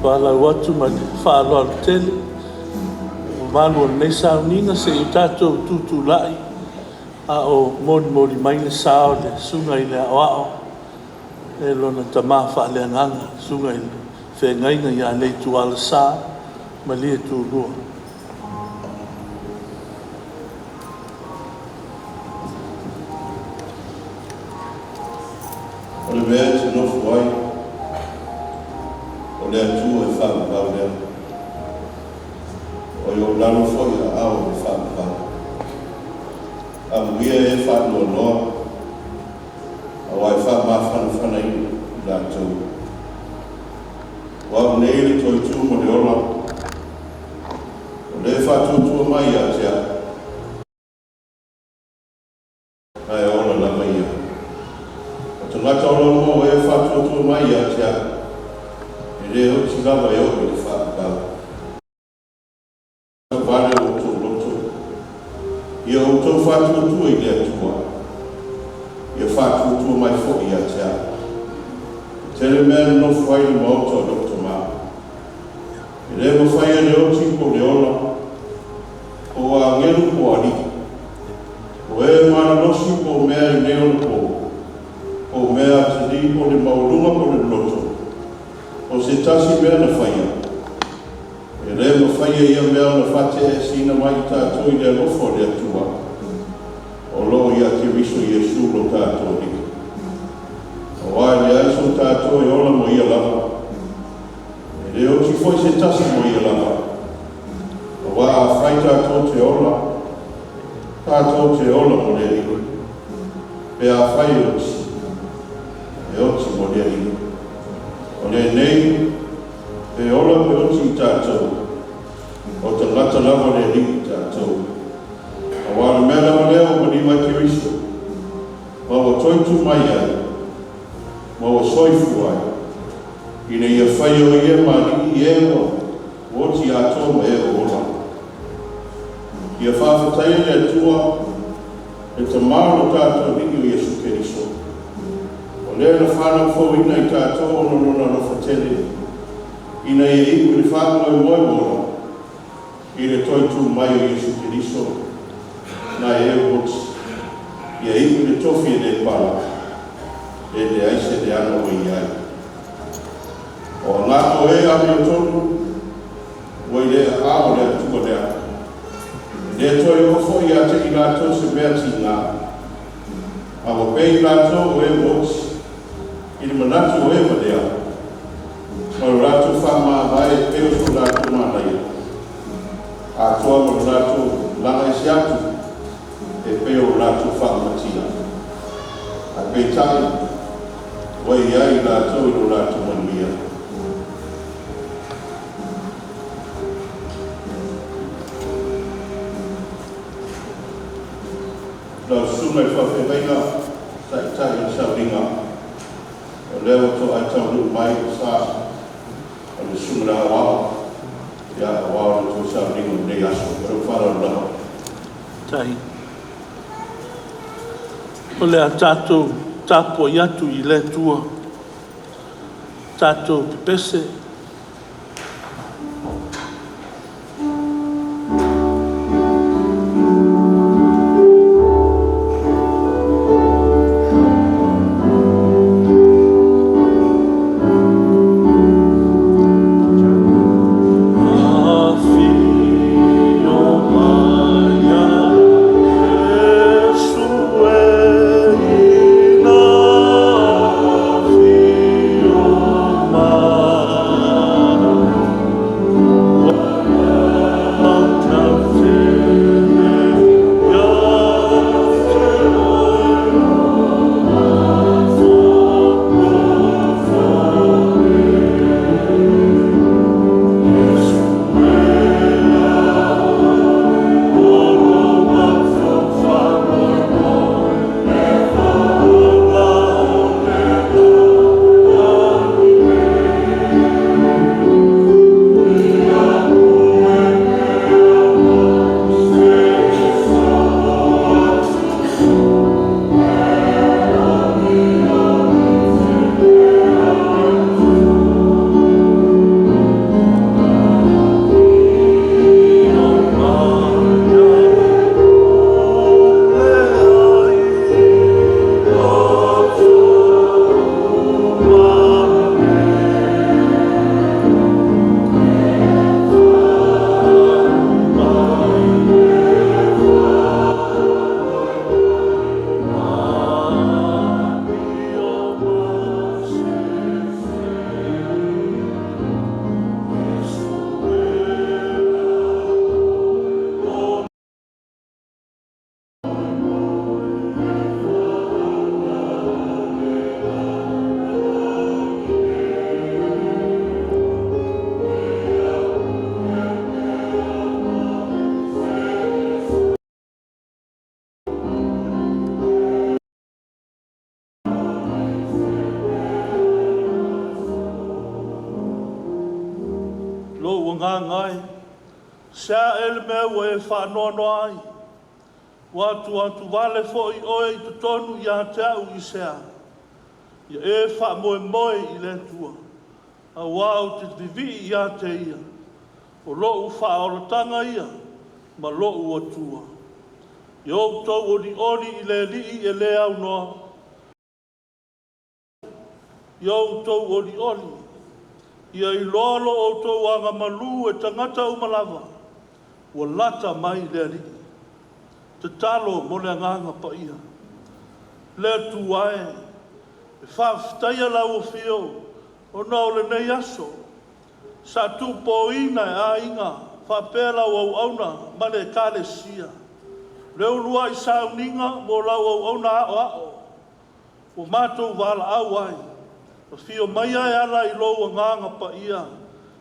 Valaau atu ma le faaaloalo tele mamalu o lenei sauniga, se i o tatou tutulai a o molimoli mai le sa o le Susuga i le Aoao e lona Tama Faaleagaga, le Susuga i le Feagaiga ia Leitualasa Malietoulua. O le mea e te nofo ai, o le Atua e faavavau lea. O i ou lalo foi aao o le faavavau. Amuia e faanoanoa, aua e faamafanafanaina i latou. O au nei le toe tu ma le ola, o le faatuatua mai ia te au, ae ola lava ia. O tagata oloa o e faatuatua mai ia te au, e le oti lava e oo i le faavavau. Vale o outou loto, ia outou faatuatua i le Atua, ia faatuatua mai foi ia te au. E tele mea nonofo ai le maota o lou tama. E le mafai e le oti po o le ola, po o agelu po o alii, o e malolosi po o mea i nei ona po, po o mea atalii po o le maualuga po o le loloto, o se tasi mea na faia, e le mafai e ia mea ona faate'eesina mai i tatou i le alofa o le Atua, o loo ia Keriso Iesu lo tatou Alii. Auā e leai so tatou e ola mo ia lava, e le oti foi se tasi mo ia lava. Auā afai tatou te ola, tatou te ola mo le Alii. Pe afai e oti, e oti mo le Alii. O lenei, pe ola pe oti i tatou, o tagata lava o le Alii i tatou. Auā le mea lava lea ua maliu ai Keriso, ma ua toe tu mai ai, ma ua soifua ai, ina ia faia o ia ma alii i e ua oti atoa ma e ua ola. Ia faafetaia le Atua, le Tamā o lo tatou Alii o Iesu Keriso. O lea na fanau fouina i tatou ona o lona alofa tele, ina ia iu i le faamoemoe ua ola, i le toe tu mai o Iesu Keriso, nai e ua oti, ia iu i le tofi e le pala, e leai se leaga ua i ai. O agaga o e amiotonu, ua i le aao o le Atua lea. E le toe oo foi ia te i latou se mea tigā. A ua pei i latou o e ua oti, i le manatu o e valea, ma lo latou faamavae e pei o so latou manaia, atoa ma lo latou laga ese atu e pei o lo latou faamatia. Ae peitai, ua i ai i latou i lo latou manuia. Lau Susuga i le Faafeagaiga, Taitai o le Sauniga, o lea ua toai taunuu mai le sa o le Susuga i le Aoao, ia auā o le tou sauniga o lenei aso. Ma lou faaaloalo lava. Tai. O le a tatou tapuai atu i le Atua, tatou pepese. Afio mai Iesu e ina afio mai. Agaga e, se a ea le mea ua e faanoanoa ai? Ua atuatuvale foi oe i totonu ia te au i se a? Ia e faamoemoe i le Atua, auā ou te vivii ia te Ia, o lou faaolataga ia ma lou Atua. Ia outou olioli i le Alii e le aunoa, ia outou olioli. Ia iloa lo outou agamalu e tagata uma lava, ua lata mai le Alii. Tatalo mo le Agaga Paia. Le Atua e, e faafetaia lau afio ona o lenei aso sa tupoina e aiga faapea lau auauna ma le Ekalesia le uluai sauniga mo lau auauna aoao ua matou valaau ai. Afio maia e ala i lou Agaga Paia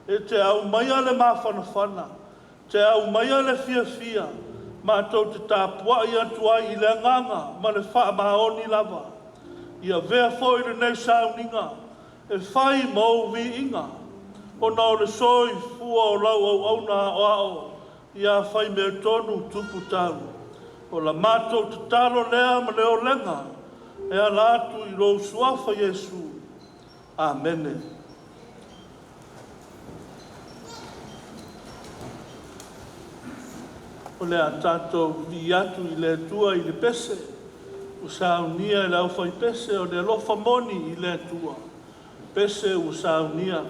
e te aumaia le mafanafana, e te aumaia le fiafia matou te tapuai atu ai i le agaga ma le faamaoni lava. Ia avea foi lenei sauniga e fai ma ou viiga ona o le soifua o lau auauna aoao ia Faimeatonu Tupu Tau. O la matou tatalo lea ma le olega e ala atu i lou Suafa Iesu. Amene. O le a tatou vivii atu i le Atua i le pese ua saunia e le aufaipese o le alofa moni i le Atua. Pese ua saunia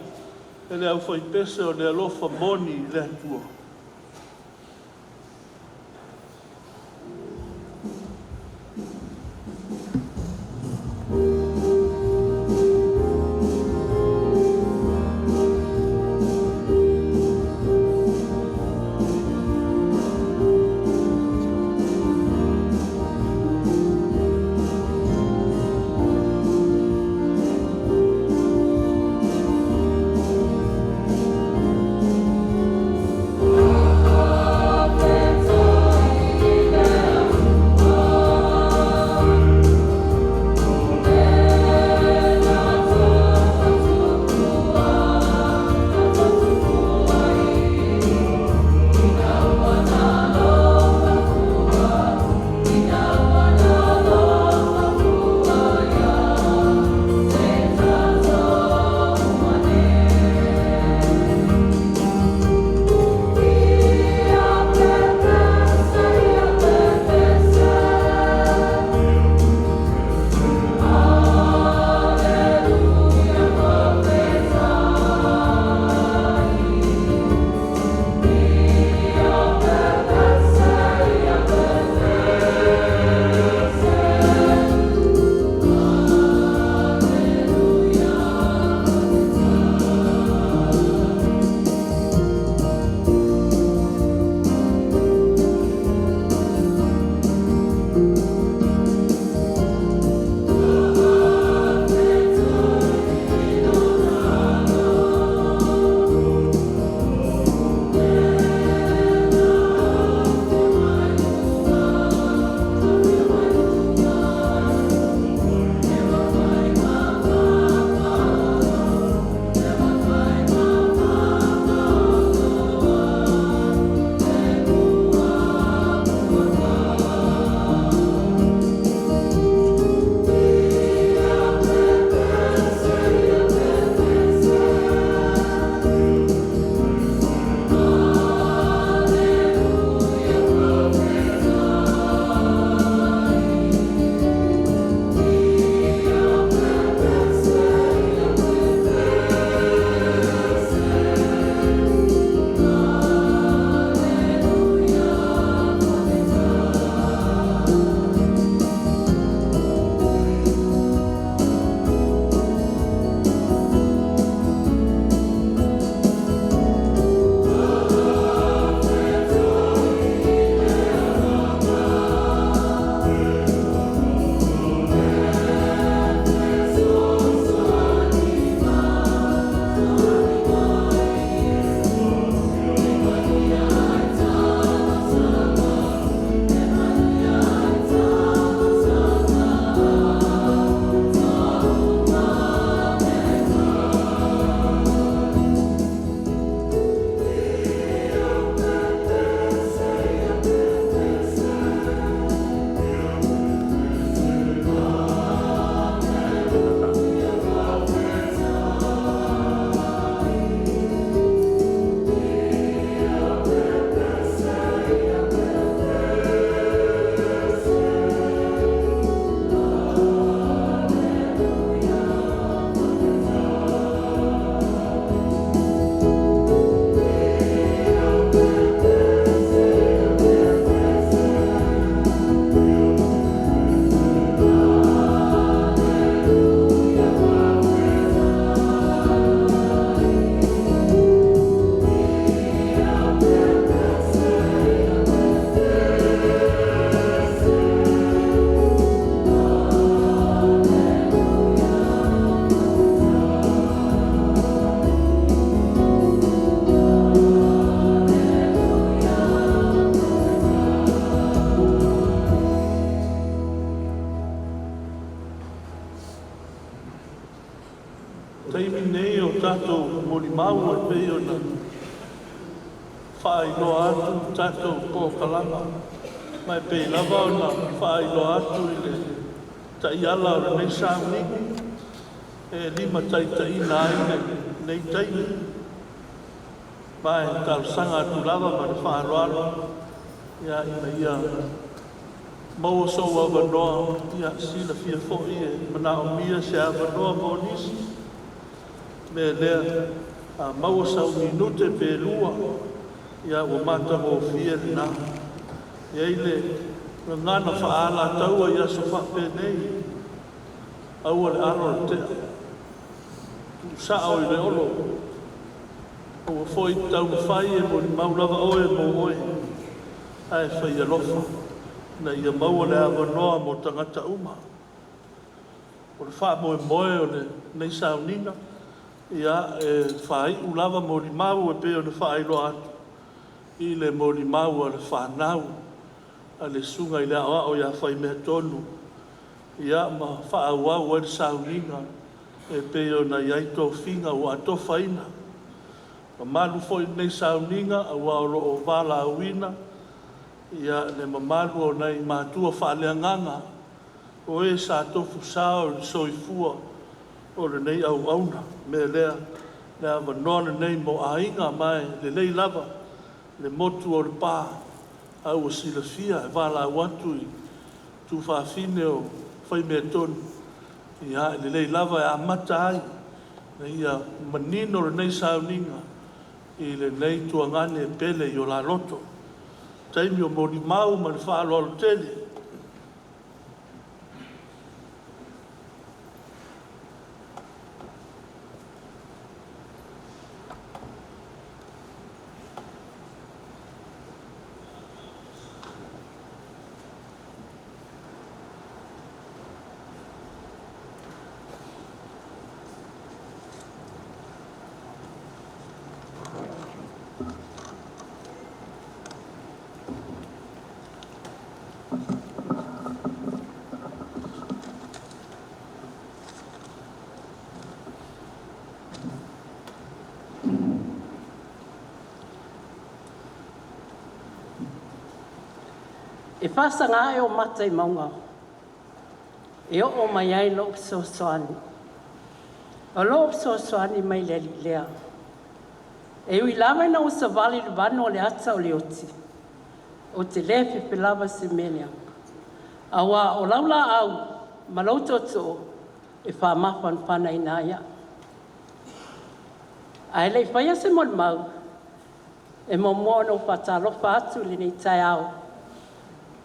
e le aufaipese o le alofa moni i le Atua. tatou molimau e pei ona faailoa atu tatou polokalama, ma e pei lava ona faailoa atu i le taiala o lenei sauniga e limataitaiina ai lenei taimi. Ma e talosaga atu lava ma le faaaloalo, ia, ina ia maua sou avanoa. Ia silafia foi e manaomia se avanoa mo nisi. O le mea lea, a maua sau minute pe lua, ia ua matagofie lena. E i ai le gagana faa-Alataua i aso faapenei, aua le alo le tea, tuusao i le olo, aua foi e te taumafai e molimau lava oe mo oe, ae fai alofa ina ia maua le avanoa mo tagata uma. O le faamoemoe o lenei sauniga, ia, e faaiu lava molimau e pei ona faailoa atu i le molimau a le fanau a le Susuga i le Aoao ia Faimeatonu, ia ma faaauau ai le sauniga e pei ona i ai tofiga ua atofaina. E mamalu foi lenei sauniga aua o lo o valaauina le mamalu o nai matua faaleagaga o e sa tofu sao i le soifua o lenei auauna. O le mea lea, o le avanoa lenei mo aiga, ma e lelei lava le motu o Lepa, a ua silafia e valaau atu i tuafafine o Faimeatonu, ia, e lelei lava e amata ai ina ia manino lenei sauniga i lenei tuagane e pele i o la loto. Taimi o molimau ma le faaaloalo tele. E faasaga ae ou mata i mauga e oo mai ai lou fesoasoani. O lou fesoasoani mai le Alii lea. E ui lava ina ua savali i le vanu o le ata o le oti, ou te le fefe lava i se mea leaga, aua o lau laau ma lou tootoo e faamafanafanaina ai au. Ae le i faia se molimau, e muamua ona ou faatalofa atu i lenei taeao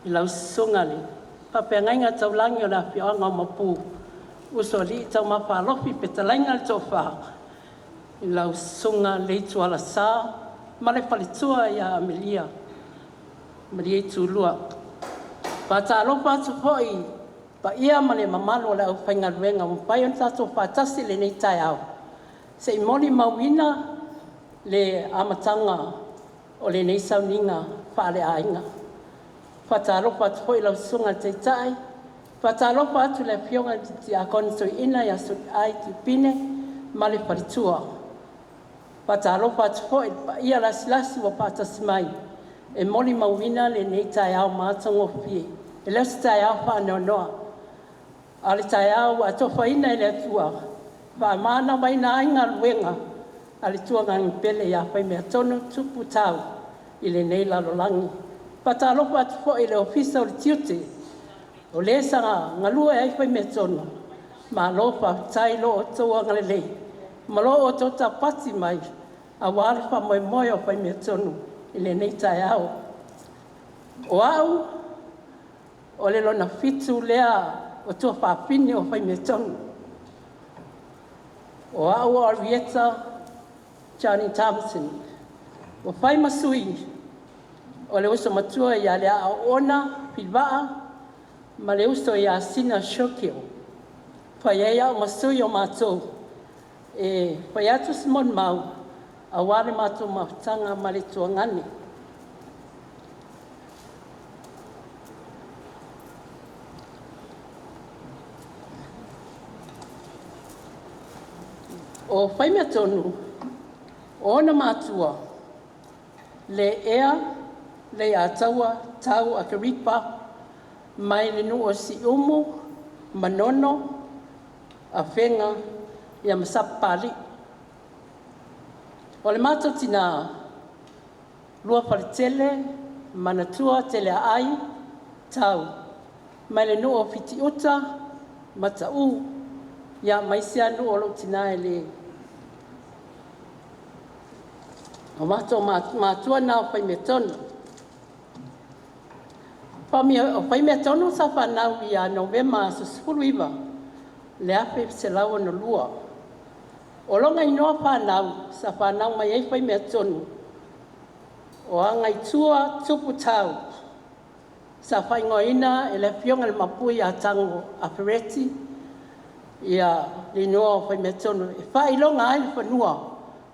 i lau susuga i le faafeagaiga taulagi o le afioaga o Maopu, Usoalii Taumafa Alofi fetalaiga i le Toafa, lau Susuga Leitualasa ma le faletua ia Amelia Malie Itulua. E faatalofa atu foi i le paia ma le mamalu o le aufaigaluega ua mafai ona tatou faatasi i lenei taeao se i molimauina le amataga o lenei sauniga faaleaiga. E faatalofa atu foi i lau Susuga i le Taitai, faatalofa atu i le Afioga i le Tiakono Toeaina ia Soliai Tupine ma le faletua. E faatalofa atu foi i le paia lasilasi ua faatasi mai e molimauina lenei taeao matagofie. E le o se taeao faanoanoa, a o le taeao ua atofaina e le Atua e faamanaoina ai galuega a le tuagane pele ia Faimeatonu Tupu Tau i lenei lalolagi. E faatalofa atu foi i le Ofisa o le Tiute, o le sa galue ai Faimeatonu, malo faafetai i lo outou agalelei ma lo outou tapati mai aua le faamoemoe o Faimeatonu i lenei taeao. O au, o le lona fitu lea o tuafafine o Faimeatonu. O au o Arieta Johnny Thompson, ua fai ma sui o le uso matua ia Leaogona Fivaa ma le uso ia Sina Shirky. E fai ai au ma sui o matou e fai atu se molimau aua le matou mafutaga ma le tuagane. O Faimeatonu o ona matua le Ea Leiataua Tau Akeripa mai le nuu o Siumu, Manono, Afega ia ma Sapapalii. O le matou tina, Luafaletele Manatua Teleaai Tau mai le nuu o Fitiuta ma Mataʻu ia ma isi a nuu o lou tina e le. O matou matua na o Faimeatonu. O Faimeatonu sa fanau ia Novema aso 19 1962. O lona igoa fanau sa fanau mai ai Faimeatonu o Agaitua Tupu Tau. Sa faaigoaina e le Afioga i le Maapui ia Tago Afereti ia le igoa o Faimeatonu e faailoga ai le fanua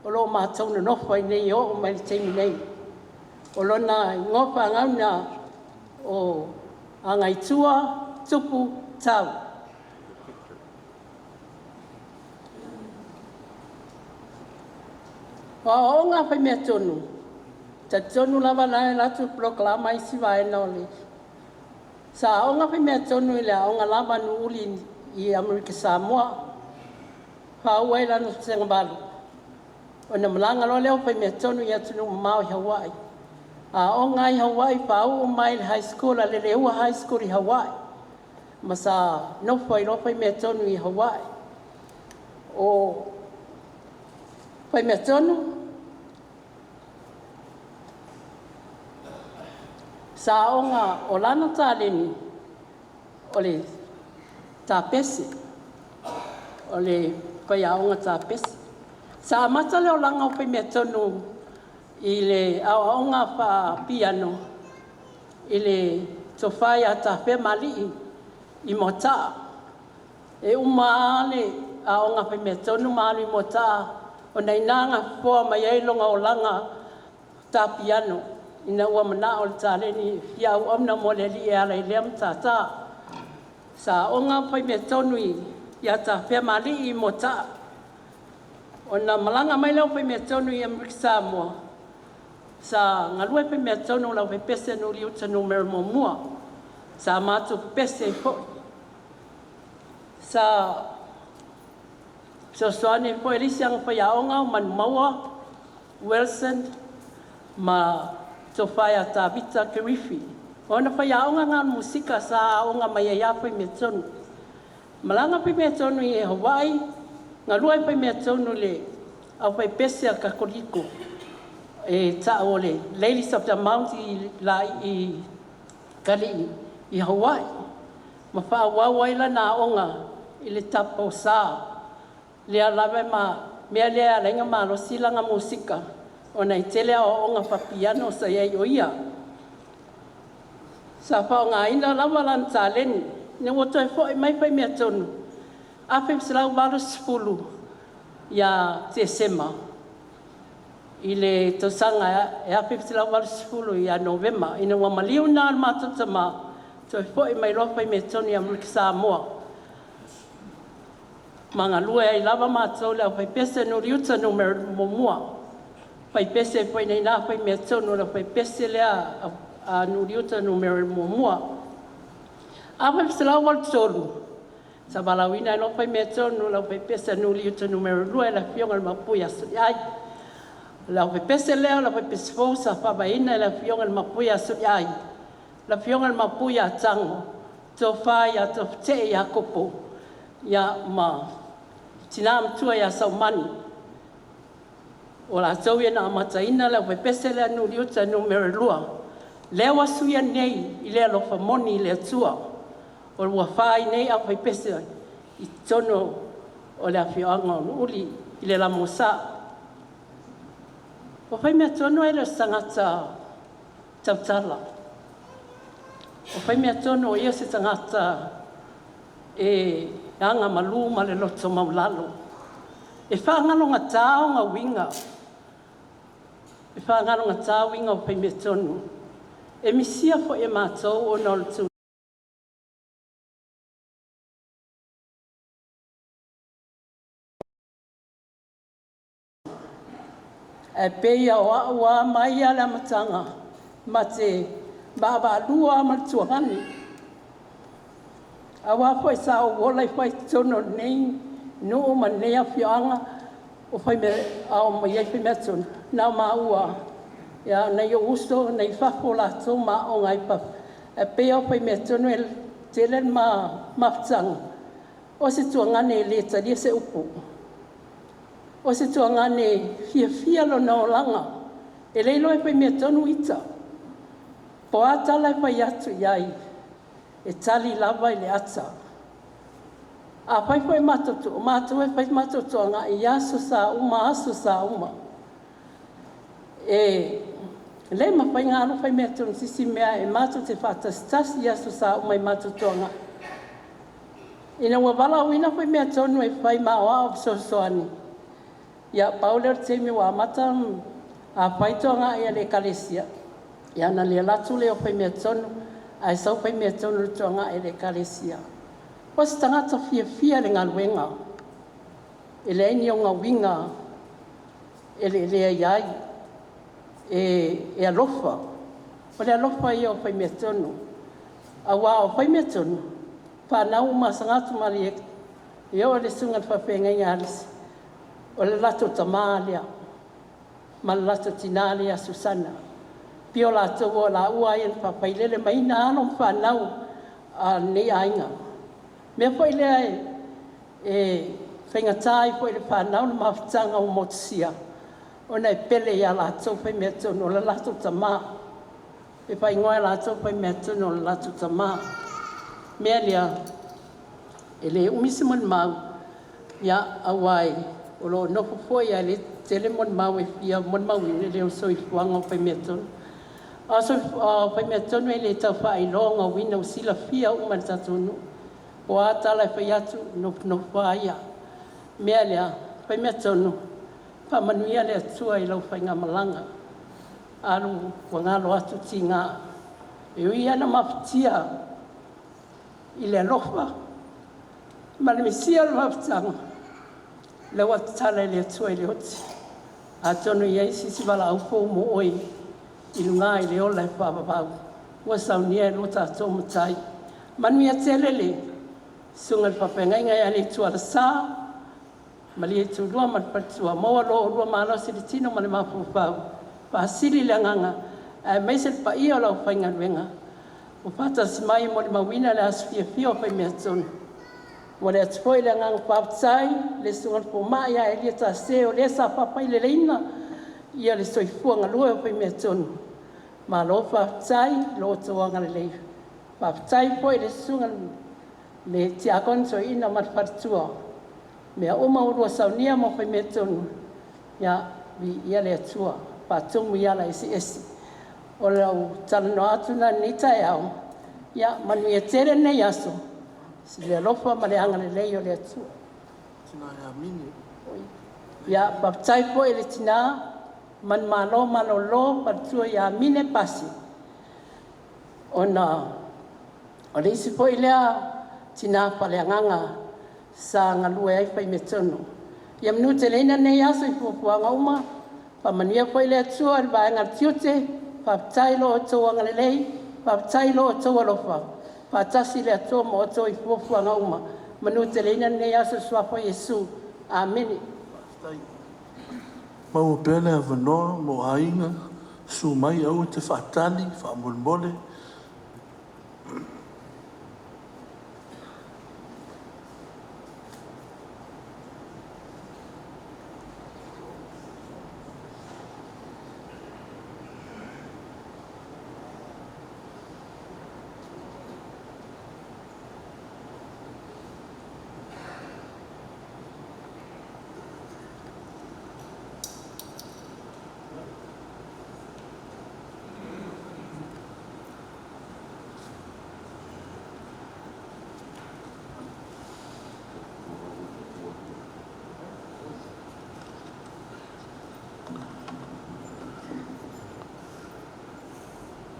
o loo matou nonofo ai nei e oo mai le taimi nei. O lona igoa fanau lena o Agaitua Tupu Tau. O aoaoga a Faimeatonu, e talitonu lava la e alu atu le polokalama i isi vaega o le… Sa aoga Faimeatonu i le aoga lava a Nuuuli i Amerika Samoa, faauu ai lana Segavalu. Ona malaga loa lea o Faimeatonu i atunuu mamao i Hawaii, aoga ai i Hawaii, faauu mai i le High School a Leilehua High School i Hawaii, ma sa nofo ai loa Faimeatonu i Hawaii. O Faimeatonu sa aoga o lana taleni o le tapese, o le faiaoga tapese. Sa amata le olaga o Faimeatonu i le aoaoga faapiano i le tofa ia Tafemaali i Moataa. E uma lava le aoga a Faimeatonu ma alu i Moataa, ona e i ina na fofoa mai ai lona olaga tapiano ina ua manao le taleni e fia auauna mo le Alii e ala i lea matata. Sa aoga Faimeatonu ia Tafemaalii i Moataa. Ona malaga mai lea o Faimeatonu i Amerika Samoa, sa galue Faimeatonu i le aufaipese a Nuuliuta Numera 1, sa matou pepese ai foi. Sa fesoasoani ai foi i le isi aga faiaoga o Manumaua Wilson ma le tofa ia Tavita Kerifi. O ona faiaoga na musika sa aoga mai ai lava Faimeatonu. Malaga Faimeatonu i Hawaii, galue ai Faimeatonu i le aufaipese a le Katoliko e tau o le Ladies of the Mount i Laie i Kaliʻi i Hawaii, ma faaauau ai lana aoga i le tapa o sa. Lea lava e mea lea e ala ai ona malosi lana musika ona e tele aoaoga faapiano sa i ai o ia. Sa faaaogaina lava lana taleni. Ina ua toe foi mai Faimeatonu 1980 ia Tesema i le tausaga e 1980 ia Novema, ina ua maliu lena le matou tama, toe foi mai loa Faimeatonu i Amerika Samoa ma galue ai lava matou le aufaipese a Nuuliuta Numera 1, faipese ai foi i ina Faimeatonu o le aufaipese lea a Nuuliuta Numera 1. 1983 sa valaauina ai loa Faimeatonu o le aufaipese a Nuuliuta Numera 2 e le Afioga i le Maopu ia Soliai. O le aufaipese lea o le aufaipese fou sa faavaeina e le Afioga i le Maopu ia Soliai, le Afioga i le Maopu ia Tago, Tofa ia Tofute'e Iakopo ma le Tina Matua ia Saumani. O latou ia na amataina le aufaipese lea a Nuuliuta Numera 2, lea ua suia nei i le alofa moni i le Atua ua fa ai nei aufaipese i totonu o le afioaga o Nuuuli i le LMS. O Faimeatonu e le o se tagata tautala, o Faimeatonu o ia o se tagata e agamalu ma le loto maualalo. E faagalogata ona uiga, e faagalogata uiga o Faimeatonu. E misia foi e matou ona o le Ae pei o au lava mai lava i le amataga, ma te vaavaalua lava ma le tuagane. Aua foi sa ou ola ai foi i totonu o lenei nuu ma lenei afioaga o a oo mai ai Faimeatonu, na o maua lava, o nai ou uso na i fafo latou ma aooga ai i fafo, ae pei lava o Faimeatonu e tele le ma mafutaga, o se tuagane e le talia se upu, o se tuagane e fiafia lona olaga, e le iloa e Faimeatonu ita. Po o a tala e fai atu i ai, e tali lava i le ata. Afai foi matou te, o matou e fai matou toagai i aso sa uma aso sa uma. E le mafai ona alu Faimeatonu i se isi mea, e matou te faatasitasi i aso sa uma i matou toagai. Ina ua valaauina Faimeatonu e fai ma aoao fesoasoani, ia pau lea o le taimi ua amata ona fai toagai a le Ekalesia, ia ona le alu atu lea o Faimeatonu ae sau Faimeatonu i le toagai a le Ekalesia. O se tagata fiafia i le galuega, e leai ni ona uiga e leelea i ai, e alofa. O le alofa ia o Faimeatonu, aua o Faimeatonu, o fanau uma a Sagatuma e oo i le susuga i le faafeagaiga ia Alisi, o le latou tama lea ma le latou tina lea ia Susana. Afio latou o laua ia na faafailele maina alo ma fanau a lenei aiga. O le mea foi lea e faigata ai foi i le fanau le mafutaga ua motusia, ona e pele ia latou Faimeatonu o le latou tama. E faaigoa e latou Faimeatonu o le latou tama. O le mea lea, e le umi se molimau, ia aua o lo o nofo foi ae le tele molimau e fia molimauina le soifuaga o Faimeatonu. O Faimeatonu e le tau faailoa ua silafia uma e le tatou nuu. Po o a tala e fai atu, e nofonofo lava ia. O le mea lea, Faimeatonu, faamanuia le Atua i lau faigamalaga, alu ua galo atu tiga. E ui lava ina mafatia i le alofa ma le misia o le mafutaga, o lea ua tatala e le Atua i le oti. Atonu e i ai se isi valaau fou mo oe i luga i le ola e faavavau, ua saunia e lo tatou Matai. Manuia tele le susuga i le faafeagaiga ia Leitualasa, Malietoalua ma le faletua, maua lo oulua malosi i le tino ma le mafaufau, faasili le agaga aemaise le paia o le aufaigaluega ua faatasi mai e molimauina le aso fiafia o Faimeatonu. E momoli atu foi le agaga faafetai i le susuga i le fomai ia Elia Tase o le sa faafaileleina le soifua galue o Faimeatonu, malo faafetai i lo outou agalelei. Faafetai foi i le susuga i le Tiakono Toeaina ma le faletua, o mea uma ua oulua saunia mo Faimeatonu, ia viia le Atua, faatumu i ala eseese. O lau talanoa atu lena i lenei taeao, ia manuia tele lenei aso i le alofa ma le agalelei o le Atua. Ia faafetai foi i le tina manumalo malolo le faletua ia Mine Pasi, ona o le isi foi lea tina faaleagaga sa galue ai Faimeatonu. Ia manuteleina lenei aso i fuafuaga uma, faamanuia foi le Atua i le vaega a le Tiute, faafetai i lo outou agalelei, faafetai i lo outou alofa, faatasi le Atua ma outou i fuafuaga uma. Ia manuteleina lenei aso i le suafa o Iesu. Amene. Maua pea le avanoa mo aiga, susu mai aua te faatali faamolemole.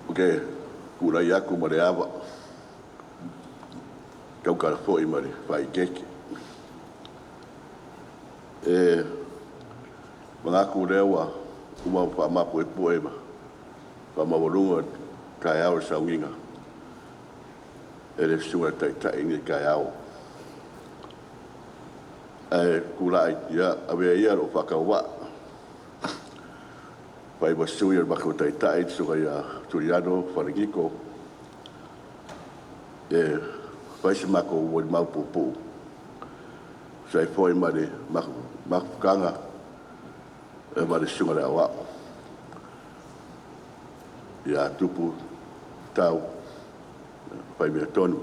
Ou te tulai atu ma le ava e tautala foi ma le faaeteete. E manatu o lea ua Uma faamapuepue ma faamaualuga taeao o le sauniga e le Susuga i le Taitai i lenei taeao. Ae tulai, ia, avea ia lou faatauvaa fai ma sui o le matou Taitai, le Susuga ia Tuliano Falaniko, e fai se matou molimau puupuu e tusa ai foi ma le mafutaga ma le Susuga i le Aoao ia Tupu Tau Faimea-tonu.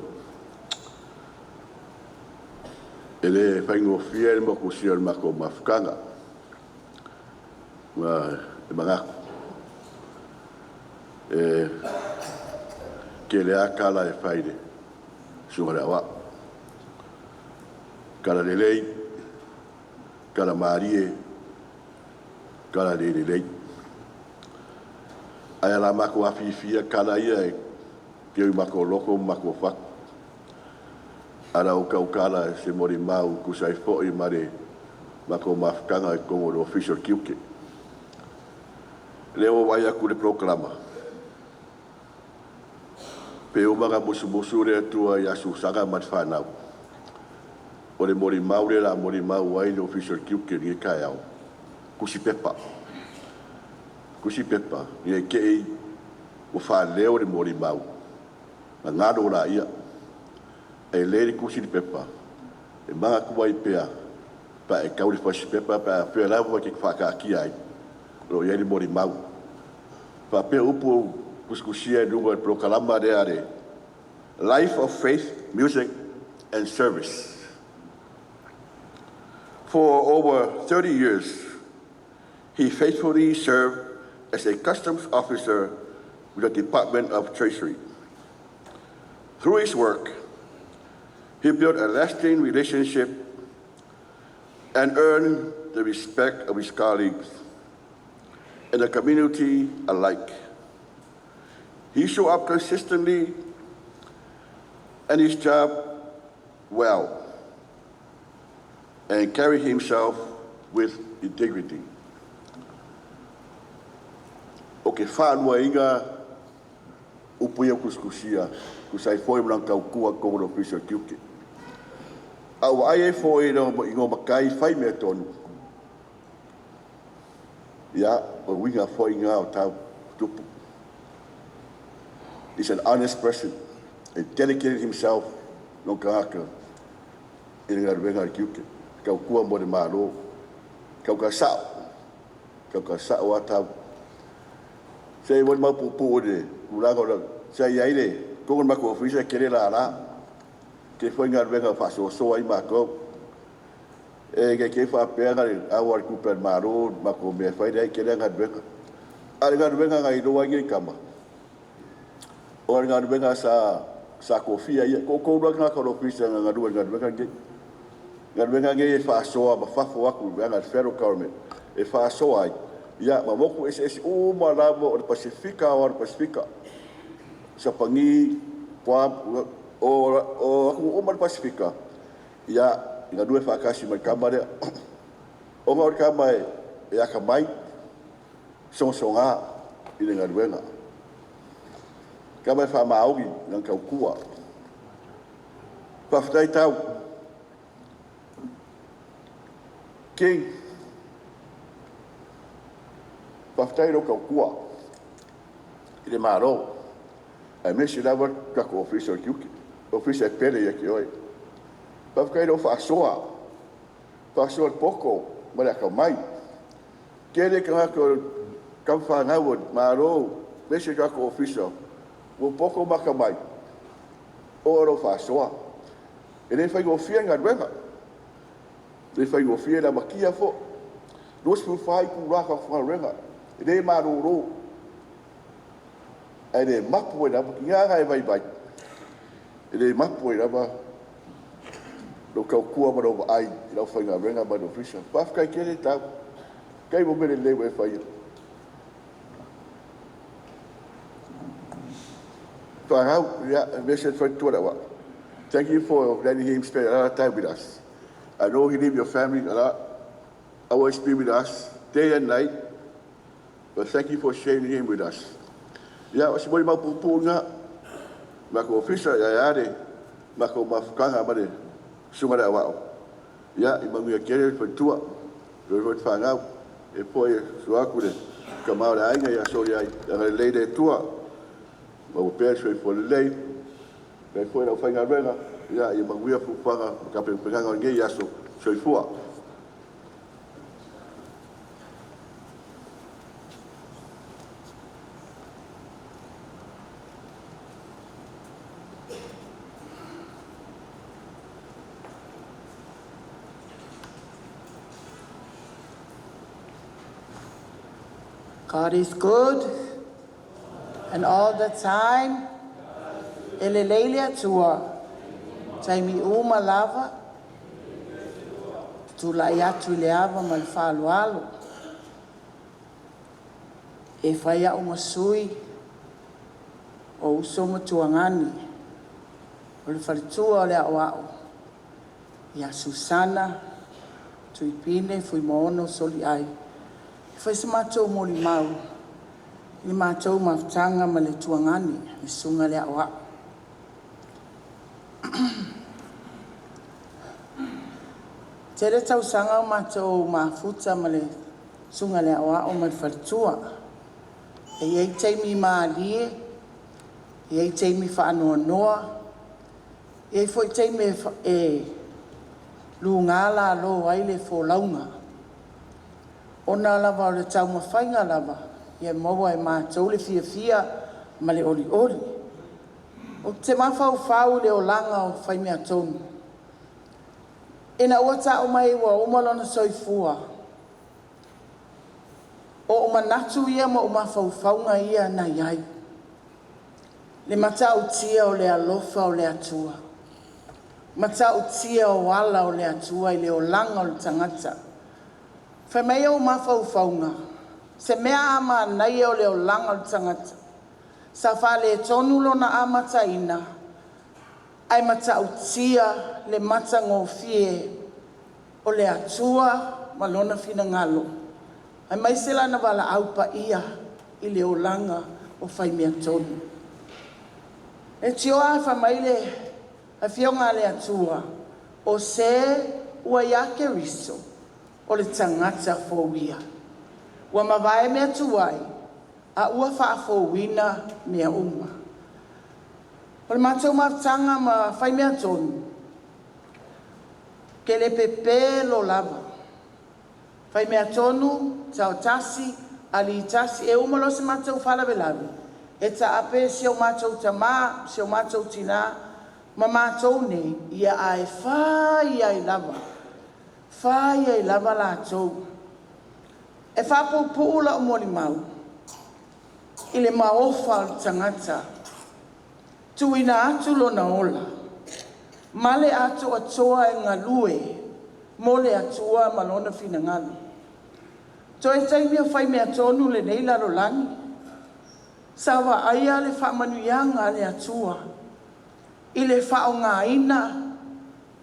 E le faigofie le motusia o le matou mafutaga, ma e manatu e tele lava tala e fai i le Susuga i le Aoao, tala lelei, tala malie, tala le lelei. Ae o le a matou afiifia tala ia e teu i matou loto ma matou fatu. Ae o le a ou tautala i se molimau e tusa ai foi ma le matou mafutaga i totonu o le Ofisa o le Tiute. O lea ua ou vaai atu i le polokalama, pe uma ona musumusu le Atua ia Susana ma le fanau, o le molimau lea o le a molimau ai le Ofisa o le Tiute i lenei taeao, tusi pepa. Tusi pepa, ina ne i te i ua faaleo le molimau, gagalo laia. E lelei le tusi le pepa, e manatua ai pea, pe a e tau i le fasipepa pe a fea lava e te faataatia ai, o lo o i ai le molimau. Faapea upu tusitusia i luga o le polokalama lea a le Life of Faith, Music and Service. For over 30 years, he faithfully served as a customs officer with the Department of Treasury. Through his work, he built a lasting relationship and earned the respect of his colleagues and the community alike. He showed up consistently and his job well and carried himself with integrity. O ke faaluaina upu ia tusitusia tusa ai foi ma lana tautua i totonu o le Ofisa o le Tiute. A ua ai ai foi i no matai fai mea tonu, ia, o uiga foi na o tau tupu. He's an honest person and dedicated himself no tagata i le galuega a le tiute. Tautua mo le Malo. Tauta sao. Tauta sao a tau. Se i molimau puupuu i le tulaga o le sa i ai le totonu o le matou ofisa e tele lala. Tele foi galuega faasoasoa ai matou. E te te faapea na le au a le tupe a le Malo matou mea e fai leai e tele galuega. A o le galuega na iloa ai nei tama, o le galuega sa tofia ia. Toatolu lava tagata o le ofisa na galue i le galuega lenei. Galuega nei e faasoa ma fafo atu i le federal government e faasoa ai ia ma motu eseese uma lava o le Pasefika ao le Pasefika. Sapani, Guam, o atunuu uma le Pasefika, ia galue faatasi ma le tama lea. Ona o le tama e atamai, sogasoga i le galuega. Tama e faamaoni i lana tautua. Faafetai tau. King, faafetai i lou tautua i le Malo. Aemaise lava le tatou Ofisa o le Tiute, ofisa e pele ia te oe. Faafetai i lou faasoa, faasoa le poto ma le atamai. Tele tagata o tamafanau o le Malo, aemaise le tatou ofisa, ua poto ma atamai, o lou faasoa. E le faigofie le galuega, e le faigofie le amatia foi. 24 itula tatou galuega, e le malolo, ae le mapu ai lava, tiga na e vaivai, e le mapu ai lava lou tautua ma lou vaai i lau faigaluega ma le ofisa. Faafetai tele tau, faafetai mo mea lelei ua e faia. Fanau, ia, aemaise le faletua le aua. Thank you for letting him spend a lot of time with us. I know he leave your family a lot. Always be with us day and night. But thank you for sharing him with us. Ia, o si molimau puupuu lena, matou ofisa ia ae a le matou mafutaga ma le Susuga i le Aoao, ia, ia manuia tele le faletua, faapea foi le fanau. E faapea foi le susu atu i le tama o le aiga ia Soliai, ia agalelei le Atua, maua pea le soifua lelei. Faafetai foi i le aufaigaluega, ia manuia fuafuaga ma tapenapenaga o lenei aso. Soifua. God is good and all the time. E lelei le Atua, taimi uma lava, tulai atu i le ava ma le faaaloalo e fai au ma sui o uso ma tuagani o le faletua o le Aoao ia Susana Tuipine Fuimaono Soliai. E fai so matou molimau i le matou mafutaga ma le tuagani, le Susuga i le Aoao. E tele tausaga o matou mafuta ma le Susuga i le Aoao ma le Faletua. E i ai taimi malie, e i ai taimi faanoanoa, e i ai foi taimi e luga lalo ai le folauga, ona lava o le taumafaiga lava ia maua e matou le fiafia ma le olioli. Ou te mafaufau i le olaga o Faimeatonu, ina ua tau mai ua uma lona soifua, o ou manatu ia ma ou mafaufauga ia na i ai, le matautia o le alofa o le Atua, matautia o ala o le Atua i le olaga o le tagata. Fai mai ou mafaufauga, se mea a manaia o le olaga o le tagata, sa faaletonu lona amataina ae matautia le matagofie o le Atua ma Lona finagalo aemaise Lana valaau paia i le olaga o Faimeatonu. E leitioa fai mai le Afioga a le Atua, “O se ua ia Keriso o le tagata fou ia. Ua mavae mea tuai, a ua faafouina mea uma.” O le matou mafutaga ma Faimeatonu, ou te le pepelo lava. Faimeatonu, taotasi, alitasi, e uma loa se matou faalavelave, e taape si o matou tama, si o matou tina ma matou nei, ae fai ai lava, fai ai lava latou. E faapuupuu lau molimau i le maofa o le tagata, tuuina atu lona ola ma le atoatoa e galue mo le Atua ma Lona finagalo. Toe taimi o Faimeatonu i lenei lalolagi, sa vaaia le faamanuiaga a le Atua i le faaaogaina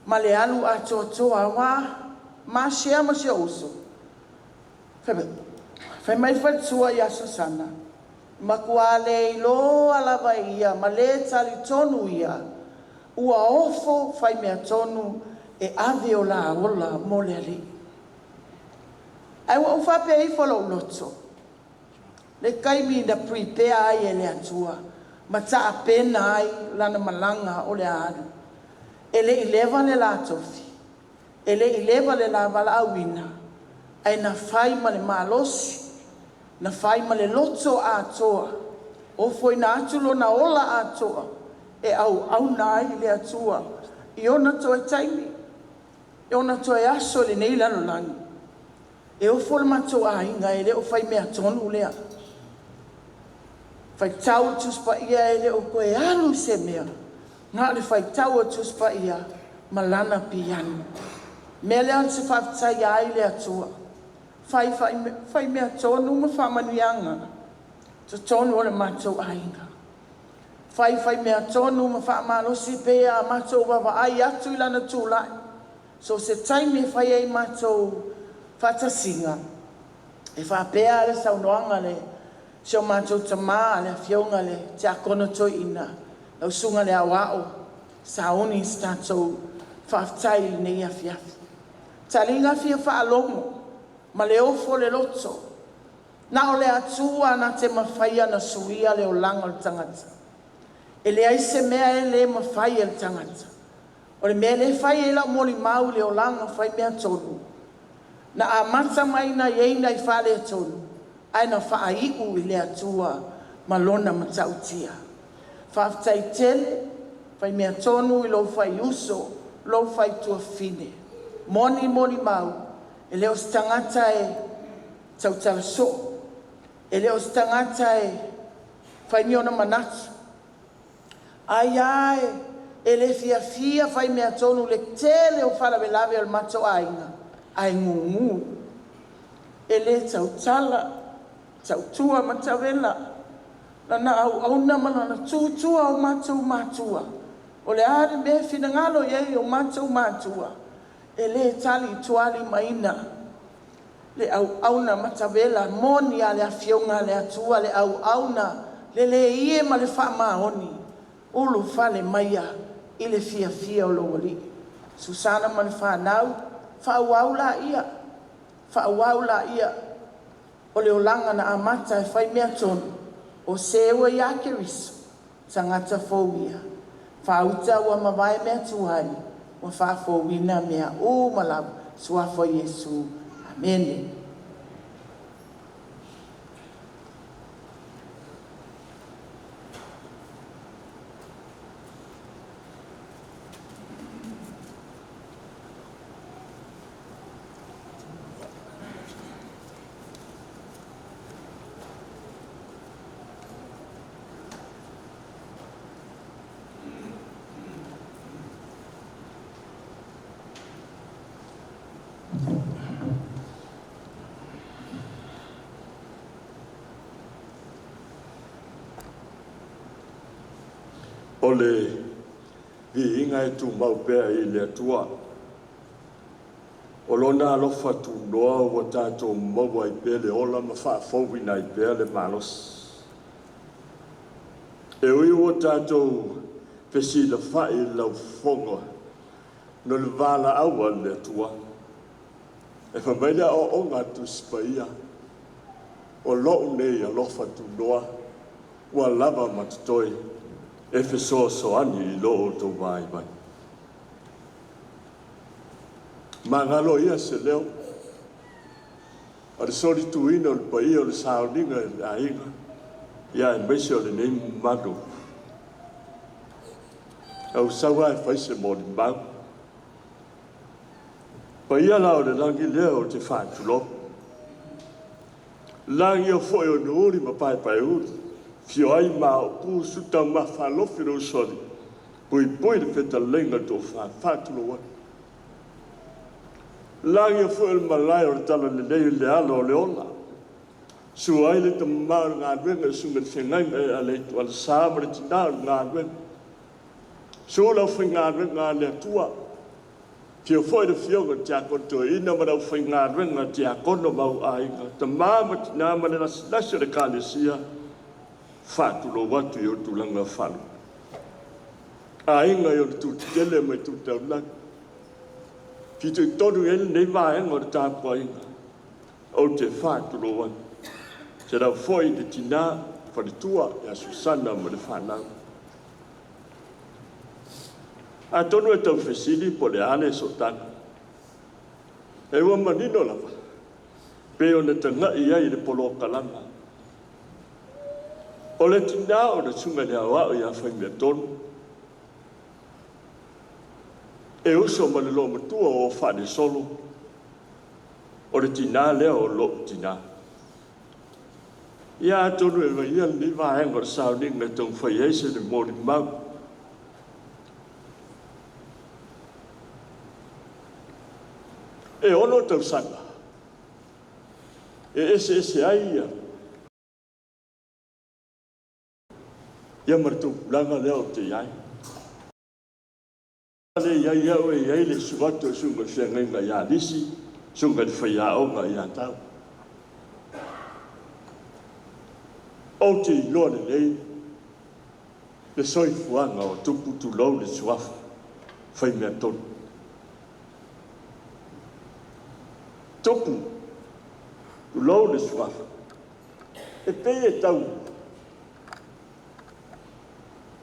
ma le alu atoatoa aua ma share ma si ou uso, fai mai le faletua ia Susana, “Matua le iloa lava e ia ma le talitonu ia ua ofo Faimeatonu e ave o la ola mo le Alii.” Ae ua ou faapea ifo i lou loto, le taimi na prepare ai e le Atua ma tapena ai lana malaga o le a alu, e le i leva le la tofi, e le i leva le la valaauina, ae na fai ma le malosi, na fai ma le loto atoa, ofoina atu lona ola atoa e auauna ai i le Atua i ona toe taimi, i ona toe aso i lenei lalolagi. E ofo le matou aiga, e le o Faimeatonu lea. Faitau le Tusi Paia e le o toe alu i se mea, na o le faitau o le Tusi Paia ma Lana piano. O le mea lea ou te faafetaia ai le Atua, fai Faimeatonu ma faamanuiaga i totonu o le matou aiga. Fai Faimeatonu ma faamalosi pea a matou vaavaai atu i lana tulai, so o se taimi e fai ai matou faatasiga. E faapea le saunoaga a le si o matou tama, le afioga i le Tiakono Toeaina, lau Susuga i le Aoao, sauni se tatou faafetai i lenei afiafi. Taliga fia faalogo ma le ofo le loto, na o le Atua na te mafaia ona suia le olaga o le tagata. E leai se mea e le mafai e le tagata. O le mea lea e fai ai lau molimau i le olaga faimeatolu, na amata mai na i ai nai faaletonu, ae na faaiu i le Atua ma Lona matautia. Faafetai tele faimeatonu i lou faiuso, lou faituafafine. E moni molimau, e le o se tagata e tautala soo, e le o se tagata e fai ni ona manatu, ai lava e le fiafia faimeatonu i le tele o faalavelave o le matou aiga, ae gugu. E le tautala, e tautua matavela. O lana auauna ma lana tutua o matou matua, o le a le mea e finagalo i ai o matou matua, e le talitualimaina le auauna matavela. E moni lava le Afioga a le Atua, le auauna le le ie ma le faamaoni, ulufale maia i le fiafia o lou Alii. Susana ma le fanau, faaauau laia, faaauau laia o le olaga na amata e faimeatonu, o se ua ia Keriso, o tagata fou ia. Faauta ua mavae mea tuai, ua faafouina mea uma lava. I le Suafa o Iesu. Amene. O le viiga e tumau pea i le Atua, o Lona alofa tunoa ua tatou maua ai pea le ola ma faafouina ai pea le malosi. E ui ua tatou fesilafai i le laufofoga no le valaau a le Atua, e fai mai le aoaoga a le Tusi Paia, o lou nei alofa tunoa ua lava ma totoe e fesoasoani i lo outou vaivai. Magalo ia se leo o le solituina o le paia o le sauniga i le aiga, ia aemaise o lenei mamalu. Ua sau lava e fai se molimau. Paia la o le lagi lea ou te faatulou, lagia foi o Nuuri ma Paepaeuli, afio ai Maopu, Susu Taumafa alofi o le Usoalii, puipui le fetalaiga i le Toafa, faatulou atu. Lagia foi o le malae o le Talalelei i le ala o le ola, susu ai le tama o le galuega, le susuga i le feagaiga ia Leitualasa ma le tina o le galuega, susu le aufaigaluega a le Atua, afio foi le afioga i le Tiakono Toeaina ma le aufaigaluega tiakono ma au aiga, tama ma tina ma le lasilasi o le Ekalesia, faatulou atu i ou tulaga faalupe. Aiga i ona tu tetele ma itu taulaga, fitoitonu i ai lenei vaega o le tapuaiga, ou te faatulou atu. Se lau foi i le tina faletua ia Susana ma le fanau. Atonu e tau fesili po o le a le sootaga, e ua manino lava pei ona tagai i ai i le polokalama. O le tina o le susuga i le Aoao ia Faimeatonu, e uso ma le loomatua o Faalesolo, o le tina lea o lou tina. Ia atonu e avea lenei vaega o le sauniga e taumafai ai se molimau. E 6 tausaga e eseese ai ia ma le tupulaga lea ou te i ai. Lea e i ai au e i ai le susu atu o le susuga i le feagaiga ia Lisi, susuga i le faiaoga ia Tau. Ou te iloa lelei le soifuaga o Tupu, tulou le suafa Faimeatonu. Tupu, tulou le suafa, e pei e tau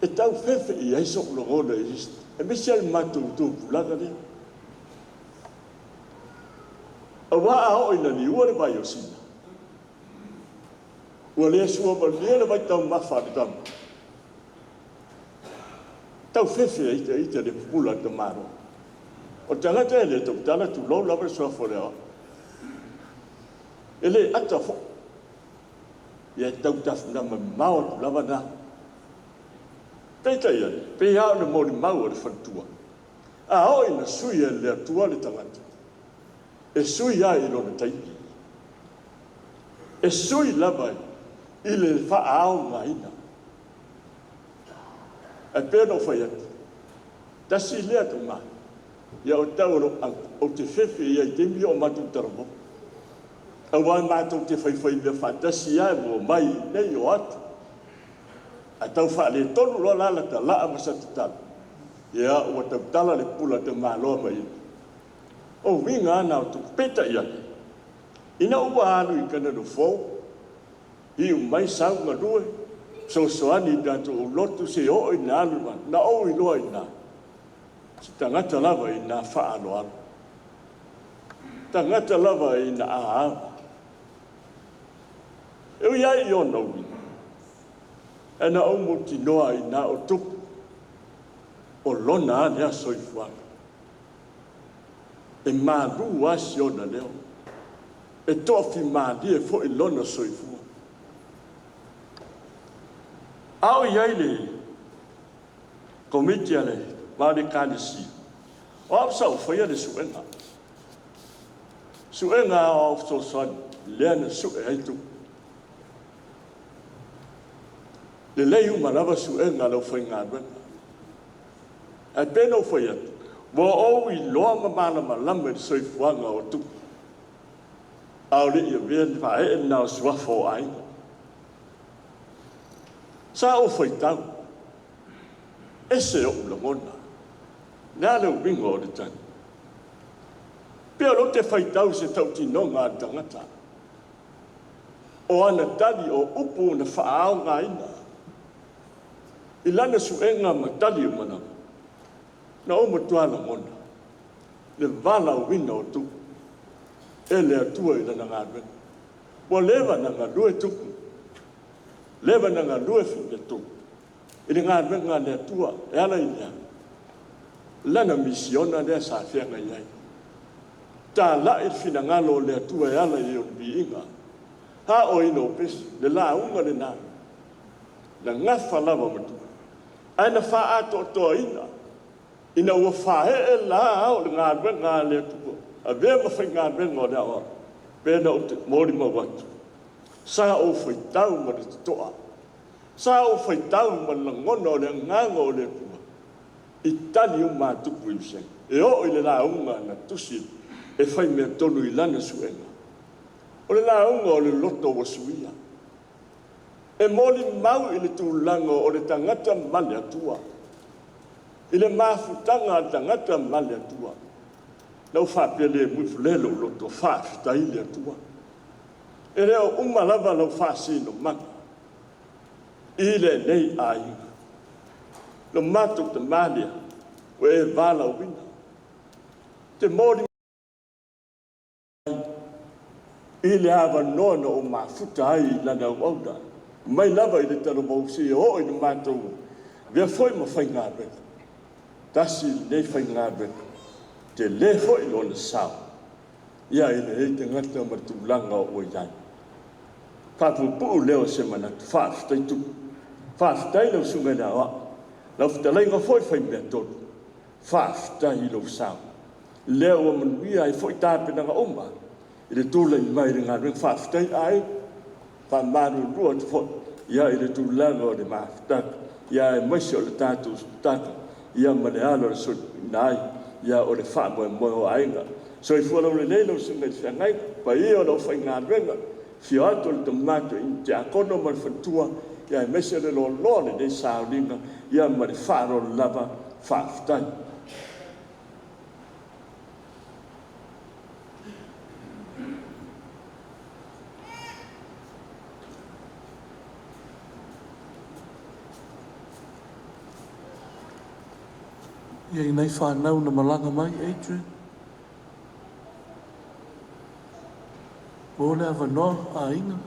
e tau fefe i ai so'u lagona i isi, aemaise le matou tupulaga lea. Auā a oo ina liua le vai o Sina, ua le suamalie le vaitaumafa a le tama, tau fefe ai ita i le pupula a le tamaloa. O le tagata e le tautala, tulou lava le suafa o le Aoao. E le ata foi, ia e tau tafunama mamao atu lava na. Peitai ane, pei lava ona molimau a le faletua, a oo ina sui e le Atua le tagata, e sui lava i lona taimi. E sui lava i le faaaogaina. Ae pei ona ou fai atu, tasi lea tama, ia o tau o lou ava, ou te fefe i ai i taimi ia o matou talavou. Aua matou te faifaimea faatasi lava, e omai i inei o atu. Ae tau faaletonu loa la lata laa ma sata tala, ia ua tautala le pupula a tamaloa ma ia. O uiga lava na o tupu. Peitai ane, ina ua alu i Kanada Fou, iu mai sau galue, fesoasoani i tatou lotu seia oo ina alu i le na ou iloa i ina, se tagata lava ina faaaloalo, tagata lava ina aava. E ui ai i ona uiga, ae na ou mautinoa i ina o Tupu, o lona lava lea soifuaga. E malu lava si ona leo, e toafimalie foi lona soifua. A o i ai le Komiti a le ma le Ekalesia, o au sa ou faia le suega, suega aoao fesoasoani lea na sue ai Tupu. Lelei uma lava suega a le aufaigaluega. Ae pei ona ou fai atu, ua ou iloa ma malamalama i le soifuaga o Tupu, a o le i avea le faaee lena o suafa o aiga. Sa ou faitau, ese ou lagona. O le a le uiga o le tali? Pei o lea ou te faitau i se tautinoga a le tagata. O ana tali, o upu na faaaogaina i lana suega ma tali uma lava, na ou matua lagona le valaauina o Tupu e le Atua i lana galuega. Ua leva ona galue Tupu, leva ona galue Faimea i le galuega a le Atua e ala i le a? Lana misiona lea sa feagai ai. Talai le finagalo o le Atua e ala i ona viiga. Aoina o pese, le lauga lena, na gafa lava ma Tupu. Ae na faaatoatoaina ina ua faaee la o le galuega a le Atua, avea ma faigaluega o le aoao, pei ona ou molimau atu, sa ou faitau ma le totoa, sa ou faitau ma le lagona o le agaga o le Atua i tali uma a Tupu i vasega, e oo i le lauga na tusi e Faimeatonu i lana suega. O le lauga o le loto ua suia, e molimau i le tulaga o le tagata ma le Atua, i le mafutaga a le tagata ma le Atua. Na ou faapea lemu ifo lea i lou loto, faafetai i le Atua. E le o uma lava lau faasinomaga i lenei aiga. Lo matou tama lea, ua e valaauina. Te moli i le avanoa na ou mafuta ai i lana auauna, mai lava i le talavou seia oo ina matou avea foi ma faigaluega. Tasi lenei faigaluega, tele foi lona sao, ia e lenei tagata ma le tulaga ua i ai. Faapuupuu lea o se manatu, faafetai Tupu, faafetai lau Susuga i le Aoao, lau fetalaiga foi Faimeatonu, faafetai i lou sao. Lea ua manuia ai foi tapenaga uma i le tulai mai i le galuega. Faafetai aiga, faamalulu atu foi ia i le tulaga o le mafutaga, ia aemaise o le tatou sootaga ia ma le ala o le soliuina ai ia o le faamoemoe o aiga. Soifua laulelei lau Susuga i le Feagaiga, paia o le aufaigaluega. Afio atu o le Tama Toeaina Tiakono ma le faletua, ia aemaise le loaloa o lenei sauniga, ia ma le faaaloalo lava. Faafetai. Ia i nai fanau na malaga mai, Adrian. Mo le avanoa, aiga.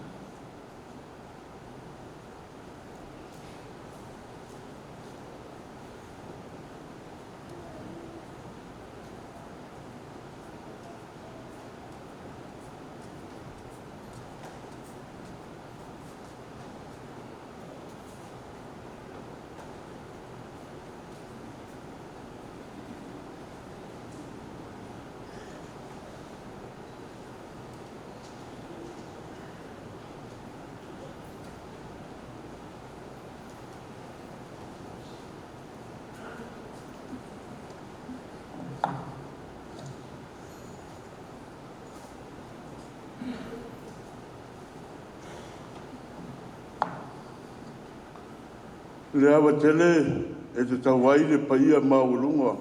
Le ava tele e tatau ai le paia maualuga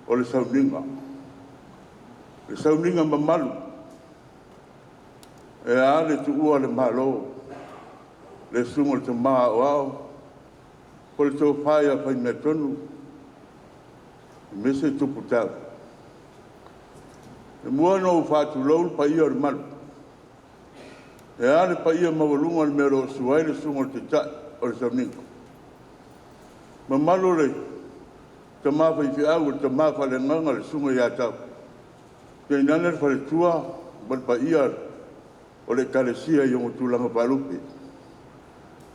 o le sauniga. Le sauniga mamalu e a le tuua le Malo, le susuga i le Tama Aoao, po o le tofa ia Faimeatonu, aemaise Tuputau. E mua ona ou faatulou le paia o le malu, e a le paia maualuga o le mea o lo o susu ai le susuga i le Taitai o le sauniga. Mamalu o le tama faifeau, o le tama faaleagaga le susuga ia Tau, tainane le faletua ma le paia o le Ekalesia i ona tulaga faalupe.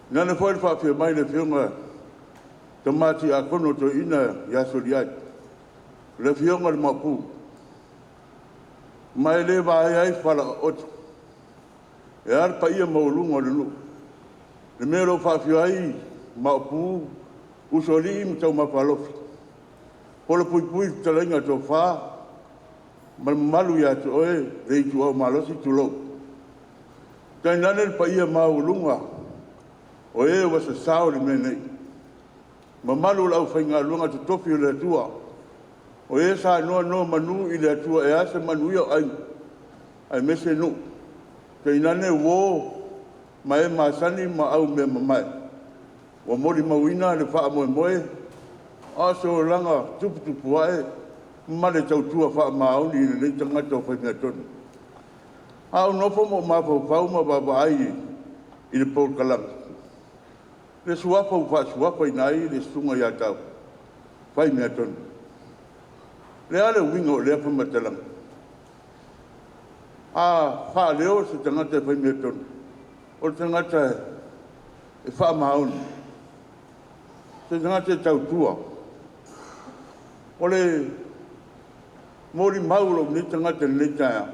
Tainane foi le faafio mai o le Afioga Tama Tiakono Toeaina ia Soliai, le Afioga i le Maopu, ma e le vaea ai falaooto. E a le paia maualuga o le nuu, le mea o lo o faafio ai Maopu, Usoalii ma Taumafalofi, Falepuipui le fetalaiga i le Tofa ma le mamalu ia te oe le Ituau malosi, tulou. Tainane le paia maualuga o e ua sasao i le mea nei. Mamalu o le aufaigaluega totofi a le Atua, o e sa nonomanu i le Atua e a se manuia o aiga, aemaise nuu, tainane uo ma e masani ma au mea mamae ua molimauina le faamoemoe a o se olaga tuputupuae ma le tautua faamaoni i lenei tagata o Faimeatonu. A ou nofo ma ou mafaufau ma vaavaai i le polokalame, le suafa ua faasuafaina ai le susuga ia Tau, Faimeatonu. O le a le uiga o lea faamatalaga? A faaleo se tagata e faimeatonu, o le tagata e faamaoni, se tagata e tautua. O le molimau a lou nei tagata i lenei taeao,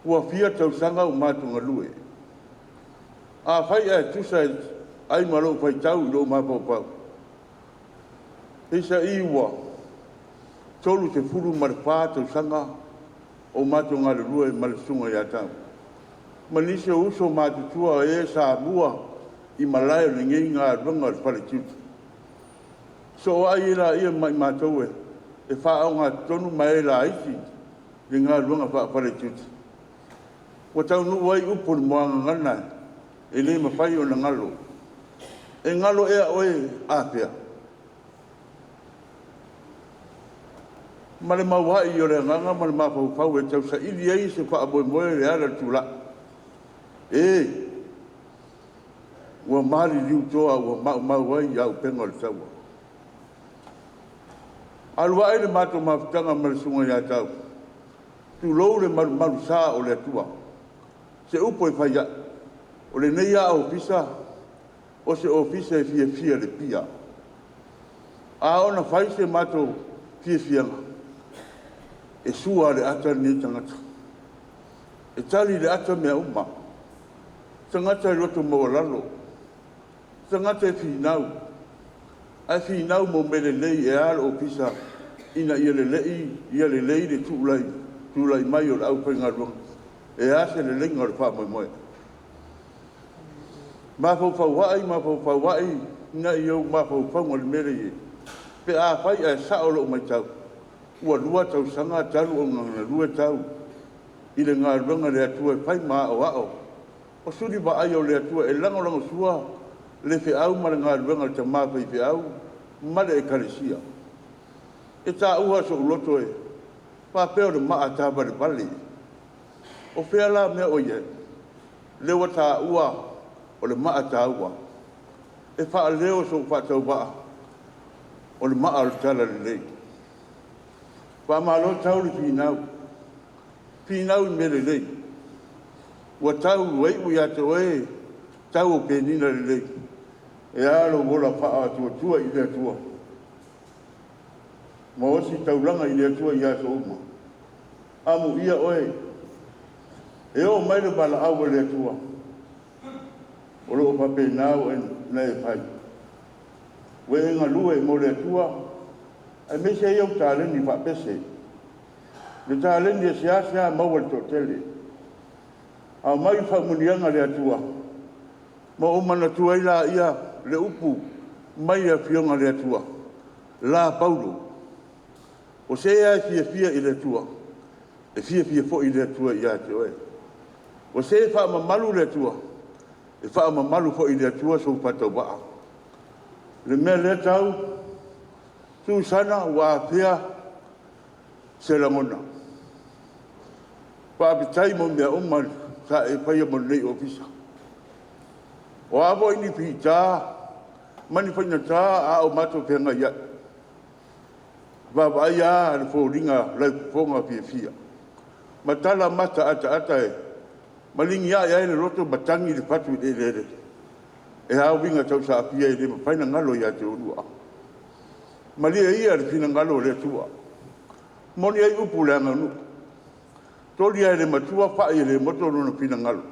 ua fia tausaga o matou galue. Afai ae tusa ai ma lou faitau i lou mafaufau, peiseai ua 34 tausaga o matou galulue ma le susuga ia Tau. Ma nisi o uso matutua o e sa mua i malae o lenei galuega o le Fale Tiute. Sooai ai laia ma i matou e faaogatotonu ma e laiti le galuega faa-Fale Tiute. Ua taunuu ai upu o le muagagana e le mafai ona galo. E galo ea oe Afea? Ma le mauai o le agaga ma le mafaufau e tausaili ai se faamoemoe o le ala o le tulai. E, ua maliliu toa ua maumau ai auupega o le taua. Alu ae le matou mafutaga ma le susuga ia Tau, tulou le malumalusa o le Atua. Se upu e fai ai, o lenei lava ofisa, o se ofisa e fiafia i le pia. A ona fai se matou fiafiaga, e sua le ata lenei tagata. E tali le ata mea uma. Tagata e loto maualalo, tagata e finau, ae finau mo mea lelei e a le ofisa ina ia lelei, ia lelei le tulai mai o le aufaigaluega. E a se leleiga o le faamoemoe? Mafaufaua'i, mafaufaua'i ina i ou mafaufauga i le mea lea e i ai, pe afai ae sa'o lo'u matau, ua 2 tausaga talu ona galue Tau i le galuega a le Atua e fai ma aoao o suli vaaia o le Atua e lagolagosua le feau ma le galuega a le tama faifeau ma le Ekalesia. E taua so'u loto e faapea o le maa tavalevale. O fea la mea o i ai? Lea ua taua o le maa taua. E faaleo so'u faatauvaa o le maa o le Talalelei. Faamalo tau le finau, finau i mea lelei. Ua tau ua iu ia te oe tau o penina lelei. E a lou ola faatuatua i le Atua ma osi taulaga i le Atua i aso uma. Amuia oe, e oo mai le valaau a le Atua, o lo o faapena oe na e fai. Ua e galue mo le Atua, aemaise ai au taleni faapese. Le taleni e seasea maua i le toatele. Aumai faamanuiaga a le Atua, ma ou manatua ai laia le upu mai le Afioga a le Atua, la Paulo. O se lava e fiafia i le Atua, e fiafia foi le Atua ia te oe. O se e faamamalu le Atua, e faamamalu foi i le Atua sou faatauvaa. Le mea lea tau, Susana ua afea se lagona. Faafetai mo mea uma sa e faia mo lenei ofisa. O a foi ni fita ma ni faigata a o matou feagai ai. Vaavaai lava le foliga o lau fofoga fiafia. Ma tala mata ataata e maligi ae ai le loto ma tagi le fatu i le eleele. E a uiga tausaafia e le mafai ona galo ia te oulua. Malie ia le finagalo o le Atua. Moni ai upu o le aganuu. Toli lava e le matua fai e le moto lona finagalo.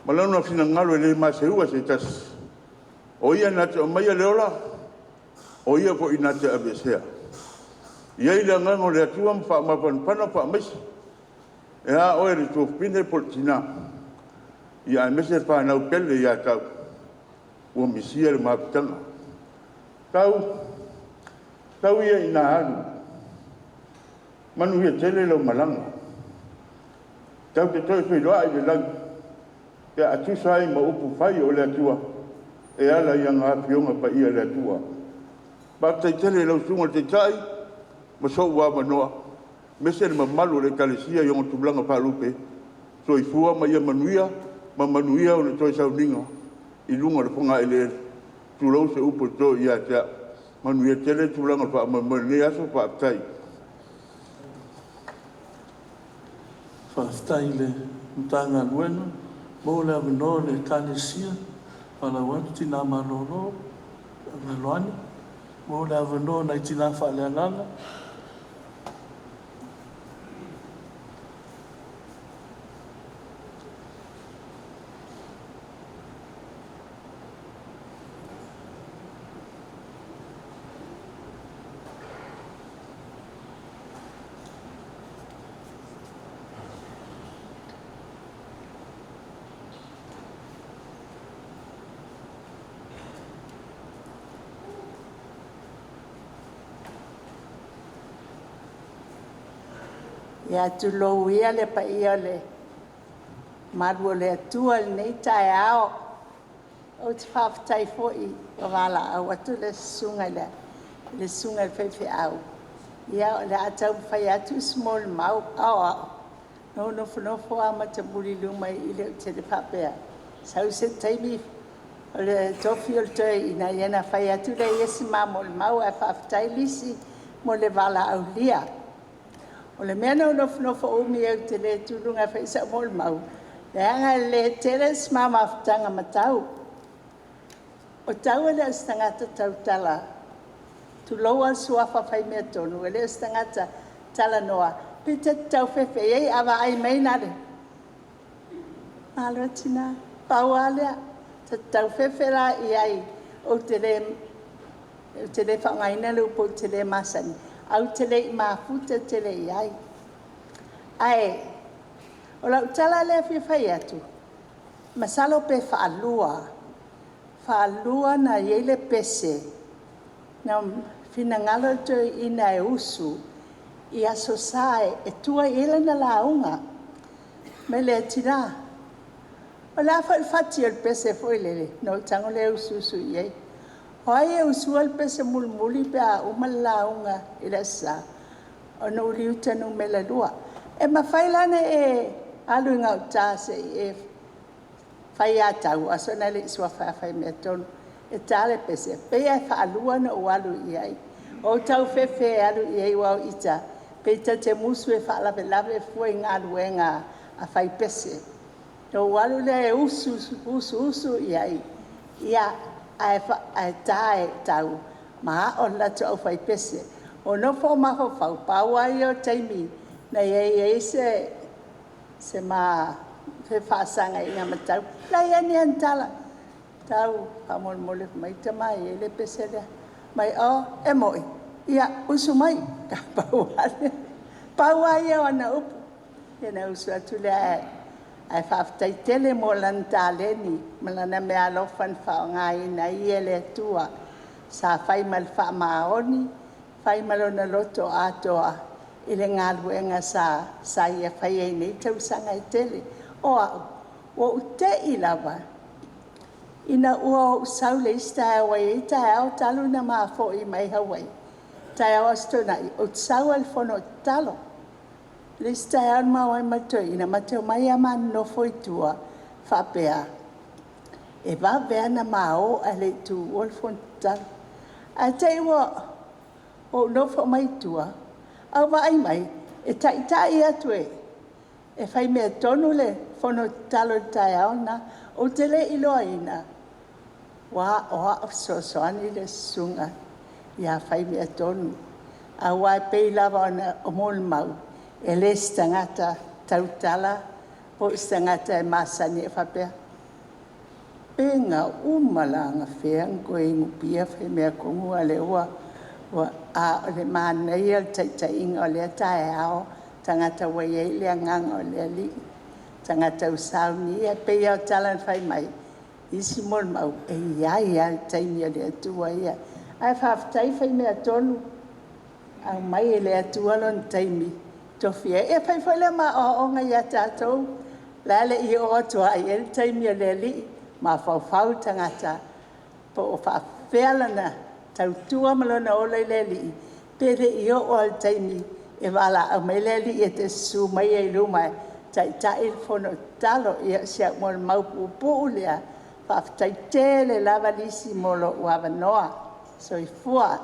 Ma lona finagalo e le maseua se tasi. O ia na te aumaia le ola, o ia foi na te aveesea. E i ai le agaga o le Atua ma faamafanafana ma faamaisi. E a oe le tuafafine po o le tina, ia aemaise le fanau pele ia Tau, ua misia le mafutaga. Tau, tau ia ina alu, manuia tele lau malaga. Tau te toe feiloai i le lagi, pe a tusa ai ma upu fai o le Atua, e ala i ana afioga paia i le Atua. Faafetai tele i lau Susuga i le Taitai ma so'u avanoa, aemaise le mamalu o le Ekalesia i ona tulaga faalupe, soifua ma ia manuia, ma manuia ona toe sauniga i luga o le fogaeleele. Tulou se upu e to ia te au. Manuia tele tulaga o le faamoemoe i lenei aso, faafetai. Faafetai i le Matagaluega mo le avanoa o le Ekalesia. Valaau atu Tina Malolo, Aloani, mo le avanoa nai tina faaleagaga. Ia tulou ia le paia o le malu o le Atua i lenei taeao. Ou te faafetai foi ua valaau atu le susuga i le susuga i le faifeau. Ia o le a taumafai atu se molimau. A o au, na ou nofonofo lava matamuli i luma i i, ou te le faapea, sau se taimi o le tofi o le toeaina, ia ona fai atu lea o se ma molimau. Ae faafetai Lisi mo le valaaulia. O le mea na ou nofonofo umi ai ou te le tu i luga e fai sau molimau, leaga e le tele se ma mafutaga ma Tau. O Tau e le o se tagata tautala, tulou lava le suafa Faimeatonu, e le o se tagata talanoa. Pe ta te tau fefe i ai, a vaai mai na o le malo tina. Pau lava lea. Ta te tau fefe la i ai, ou te le faaaogaina le upu ou te le masani, ae ou te le i mafuta tele i ai. Ae O lau tala lea e fia fai atu, masalo pe faalua, faalua ona i ai le pese na finagalo le toeaina e usu i Aso Sa e tua i ai lana lauga. Fai mai lea, “Tina, o le a foi le fati o le pese foi lele?” Ona ou tago lea usuusu i ai. O ai e usua le pese mulimuli pe a uma le lauga i le Aso Sa? Ona ou liuta numera 2. E mafai la ona e alu i gauta se i e fai atau, soona e le i suafa ia Faimeatonu e ta le pese. E pei lava e faalua ona ou alu i ai. Ou te tau fefe e alu i ai aua o ita pei ta te musu e faalavelave fua i galuega a fai pese. Ona ou alu lea e usu usu i ai, ae ta e tau ma ao i le latou aufaipese. Ou nofo ou mafaufau, pau lava ia o taimi na i ai ai se ma fefaasagaiga ma Tau. E leai lava ni ana tala, “Tau, faamolemole fai mai tama e i ai le pese lea.” Fai mai, “Oh, e moi, ia, usu mai.” Na pau lava ia o ana upu, ona usu atu lea, ae faafetai tele mo lana taleni ma lana meaalofa na faaaogaina ai ia e le Atua. Sa fai ma le faamaoni, fai ma lona loto atoa i le galuega sa ia faia i nei tausaga e tele. O au, ua ou te i lava ina ua ou sau i le isi taeao, aua e i ai taeao talu ona ma foi mai Hawaii, taeao Aso Toonai, ou te sau lava i le fono tatalo. O le isi taeao na ma o ai ma le toeaina, ma te omai lava ma nonofo i tua faapea, e vave lava ona ma o ae le i tuua le fono tatalo. Ae te i ua ou nofo mai tua ae ou vaai mai e taitai atu e Faimeatonu le fono tatalo i le taeao lena. Ou te le i iloaina ua aoao fesoasoani le susuga ia Faimeatonu, aua e pei lava ona molimau, e le se tagata tautala po o se tagata e masani e faapea, pe na uma la anafea ona toe inupia Faimeatonu a o lea ua… A o le manaia o le taitaiga o lea taeao, tagata ua i ai le agaga o le Alii, tagata ua saunia. E pei lava o le tala na fai mai i isi molimau, e i ai lava le taimi a le Atua ia. Ae faafetai Faimeatonu, aumai e le Atua lona taimi e tofi ai. E fai foi lea ma aoaoga ia tatou, o le a le i oo atu lava i ai le taimi o le Alii, mafaufau le tagata po o faapefea lana tautua ma lona ola i le Alii, pe le i oo lava i le taimi e valaau mai ai le Alii e te susu mai ai i luma e taitai le fono tatalo. Ia, o si au molimau puupuu lea, faafetai tele lava Lisi mo lou avanoa. Soifua.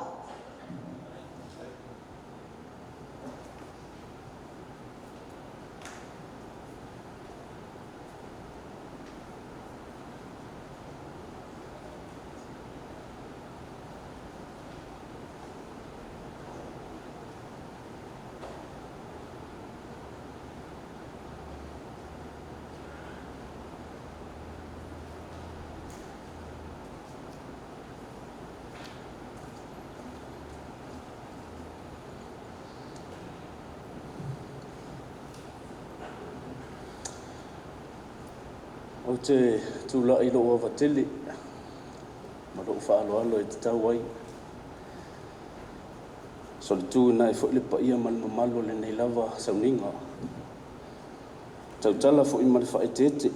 Ou te tulai i lou ava tele ma lou faaaloalo e tatau ai, e solituina ai foi le paia ma le mamalu o lenei lava sauniga, e tautala foi ma le faaeteete.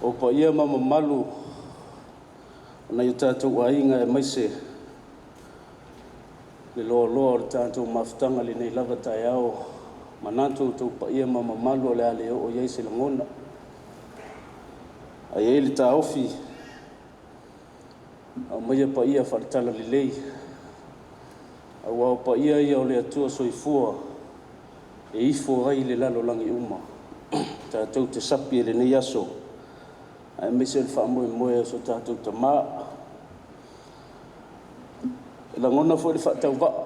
O paia ma mamalu o nai o tatou aiga aemaise le loaloa o le tatou mafutaga i lenei lava taeao, manatu o outou paia ma mamalu o le a le oo i ai se lagona. Ae i ai le taofi, aumaia paia faale-Talalelei, aua o paia ia o le Atua Soifua e ifo ai le lalolagi uma tatou te sapi ai i lenei aso, aemaise o le faamoemoe o so tatou Tama. E lagona foi le faatauvaa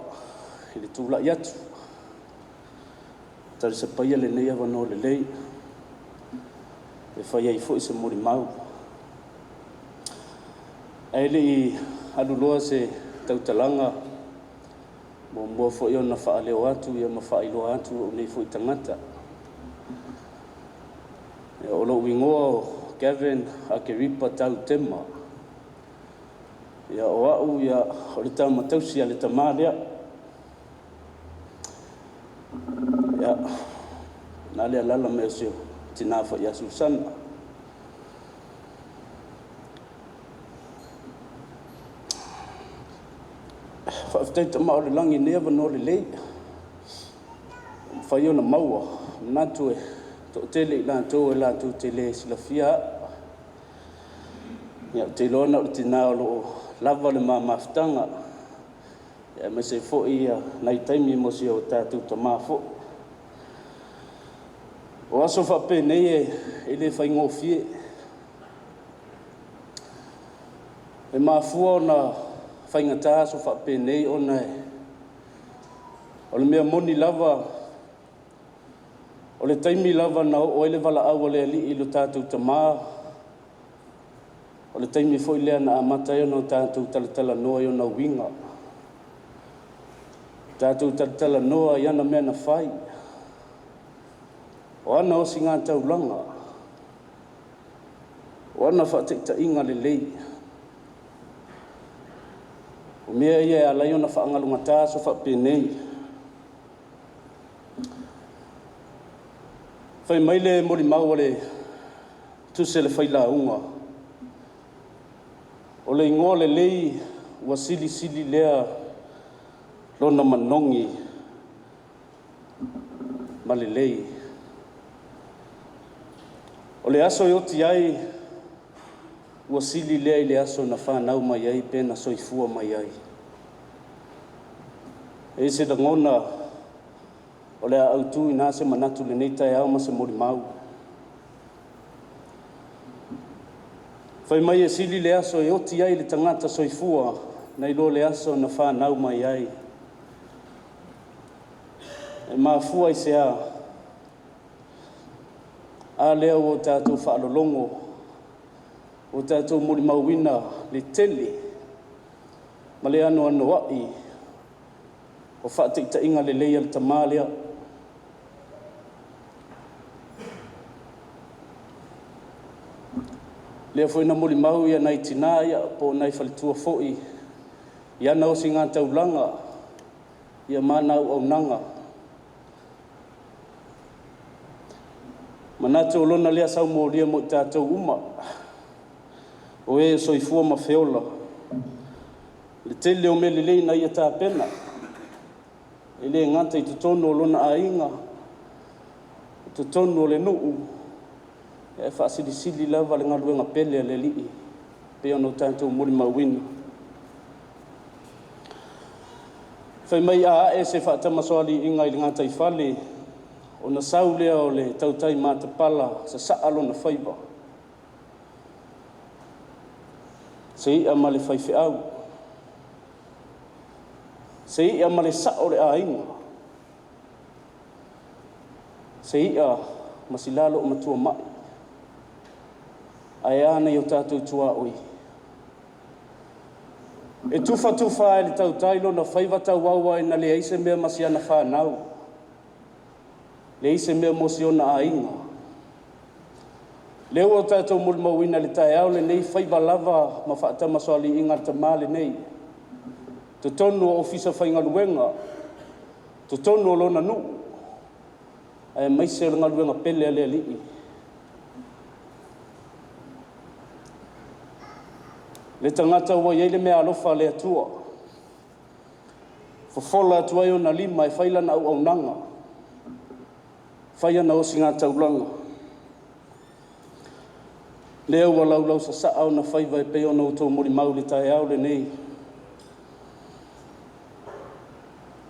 i le tulai atu, talisapaia lenei avanoa lelei e fai ai foi se molimau. Ae le i aluloa se tautalaga Muamua foi ona faaleo atu ia ma faailoa atu lou nei foi tagata. Ia, o lou igoa o Gavin Akeripa Tautema. Ia, o au ia, o le tama tausi a le tamā lea. Ia, na le alaala mai o si tinā foi ia Susana. Faafetai Tama o le lagi i lenei avanoa lelei ua mafai ona maua. Manatu e toatele i latou e latou te le silafia au. Ia, ou te iloa na o le tinā o lo o lava le ma mafutaga, aemaise foi nai taimi mo si o tatou tamā foi. O aso faapenei e le faigofie. E mafua ona faigata aso faapenei ona o le mea moni lava, o le taimi lava na oo ai le valaau a le Alii i lo tatou tamā, o le taimi foi lea na amata ai ona tatou talatalanoa i ona uiga, tatou talatalanoa i ana mea na fai, o ana osigataulaga, o ana faataitaiga lelei. O mea ia e ala ai ona faagalugata aso faapenei. Fai mai le molimau a le tusi a le failauga, o le igoa lelei ua silisili lea lona manogi ma lelei. O le aso e oti ai ua sili lea i le aso na fanau mai ai pe na soifua mai ai. E i ai se lagona o le a autu i ina se manatu i lenei taeao ma se molimau. Fai mai e sili le aso e oti ai le tagata soifua nai lo le aso na fanau mai ai. E mafua i se a? A lea ua tatou faalologo, ua tatou molimauina le tele ma le anoanoai o faataitaiga lelei a le tamā lea. Lea foi na molimau ia nai tinā ia po o nai faletua foi i ana osigataulaga ia ma ana auaunaga. Manatu o lona lea saumolia mo i tatou uma, o e soifua ma feola, le tele o mea lelei na ia tapena, e le gata i totonu o lona aiga, i totonu o le nuu, ae faasilisili lava le galuega pele a le Alii pei ona tatou molimauina. Fai mai a ae se faatamasoaliiga i le gataifale, ona sau lea o le tautai matapala sasaa lona faiva, se i'a ma le faifeau, se i'a ma le sa'o o le aiga, se i'a ma si la loomatua ma'i, ae a nai o tatou tuaoi. E tufatufa lava e le tautai lona faiva tauau ai na leai se mea ma si ana fanau, leai se mea mo si ona aiga. Lea ua tatou molimauina i le taeao lenei faiva lava ma faatamasoaliiga a le tamā lenei, totonu o ofisa faigaluega, totonu o lona nuu, aemaise o le galuega pele a le Alii. Le tagata ua i ai le meaalofa a le Atua, fofola atu ai ona lima e fai lana auaunaga, fai ana osigataulaga. Lea ua laulausasaa ona faiva e pei ona outou molimau i le taeao lenei.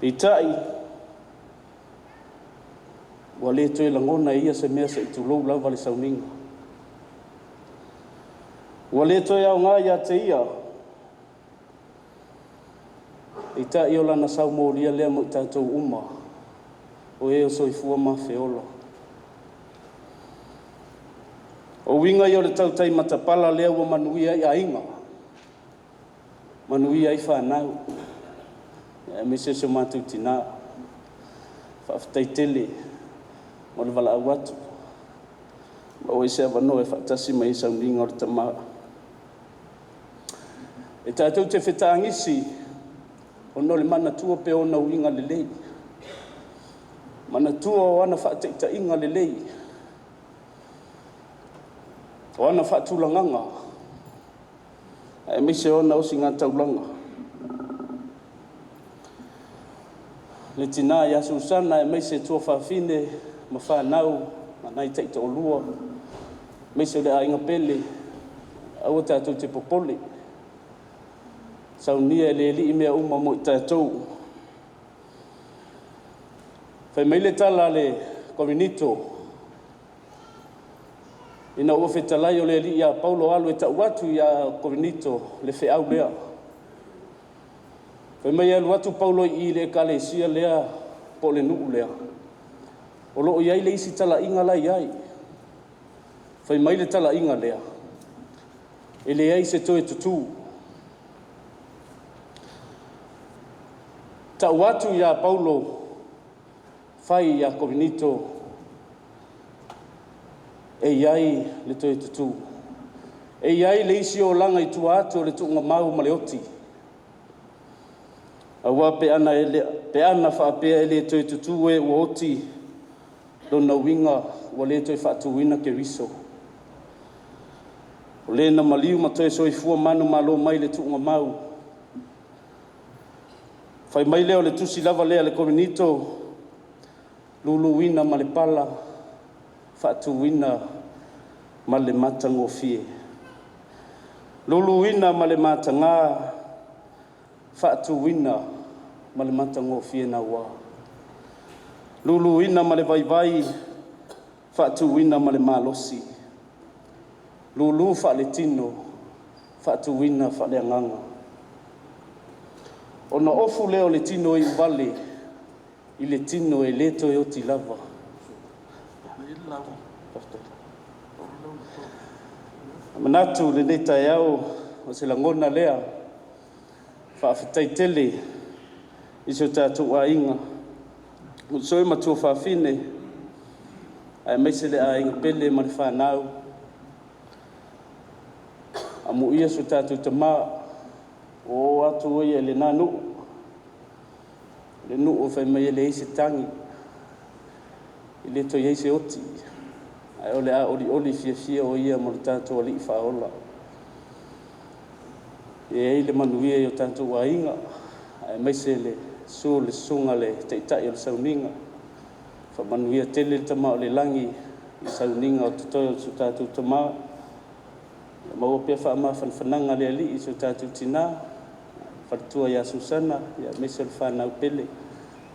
Peitai, ua le toe lagona e ia se mea se i tulou lava le sauniga. Ua le toe aoga ia te ia, peitai o lana saumolia lea mo i tatou uma, o e o soifua ma feola. O uiga ia o le tautai matapala lea ua manuia ai aiga, manuia ai fanau, Aemaise o si o matou tinā. Faafetai tele mo le valaau atu. Maua ai se avanoa e faatasi mai ai i sauniga o le tama. E tatou te fetagisi ona o le manatua pea o ona uiga lelei, manatua o ana faataitaiga lelei, o ana faatulagaga, aemaise o ana osigataulaga. Le tinā ia Susana aemaise tuafafine ma fanau ma nai taitoalua, aemaise o le aiga pele, aua tatou te popole, saunia e le Alii mea uma mo i tatou. Fai mai le tala a le Korinito, ina ua fetalai o le Alii ia Paulo alu e tau atu ia Korinito le feau lea. Fai mai e alu atu Paulo i i le ekalesia lea po o le nuu lea, o lo o i ai le isi talaiga la e i ai. Fai mai le talaiga lea, e leai se toe tutū. Tau atu ia Paulo, fai ia Korinito, e i ai le toe tutū. E i ai le isi olaga i tua atu o le tuugamau ma le oti. Aua pe ana, pe ana faapea e le toe tutū e ua oti, lona uiga ua le toe faatuina Keriso. O le na maliu ma toe soifua manumalo mai le tuugamau. Fai mai lea o le tusi lava lea a le Korinito, luluina ma le pala, faatuina ma le matagofie. Luluina ma le mataga, faatuina ma le matagofie naua. Luluina ma le vaivai, faatuina ma le malosi. Lulu faaletino, faatuina faaleagaga. Ona ofu lea o le tino iuvale i le tino e le toe oti lava. Manatu i lenei taeao o se lagona lea, faafetai tele i si o tatou aiga, uso e matua fafine, aemaise le aiga pele ma le fanau. Amuia si o tatou tama, ua oo atu ia i lena nuu, le nuu e fai mai e leai se tagi, e le toe i ai se oti, ae o le a olioli fiafia o ia ma lo tatou Alii Faaola. E i ai le manuia i o tatou aiga, aemaise le susu o le susuga i le Taitai o le Sauniga. Faamanuia tele le Tama o le lagi i sauniga o totoe o si o tatou tama. Ia maua pea faamafanafanaga a le Alii i si o tatou tinā, faletua ia Susana, aemaise o le fanau pele.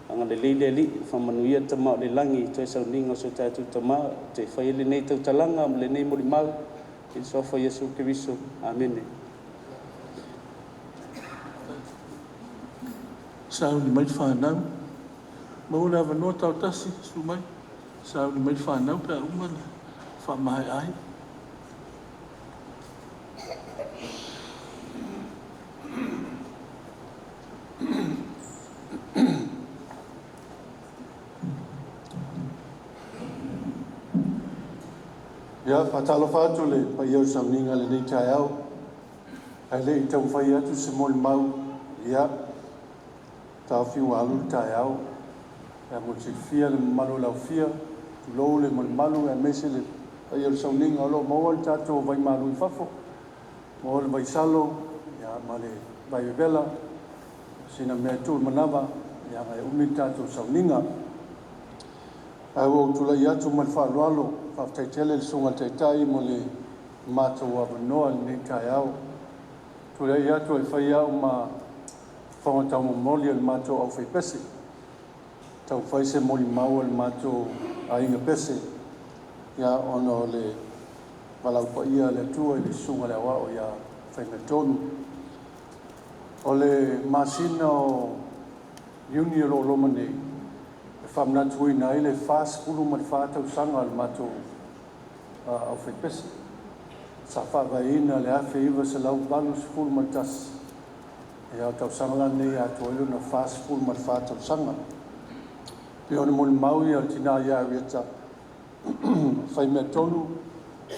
Agalelei le Alii, faamanuia le Tama o le lagi i toe sauniga o si o tatou tama. Ou te faia lenei tautalaga ma lenei molimau i le suafa o Iesu Keriso. Amene. Sauni mai le fanau. Maua le avanoa Taotasi, susu mai. Sauni mai le fanau pe a uma le faamaea ai. Ia, faatalofa atu i le paia o le sauniga i lenei taeao. Ae le i taumafai atu se molimau, ia, taofi ua alu le taeao. Ia mo le silafia le mamalu o le aufia, tulou le malumalu aemaise le paia o le sauniga o lo o maua le tatou vaimalu i fafo, maua le vaisalo ia, ma le vaivevela, sina mea e tuu i le manava, ia e umi le tatou sauniga. Ae ua ou tulai atu ma le faaaloalo, faafetai tele i le Susuga i le Taitai mo le matou avanoa i lenei taeao. Tulai atu e fai au ma fofoga taumomoli o le matou aufaipese, taumafai se molimau a le matou aiga pese, ia, ona o le valaau paia a le Atua i le Susuga i le Aoao ia Faimetonu. O le masina o Iuni o lo o loma nei, e faamanatuina ai le 44 tausaga o le matou aufaipese. Sa faavaeina i le 1981. Ia, o le tausaga la lenei e atoa ai lona 44 tausaga. Pei ona molimau le tina ia Arieta, Faimeatonu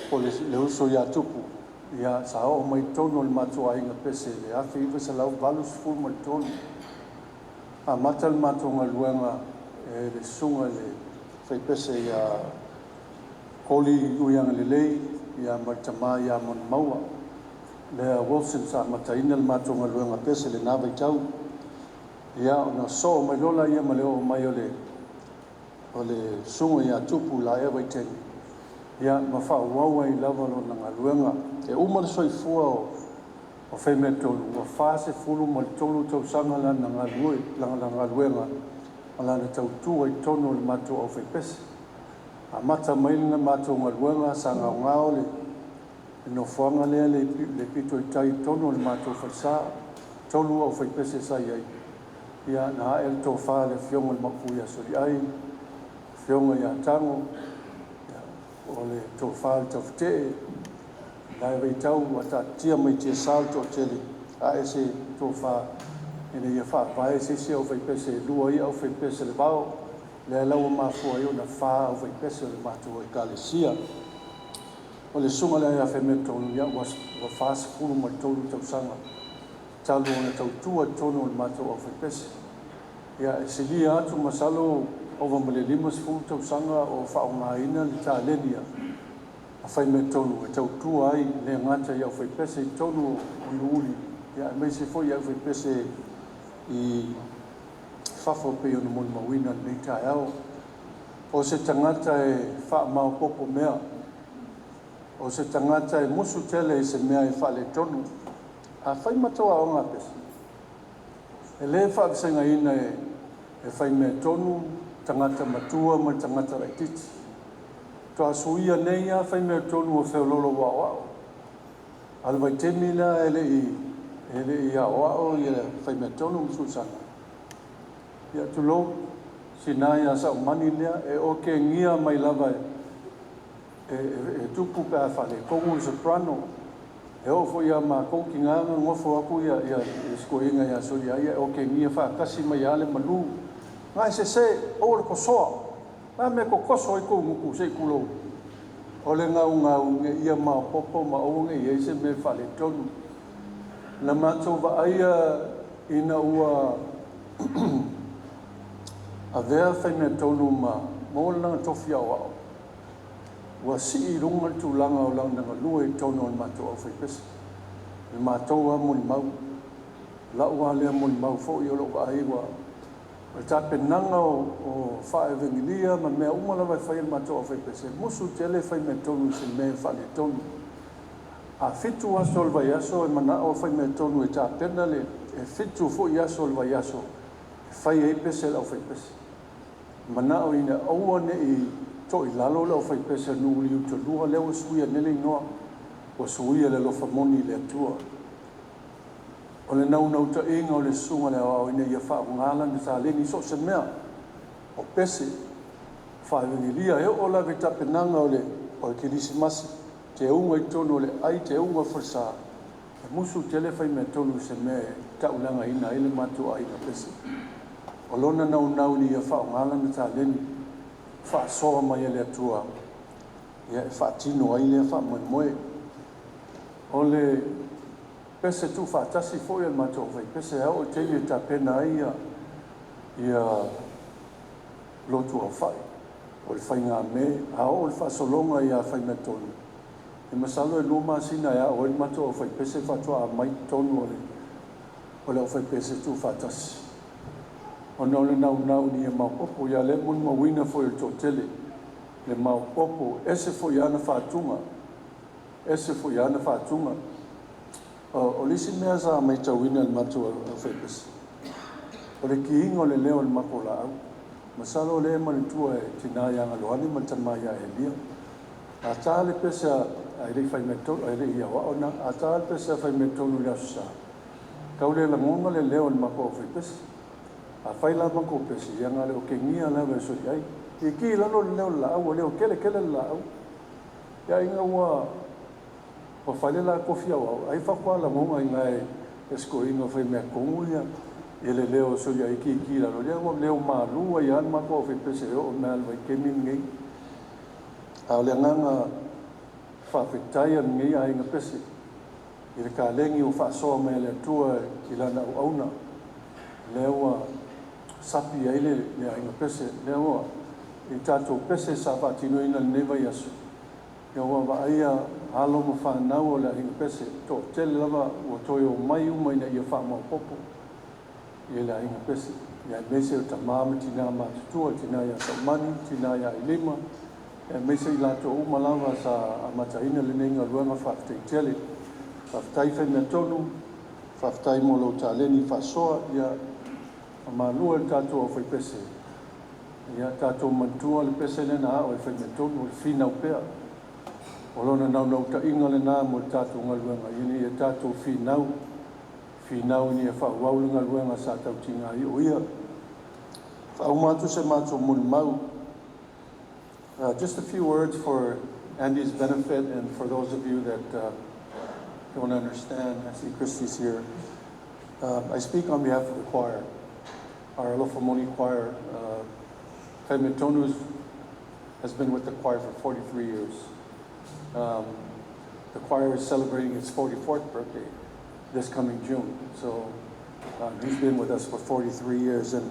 po o le uso ia Tupu, ia sa oo mai totonu o le matou aiga pese i le 1983. Amata le matou galuega e le susuga i le faipese ia Koli Uiagalelei ma le tama ia Manumaua lea Wilson sa amataina le matou galuega pese i lena vaitau. Ia ona sosoo mai loa lea ma le oo mai o le susuga ia Tupu i la ea vaitaimi, ia ma faaauau ai lava lona galuega. E uma le soifua o Faimeatonu ua 43 tausaga lana galuega ma lana tautua i totonu o le matou aufaipese. Amata mai lana matou galuega sa gaogao le nofoaga lea le pito i tai i totonu o le matou falesa, 3 aufaipese sa i ai. Ia na ae le tofa i le afioga i le Maopu ia Soliai, afioga ia Tago, o le tofa i le Taufetee, la e vaitau ua taatitia mai tiasa le toatele, ae se tofa ina ia faavae se isi aufaipese e 2 ai aufaipese le vao, lea la ua mafua ai ona 4 aufaipese o le matou Ekalesia. O le susuga lea ia Faimeatonu, ia ua 43 tausaga talu ona tautua i totonu o le matou aufaipese. Ia e silia atu masalo ova ma le 50 tausaga o faaaogaina le taleni a Faimeatonu e tautua ai le gata i aufaipese i totonu o Nuuuli, ia aemaise foi i aufaipese i fafo pei ona molimauina i lenei taeao. O se tagata e faamaopoopo mea, o se tagata e musu tele i se mea e faaletonu. Afai matou aoga pese, e le faavasegaina e Faimeatonu tagata matua ma le tagata laitiiti. Toa suia nei lava Faimeatonu o feoloolo aoao. A o le vaitaimi la e le i aoao ia Faimeatonu ma Susana, ia tulou, sina ia Saumani lea e okegia mai lava e tupu pe a faaletonu le soprano. E oo foi ia matou tina na nofo atu ia sikoiga ia Soliai e okegia faatasi mai lava le malu. Nai sese, aua le tosoa, la mea totoso ai tou gutu se i tulou. O le gaugau ina ia maopoopo ma aua ne i i ai se mea faaletonu. Na matou vaaia ina ua avea Faimeatonu ma maua lana tofi aoao, ua sii i luga le tulaga o lana galue i totonu o le matou aufaipese. Le matou lava molimau, lau lava lea molimau foi o lou vaai ua o le tapenaga o faa-evegelia ma mea uma lava e fai e le matou aufaipese, musu tele Faimeatonu i se mea e faaletonu. A 7 aso o le vaiaso e manao Faimeatonu e tapena le 7 foi aso o le vaiaso e fai ai pese le aufaipese. Manao ina aua ne i toilalo le aufaipese o Nuuuli Utalua, lea ua suia nei le igoa, ua suia le alofa moni i le Atua. O le naunautaiga o le susuga i le aoao ina ia faaaoga lana taleni i so o se mea, o pese, faa-evegelia, e oo lava i tapenaga o le kerisimasi, teuga i totonu o le ai, teuga o le falesa, e musu tele Faimeatonu i se mea e tauleagaina ai le matou aiga pese. O lona naunau ina ia faaaoga lana taleni, faasoa mai e le Atua, ia e faatino ai lea faamoemoe. O le pese tuufaatasi foi o le matou aufaipese, a oo i le taimi e tapena ai ia lotu aofai, o le faigamē, a oo le faasologa ia Faimeatonu, e masalo e 2 masina e ao ai le matou aufaipese faatoa aumai totonu o le aufaipese tuufaatasi. Ona o le naunau ina ia maopoopo, ia lea molimauina foi e le toatele le maopoopo, ese foi lava na faatuga, ese foi lava na faatuga. O le isi mea sa matauina e le matou aufaipese, o le kiiga o le leo o le matou laau. Masalo o lea e manatua e tina ia Galoane ma le tama ia Elia. A ta le pese a e le i Faimeatonu, a e le i aoao na, a ta le pese a Faimeatonu i le aso Sa, tau le lagona le leo o le matou aufaipese. A fai la matou pese, ia na o le okegia lava e Soliai. I ki i lalo le leo o le laau, ua leo kele kele le laau. Ia ina ua fai le la tofi aoao, ai faatoa lagona ina e Tasi toeaina o Faimeatonu ia ia le leo o Soliaikiki i lalo lea ua leo malu ai lava le matou aufaipese e oo mai lava i le vaitaimi lenei. A o le agaga faafetai a lenei aiga pese i le kalegi ua faasoa mai e le Atua i lana auauna, lea ua sapi ai le aiga pese, lea ua i tatou pese sa faatinoina i lenei vaiaso, ia ua vaaia alo ma fanau o le aiga pese, toatele lava ua toe omai uma ina ia faamaopoopo i le aiga pese. Aemaise o tama ma tina matutua, tina ia Saumani, tina ia Ilima, aemaise i latou uma lava sa amataina lenei galuega. Faafetai tele. Faafetai Faimeatonu, faafetai mo lou taleni faasoa, ia famalua le tatou aufaipese, ia tatou manatua le pese lea na ao e Faimeatonu, o le finau pea. O lona naunautaiga lena mo le tatou galuega, ina ia tatou finau, finau ina ia faaauau le galuega sa tautiga ai o ia. Faauma atu se matou molimau. Just a few words for Andy's benefit and for those of you that don't understand. I see Christy's here. I speak on behalf of the choir, our Alofa Moni choir. Faimeatonu has been with the choir for 43 years. The choir is celebrating its 44th birthday this coming June. So he's been with us for 43 years, and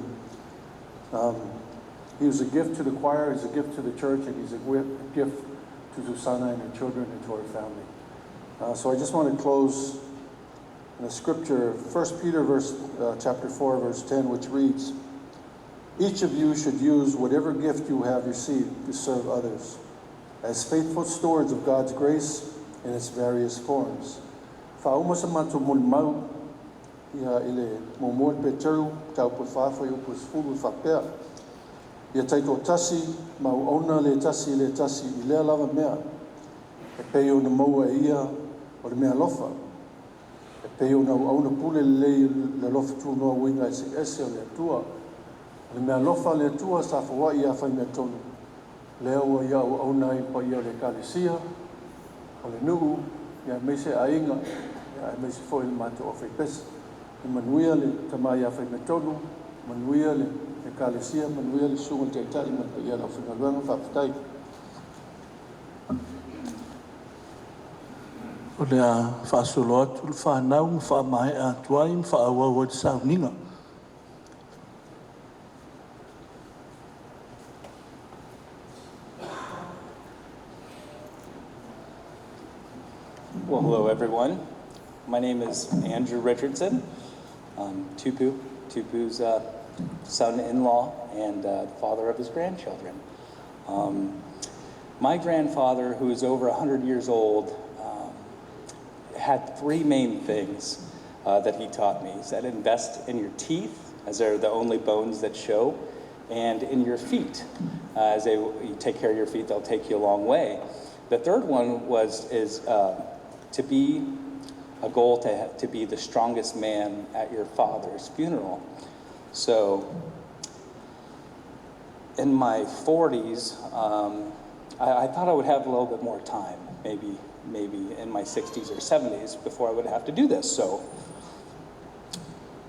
he was a gift to the choir, he's a gift to the church, and he's a gift to Susanna and her children and to our family. So I just want to close in a scripture, 1 Peter chapter 4, verse 10, which reads, "Each of you should use whatever gift you have received to serve others, as faithful stewards of God's grace in its various forms." Faauma sa matou molimau ia i le muamua Peteru mataupu e 4 fuaiupu e 10 e faapea, ia taitoatasi ma auauna le tasi i le tasi i lea lava mea e pei ona maua e ia o le mea alofa, e pei ona auauna pule lelei le alofa tunoa uiga eseese o le Atua. O le mea alofa le Atua sa foai ia Faimeatonu, lea ua ia auauna ai paia o le ekalesia, o le nuu, ia aemaise aiga, ia aemaise foi le matou aufaipese. E manuia le tama ia Faimeatonu, manuia le ekalesia, manuia le susuga i le taitai ma le paia o le aufaigaluega. Faafetai. O le a faasolo atu le fanau ma faamaea atu ai ma faaauau ai le sauniga. Well, hello everyone. My name is Andrew Richardson. I'm Tupu, Tupu's son-in-law and father of his grandchildren. My grandfather, who is over 100 years old, had three main things that he taught me. He said, invest in your teeth, as they're the only bones that show, and in your feet. As you take care of your feet, they'll take you a long way. The third one is to be a goal to be the strongest man at your father's funeral. So in my 40s, I thought I would have a little bit more time, maybe in my 60s or 70s before I would have to do this. So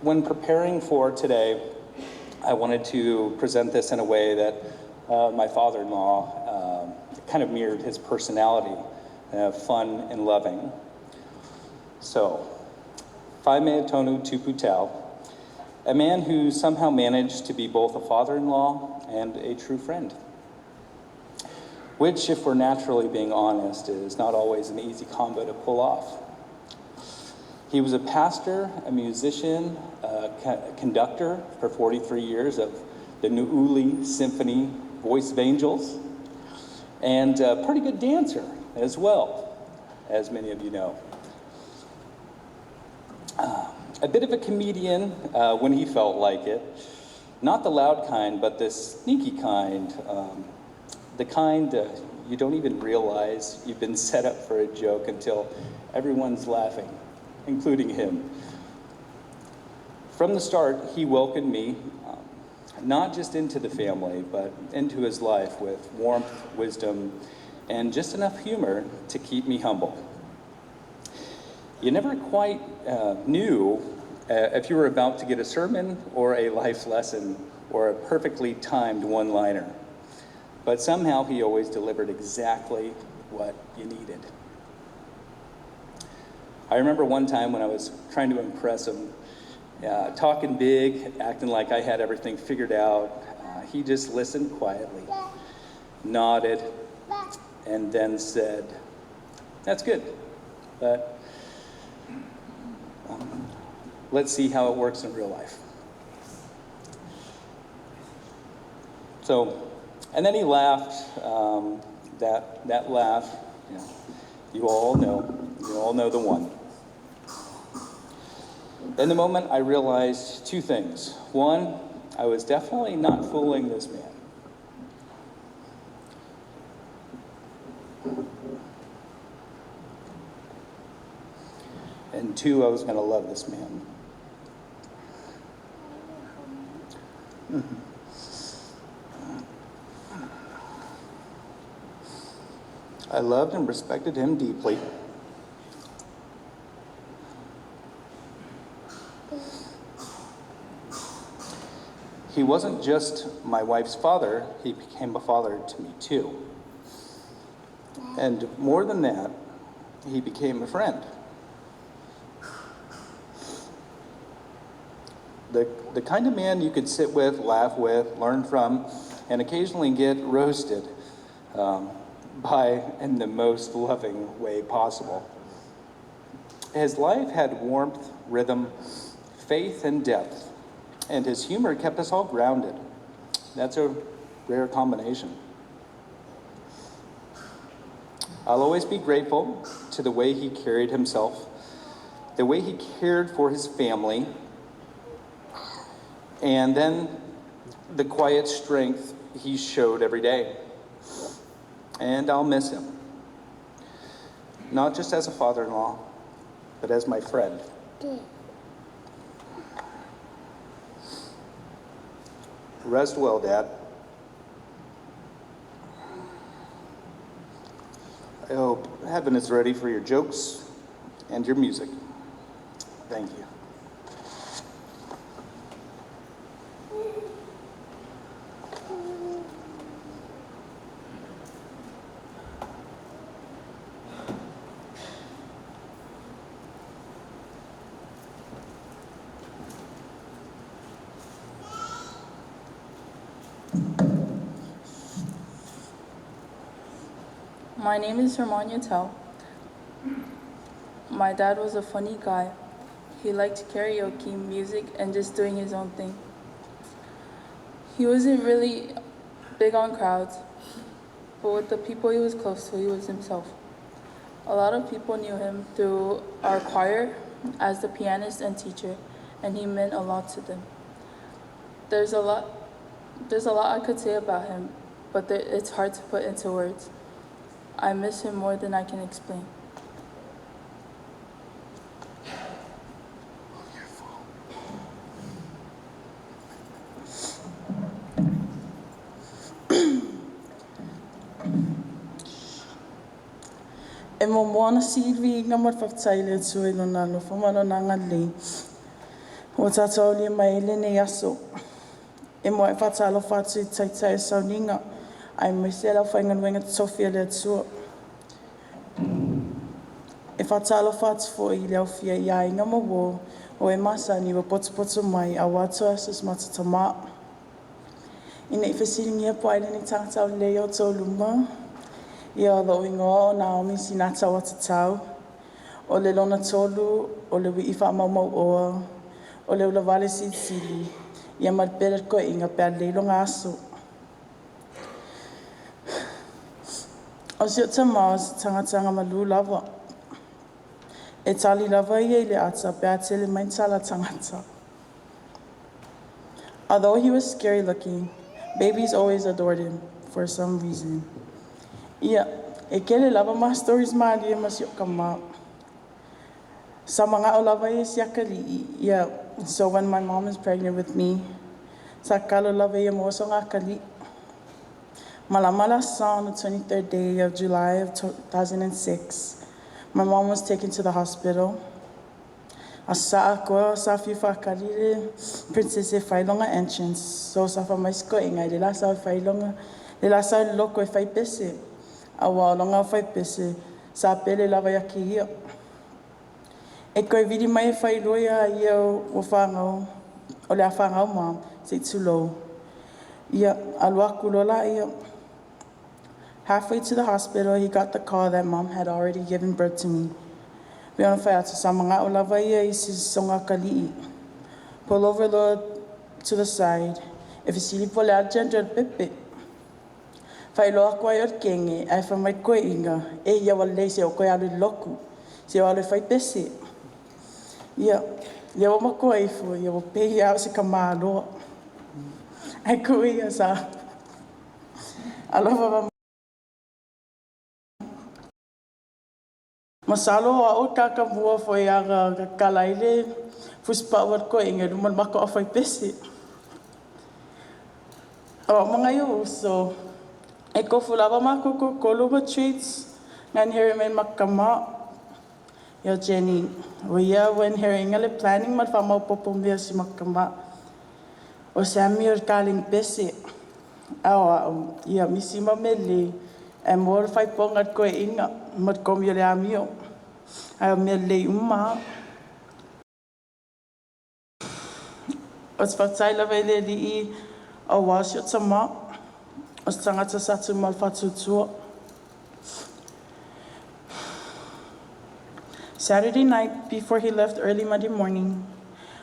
when preparing for today, I wanted to present this in a way that my father-in-law kind of mirrored his personality, fun and loving. So, Faimeatonu Tupu Tau, a man who somehow managed to be both a father-in-law and a true friend, which, if we're naturally being honest, is not always an easy combo to pull off. He was a pastor, a musician, a conductor for 43 years of the Nu'uuli Symphony Voice of Angels, and a pretty good dancer as well, as many of you know. A bit of a comedian when he felt like it. Not the loud kind, but the sneaky kind. The kind you don't even realize you've been set up for a joke until everyone's laughing, including him. From the start, he welcomed me, not just into the family, but into his life with warmth, wisdom, and just enough humor to keep me humble. You never quite knew if you were about to get a sermon or a life lesson or a perfectly timed one liner. But somehow he always delivered exactly what you needed. I remember one time when I was trying to impress him, talking big, acting like I had everything figured out. He just listened quietly, nodded, and then said, That's good, but let's see how it works in real life. So, and then he laughed. That laugh, you know, you all know the one. In the moment, I realized two things. One, I was definitely not fooling this man. And two, I was going to love this man. Mm-hmm. I loved and respected him deeply. He wasn't just my wife's father, he became a father to me too. And more than that, he became a friend. The kind of man you could sit with, laugh with, learn from, and occasionally get roasted by in the most loving way possible. His life had warmth, rhythm, faith, and depth, and his humor kept us all grounded. That's a rare combination. I'll always be grateful to the way he carried himself, the way he cared for his family, and then the quiet strength he showed every day. And I'll miss him. Not just as a father-in-law, but as my friend. Rest well, Dad. I hope heaven is ready for your jokes and your music. Thank you. My name is Herman Yatel. My dad was a funny guy. He liked karaoke, music, and just doing his own thing. He wasn't really big on crowds, but with the people he was close to, he was himself. A lot of people knew him through our choir as the pianist and teacher, and he meant a lot to them. There's a lot I could say about him, but it's hard to put into words. I miss him more than I can explain. E momoana silvi nga mo whakataile atu e lona alofa ma lona agalelei. Ua tatou aulia mai ai lenei aso. E moa e faatalofa atu i taitai o sauniga, aemaise le aufaigaluega totofi a le Atua. E faatalofa atu foi i le aufia i aiga ma uō o e masani ua potopoto mai aua toe aso o si matou tamā. Ina i fesiligia po o ai lenei tagata aulelei i o outou luma, ia o lou igoa o Naomi Sinata Watatau, o le lona tolu o le ui'i faamaumau'oa, o le ulavale silisili, ia ma le pele o le koe'iga pe a lelei loga aso. O si o'u tamā o se tagata agamalū lava. E tali lava ia i le ata pe a tele mai ni tala a tagata. Although he was scary looking, babies always adored him for some reason. Ia, e kele lava ma stories malie ma si o'u kamā. Sa maga'o lava ia i si akali'i, ia, so when my mom is pregnant with me, sa kalo lava ia mo so akali'i. Malama le aso Sa on the 23rd day of July of 2006, my mom was taken to the hospital. Aso Sa atoa sa fiu faatali le princess e fai lona entrance, so sa fai mai si toeaina i le la sau e fai lona le la sau i le lotu e fai pese, auā o lona aufaipese sa pele lava iā te ia. E toe vili mai e failua iā ia ua fanau o le a fanau ma se i tulou, ia alu atu loa laia. Halfway to the hospital, he got the call that Mom had already given birth to me. Pei ona fai atu sa manao lava ia i se sogatali'i. Pull over loa to the side e fesili po o le a le gender o le pepe. Faailoa atu ai o le kene ae fai mai le toeaina, e ia ua lelei se i ou toe alu i le lotu, se i ou alu e fai pese. Ia, lea ua matua ifo, ia ua pei lava o se tamaloa. Ae tuu ia sa alofa. Masalo o au le tagata mua foi ana tatala ai le fusipau a le toeaina i luma o le matou aufaipese. O au ma nai ou uso, e tofu lava matou toatolu ma traits na inherit mai i le matou tamā. Ia Jenny, o ia ua inherit ina le planning ma le faamaopoopo o mea o si matou tamā. O Sammy o le kaleni pese, a o au, ia misi ma mea lelei, ae maua le faipona a le toeaina ma le komi o le amio. Ae o mea lelei uma lava. Ou te faafetai lava i le Alii auā si ou tamā, o se tagata sa tumau i le faatuatua. Saturday night, before he left early Monday morning,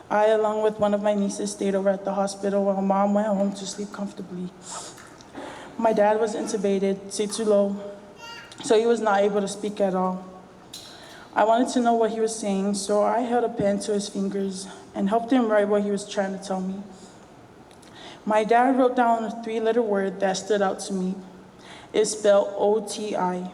I, along with one of my nieces, stayed over at the hospital while Mom went home to sleep comfortably. My dad was intubated, low, so he was not able to speak at all. I wanted to know what he was saying, so I held a pen to his fingers and helped him write what he was trying to tell me. My dad wrote down a three-letter word that stood out to me. It spelled O-T-I.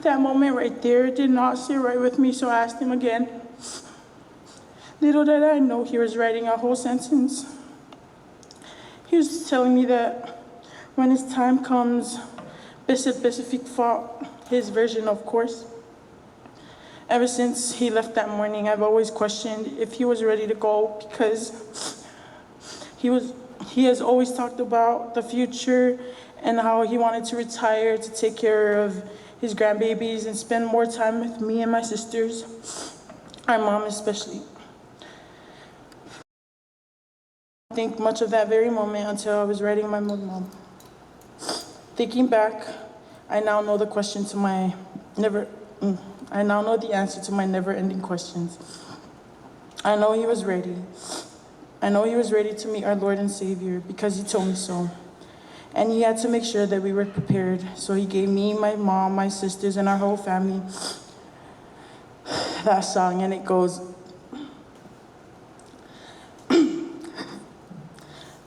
That moment right there did not sit right with me, so I asked him again. Little did I know he was writing a whole sentence. He was telling me that when his time comes, Bishop fought his version, of course. Ever since he left that morning, I've always questioned if he was ready to go because he has always talked about the future and how he wanted to retire to take care of his grandbabies and spend more time with me and my sisters, our mom especially. I think much of that very moment until I was writing my mom. Thinking back, I now know the question to my never, I now know the answer to my never-ending questions. I know he was ready. I know he was ready to meet our Lord and Savior because he told me so. And he had to make sure that we were prepared. So he gave me, my mom, my sisters, and our whole family that song, and it goes,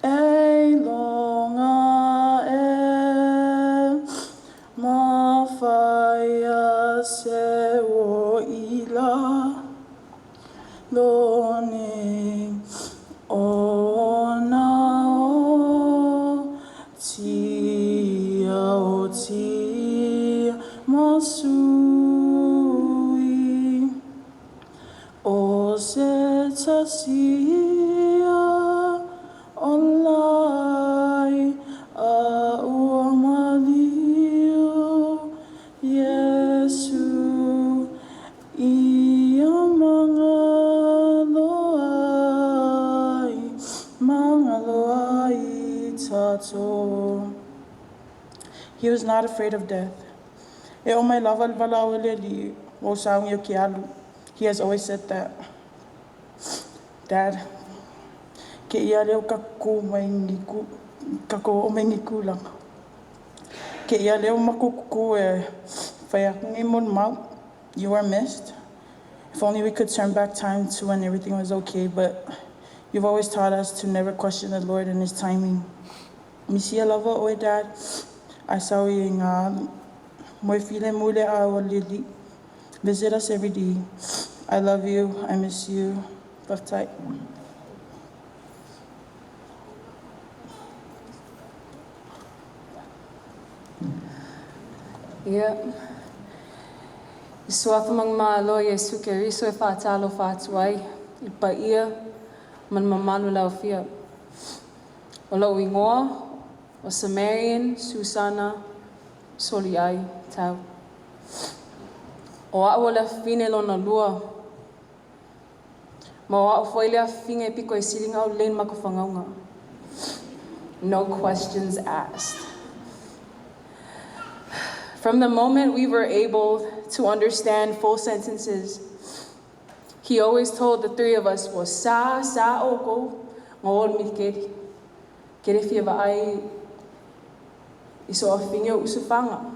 E loga e mafaia se o ila lo nei o na o tia o tia masui o se tasia o lai a ua maliu Iesu ia magalo ai, magalo ai tatou. He was not afraid of death. E oo mai lava le valaau a le Alii, ua ou sauni ou te alu. He has always said that. Dad, ke ia leo ka ku mai ni ku, ka ko o mai ni kulaga. Ke ia leo makukuku e whai aku ngi mon mau. You are missed. If only we could turn back time to when everything was okay, but you've always taught us to never question the Lord and His timing. Misia lava oe, Dad. I saw i ngā moe file mule a o lili. Visit us every day. I love you. I miss you. Love tight. Ia, i suafa manumalo o Iesu Keriso e faatalofa atu ai i le paia ma le mamalu lauafia. O lou igoa o Samarian Susana Soliai Tau. O au o le afafine lona lua. Ma o au foi le afafine e pito i sili ona aulelei i le matou fanauga. No questions asked. From the moment we were able to understand full sentences, he always told the three of us, ua sa sa oukou ona o le militeli. Kele fia vaai i so afafine o usofaga.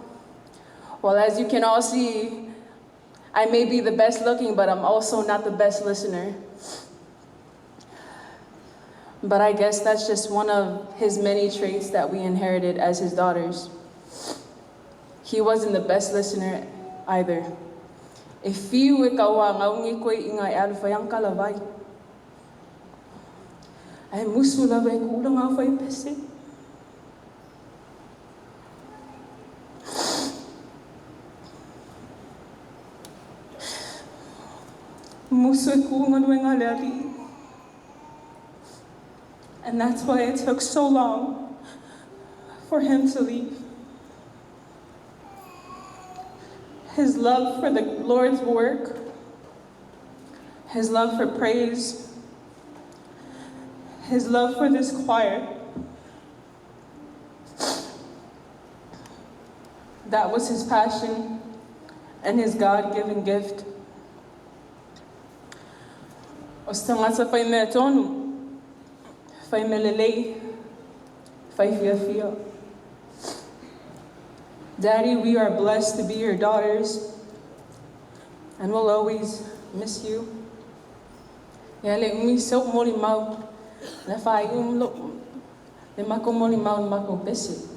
Well, as you can all see, I may be the best looking, but I'm also not the best listener. But I guess that's just one of his many traits that we inherited as his daughters. He wasn't the best listener either. E fiu e kauāgau ni koe i alu fai ang kalavai. Ae musu lava e kula ngā whai pese. Musu e ku galuega a le Alii. And that's why it took so long for him to leave. His love for the Lord's work, his love for praise, his love for this choir. That was his passion and his God given gift. O se tagata fai mea tonu, fai mea lelei, fai fiafia. Daddy, we are blessed to be your daughters, and we'll always miss you. Ia le umi so molimau, le whai um lo, le mako molimau le mako pese.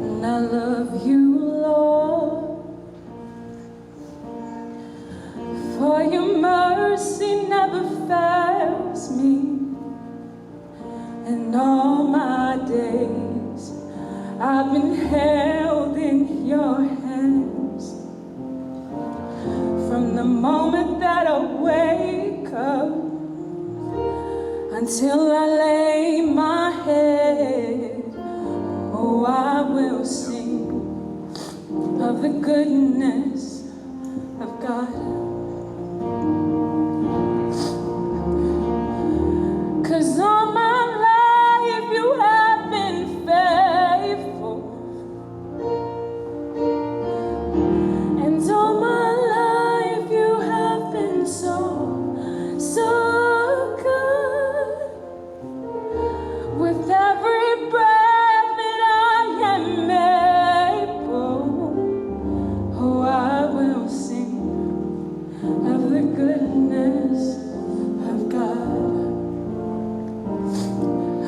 And I love you, Lord, for your mercy never fails me. In all my days, I've been held in your hands. From the moment that I wake up until I lay my head, oh, I will sing of the goodness of God. 'Cause all my life you have been faithful. And all my life you have been so, so good. With every breath that I am able, oh, I will sing of the goodness of God.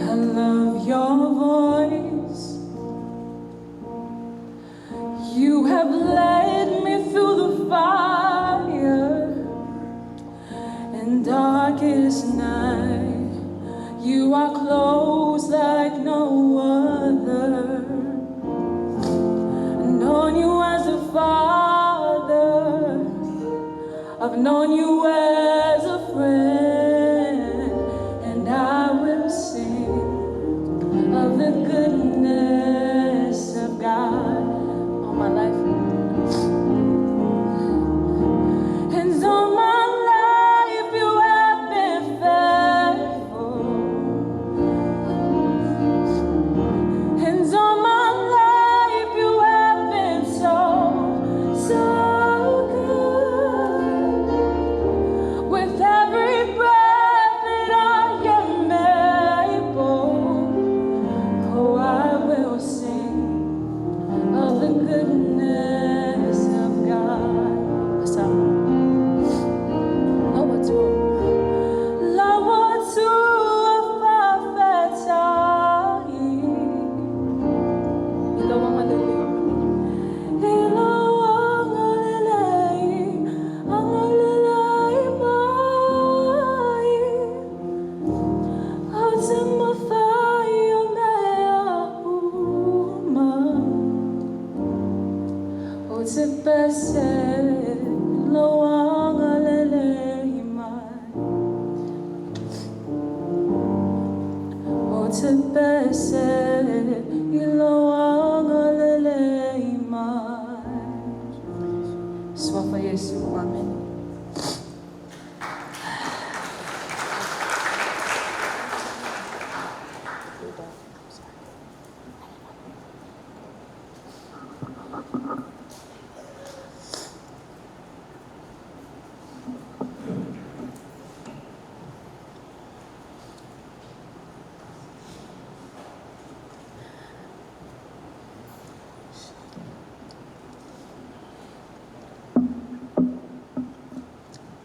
I love your voice. You have led me through the fire and darkest night. You are close like no other. Known you as a father. I've known you as a friend, and I will sing of the goodness of God all my life. And all my life you have been faithful. And all my life you have been so, so good. With every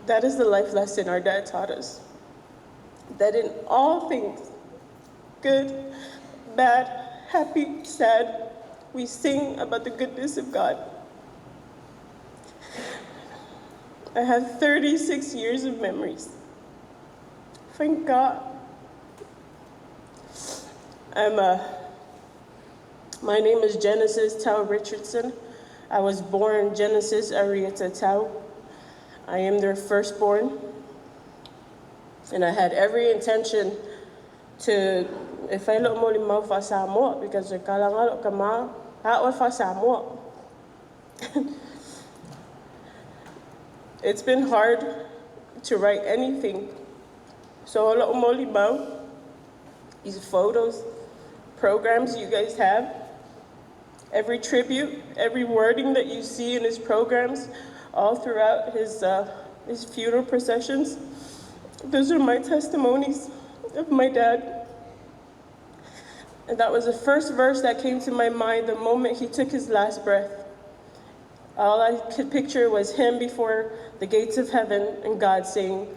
That is the life lesson our dad taught us. That in all things, good, bad, happy, sad, we sing about the goodness of God. I have 36 years of memories. Thank God. My name is Genesis Tao Richardson. I was born Genesis Arieta Tao. I am their firstborn. And I had every intention to, if I look moli mau fa Samoa, because the kalangalo kama, ha fa Samoa. It's been hard to write anything. So lo moli mau, these photos, programs you guys have, every tribute, every wording that you see in his programs, all throughout his funeral processions, those are my testimonies of my dad. And that was the first verse that came to my mind the moment he took his last breath. All I could picture was him before the gates of heaven and God saying,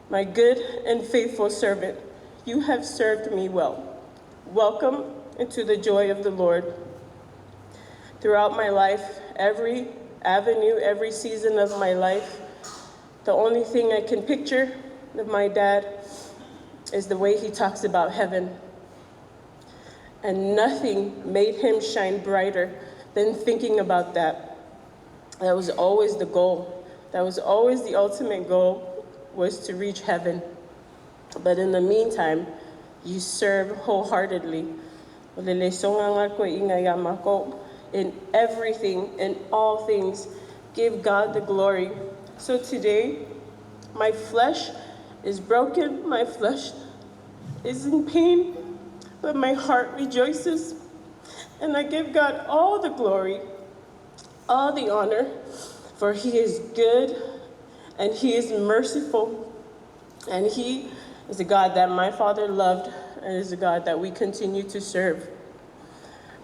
"My good and faithful servant, you have served me well. Welcome into the joy of the Lord." Throughout my life, every avenue, every season of my life, the only thing I can picture of my dad is the way he talks about heaven. And nothing made him shine brighter than thinking about that. That was always the goal. That was always the ultimate goal, was to reach heaven. But in the meantime, you serve wholeheartedly. In everything, in all things, give God the glory. So today, my flesh is broken, my flesh is in pain, but my heart rejoices. And I give God all the glory, all the honor, for he is good and he is merciful. And he is a God that my father loved and is a God that we continue to serve.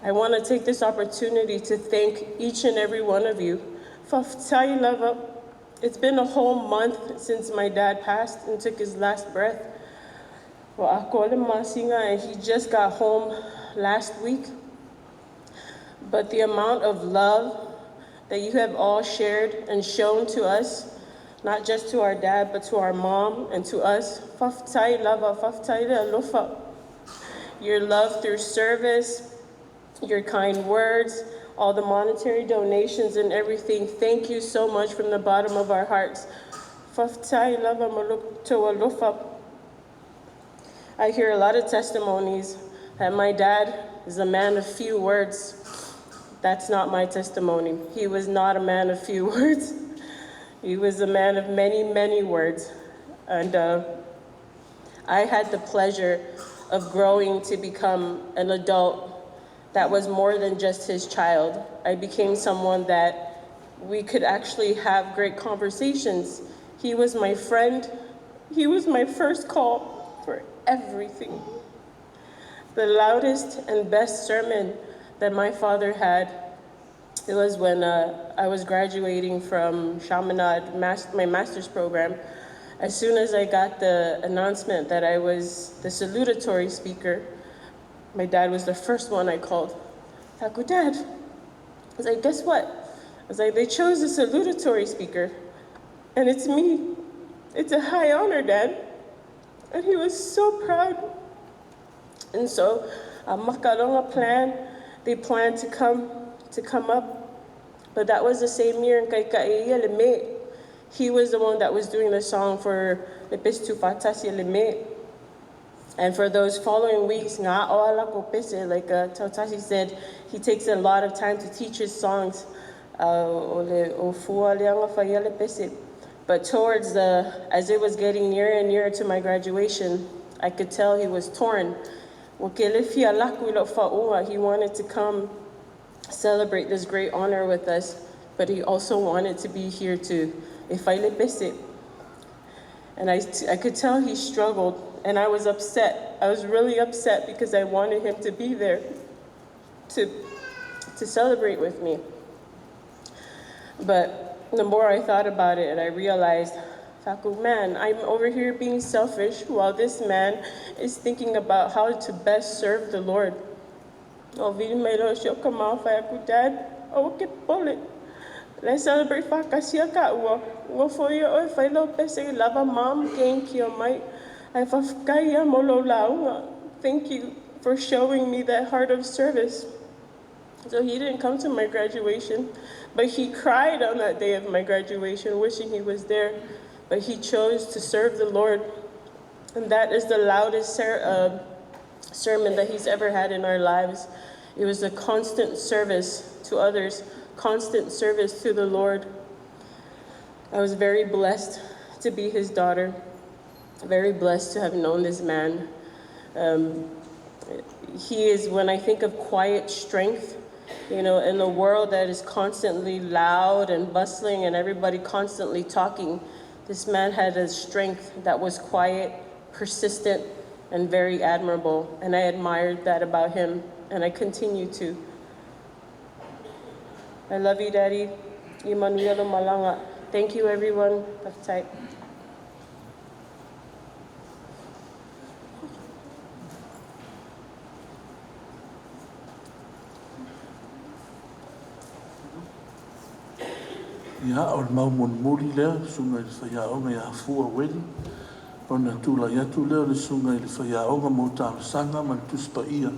I want to take this opportunity to thank each and every one of you. It's been a whole month since my dad passed and took his last breath. And he just got home last week. But the amount of love that you have all shared and shown to us, not just to our dad, but to our mom and to us. Your love through service, your kind words, all the monetary donations and everything. Thank you so much from the bottom of our hearts. I hear a lot of testimonies that my dad is a man of few words. That's not my testimony. He was not a man of few words. He was a man of many, many words. And I had the pleasure of growing to become an adult that was more than just his child. I became someone that we could actually have great conversations. He was my friend. He was my first call for everything. The loudest and best sermon that my father had, it was when I was graduating from Chaminade, my master's program. As soon as I got the announcement that I was the salutatory speaker, my dad was the first one I called. I go, "Dad." I was like, "Guess what?" I was like, "They chose a salutatory speaker, and it's me. It's a high honor, Dad." And he was so proud. And so, a makalonga plan, they planned to come up, but that was the same year in Kaikaiia le me. He was the one that was doing the song for Le Pese Tufatasi le me. And for those following weeks, nga oala ko pese, like Tautasi said, he takes a lot of time to teach his songs. But towards the, as it was getting nearer and nearer to my graduation, I could tell he was torn. He wanted to come celebrate this great honor with us, but he also wanted to be here to pese. And I could tell he struggled, and I was upset. I was really upset because I wanted him to be there to celebrate with me. But the more I thought about it, and I realized, Faku, man, I'm over here being selfish while this man is thinking about how to best serve the Lord. O vili mai loa si o ka mau fai aku, Dad, aua ke popole. Le celebrate whakasia ka ua. Ua fo ia oe whai lau pese i lava mom ke kia mai. Ai whawhkai ia mo lo launga. Thank you for showing me that heart of service. So he didn't come to my graduation, but he cried on that day of my graduation, wishing he was there. But he chose to serve the Lord. And that is the loudest sermon that he's ever had in our lives. It was a constant service to others, constant service to the Lord. I was very blessed to be his daughter, very blessed to have known this man. He is, when I think of quiet strength, in a world that is constantly loud and bustling and everybody constantly talking, this man had a strength that was quiet, persistent, and very admirable. And I admired that about him, and I continue to. I love you, Daddy. Emmanuel Malanga. Thank you, everyone. Tight. Ia, o le mau molimoli lea, susuga i le faiaoga ia Fua Ueli, ona tulai atu lea o le susuga i le faiaoga mo talosaga ma le Tusi Paia,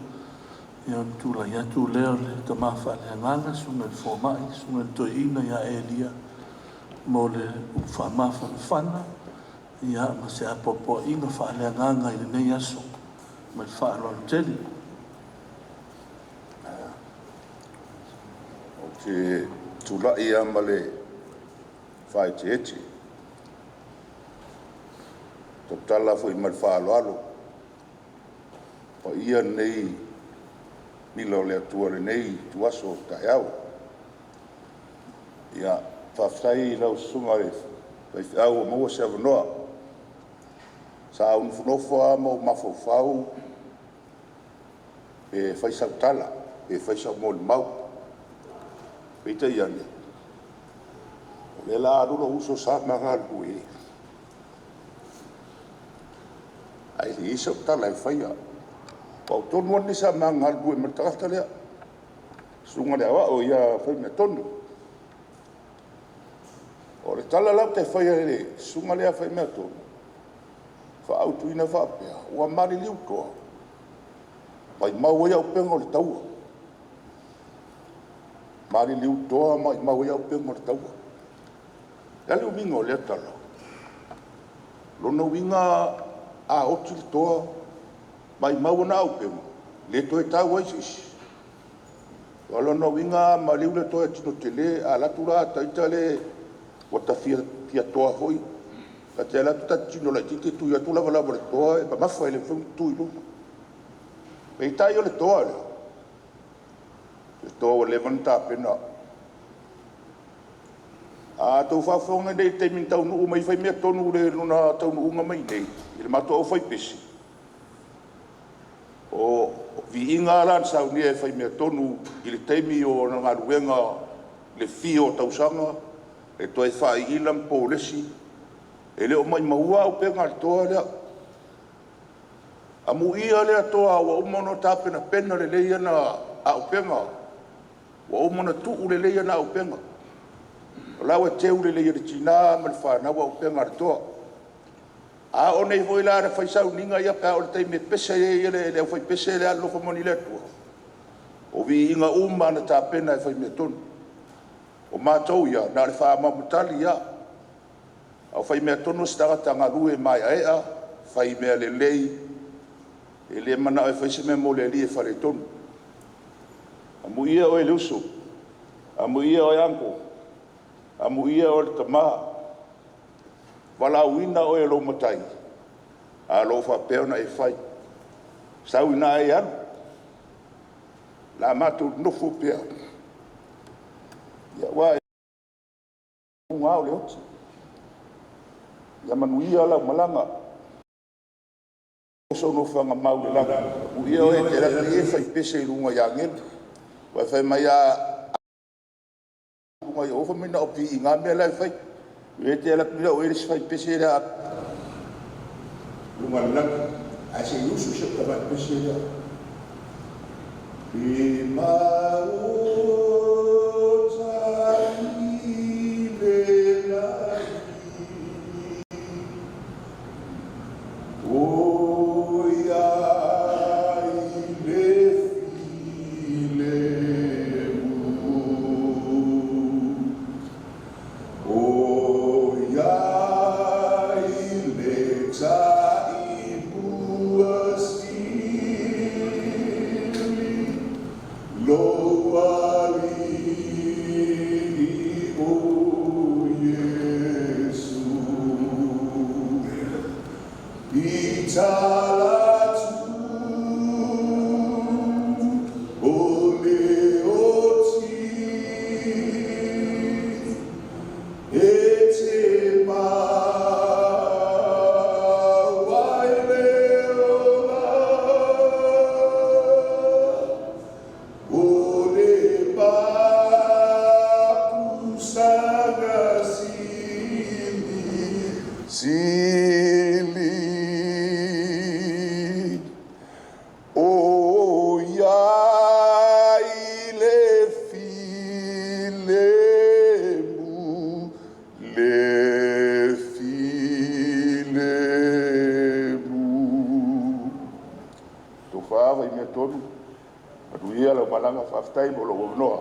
ia ona tulai atu lea o le tama faaleagaga, susuga i le fomai, susuga i le toeaina ia Elia mo le upu faamafanafana, ia ma se apoapoaiga faaleagaga i lenei aso ma le faaaloalo tele. Ou te tulai lava ma le faaeteete, tautala foi ma le faaaloalo, paia lenei mila o le Atua i lenei ituaso taeao. Ia, faafetai i lau susuga i le faifeau ua maua se avanoa. Sa ou nofonofo lava ma ou mafaufau pe fai sau tala, pe fai sau molimau. Peitai ane, o lea o le a alu lou uso sa ma galulue, ae leai sau tala e faia. O au tonu lava lenei sa ma galulue ma le tagata lea, le susuga i le Aoao ia Faimeatonu. O le tala la ou te faia i le susuga lea Faimeatonu, faautuina faapea, ua maliliu toa, maumau ai auupega o le taua. Maliliu toa maumau ai auupega o le taua. O le a le uiga o lea tala? O lona uiga a oti le toa, maumau ana auupega, le toe tau ai se isi. O lona uiga a maliu le toa e tino tele, a alu atu la ita le ua ta fia toa foi, ta te alu atu ta te tino laitiiti e tui atu lavalava i le toa e mamafa e le mafai ona tu i luga. Peitai o le toa lea, o le toa ua leva ona tapena. A outou faafofoga nei i le taimi na taunuu mai ai Faimeatonu i lona taunuuga mai i inei i le matou aufaipese, o viiga la na saunia e Faimeatonu i le taimi o ana galuega i le fia o tausaga e toe faaiila ma polesi, e le o maumauina auupega a le toa lea. Amuia lea toa ua uma ona tapenapena lelei ana auupega, ua uma ona tuu lelei ana auupega, o la ua teu lelei e le tina ma le fanau auupega a le toa. A oo nei foi la ina fai sauniga ia pe a oo i le taimi e pese ai le aufaipese lea Alofa Moni i le Atua, o viiga uma lava na tapena e Faimeatonu. O matou ia, na o le faamaumutali lava, a o Faimeatonu o se tagata galue maeaea, fai mea lelei, e le manao e fai se mea mo le alii e faaletonu. Amuia oe le uso, amuia oe uncle, amuia oe le tama, valaauina oe e lou matai, ae o lo o faapea ona e fai. Sau ina e alu, o le a matou nonofo pea, aua e muga o le oti. Ia manuia lau malaga, sou nofoaga mau i le lagi. Amuia oe e te alu atu e fai pese i luga i agelu. Aua fai mai a luga i o, fai mai na o viiga lava mea la e fai. E te ala atu i lau e le isi faipese lea luga o le lagi, ae se i usu si au tamai pese lea. I maota i le lagi, o ia i le filemu. O ia i le taipua sili, lou Alii o Iesu. I tala atu o le oti, e te maua ai le ola, o le mapusaga sili, sili. O ia i le filemu, le filemu. Tofa Faimeatonu, manuia lau malaga, faafetai mo lou avanoa.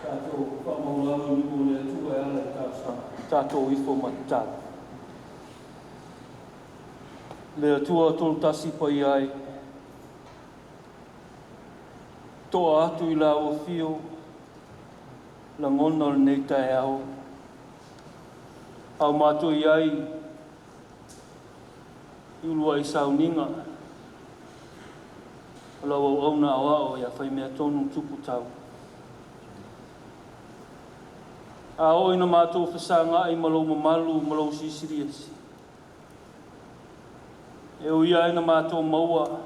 Tatou faamaualalo i luma o le Atua e ala i talosaga. Tatou ifo ma tatalo. Le Atua tolutasi paia ai, toa atu i lau afio lagona o lenei taeao. Au matou i ai i uluai sauniga o lau auauna aoao ia Faimeatonu Tuputau. A oo ina matou fesagai ma lou mamalu ma lou silisili ese, e ui lava ina matou maua,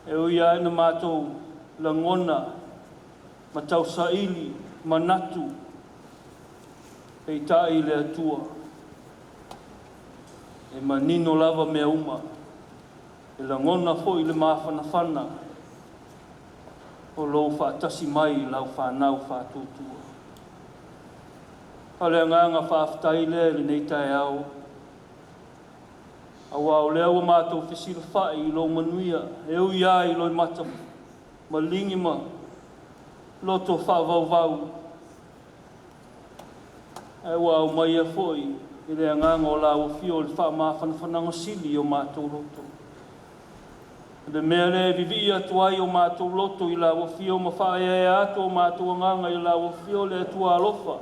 e ui lava ina matou lagona ma tausaili manatu, peitai le Atua, e manino lava mea uma, e lagona foi le mafanafana o lou faatasi mai i lau fanau faatuatua. A o le agaga faafetai lea i lenei taeao, aua o lea ua matou fesilafai i lou manuia, e ui lava i loimata maligi ma loto faavauvau, ae ua aumaia foi i le agaga o lau afio le faamafanafanaga sili i o matou loto. O le mea lea e vivii atu ai o matou loto i lau afio ma faaeaea atu o matou agaga i lau afio, le Atua alofa,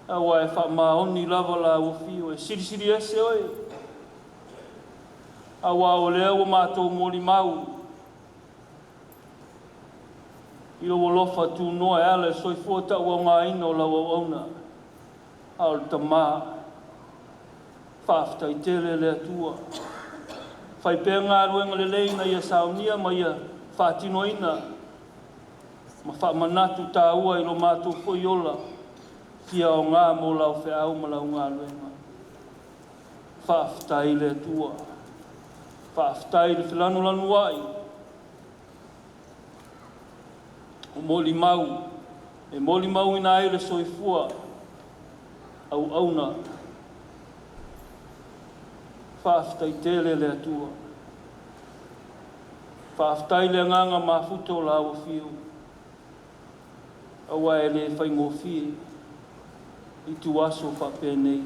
aua e faamaoni lava lau afio, e silisili ese oe, aua o lea ua matou molimau i lou alofa tunoa e ala i le soifua tauaogaina o lau auauna, a o le Tama. Faafetai tele le Atua. Fai pea galuega lelei ina ia saunia ma ia faatinoina ma faamanatu taua i lo matou foi ola fia aoga mo lau feau ma lau galuega. Faafetai le Atua. Faafetai i le felanulanuai o molimau e molimauina ai le soifua auauna. Faafetai tele le Atua. Faafetai le agaga mafuta o lau afio, aua e le faigofie ituaso faapenei.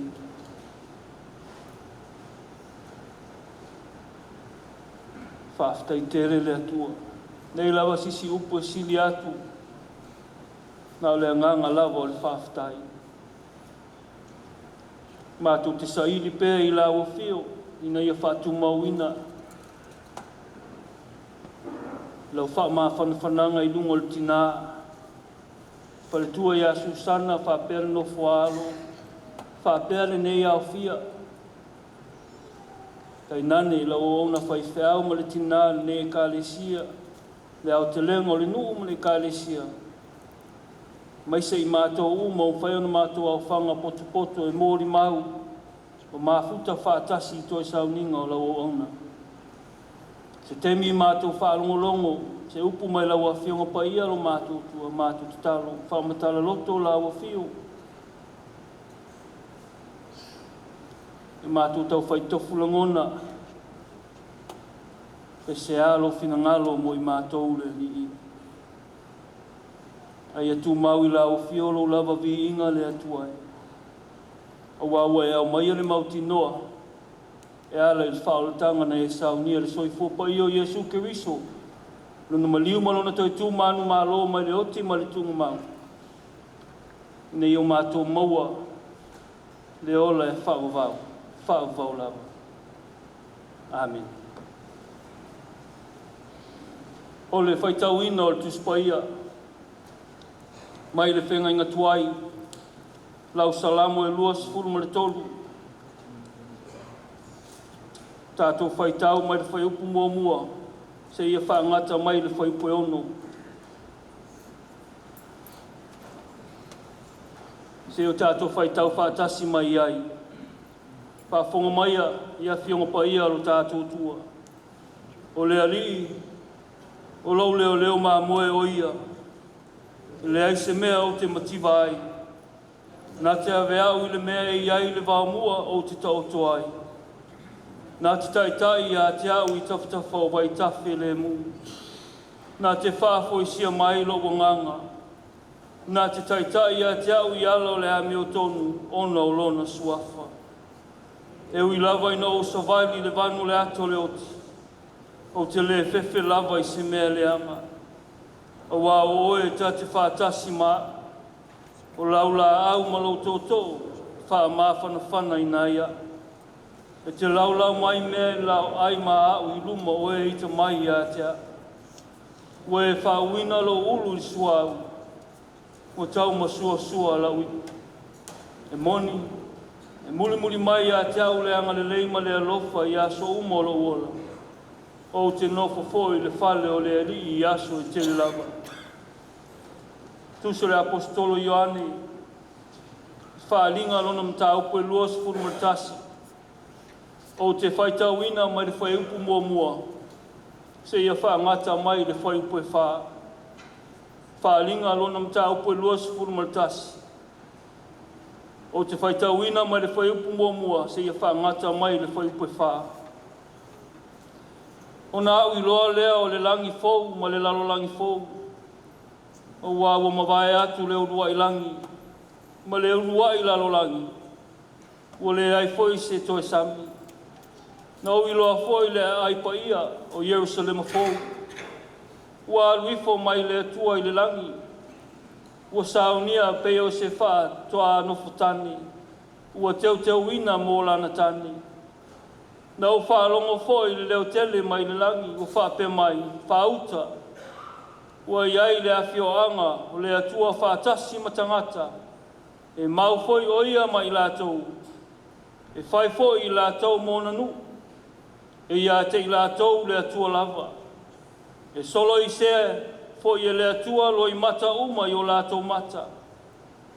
Faafetai tele le Atua. Nei lava sisi upu e sili atu, na o le agaga lava o le faafetai. Matou te saili pea i lau afio ina ia faatumauina lau faamafanafanaga i luga o le tina faletua ia Susana faapea le nofoaalo faapea lenei aofia tainane i lau auauna faifeau ma le tina o lenei Ekalesia. Le aotelega o le nuu ma le ekalesia, aemaise i matou uma ua mafai ona matou aofaga potopoto e molimau ma mafuta faatasi i toe sauniga o lau auauna. Se taimi matou faalogologo se upu mai lau Afioga Paia lo matou Atua, matou tatalo, faamatala loto lau afio. E matou taufai tofu lagona, pe se a lou finagalo mo i matou le Alii. A ia tumau i lau afio lou lava viiga le Atua e. Aua ua e aumaia le mautinoa e ala i le faaolataga na e saunia le soifua paia o Iesu Keriso, lona maliu ma lona toe tu manumalo mai le oti ma le tuugamau, ina ia o matou maua le ola e faavavau, faavavau lava. Amene. O le faitauina o le Tusi Paia mai le Feagaiga Tuai, lau Salamo e 23, tatou faitau mai le fuaiupu 1 seia faagata mai le fuaiupu e 6. Seia o tatou faitau faatasi mai ai. Faafofoga maia i Afioga Paia o lo tatou Atua. O le Alii, o lou leoleo mamoe o ia, e leai se mea ou te mativa ai. Na te ave au i le mea e i ai le vaomua ou te taoto ai. Na te taitai ia te au i tafatafa o vaitafe lemu. Na te faafoisia mai lou agaga. Na te taitai ia te au i ala o le amiotonu ona o lona suafa. E ui lava ina ou savali i le vanu o le ato o le oti, ou te le fefe lava i se mea leaga. Aua o oe ta te faatasi ma au, o lau laau ma lou tootoo faamafanafanaina ai au. E te laulau mai mea e laoai ma au i luma o e ita mai ia te au. Ua e faauuina lou ulu i le suauu, ua taumasuasua lau ipu. E moni, e mulimuli mai ia te au le agalelei ma le alofa i aso uma o lou ola. Ou te nofo foi i le fale o le Alii i aso e tele lava. Tusi o le Aposetolo Ioane, Faaaliga lona mataupu e 21. Ou te faitauina mai le fuaiupu 1 seia faagata mai le fuaiupu e 4. Faaaliga lona mataupu e 21. Ou te faitauina mai le fuaiupu 1 seia faagata mai le fuaiupu e 4. Ona au iloa lea o le lagi fou ma le lalolagi fou, aua ua mavae atu le uluai lagi ma le uluai lalolagi, ua leai foi se toe sami. Na ou iloa foi le aai paia o Ierusalema fou, ua alu ifo mai le Atua i le lagi, ua saunia pei o se faatoa nofotane, ua teuteuina mo lana tane. Na ou faalogo foi i le leo tele mai le lagi ua faapea mai, faauta, ua i ai le afioaga o le Atua faatasi ma tagata, e mau foi o ia ma i latou, e fai foi i latou ma ona nuu, e ia te i latou le Atua lava. E soloisea foi e le Atua loimata uma i o latou mata,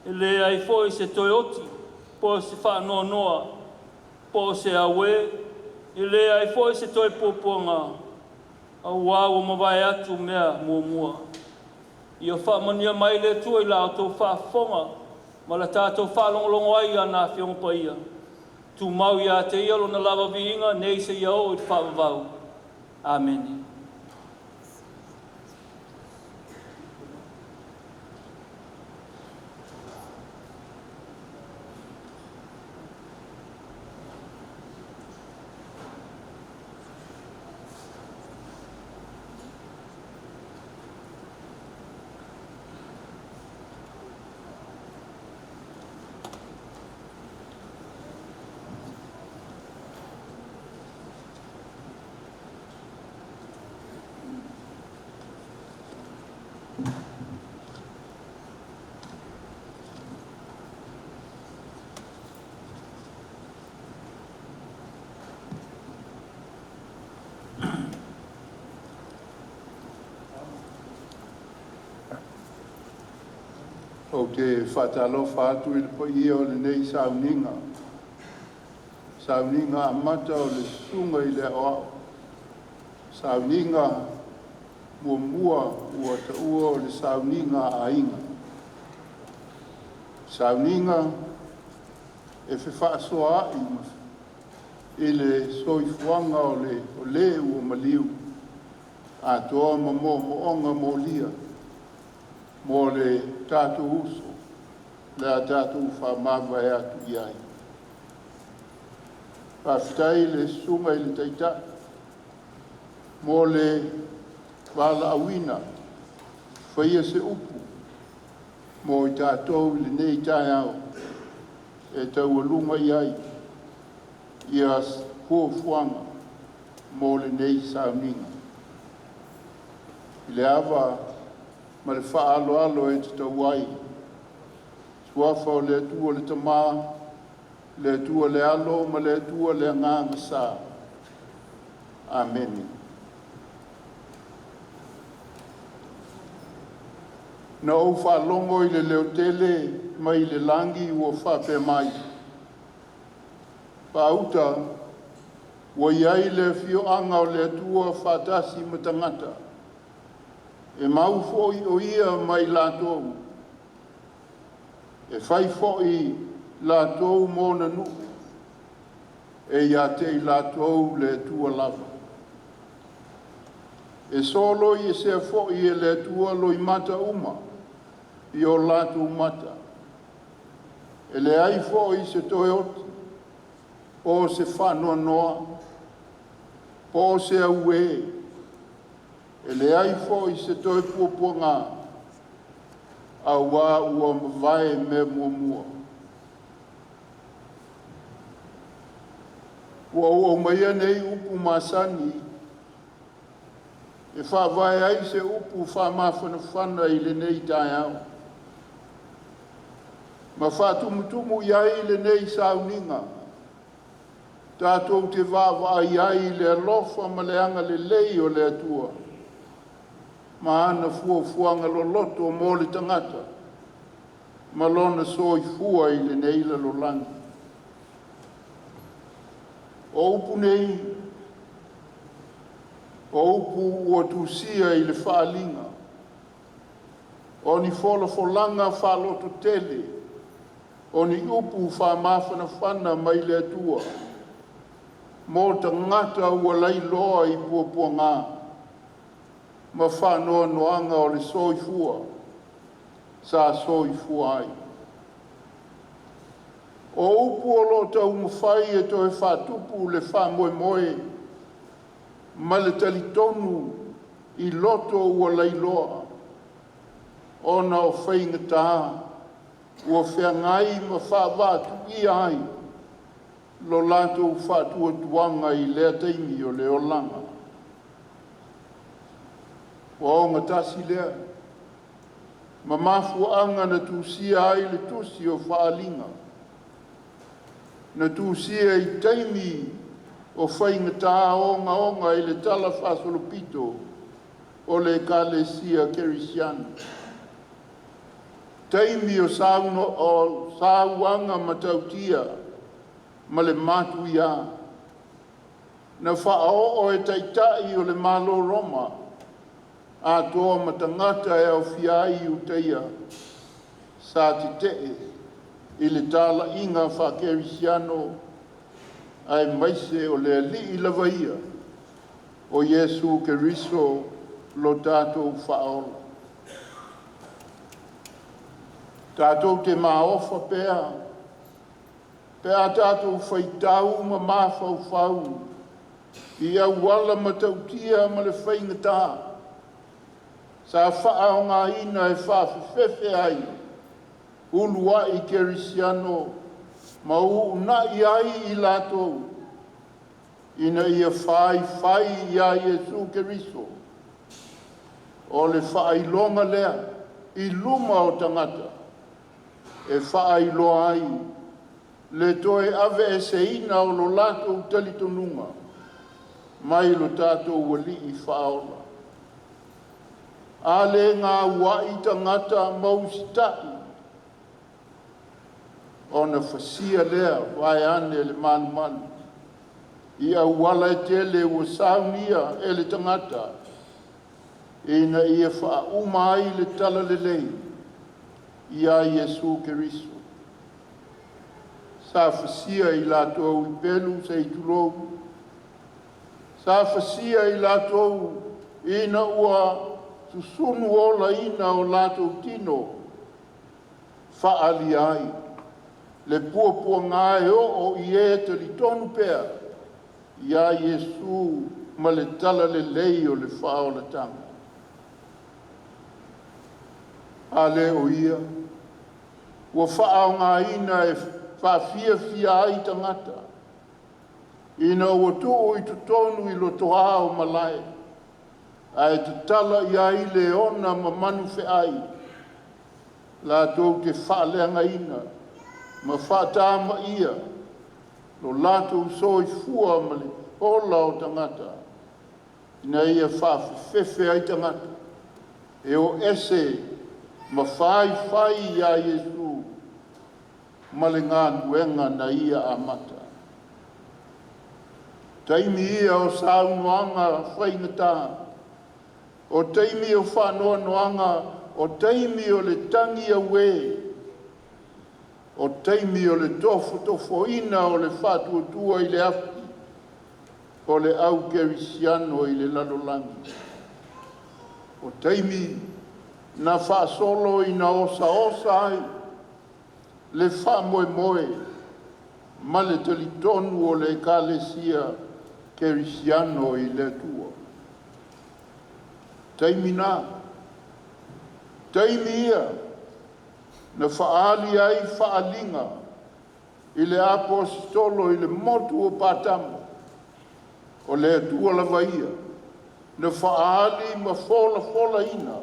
e leai foi se toe oti, po o se faanoanoa, po o se auē, e leai foi se toe puapuaga, aua ua mavae atu mea muamua. Ia faamanuia mai le Atua i la outou faafofoga ma la tatou faalogologo ai i ana Afioga Paia. Tumau ia te ia lona lava viiga nei seia oo i le faavavau. Amene. Ou te faatalofa atu i le paia o lenei sauniga, sauniga amata o le Susuga i le Aoao, sauniga muamua ua taua o le sauniga a aiga. Sauniga e fefaasoaai i le soifuaga o le ua maliu atoa ma moomooga molia mo le tatou uso o le a tatou faamavae atu i ai. Faafetai i le Susuga i le Taitai mo le valaauina e faia se upu mo i tatou i lenei taeao e taualuga i ai ia fuafuaga mo lenei sauniga. I le ava ma le faaaloalo e tatau ai, Suafa o le Atua le Tama, le Atua le Alo ma le Atua le Agaga Sa. Amene. Na ou faalogo i le leo tele mai le lagi ua faapea mai, “Faauta ua i ai le afioaga o le Atua faatasi ma tagata, e mau foi o Ia ma i latou, e fai foi latou ma ona nuu, e ia te i latou le Atua lava. E soloiesea foi e le Atua loimata uma i o latou mata, e leai foi se toe oti, po o se faanoanoa, po o se auē, e leai foi se toe puapuaga, auā ua mavae mea muamua.” Ua ou aumaia nei upu masani e faavae ai se upu faamafanafana i lenei taeao, ma faatumutumu i ai lenei sauniga tatou te vaavaai ai i le alofa ma le agalelei o le Atua ma ana fuafuaga loloto mo le tagata ma lona soifua i lenei lalolagi. O upu nei, o upu ua tusia i le Faaaliga, o ni folafolaga faalototele, o ni upu faamafanafana mai le Atua mo tagata ua lailoa i puapuaga ma faanoanoaga o le soifua sa soifua ai. O upu o lo o taumafai e toe faatupu le faamoemoe ma le talitonu i loto ua lailoa ona o faigata ua feagai ma faavaatuia ai lo latou faatuatuaga i lea taimi o le olaga. Ua ogatasi lea ma mafuaaga na tusia ai le tusi o Faaaliga, na tusia i taimi o faigata ogaoga i le talafaasolopito o le Ekalesia Kerisiano, taimi o sauaga matautia ma le matuia, na faaoo e taitai o le Malo Roma atoa ma tagata e aofia ai Iutaia sa tetee i le talaiga faakerisiano aemaise o le Alii lava ia o Iesu Keriso lo tatou Faaola. Tatou te maofa pea pe a tatou faitau ma mafaufau i auala matautia ma le faigata sa faaaogaina e faafefefe ai uluai kerisiano ma uunai ai i latou ina ia faifai ia Iesu Keriso. O le faailoga lea i luma o tagata e faailoa ai le toe aveeseina o lo latou talitonuga mai lo tatou Alii Faaola. A le gauai tagata ma usitai Ona fasia lea vaeane le malumalu i auala e tele ua saunia e le tagata ina ia faauma ai le talalelei ia Iesu Keriso. Sa fasia i latou i pelu se i tulou, sa fasia i latou ina ua susunu olaina o latou tino, faaalia ai le puapuaga e oo i e talitonu pea ia Iesu ma le talalelei o le faaolataga. A le o ia ua faaaogaina e faafiafia ai tagata ina ua tuu i totonu i lotoa o malae ae tatala i ai le ona ma manufeai latou te faaleagaina ma faatamaia lo latou soifua ma le ola o tagata ina ia faafefefe ai tagata e o ese ma faifai iā Iesu ma le galuega na ia amata. Taimi ia o saunoaga faigata, o taimi o faanoanoaga, o taimi o le tagi auē, o taimi o le tofotofoina o le faatuatua i le afi o le au kerisiano i le lalolagi. O taimi na faasolo ina osaosa ai le faamoemoe ma le talitonu o le Ekalesia Kerisiano i le Atua. Taimi na, taimi ia na faaali ai faaaliga i le Aposetolo i le motu o Patamo, o le Atua lava ia na faaali ma folafolaina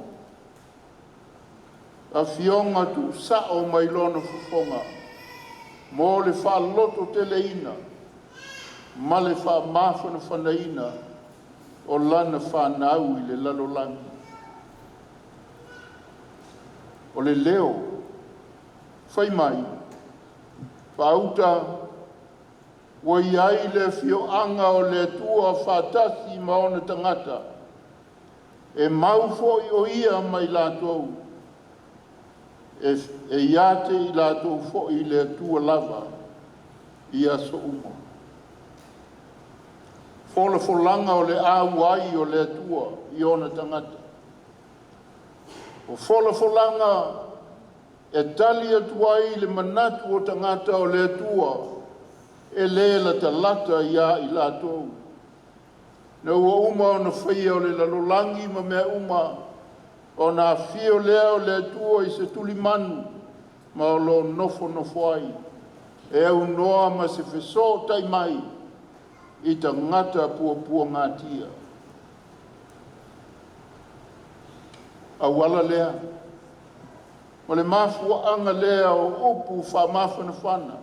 afioga tuusao mai lona fofoga mo le faalototeleina ma le faamafanafanaina o lana fanau i le lalolagi. O le leo fai mai, faauta ua i ai le afioaga o le Atua faatasi ma ona tagata, e mau foi o ia ma i latou, e ia te i latou foi le Atua lava i aso uma. Folafolaga o le auai o le Atua i ona tagata. O folafolaga e tali atu ai i le manatu o tagata o le Atua e le latalata ia i latou. Na ua uma ona faia o le lalolagi ma mea uma, ona afio lea o le Atua i se tulimanu ma o lo o nofonofo ai, e aunoa ma se fesootai mai i tagata puapuagatia. Auala lea, o le mafuaaga lea o upu faamafanafana,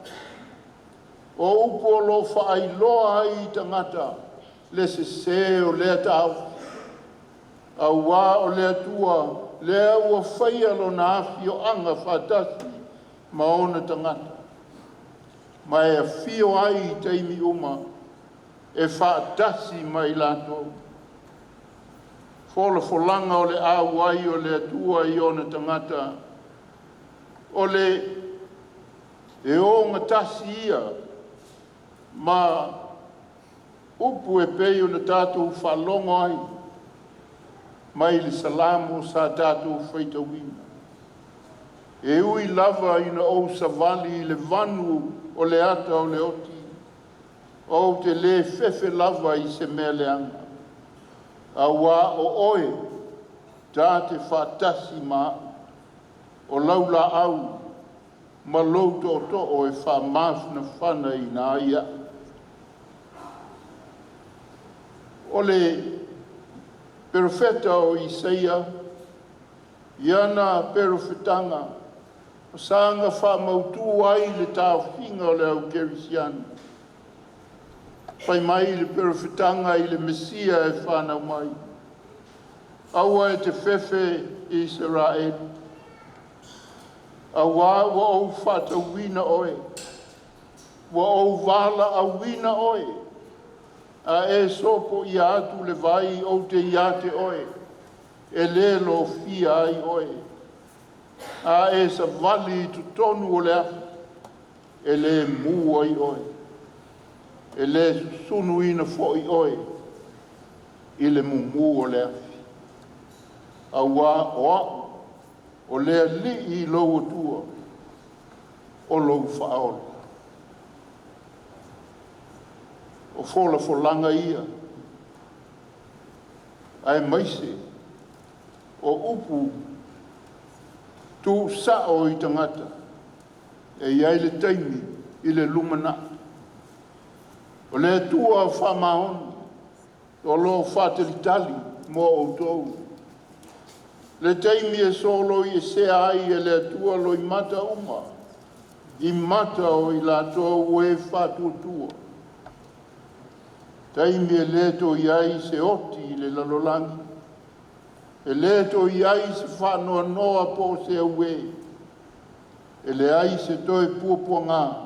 o upu o lo o faailoa ai i tagata le sesē o lea taofi, auā o le Atua lea ua faia lona afioaga faatasi ma ona tagata, ma e afio ai i taimi uma e faatasi ma i latou. Folafolaga o le auai o le Atua i ona tagata, o le e ogatasi ia ma upu e pei ona tatou faalogo ai mai le Salamo sa tatou faitauina. E ui lava ina ou savali i le vanu o le ata o le oti, ou te le fefe lava i se mea leaga, auā o oe ta te faatasi ma a'u, o lau laau ma lou tootoo e faamafanafanaina ai a'u. O le perofeta o Isaia i ana perofetaga o saga faamautu ai le taofiga o le au kerisiano. Fai mai le perofetaga i le Mesia e fanau mai, aua e te fefe Isaraelu, Auā ua ou faatauina oe, ua ou valaauina oe, a e sopoia atu le vai, ou te ia te oe, e le lofia ai oe. A e savali i totonu o le afi, e le mu ai oe, e le susunuina foi oe i le mumu o le afi. Auā o a'u o le Alii lou Atua, o lou Faaola. O folafolaga ia aemaise o upu tuusao i tagata e i ai le taimi i le lumanai. O le Atua faamaoni o lo o faatalitali mo outou. Le taimi e soloiesea ai e le Atua loimata uma i mata o i latou ua e faatuatua. Taimi e le toe i ai se oti i le lalolagi, e le toe i ai se faanoanoa po o se auē, e leai se toe puapuaga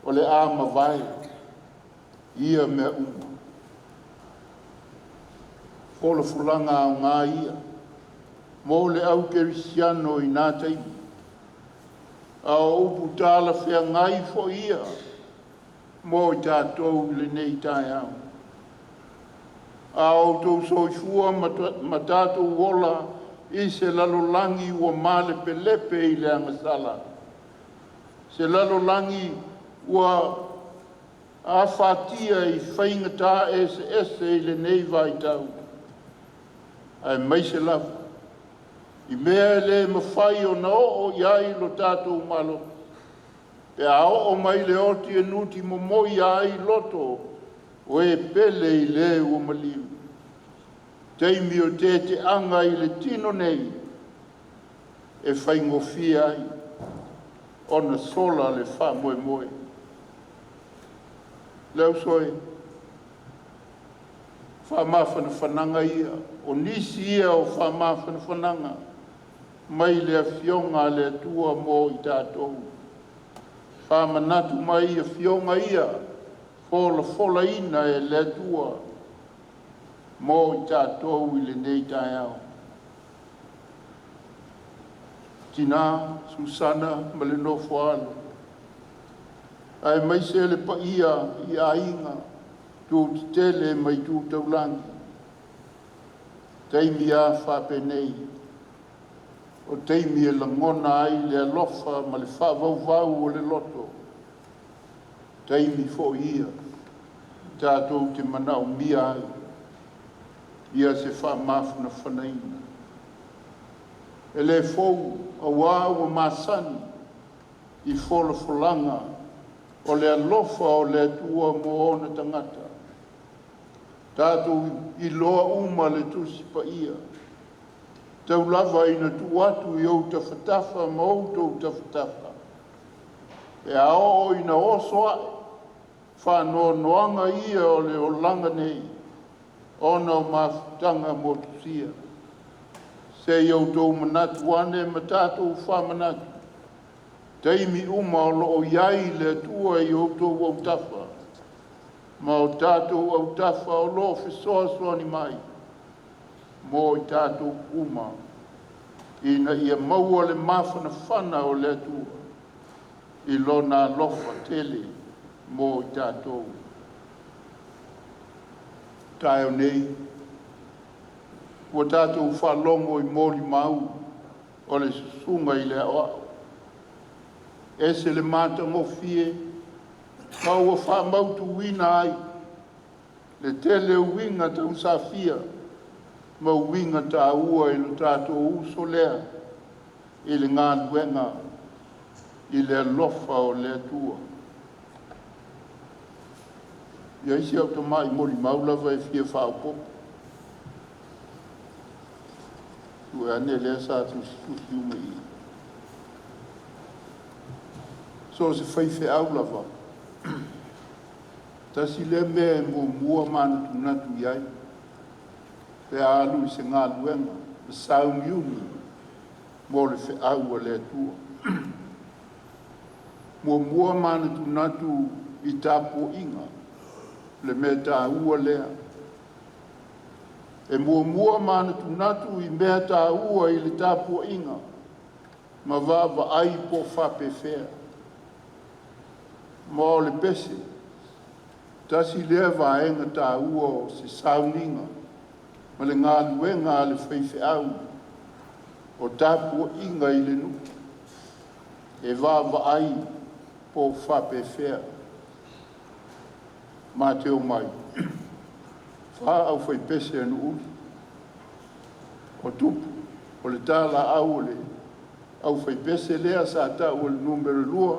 o le a mavae ia mea uma. Folafolaga aoga ia mo le au kerisiano i na taimi, a o upu talafeagai foi ia mo i tatou i lenei taeao. A outou soifua ma tatou ola i se lalolagi ua malepelepe i le agasala, se lalolagi ua afatia i faigata eseese i lenei vaitau, aemaise lava i mea e le mafai ona oo i ai lo tatou malosi pe a oo mai le oti e nutimomoia ai loto o e pele i le ua maliu. Taimi o teteaga i le tino nei e faigofie ai ona sola le faamoemoe. Le uso e, faamafanafanaga ia, o nisi ia o faamafanafanaga mai le Afioga a le Atua mo i tatou. Faamanatu mai Afioga ia folafolaina e le Atua mo i tatou i lenei taeao. Tina Susana ma le nofo a alo, aemaise le paia i aiga tu tetele mai tu taulagi, taimi a faapenei, o taimi e lagona ai le alofa ma le faavauvau o le loto, taimi foi ia tatou te manaomia ai ia se faamafanafanaina. E le fou auā ua masani i folafolaga o le alofa o le Atua mo ona tagata. Tatou iloa uma le Tusi Paia, tau lava ina tuu atu i ou tafatafa ma outou tafatafa, pe a oo ina oso ae faanoanoaga ia o le olaga nei, ona o mafutaga motusia. Se i outou manatu ane ma tatou faamanatu, taimi uma o lo o i ai le Atua i outou autafa, ma o tatou autafa o lo o fesoasoani mai mo i tatou uma, ina ia maua le mafanafana o le Atua i lona alofa tele mo i tatou. Taeao nei, ua tatou faalogo i molimau o le susuga i le aoao. Ese le matagofie ma ua faamautuina ai le tele o uiga tausafia ma uiga taua i lo tatou uso lea i le galuega i le alofa o le Atua. Ia isi au tamai molimau lava e fia faaopoopo. Ua ane lea sa tusitusi uma i i. So o se faifeau lava, tasi lea mea e muamua manatunatu i ai, pe a alu i se galuega, ma sauniuni. mo le feau a le Atua. Muamua manatunatu i tapuaiga, le mea taua lea. E muamua manatunatu i mea taua i le tapuaiga ma vaavaai po o faapefea. Ma o le pese, tasi lea vaega taua o se sauniga ma le galuega a le faifeau, o tapuaiga i le nuu, e vaavaai po o faapefea. Ma te omai, fa au faipese a Nuuuli, o Tupu, o le talaaui o le aufaipese lea sa tau o le numera 2,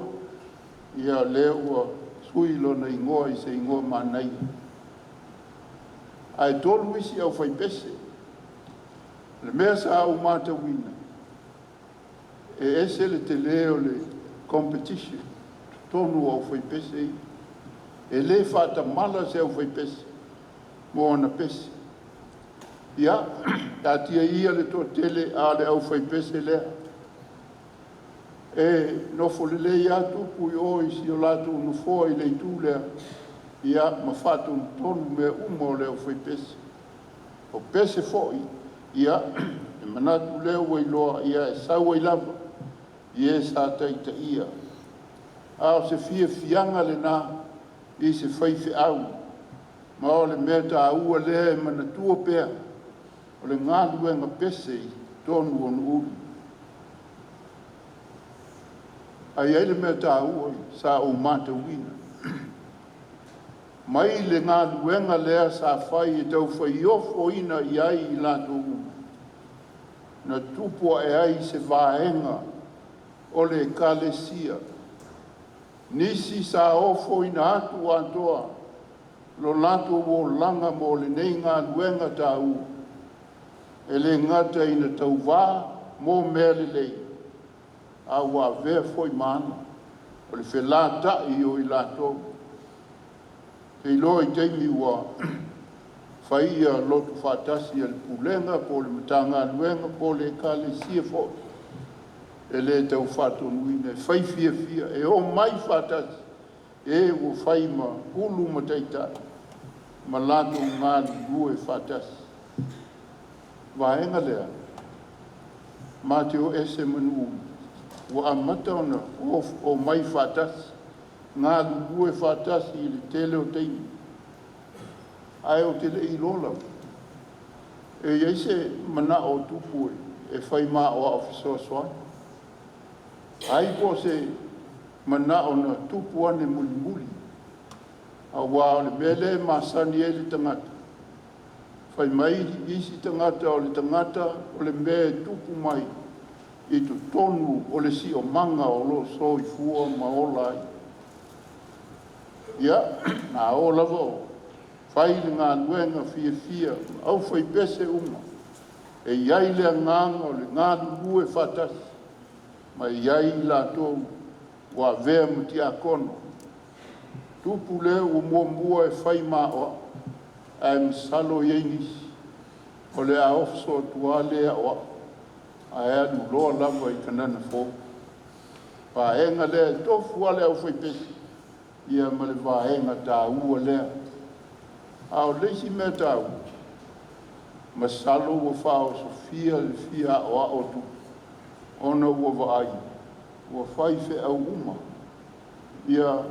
ia lea ua sui lona igoa i se igoa manaia. Ae tolu isi aufaipese. O le mea sa ou matauina, e ese le tele o le competition totonu o aufaipese ia. E le faatamala se aufaipese mo ana pese. Ia, taatia ia le toatele a o le aufaipese lea. E nofo lelei lava Tupu i o i si o latou nofoa i le itu lea, ia ma faatonutonu mea uma o le aufaipese. O pese foi, ia, e manatu lea ua iloa, ia e sau ai lava i e sa taitaia. A o se fiafiaga lena i se faifeau, ma o le mea taua lea e manatua pea, o le galuega pese i totonu o Nuuuli. Ae i ai le mea taua sa ou matauina, mai le galuega lea sa fai e taufaiofoina i ai i latou uma, na tupu ae ai se vaega o le Ekalesia. Nisi sa ofoina atu atoa lo latou olaga mo lenei galuega taua, e le gata ina tauvā mo mea lelei, a ua avea foi ma aga o le felata'i o i latou. Te iloa i taimi ua fai ia lotu faatasi a le Pulega po o le Matagaluega po o le Ekalesia foi, e le tau faatonuina, e fai fiafia, e omai faatasi e ua fai ma ulu ma taitai ma latou galulue faatasi. Vaega lea, ma te o ese ma Nuuuli, ua amata ona omai faatasi, galulue faatasi i le tele o taimi. Ae ou te le i iloa lava, e i ai se manao o Tupu e fai maoao fesoasoani. Ai po o se manao na tupu ane mulimuli, auā o le mea lea e masani ai le tagata, fai mai isi tagata o le tagata o le mea e tupu mai i totonu o le siomaga o lo o soifua ma ola ai. Ia, a oo lava o fai le galuega fiafia, aufaipese uma, e i ai le agaga o le galulue faatasi, ma e i ai i latou ua avea ma tiakono. Tupu lea ua muamua e fai maoao, ae masalo e i ai nisi o le a oso atu lava le aoao, ae alu loa lava i Kanana Fou. Vaega lea e tofu lava le aufaipese, ia ma le vaega taua lea. A o le isi mea taua, masalo ua faaosofia le fia aoao o Tupu, ona ua vaai, ua fai feau uma ia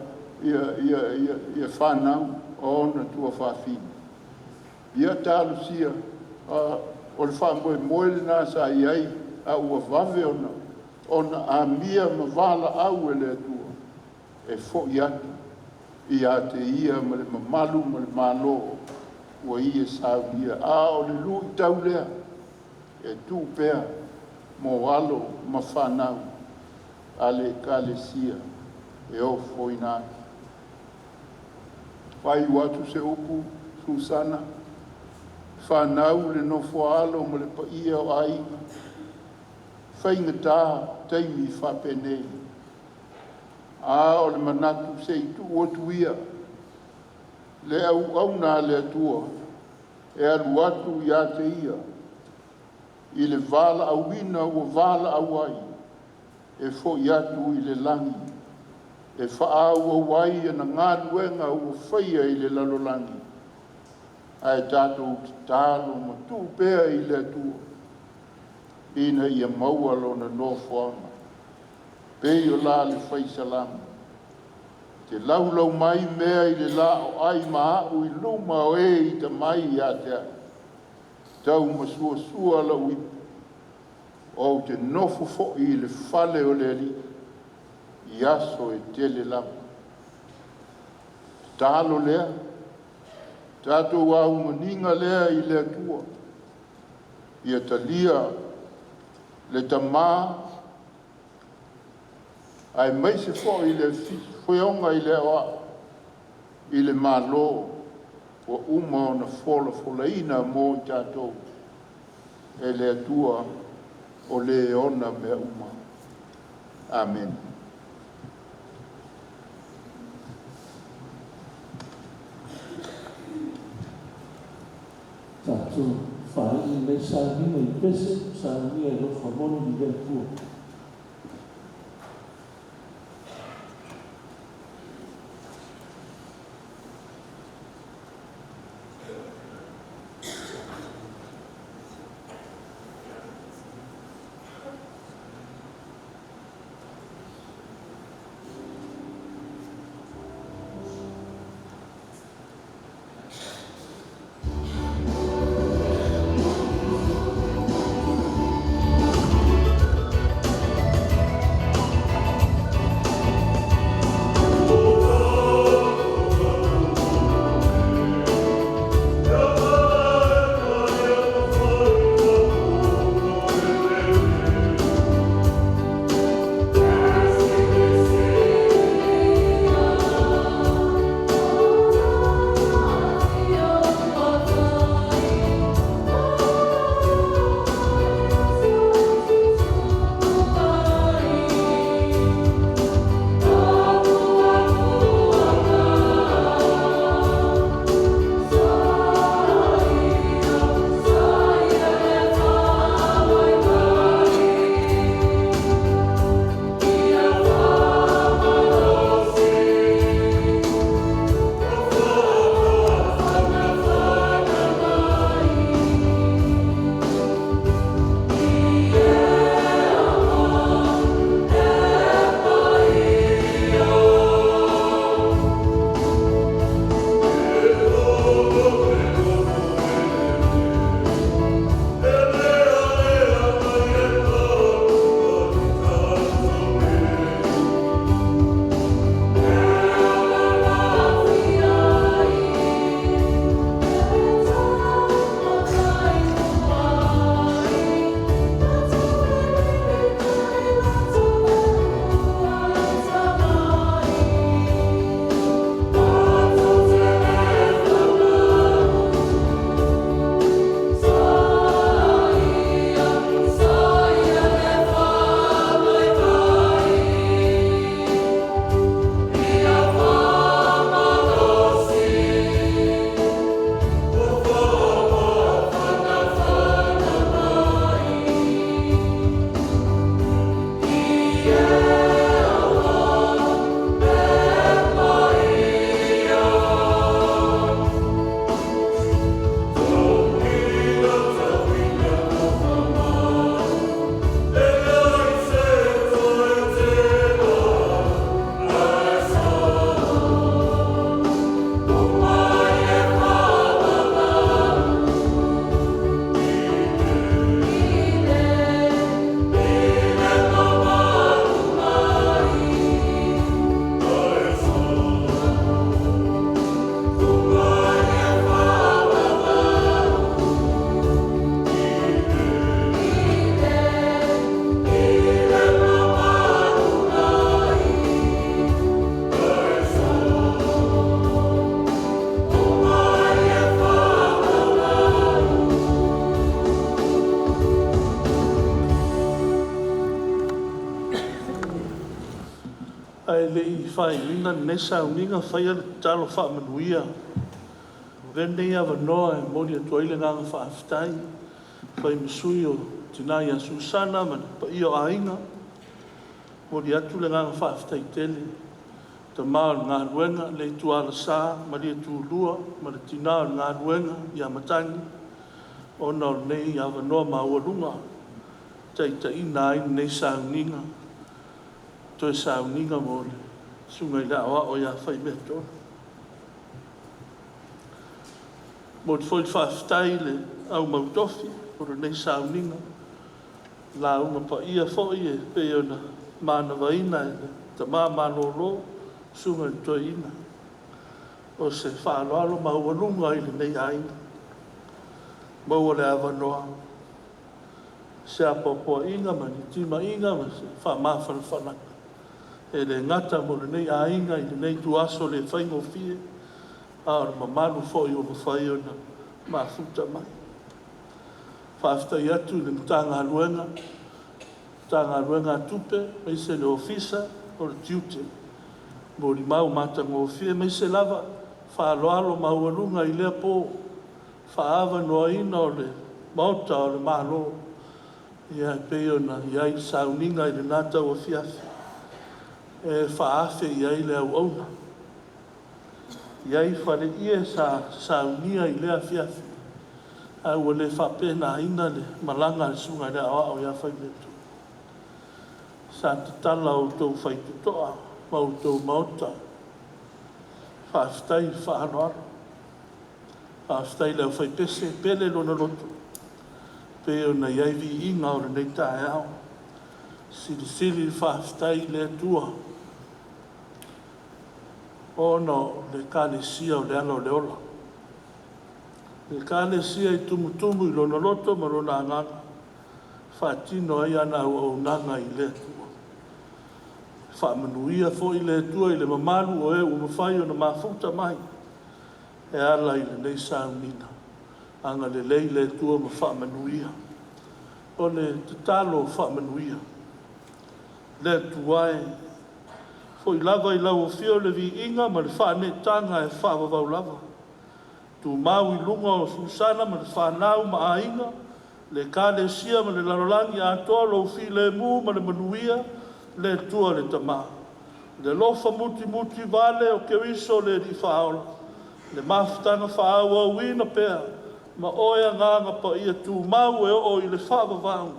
ia ia ia, ia fanau o ona tuafafine. Ia talosia, o le faamoemoe lena sa i ai, a ua vave ona amia ma valaau e le Atua e fo'i atu ia te ia ma le mamalu ma le Malo ua ia saunia. A o le luitau lea e tuu pea mo alo ma fanau a le Ekalesia e ofoina atu. Faaiu atu se upu, Susana, fanau le nofo a alo ma le paia o aiga, faigata taimi faapenei. A o le manatu se i tuu atu ia le auauna a le Atua e alu atu ia te ia. i le valaauina ua valaau ai e fo'i atu i le lagi e faaauau ai ana galuega ua faia i le lalolagi, ae tatou tatalo ma tuu pea i le Atua ina ia maua lona nofoaga. Pei o la le fai salamo, “Te laulau mai mea i le laoai ma a'u i luma o e ita mai ia te a'u. Taumasuasua lo'u ipu, ou te nofo foi i le fale o le Alii i aso e tele lava.” Tatalo lea, tatou auganiga lea i le Atua, ia talia le tamā aemaise foi le Afioga i le Aoao i le Malo ua uma ona folafolaina mo i tatou e le Atua o Le ona mea uma. Amene. Tatou faai'i lenei sauniga i pese saunia e alofa moni i le Atua. Ae le i faaiuina lenei sauniga, faia le tatalo faamanuia. Avea lenei avanoa e momoli atu ai le agaga faafetai e fai ma sui o tina ia Susana ma le paia o aiga. Momoli atu le agaga faafetai tele, tama o le galuega Leitualasa ma Leiatulua ma le tina o le galuega ia Matagi, ona o lenei avanoa maualuga e taitaiina ai lenei sauniga, toe sauniga mo le Susuga i le Aoao ia Faimea tonu. Momoli foi le faafetai i le au mautofi o lenei sauniga, lauga paia foi e pei ona manavaina e le tama malolo, susuga i le Toeaina. O se faaaloalo maualuga i lenei aiga, maua le avanoa se apoapoaiga ma ni timaiga ma se faamafanafanaga e le gata mo lenei aiga i lenei ituaso le faigofie, a o le mamalu foi ua mafai ona mafuta mai. Faafetai atu i le Matagaluega a Tupe aemaise le Ofisa o le Tiute, molimau matagofie aemaise lava faaaloalo maualuga i lea po faaavanoaina o le Maota o le Malo e pei ona i ai le sauniga i lena tauafiafi e faaafe i ai le auauna. E i ai faleie sa saunia i lea afiafi ae ua le faapenaina le malaga a le Susuga i le Aoao ia Faimea Sa tatala outou faitotoa ma outou maota. Faafetai le faaaloalo, faafetai i le aufaipese, e pele lona loto pei ona i ai viiga o lenei taeao. Silisili le faafetai i le Atua ona o le Ekalesia o le ala o le ola. O le Ekalesia e tumutumu i lona loto ma lona agaga e faatino ai ana auaunaga i le Atua. Faamanuia foi le Atua i le mamalu o e ua mafai ona mafuta mai e ala i lenei sauniga. Agalelei le Atua ma faamanuia. O le tatalo faamanuia. Le Atua e, foi lava i lau afio le viiga ma le faaneetaga e faavavau lava, tumau i luga o Susana ma le fanau ma aiga, le Ekalesia ma le lalolagi atoa lou filemu ma le manuia, le Atua le Tama. Le alofa mutimutivale o Keriso le Alii Faaola, le mafutaga faaauauina pea ma oe Agaga Paia, tumau e oo i le faavavau,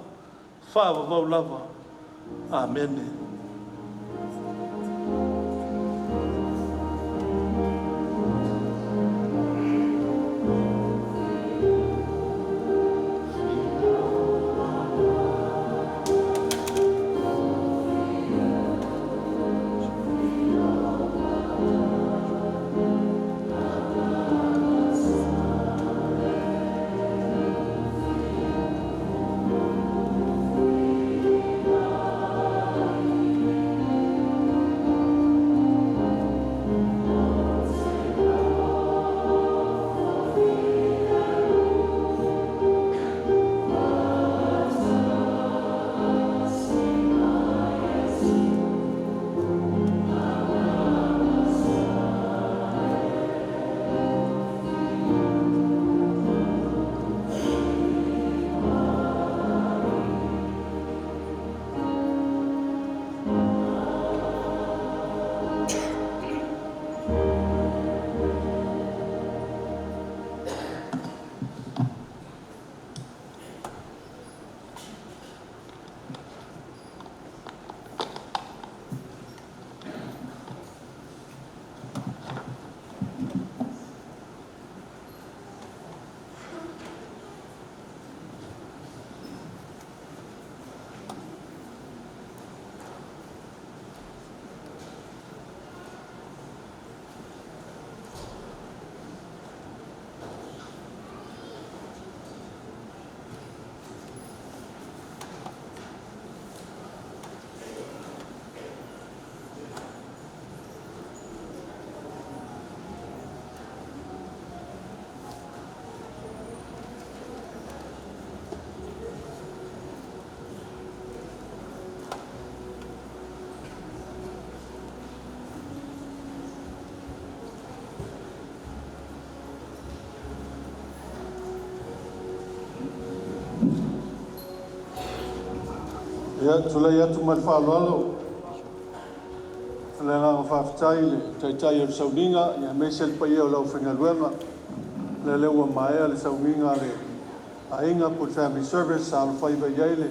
faavavau lava. Amene. Ia, tulai atu ma le faaaloalo le agaga faafetai i le Taitai o le sauniga, aemaise le paia o le aufaigaluega. O lea ua maea le sauniga a le aiga po o le family service sa alofaiva i ai le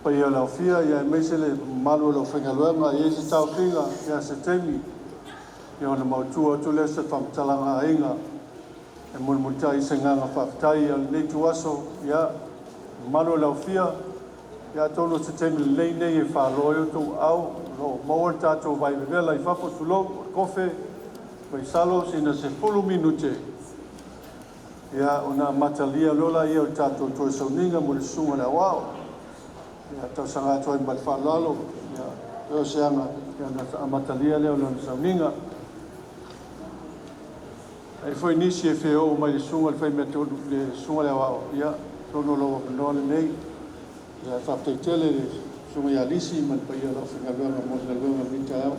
paia o le aofia, aemaise le mamalu o le aufaigaluega. E i ai se taofiga, ia se taimi ona maotua atu lea o se faamatalaga a aiga e mulimulitai i se agaga faafetai. A o lenei ituaso, ia, le mamalu o le aofia, ia atonu o se taimi lelei lenei e faaloa ai outou aao, o lo o maua le tatou vaivevela i fafo, tulou, o le kofe, masalo sina 10 minute, ia ona amatalia loa lea o le tatou toe sauniga mo le susuga i le aoao. Ia, talosaga atu ai ma le faaaloalo, ia o se aga ona amatalia lea o lona sauniga. Ai foi nisi e fia oo mai i le susuga i le faimeatonu, le susuga i le aoao, ia, atonu o lou avanoa lenei. Ia, faafetai tele i le susuga ia Lisi ma le paia o le aufaigaluega mo le galuega i lenei taeao.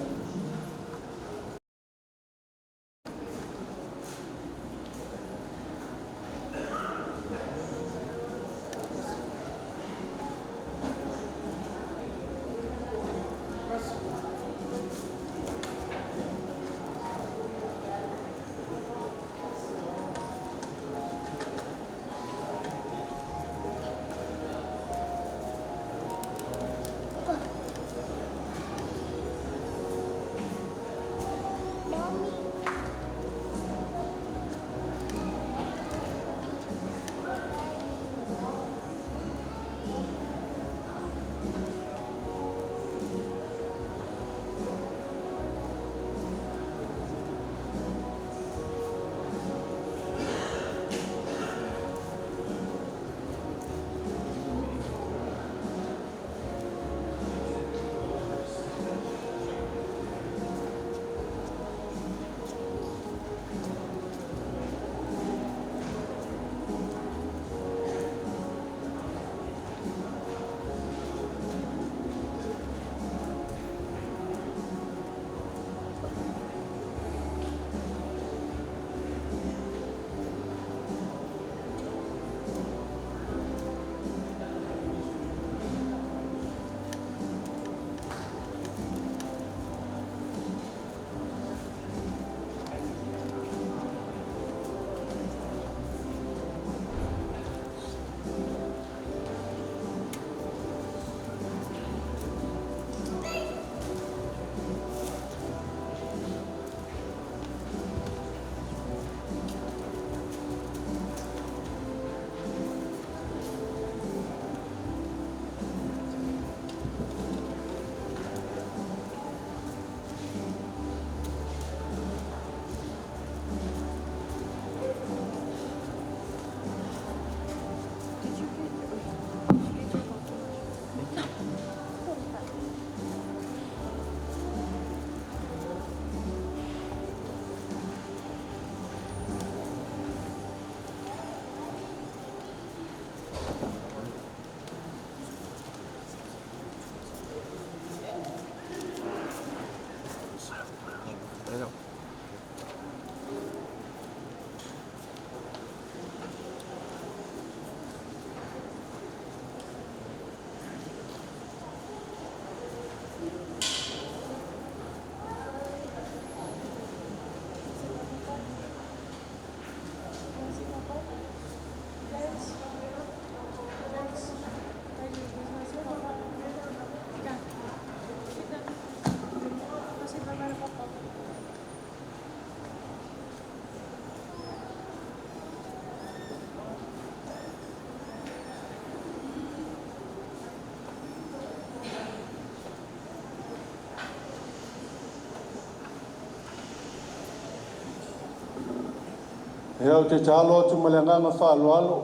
Ia, ou te tatalo atu ma le agaga faaaloalo,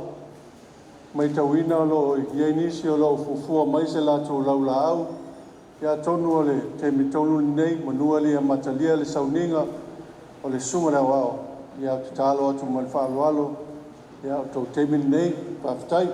matauina o lo o i ai nisi o lo o fuafua mai se latou laulaau. Ia atonu o le taimi tonu lenei manua le amatalia le sauniga o le susuga i le aoao. Ia, ou te tatalo atu ma le faaaloalo, ia o le tou taimi lenei. Faafetai.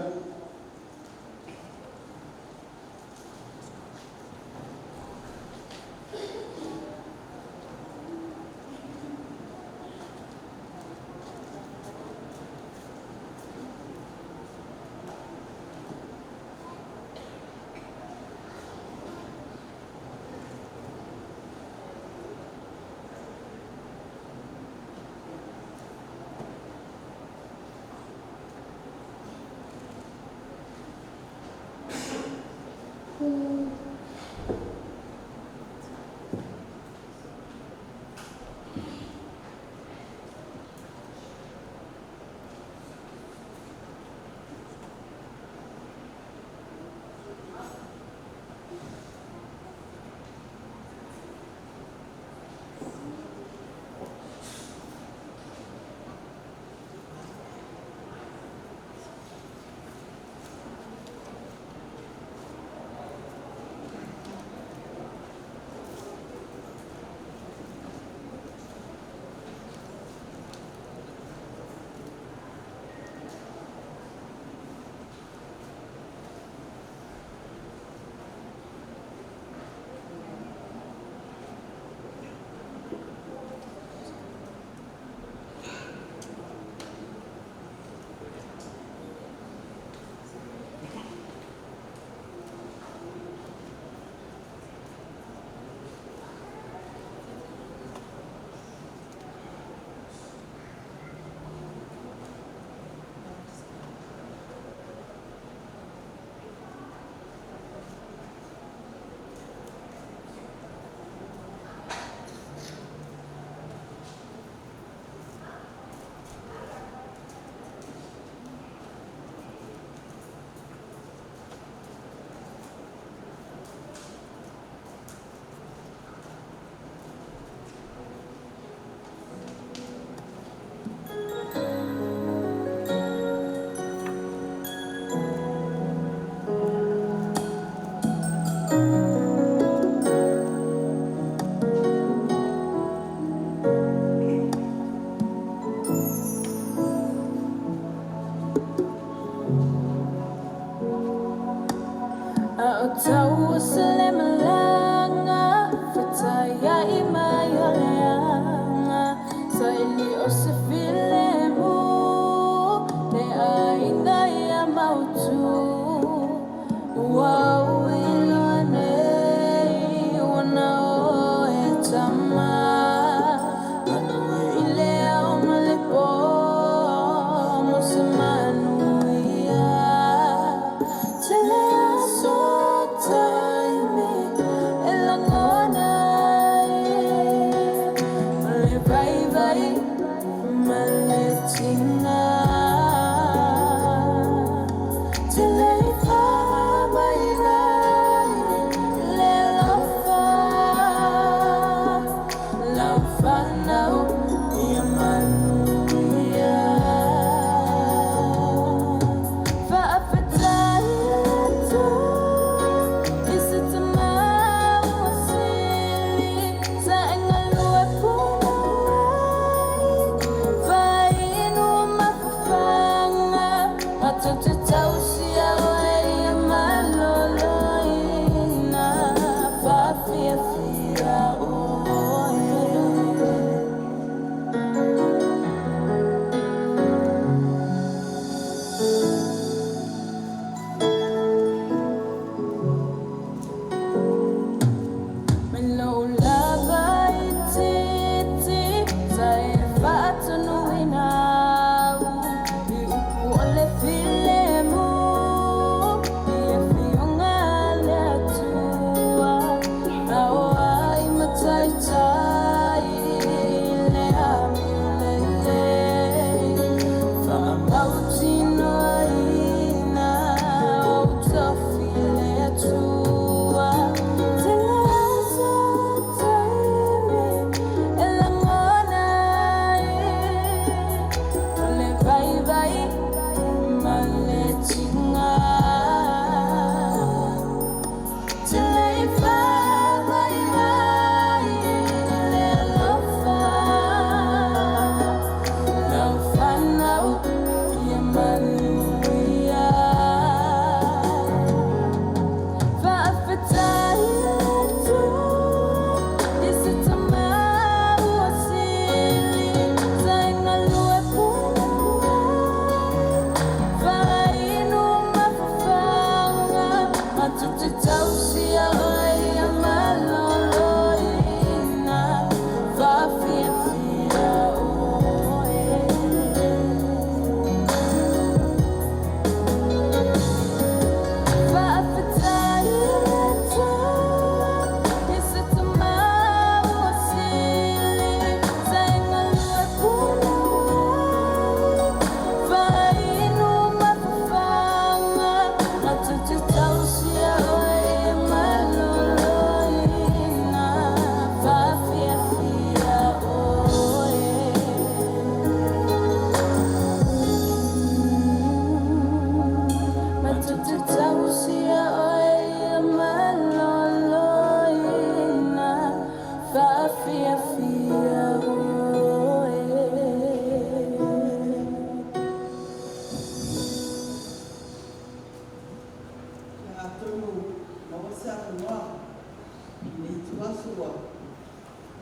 masu ua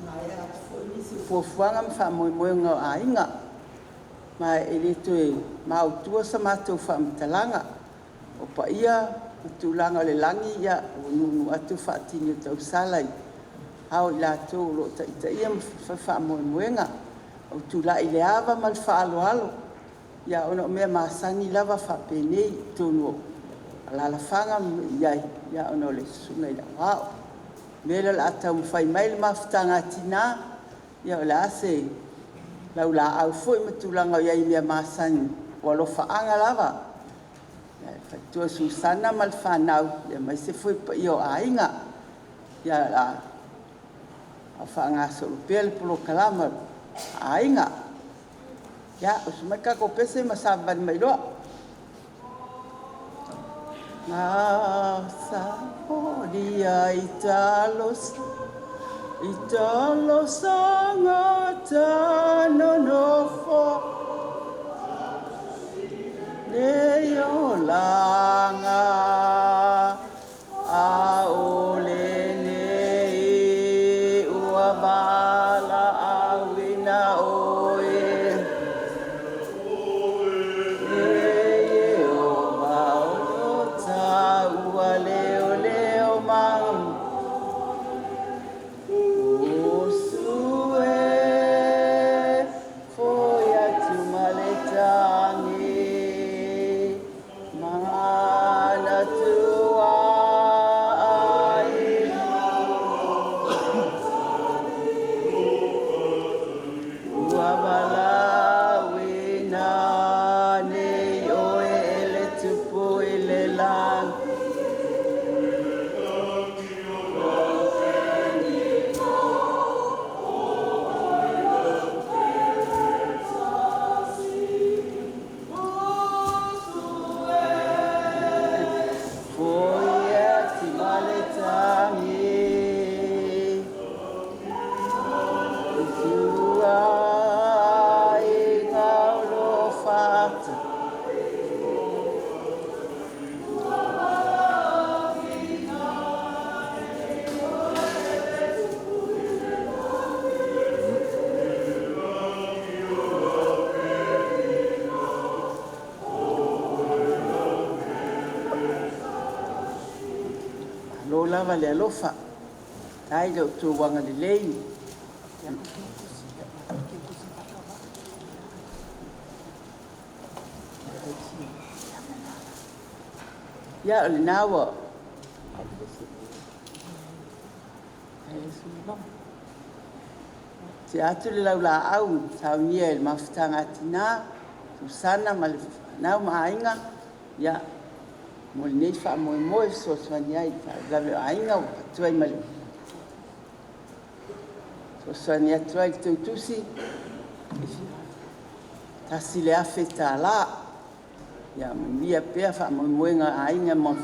maea atu foi nisi o fuafuaga ma faamoemoega o aiga, ma e le toe maotua sa matou faamatalaga. O paia ma tulaga o le lagi ua nuunuu atu faatini o tausala i ao o i latou o lo o taitaia ma fai faamoemoega. Ua ou tulai i le ava ma le faaaloalo ona o mea masani lava faapenei i totonu o alaalafaga ma nuu e i ai ona o le susuga i le Aoao. O le mea lea o le a taumafai mai le Mafutaga a Tina, o le a se laulaau foi ma tulaga o i ai i mea masani, o alofaaga lava i le faletua Susana ma le fanau aemaise foi le paia o aiga. Ia o le a faagasolo pea le polokalama a aiga. Ia, usu mai le tatou pese ma savavali mai loa. I talosaga ta nonofo nei olaga, a o lenei ua valaauina oe. E Ieova o lo taua leoleo ma Usu e, foi atu ma le tagi, manatua ai ua valaauina nei oe e le Tupu i le lagi. Foi atu ma le tagi, tua i ngaulo fata. Malo lava le alofa, faafetai i lo outou agalelei. Ia o lena ua tea atu le laulaau na saunia e le Mafutaga a Tina, Susana ma le fanau ma aiga mo lenei faamoemoe e fesoasoani ai i faalavelave o aiga ua avatu ai ma le fesoasoani atu ai i le teutusi $1,000. Ia manuia pea faamoemoega o aiga ma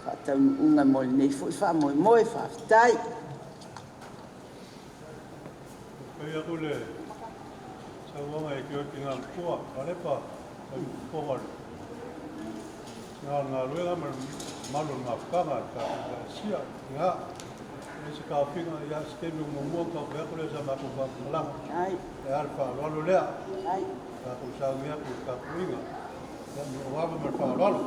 faataunuuga mo lenei foi faamoemoe. Faafetai. Fai aku le saunoaga e Tioti Galupoa Kalepa o le galuega ma le mamalu o le mafutaga a le tatou Ekalesia. Ia, e se taofiga, ia se taimi o muamua ona taumafai atu lea o sa matou faamatalaga. E a le faaaloalo lea. Tatou sauni atu i le tapuaiga. Ia, ma lou ava ma le faaaloalo.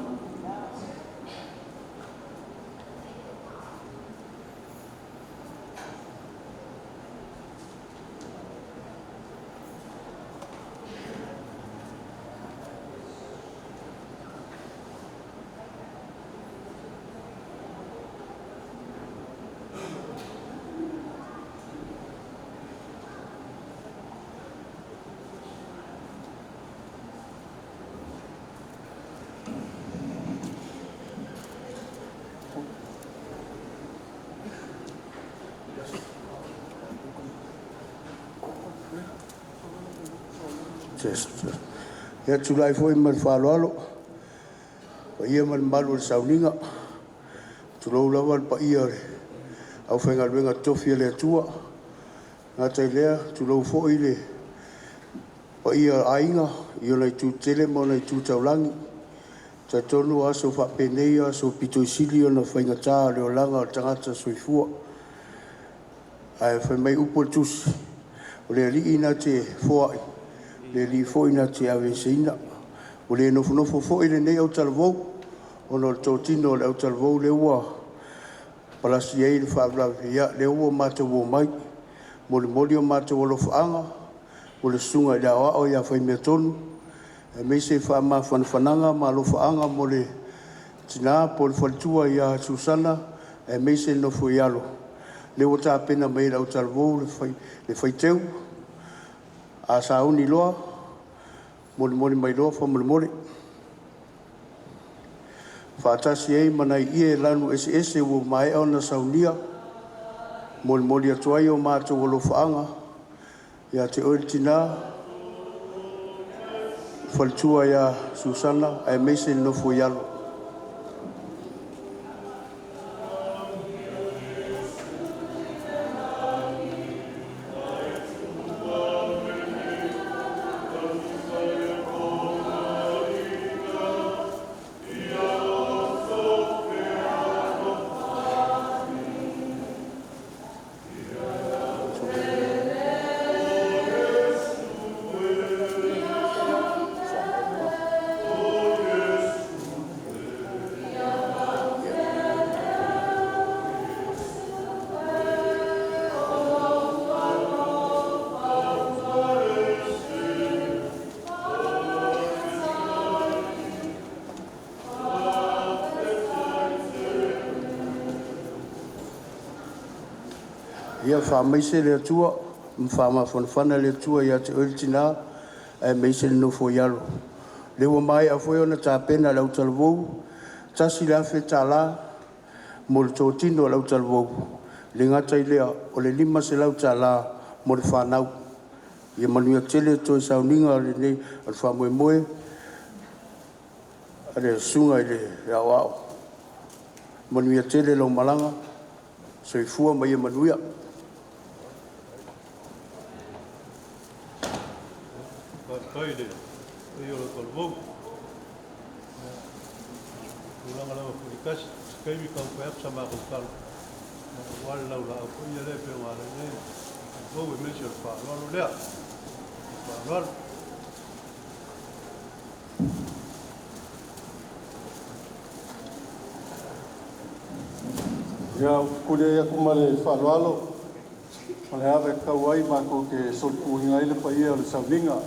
Ia, tulai foi ma le faaaloalo, paia ma le mamalu o le sauniga. Tulou lava le paia o le aufaigaluega totofi a le Atua. E le gata i lea, tulou foi le paia o aiga i ona itu tetele ma ona itu taulagi. E talitonu o aso faapenei o aso aupito sili ona faigata o le olaga o le tagata soifua. Ae fai mai upu o le tusi, o le Alii na te foai, le Alii foi na te aveeseina. Ua le nofonofo foi lenei autalavou, ona o le totino o le autalavou lea ua palasi ai le faalavelave, ia lea ua matou omai, molimoli o matou alofaaga mo le susuga i le Aoao ia Faimeatonu, aemaise faamafanafanaga ma alofaaga mo le tina po o le faletua ia Susana, aemaise le nofo a alo, lea ua tapena mai e le autalavou le faiteu, a sauni loa, molimoli mai loa faamolemole. Faatasi ai ma nai ie lanu eseese ua maea ona saunia, molimoli atu ai o matou alofaaga ia te oe le tina, le faletua ia Susana aemaise le nofo a alo. Ia faamaise le Atua ma faamafanafana le Atua ia te oe le tina aemaise le nofo a alo. O lea ua maea foi ona tapena e le autalavou $1,000 mo le totino o le autalavou, e le gata i lea o le $500 mo le fanau. Ia manuia tele toe sauniga o le faamoemoe a le Susuga i le Aoao, manuia tele lau malaga, soifua ma ia manuia. Faafetai i le paia o le autalavou. O tulaga lava foi e tasi se taimi taumafai atu sa matou tala aua le laulaau paia lea e pei ona ala nei le autalavou aemaise o le faaaloalo lea. Ma le faaaloalo. Ia, ou te tulai atu ma le faaaloalo, o le ava e tatau ai matou te solipuina ai le paia o le sauniga.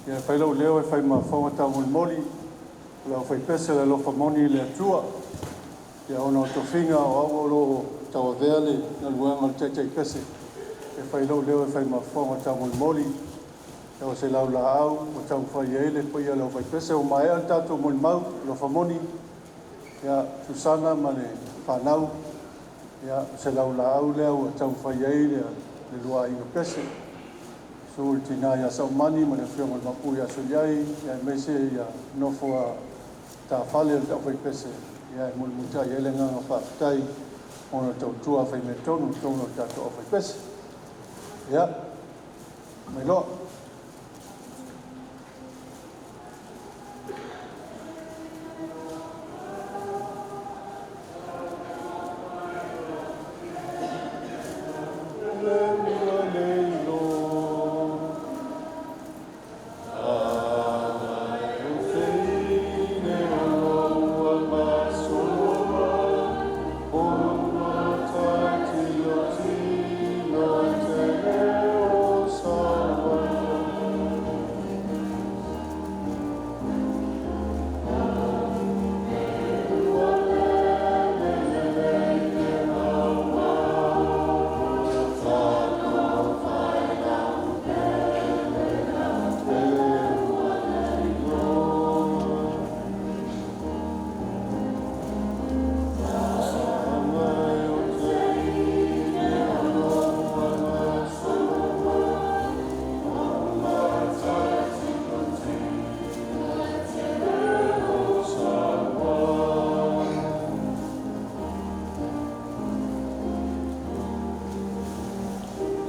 Ia, e fai lou leo e fai ma fofoga taumolimoli o le aufaipese o le alofa moni i le Atua. Ia, ona o tofiga o au o lo o tauavea le galuega a le taitaipese, e fai lou leo e fai ma fofoga taumolimoli. Ia, o se laulaau ua taumafai i ai le paia o le aufaipese, ua maea le tatou molimau, alofa moni, ia, Susana ma le fanau, ia, o se laulaau lea ua taumafai i ai le lua aiga pese. Susu le tina ia Saumani ma le afioga i le Maopu ia Soliai, aemaise ia nofo a tafale o le aufaipese, ia e mulimulitai ai le agaga faafetai ona o le tautua faimeatonu i totonu o le tatou aufaipese. Ia, mai loa.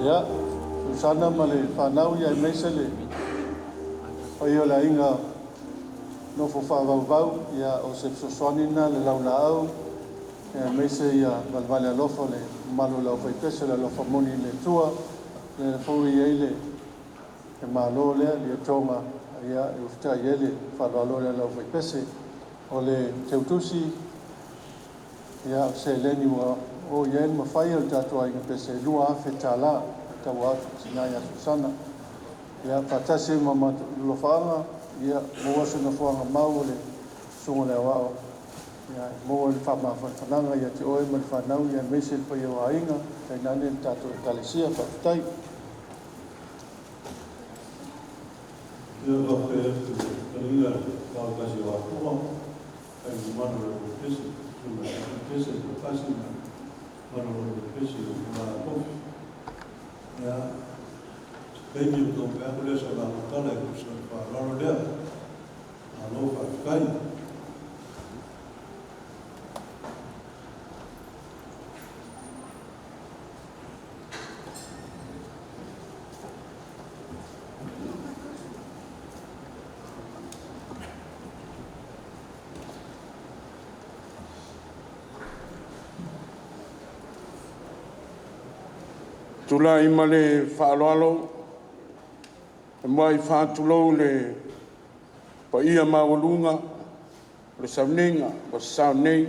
Ia, Susana ma le fanau, ia aemaise le paia o le aiga nofo faavauvau, ia o se fesoasoani lena le laulaau. Aemaise ia valevale alofa le mamalu o le aufaipese o le alofa moni i le Atua. Lea foi e i ai le Malo lea, le Atoga, ia, e ufitai ai le faaaloalo lea a le aufaipese. O le teutusi, ia, o seleni ua o i ai le mafai o le tatou aiga pese e $2,000 e taua atu i tina ia Susana. Ia, faatasi ai ma matou alofaaga, ia, maua se nofoaga mau o le susuga i le aoao, ia, maua le faamafanafanaga ia te oe ma le fanau, ia aemaise le paia o aiga, tainane le tatou Ekalesia. Faafetai. Ia, faafetai atu i le fetalaiga i le Aotasi o Atua, ai le mamalu o le Aufaigaluega, susuga i le Pese Tokasi ma le mamalu o le Aufaigaluega o Tulaga Tofi. Ia, se taimi ona taumafai atu lea o sa matou tala e tusa o le faaaloalo lea. Malo faafetai. Tulai ma le faaaloalo e muai faatulou le paia maualuga o le sauniga ua sasao nei,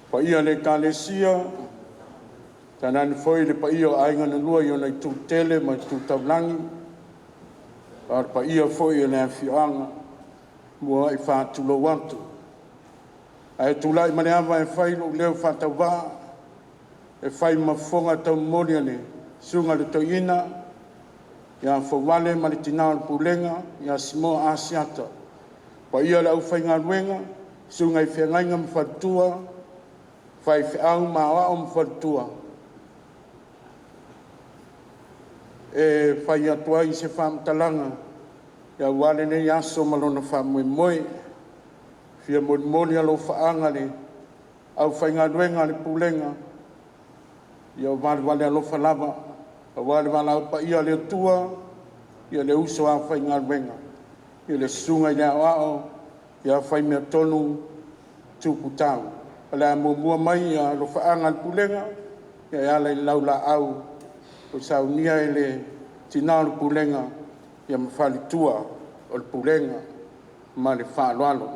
paia o le Ekalesia, tainane foi le paia o aiga na lua i ona itu tetele ma itu taulagi, a o le paia foi o le afioaga. E muai faatulou atu. Ae tulai ma le ava e fai lou leo faatauvaa e fai ma fofoga taumomoli o le susuga i le toeaina ia Fouale ma le tina o le pulega ia Simoa Asiata, paia o le aufaigaluega, susuga i feagaiga ma faletua, faifeau ma aoao ma faletua, e fai atu ai se faamatalaga aua lenei aso ma lona faamoemoe. E fia molimoli alofaaga i le aufaigaluega a le Pulega, ia o valevale alofa lava aua le valaau paia a le Atua, ia le uso a faigaluega, i le susuga i le Aoao ia Faimeatonu Tuputau. O le a muamua mai ia alofaaga a le Pulega e ala i le laulaau ua saunia e le tina o le Pulega ma faletua o le Pulega ma le faaaloalo.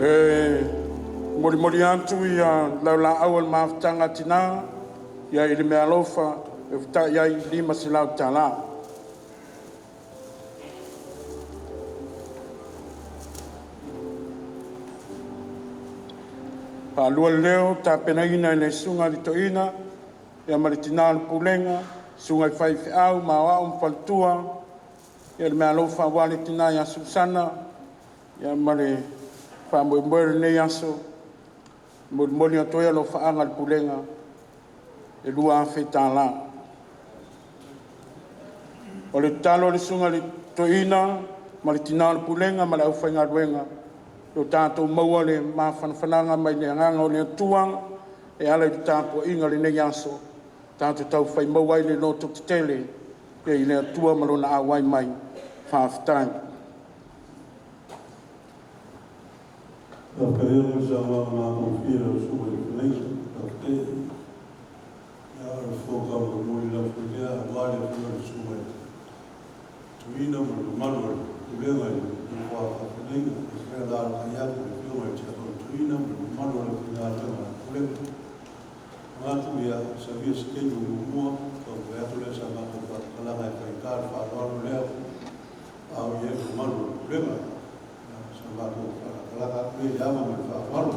E molimoli atu ia laulaau o le mafutaga a tina ia i le meaalofa e fetai ai $500. Faalua le leo tapenaina e le susuga i le toeaina ia ma le tina o le pulega, susuga i faifeau ma aoao ma faletua, ia le meaalofa aua le tina ia Susana ia ma le faamoemoe o lenei aso, e molimoli atu ai alofaaga a le Pulega e $2,000. O le tatalo a le susuga i le toeaina ma le tina o le pulega ma le aufaigaluega, ia tatou maua le mafanafanaga mai le agaga o le Atua e ala i le tapuaiga i lenei aso, tatou taufai maua ai le lototetele i le Atua ma Lona auai mai. Faafetai. Faafetai mo le saunoaga matagofie a lau Susuga i le Fetalaiga. Faafetai. Ia, o le fofoga taumolimoli aua le afio o le Susuga i le Tuina ma le mamalu o le Pulega i le nofoa faafeagaiga. E foi alaalatai atu le afioga i le Tiakono Tuina ma le mamalu o le aufaigaluega a le Pulega. Manatu ia sauia se taimi o muamua taumafai atu lea o sa matou faamatalaga e faigata le faaaloalo lea a o i ai le mamalu o le Pulega. Ia, o sa matou faalatalata atu lea i le ava ma le faaaloalo.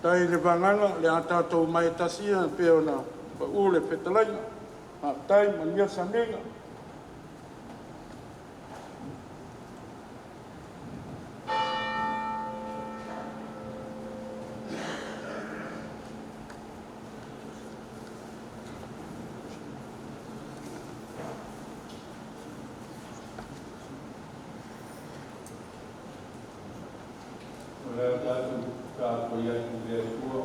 Faafetai i le vagaga o le a tatou mae tasi ia pei ona pau le fetalaiga. Faafetai, manuia le sauniga. O le a tatou tapuai atu i le Atua.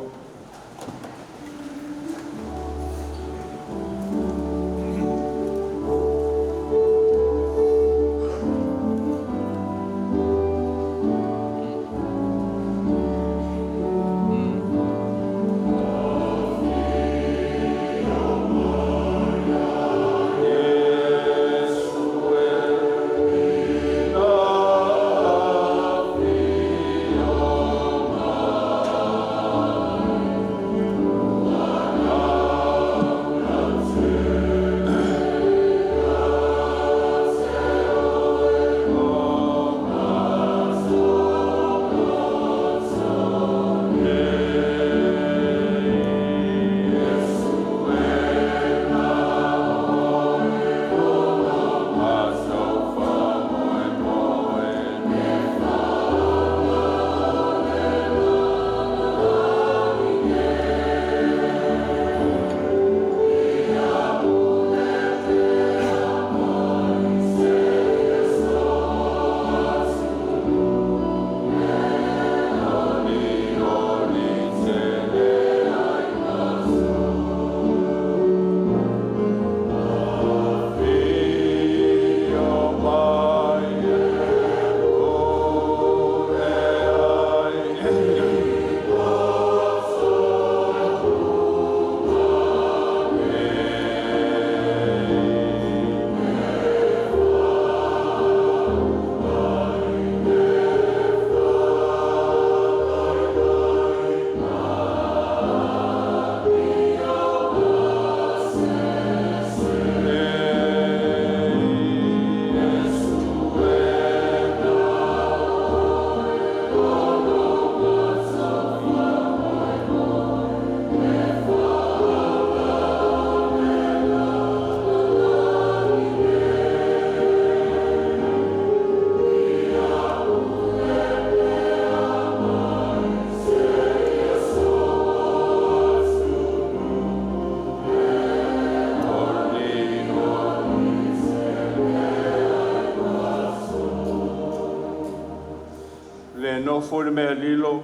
Le nofo i le mea lilo,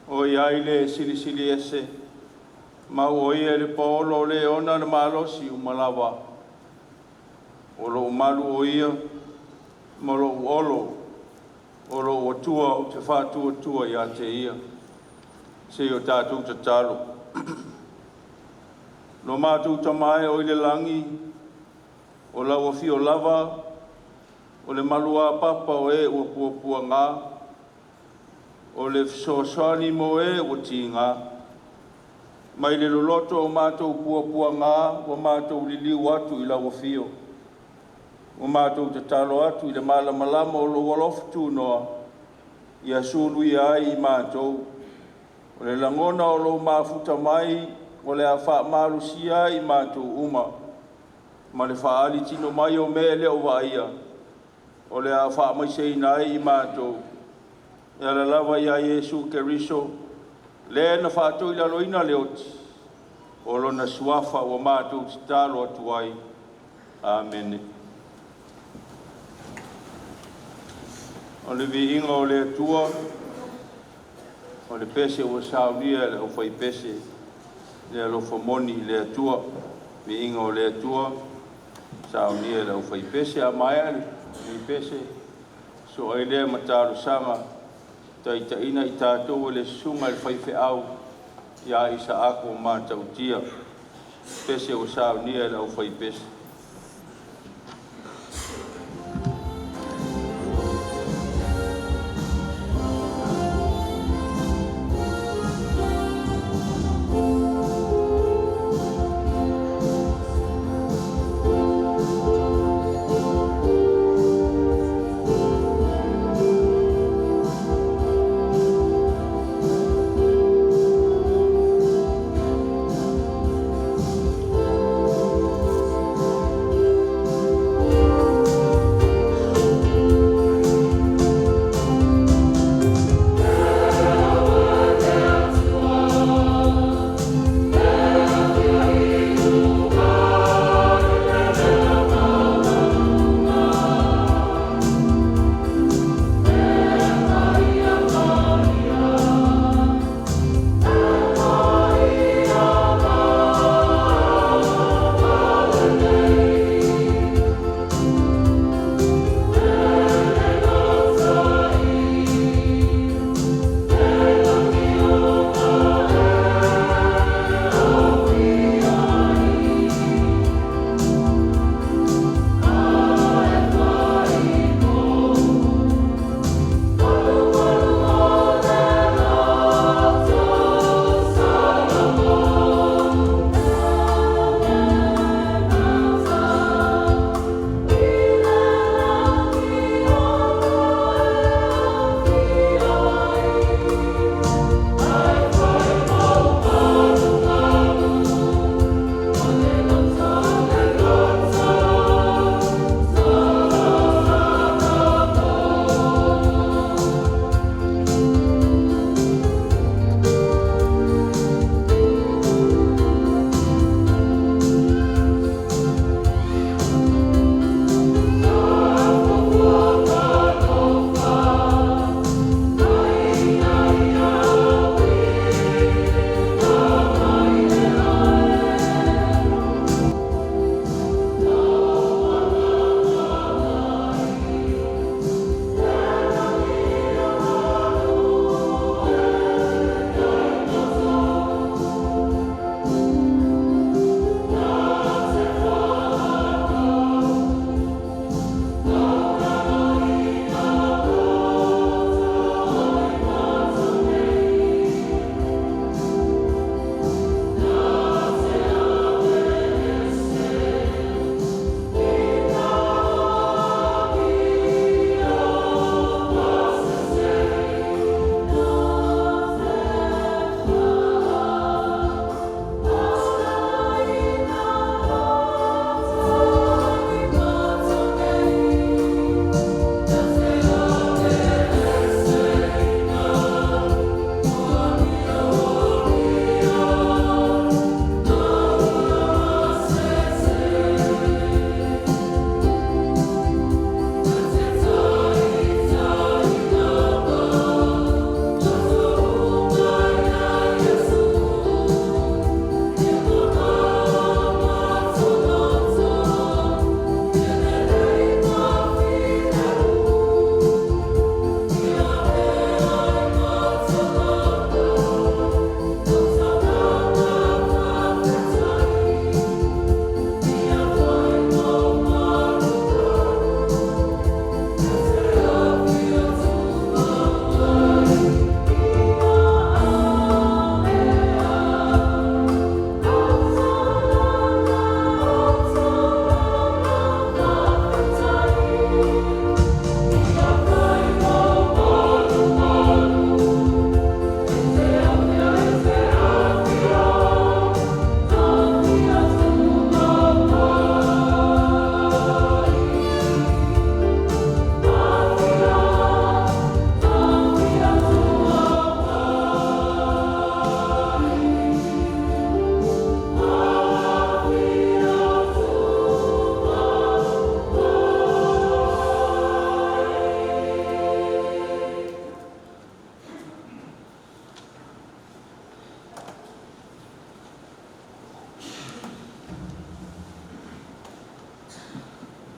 o i ai le Silisili Ese, ma ua ia i le paolo o le ona le malosi uma lava. O lou malu o ia, ma lou olo, o lou Atua ou te faatuatua ia te ia. Se i o tatou tatalo. Lo matou Tama e o i le lagi, o lau afio lava, o le maluapapa o e ua puapuaga, o le fesoasoani mo e ua tiga. Mai le loloto o matou puapuaga, ua matou liliu atu i lau afio. Ua matou tatalo atu i le malamalama o lou alofa tunoa, ia suluia ai i matou. O le lagona o lou mafuta mai, o le a faamalosia ai i matou uma, ma le faaali tino mai o mea e le o vaaia, o le a faamaiseina ai i matou. E ala lava ia Iesu Keriso, le na faatoilaloina le oti, o lona suafa ua matou tatalo atu ai. Amene. O le viiga o le Atua, o le pese ua saunia e le aufaipese, le alofa moni i le Atua. Viiga o le Atua, saunia e le aufaipese. A maea le pese, so ai lea ma talosaga, taitaiina i tatou e le susuga i le faifeau ia Isaako Matautia. Pese ua saunia e le aufaipese.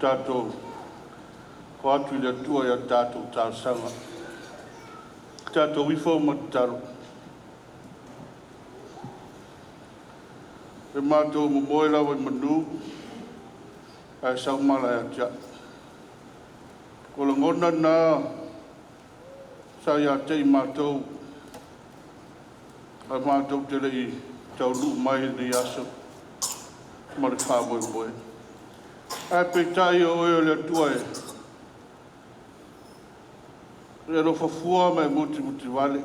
Tatou o atu i le Atua i a tatou talosaga. Tatou ifo ma tatalo. E matou momoe lava i manu, ae sau mala ia te a'u. O lagona na sa ia te i matou, ae matou te le i taunuu mai i lenei aso ma le faamoemoe. Ae peitai o oe o le Atua e e alofa fua ma e mutimutivale.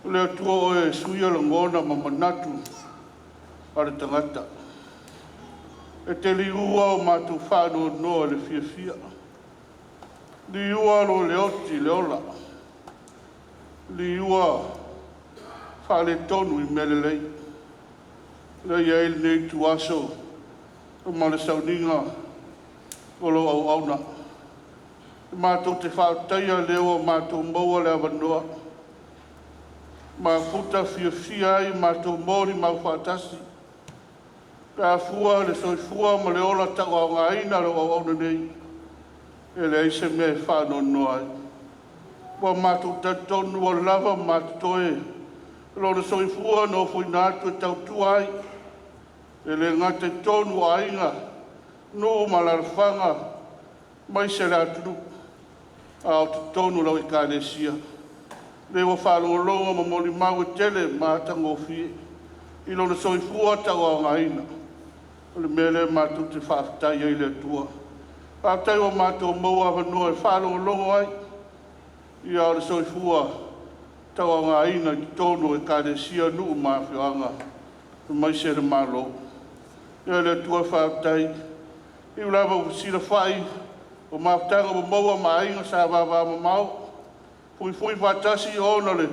O le Atua oe e suia lagona ma manatu a le tagata. E te liua o matou faanoanoa i le fiafia. Liua lo le oti i le ola. Liua faaletonu i mea lelei. Lea i ai lenei ituaso ma le sauniga o lou auauna. E matou te faafetaia lea ua matou maua le avanoa. Mafuta fiafia ai matou molimau faatasi. Pe a fua le soifua ma le ola tauaogaina o lau auauna nei, e leai se mea e faanoanoa ai. Ua matou talitonu ua lava ma totoe lona soifua na ofoina atu e tautua ai, e le gata i totonu o aiga, nuu ma alaalafaga aemaise le atunuu, a o totonu o lau Ekalesia. Lea ua faalogologo ma molimau e tele ma matagofie i lona soifua tauaogaina. O le mea lea matou te faafetai ai i le Atua. Faafetai ua matou maua avanoa e faalogologo ai, ia o le soifua tauaogaina i totonu o Ekalesia, nuu ma afioaga aemaise le Malo. Ia le Atua faafetai, e ui lava ua fesilafai o mafutaga ua maua ma aiga sa vavamamao, fuifui faatasi ona o le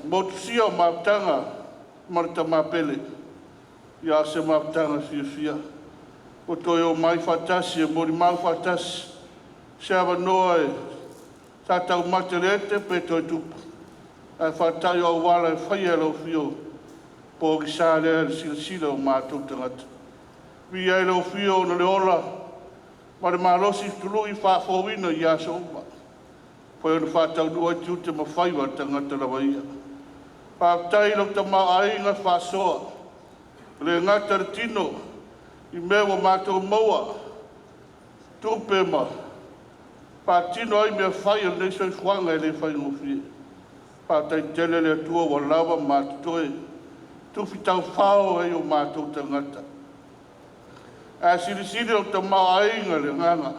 motusia o mafutaga ma le tama pele. Ia a o se mafutaga fiafia ua toe omai faatasi e molimau faatasi se avanoa e sa taumate le ete pe toe tupu, ae faatali o auala e faia e lau Afio pogisa lea i le silasila o matou tagata. Viia ai lau Afio ona o le ola ma le malosi fetului faafouina i aso uma, foi ona faataunuu ai tiute ma faiva o le tagata lava ia. Faafetai i lau tamaoaiga faasoa, e le gata i le tino i mea ua matou maua, tupe ma faatino ai mea fai o lenei soifuaga e le faigofie. Faafetai tele le Atua ua lava ma totoe, tufi taufao ai o matou tagata. Ae silisili lou tamaoaiga i le agaga,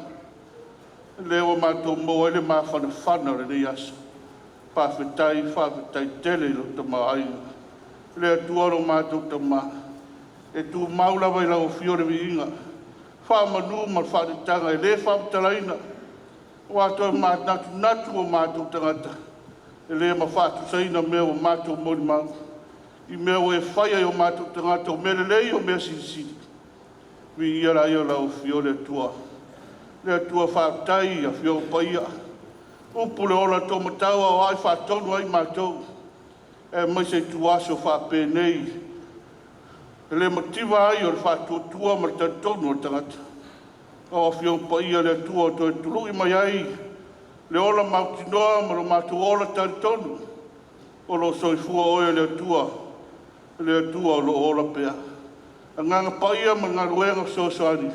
lea ua matou maua ai le mafanafana o lenei aso. Faafetai, faafetai tele i lou tamaoaiga. Le Atua lo matou Tama, e tumau lava i lau Afio le viiga, faamanu ma le faaneetaga e le faamatalaina, ua toe manatunatu o matou tagata, e le ma faatusaina mea ua matou molimau, i mea ua e faia i o matou tagata, o mea lelei o mea silisili. Viia laia o lau Afio le Atua. Le Atua faafetai i Afioga Paia, upu le ola taumatau aoai faatonu ai matou, aemaise ituaso faapenei, e le mativa ai o le faatuatua ma le talitonu o le tagata. O Afioga Paia le Atua o toe tului mai ai le ola mautinoa ma lo matou ola talitonu, o lo o soifua Oe le Atua, le Atua o lo o ola pea. Agaga Paia ma galuega fesoasoani,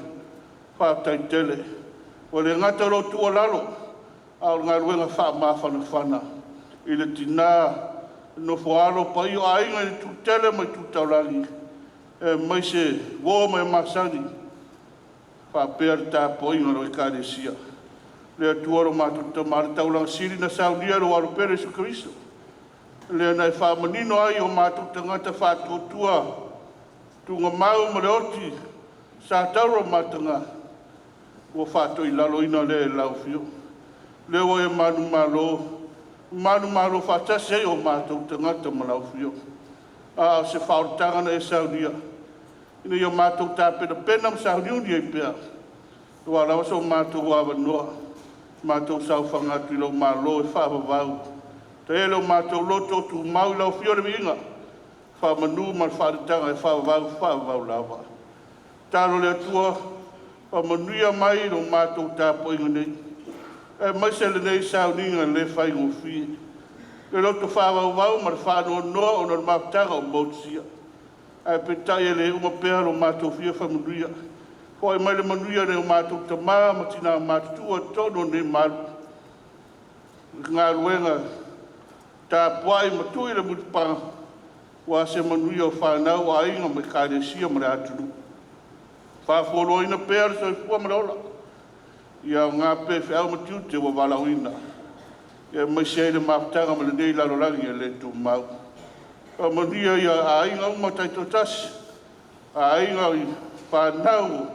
faafetai tele. Ua le gata o lou tuualalo, a o le galuega faamafanafana i le tina nofo alo paia o aiga i le itu tele ma itu taulagi, aemaise uo ma e masani, faapea le tapuaiga a lau Ekalesia. Le Atua lo matou Tama, le taulaga sili na saunia e lou Alo pele Iesu Keriso, lea na e faamanino ai o matou tagata faatuatua tuugamau ma le oti sa taulaumataga, ua faatoilaloina lea e lau Afioga. Lea ua e manumalo, manumalo faatasi ai o matou tagata ma lau Afioga. A o se faaolataga na e saunia, ina ia matou tapenapena ma sauniuni ai pea, aua lava so matou avanoa, matou saofaga atu i lou Malo e faavavau. Taia lo matou loto tumau i lau Afio le viiga, faamanu ma le faaneetaga e faavavau, faavavau lava. Tatalo le Atua, Faamanuia mai lo matou tapuaiga nei, aemaise lenei sauniga le faigofie, le loto faavauvau ma le faanoanoa ona o le mafutaga o motusia. Ae peitai e le uma pea lo matou fia faamanuia. Foai mai le manuia i nai o matou tama ma tina matutua i totonu o lenei malu, galuega tapuai ma tui le mulipapaga, aua se manuia o fanau, o aiga ma Ekalesia ma le atunuu. Faafualoaina pea le soifua ma le ola, ia aoga pea i feau ma tiute ua valaauina, aemaise ai le mafutaga ma lenei lalolagi e le tumau. Faamanuia i aiga uma taitoatasi, aiga i fanau,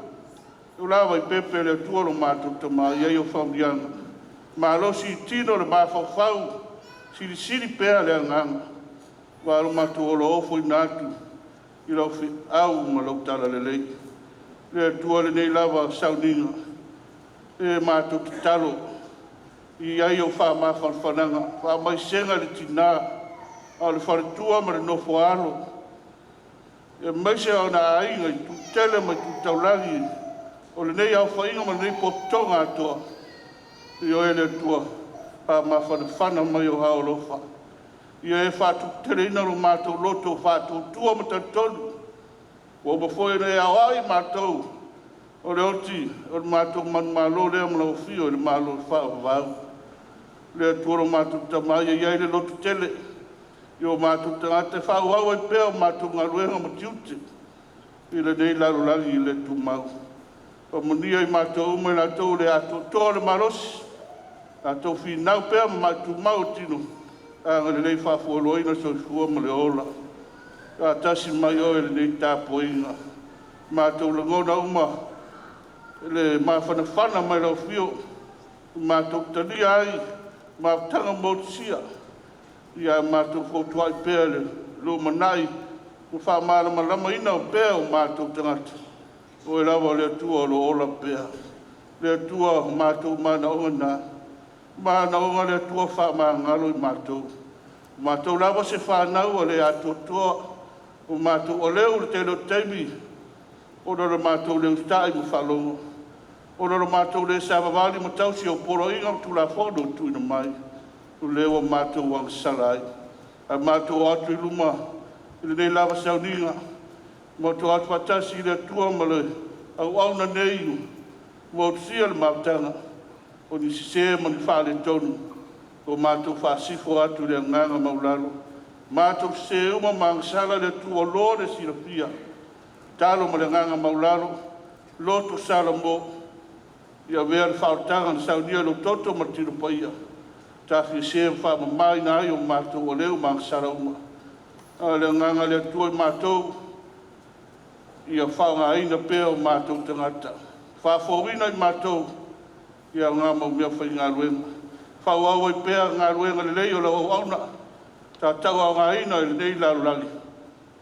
tuu lava i pepe o le Atua lo matou Tama, i ai o faamanuiaga, malosi i tino le mafaufau, silisili pea le agaga, aua lo matou ola ofoina atu i lau feau ma lau talalelei. Le Atua lenei lava sauniga, e matou tatalo, i ai au faamafanafanaga, faamaisega i le tina, a o le faletua ma le nofo a alo, aemaise ona aiga i itu tetele ma itu taulagi o lenei aofaiga ma lenei potopotoga atoa. Ioe le Atua, faamafanafana mai o ao alofa. Ia e faatuputeleina lo matou loto faatuatua ma talitonu, ua uma foi ona e aoai matou o le oti o le matou manumalo lea ma lau afio i le Malo faavavau. Le Atua lo matou Tama, ia i ai le lototele i o matou tagata e faaauau ai pea o matou galuega ma tiute i lenei lalolagi le tumau. Faamanuia i matou uma i latou o le atoatoa le malosi, latou finau pea ma matumau o tino, agalelei faafualoaina le soifua ma le ola. Faatasi mai oe i lenei tapuaiga. Matou lagona uma le mafanafana mai lau Afio, matou talia ai mafutaga motusia, ia matou fotuai pea le lumanai ma faamalamalamaina pea o matou tagata, o Oe lava o le Atua o lo o ola pea. Le Atua o matou manaoga na, manaoga le Atua faamagalo i matou. O matou lava se fanau ua le atoatoa, o matou aleu i le tele o taimi, ona o le matou le usitai ma faalogo, ona o le matou le savavali ma tausi au poloaiga ma Tulafono ua tuuina mai, o lea ua matou agasala ai. Ae matou o atu i luma i lenei lava sauniga, matou o atu faatasi i le Atua ma le auauna nei ua usia le mafutaga, o ni sese ma ni faaletonu, ua matou faasifo atu i le agaga maualalo. Matou sese uma ma agasala i le Atua loa le silafia, tatalo ma le agaga maualalo, loto Salamo, ia avea le faaolataga na saunia e lou toto ma le tino paia, tafiese ma faamamaina ai o matou aleu ma agasala uma. A o le agaga o le Atua i matou, ia faaaogaina pea o matou tagata, faafouina i matou ia aoga mau mea faigaluega, faaauau ai pea galuega lelei o lau auauna, tatauaogaina i lenei lalolagi,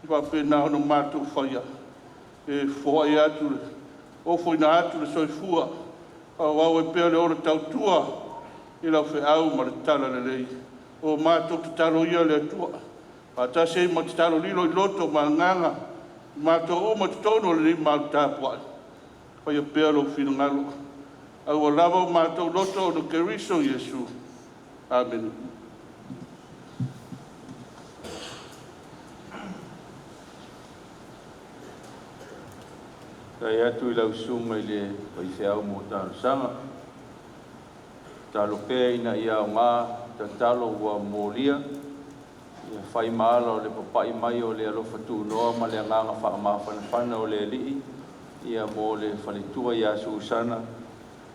faapena ona matou faia, e foai atu, ofoina atu le soifua, faaauau ai pea le ola tautua i lau feau ma le talalelei. O matou tatalo ia le Atua, faatasi ai ma tatalo lilo i loto ma agaga, matou uma i totonu o lenei malu tapuai, faia pea lou finagalo, aua lava o matou loto ona Keriso Iesu. Amene. Faafetai atu i lau Susuga i le Faifeau mo talosaga. Tatalo pea ina ia aoga tatalo ua molia ia fai ma ala o le papai mai o le alofa tunoa ma le agaga faamafanafana o le Alii ia mo le faletua ia Susana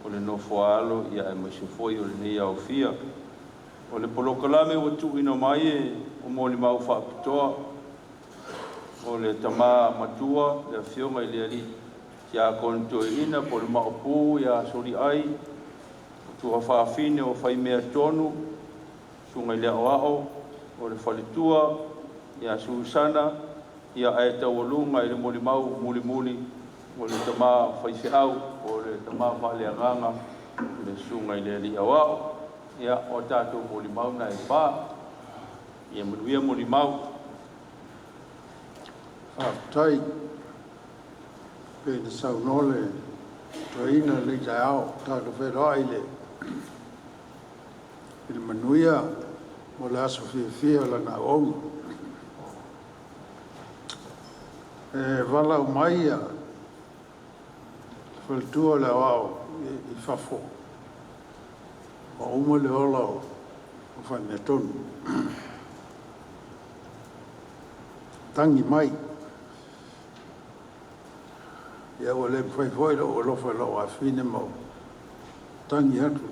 o le nofo a alo ia aemaise foi o lenei aofia. O le polokalame ua tuuina mai e o molimau faapitoa o le tama matua le Afioga i le Alii Tiakono Toeaina po o le Maopu ia Soliai, o tuafafine o Faimea tonu, Susuga i le Aoao o le faletua ia Susana, ia ae taualuga i le molimau mulimuli o le tama faifeau o le tama faaleagaga le Susuga i le Alii Aoao. Ia o tatou molimau na e fa. Ia manuia molimau. Faafetai. Pei ona saunoa le Toeaina i lenei taeao. Tatou feiloai i le manuia mo le aso fiafia o Lana auauna. E valaau mai le faletua o le aoao i fafo, ua uma le ola o Faimeatonu. Tagi mai. Ia ua le mafai foi lou alofa i lou afafine ma ou tagi atu.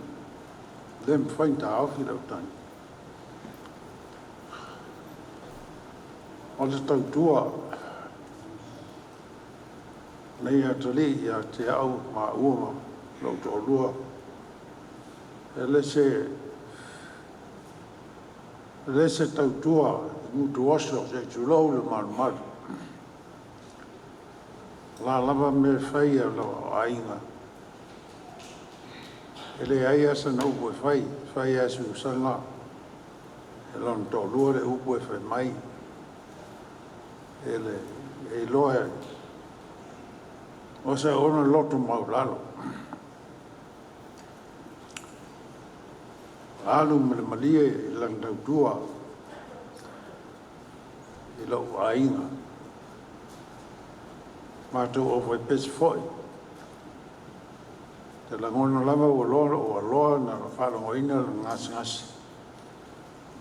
Le mafai ona taofi lau tagi. O le tautua nei atalii ia te au maua ma lou toalua, e le se tautua i gutu oso se i tulou le malumalu. O la lava mea e fai a lou aiga, e leai lava sana upu e fai, e fai lava susaga e lona toalua le upu e fai mai. E le e iloa o se ona loto maulalo. Alu ma le malie i lana tautua i lou aiga. Matou aufaipese foi. Te lagona lava ua loa na faalogoina le gasegase.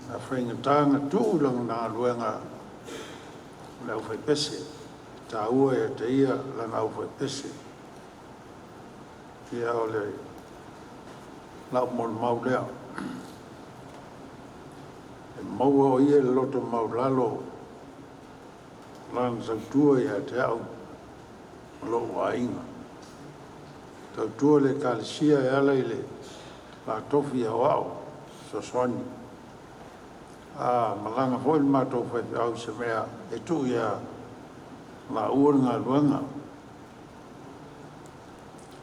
Na faigata na tuu lana galuega o le aufaipese. Taua ia te ia lana aufaipese. Ia o le lau molimau lea. E maua o ia le loto maulalo lana tautua ia te au ma lou aiga. Tautua le Ekalesia e ala i le laatofi aoao fesoasoani. A malaga foi le matou faifeau i se mea e tuu ia laua le galuega.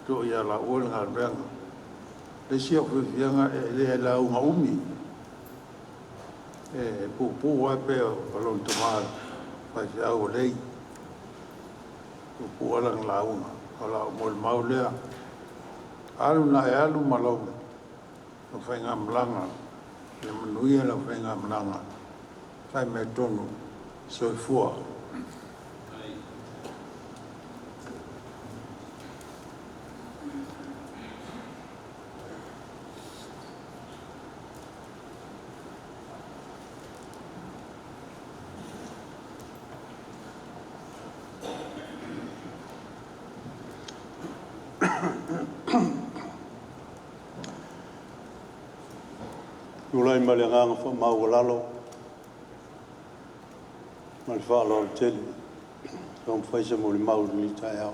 Tuu ia laua le galuega. Le isi o fiafiaga e le lauga umi. E puupuu lava pei o lona tama faifeau o Lei. Puupuu lava lana lauga. O lau molimau lea. Alu na e alu ma lau faigamalaga. Ia manuia lau faigamalaga. Faimeatonu. Soifua. Tulai ma le agaga faamaualalo ma le faaaloalo tele, taumafai se molimau i lenei taeao.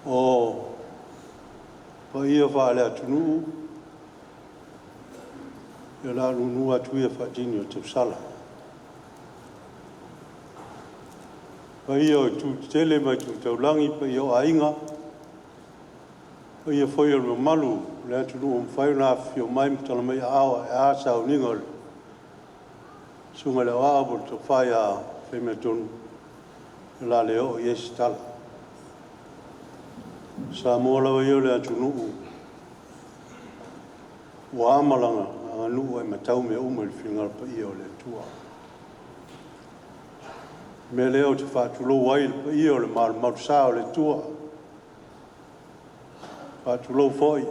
O paia faale-atunuu, ia o le a nuunuu atu ia faatini o tausala. Paia o itu tetele ma itu taulagi, paia o aiga, paia foi o le mamalu o le atunuu ua mafai ona afifio mai ma tala mai aao ae a le sauniga o le Susuga i le Aoao ma le Tofa ia Faimea-tonu, o le a le oo i ai se tala. O Samoa lava ia o le atunuu ua ama lana aganuu ae matau mea uma i le finagalo paia o le Atua. O le mea lea ou te faatulou ai i le paia o le malumalusa o le Atua. Faatulou foi,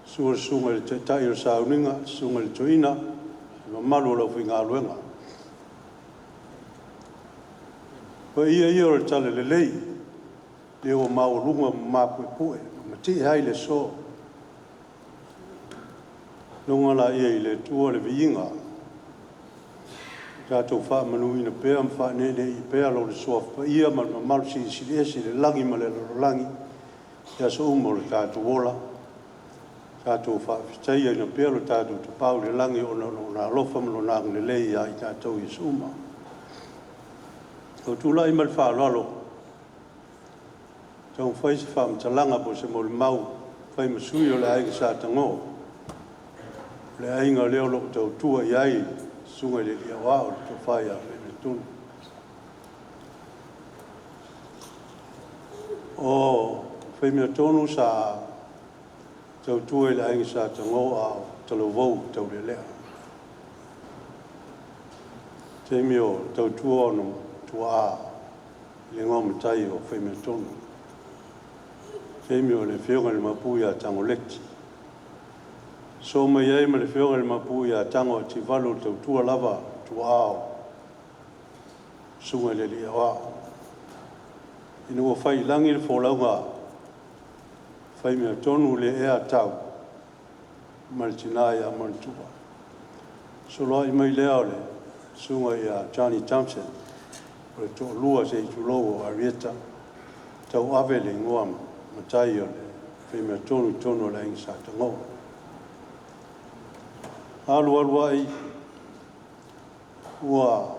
susu le susuga i le Taitai o le sauniga, susuga i le Toeaina, le mamalu o le aufaigaluega. Paia ia o le Talalelei, lea ua maualuga ma mapuepue ma matie ai le aso. Logo laia i le Atua le viiga, tatou faamanuina pea ma faaneenei pea Lona Suafa Paia ma le mamalu silisili ese i le lagi ma le lalolagi i aso uma o le tatou ola. Tatou faafetaiaina pea lo tatou Tapaau i le lagi ona o Lona alofa ma Lona agalelei ia i tatou i aso uma. Ua tulai ma le faaaloalo taumafai se faamatalaga po o se molimau fai ma sui o le aiga Sa Tago, o le aiga lea o lo o tautua i ai le Susuga i le Alii Aoao, le Tofa ia Faimea-tonu. O Faimea-Tonu sa tautua i le aiga Sa Tagō a o talavou i Taulealea. Taimi o tautua ona tuaa i le igoa matai o Faimea-Tonu. Taimi o le afioga i le Maopu ia Tagoleti. So mai ai ma le afioga i le Maopu ia Tago Ativalu o le tautua lava tuaa o susuga i le alii aoao. Ina ua fai i lagi le folauga Faimea-Tonu le ea tau ma le tina ia Manatua. Soloai mai lea o le susuga ia Johnny Thompson, o le toalua se i tulou o Arieta, tauave le igoa matai o le Faimea-Tonu i totonu o le aiga Sa Tagō. Alu alu ai ua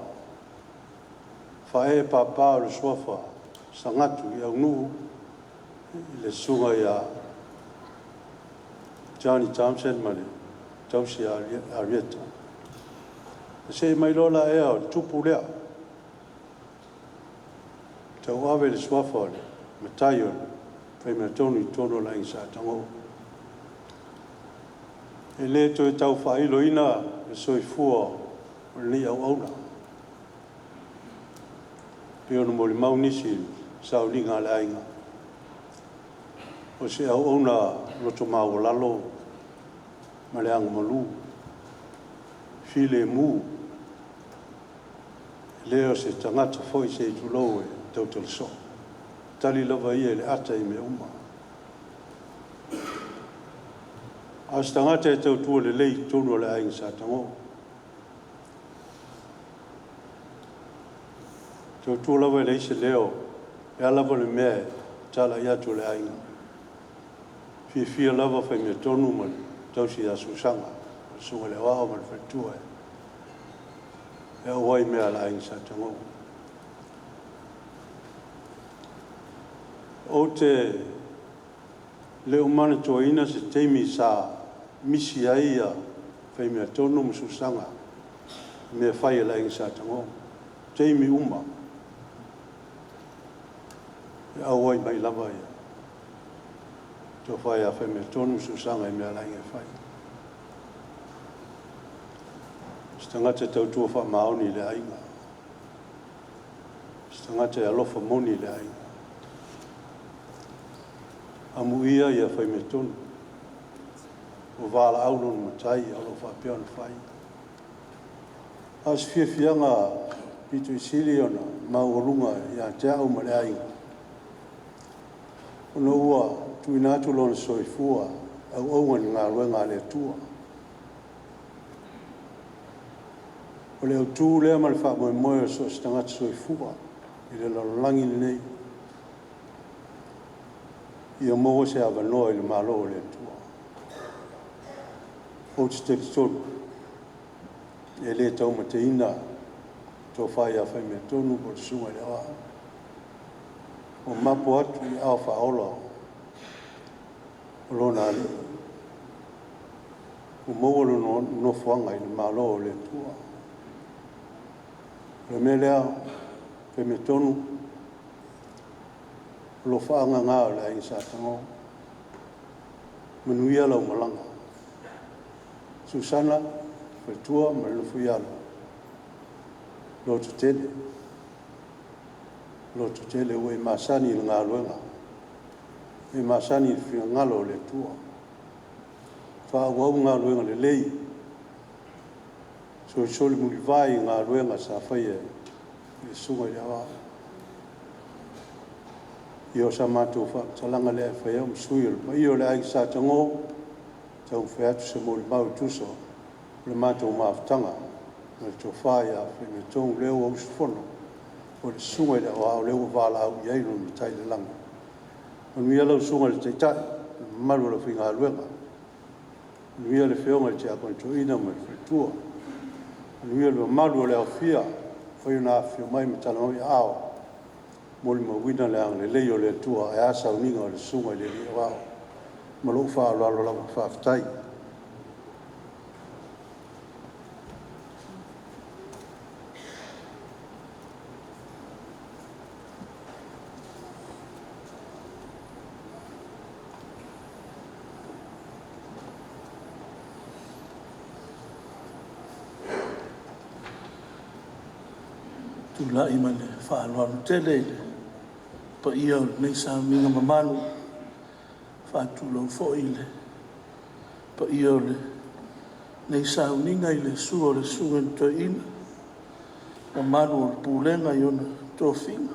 faaee papa o le suafa Sagatu i Aunuu i le susuga ia Johnny Thompson ma le tausi a Arieta. E see mai loa la ea o le tupu lea, tauave le suafa o le matai o le Faimea-Tonu i totonu o le aiga Sa Tagō. E le toe tau faailoina le soifua o lenei auauna. Pei ona molimau nisi i sauniga a le aiga, o se auauna loto maualalo ma le agamalu, filemu, e le o se tagata foi se i tulou e tautala soo. Tali lava ia i le ata i mea uma. A o se tagata e tautua lelei i totonu o le aiga Sa Tagō. Tautua lava e leai se leo, e a lava le mea e talai atu e le aiga. Fiafia lava Faimea-Tonu ma le tausi ia Susaga, o le susuga i le aoao ma le faletua e auai mea a le aiga Sa Tagō. Ou te le o manatuaina se taimi sa misi ai ia Faimea-Tonu ma Susaga i mea fai a le aiga Sa Tagō. Taimi uma e auai mai lava ia tofa ia Faimea-Tonu ma Susaga i mea a le aiga e fai. Se tagata tautua faamaoni i le aiga. Se tagata e alofa moni i le aiga. Amuia ia Faimea-Tonu. Ua valaau lona matai o lo o faapea ona fai. A o se fiafiaga pito i sili ona maualuga ia te au ma le aiga, ona ua tuuina atu lona soifua auauga i le galuega a le Atua. O le autu lea ma le faamoemoe o so o se tagata soifua i le lalolagi lenei, ia maua se avanoa i le Malo o le Atua. Ou te talitonu, e le taumateina tofa ia Faimea-Tonu po o le susuga i le aoao. Ua mapo atu i aao faaola o lona Alii. Ua maua lona nofoaga i le Malo o le Atua. O le mea lea, Faimea-Tonu, o alofaaga na o le aiga Sa Tagō. Manuia lau malaga. Susana, faletua ma le nofoialo, lototele, lototele ua e masani i le galuega, e masani i le finagalo o le Atua. Faaauau galuega lelei, solisoli mulivae i galuega sa faia i le susuga i le aoao. Ia o sa matou faamatalaga lea e fai au ma sui o le paia o le aiga Sa Tagō, taumafai atu se molimau e tusa o le matou mafutaga ma le tofa ia Faimea-Tonu lea ua usufono o le susuga i le aoao lea ua valaau i ai lona Matai i le lagi. Manuia lau susuga i le Taitai, le mamalu o le aufaigaluega. Manuia le afioga i le Tiakono Toeaina ma le faletua. Manuia le mamalu o le aofia, mafai ona afifio mai ma tala mai aao, molimauina le agalelei o le Atua ae a sauniga o le susuga i le Alii Aoao. Ma lou faaaloalo lava, faafetai. Tulai ma le faaaloalo tele i le paia o lenei sauniga mamalu. Faatulou foi i le paia o lenei sauniga i le susu o le Susuga i le Toeaina, mamalu o le Pulega i ona tofiga,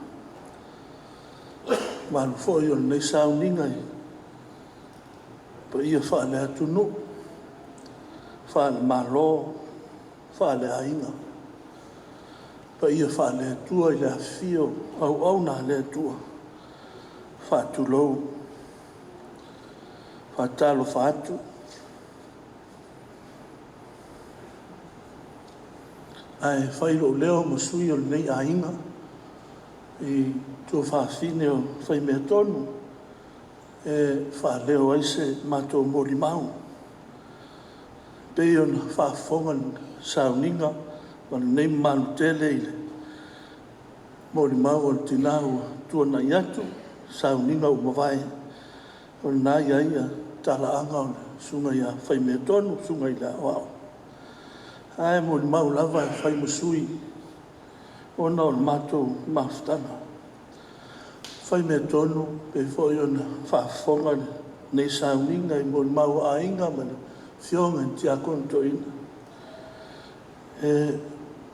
mamalu foi o lenei sauniga i paia faale-atunuu, faale-Malo, faale-aiga, paia faale-Atua i le afifio o auauna a le Atua. Faatulou, faatalofa atu. Ae fai lou leo ma sui o lenei aiga i tuafafine o Faimeatonu e faaleo ai se matou molimau. E pei ona faafofoga le sauniga ma lenei mamalu tele i le molimau a le tina ua tuanai atu, sauniga ua mavae, o lena e i ai talaaga o le susuga ia Faimeatonu, le susuga i le Aoao. Ae molimau lava e fai ma sui ona o le matou mafutaga. Faimeatonu, e pei foi ona faafofoga lenei sauniga i molimau a aiga ma le afioga i le Tiakono Toeaina, e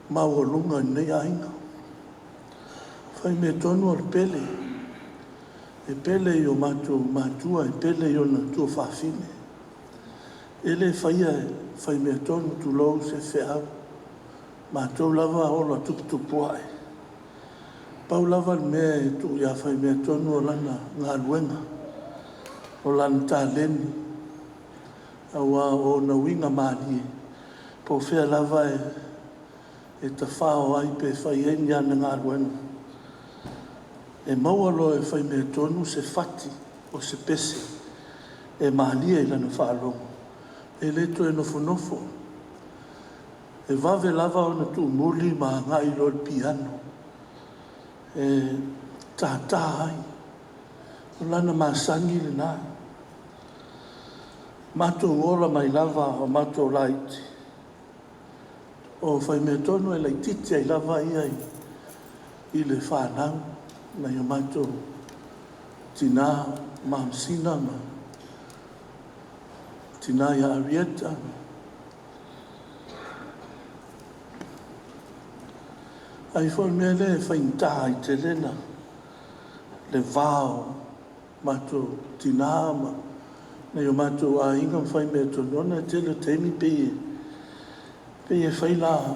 maualuga i lenei aiga. Faimeatonu o le pele, e pele i o matou matua, e pele i ona tuafafine. E le faia e Faimeatonu, tulou, se feau, matou lava ola tuputupuae. Pau lava le mea e tuu ia Faimeatonu o lana galuega, o lana taleni, aua o ona uiga malie, po o fea lava e tafao ai pe fai ai ni ana galuega, e maua loa e Faimeatonu se fati o se pese e malie i lana faalogo, e le toe nofonofo. E vave lava ona tuumuli ma agai loa i le piano e tata ai. O lana masani lena. Matou ola mai lava o matou laiti, o Faimeatonu e laitiiti ai lava ia i le fanau, nai o matou tina o Mamasina ma tina ia Arieta. Ai foi o le mea lea e faigata ai tele na le va o matou tina ma nai o matou aiga ma Faimeatonu, ona o le tele o taimi pei e fai la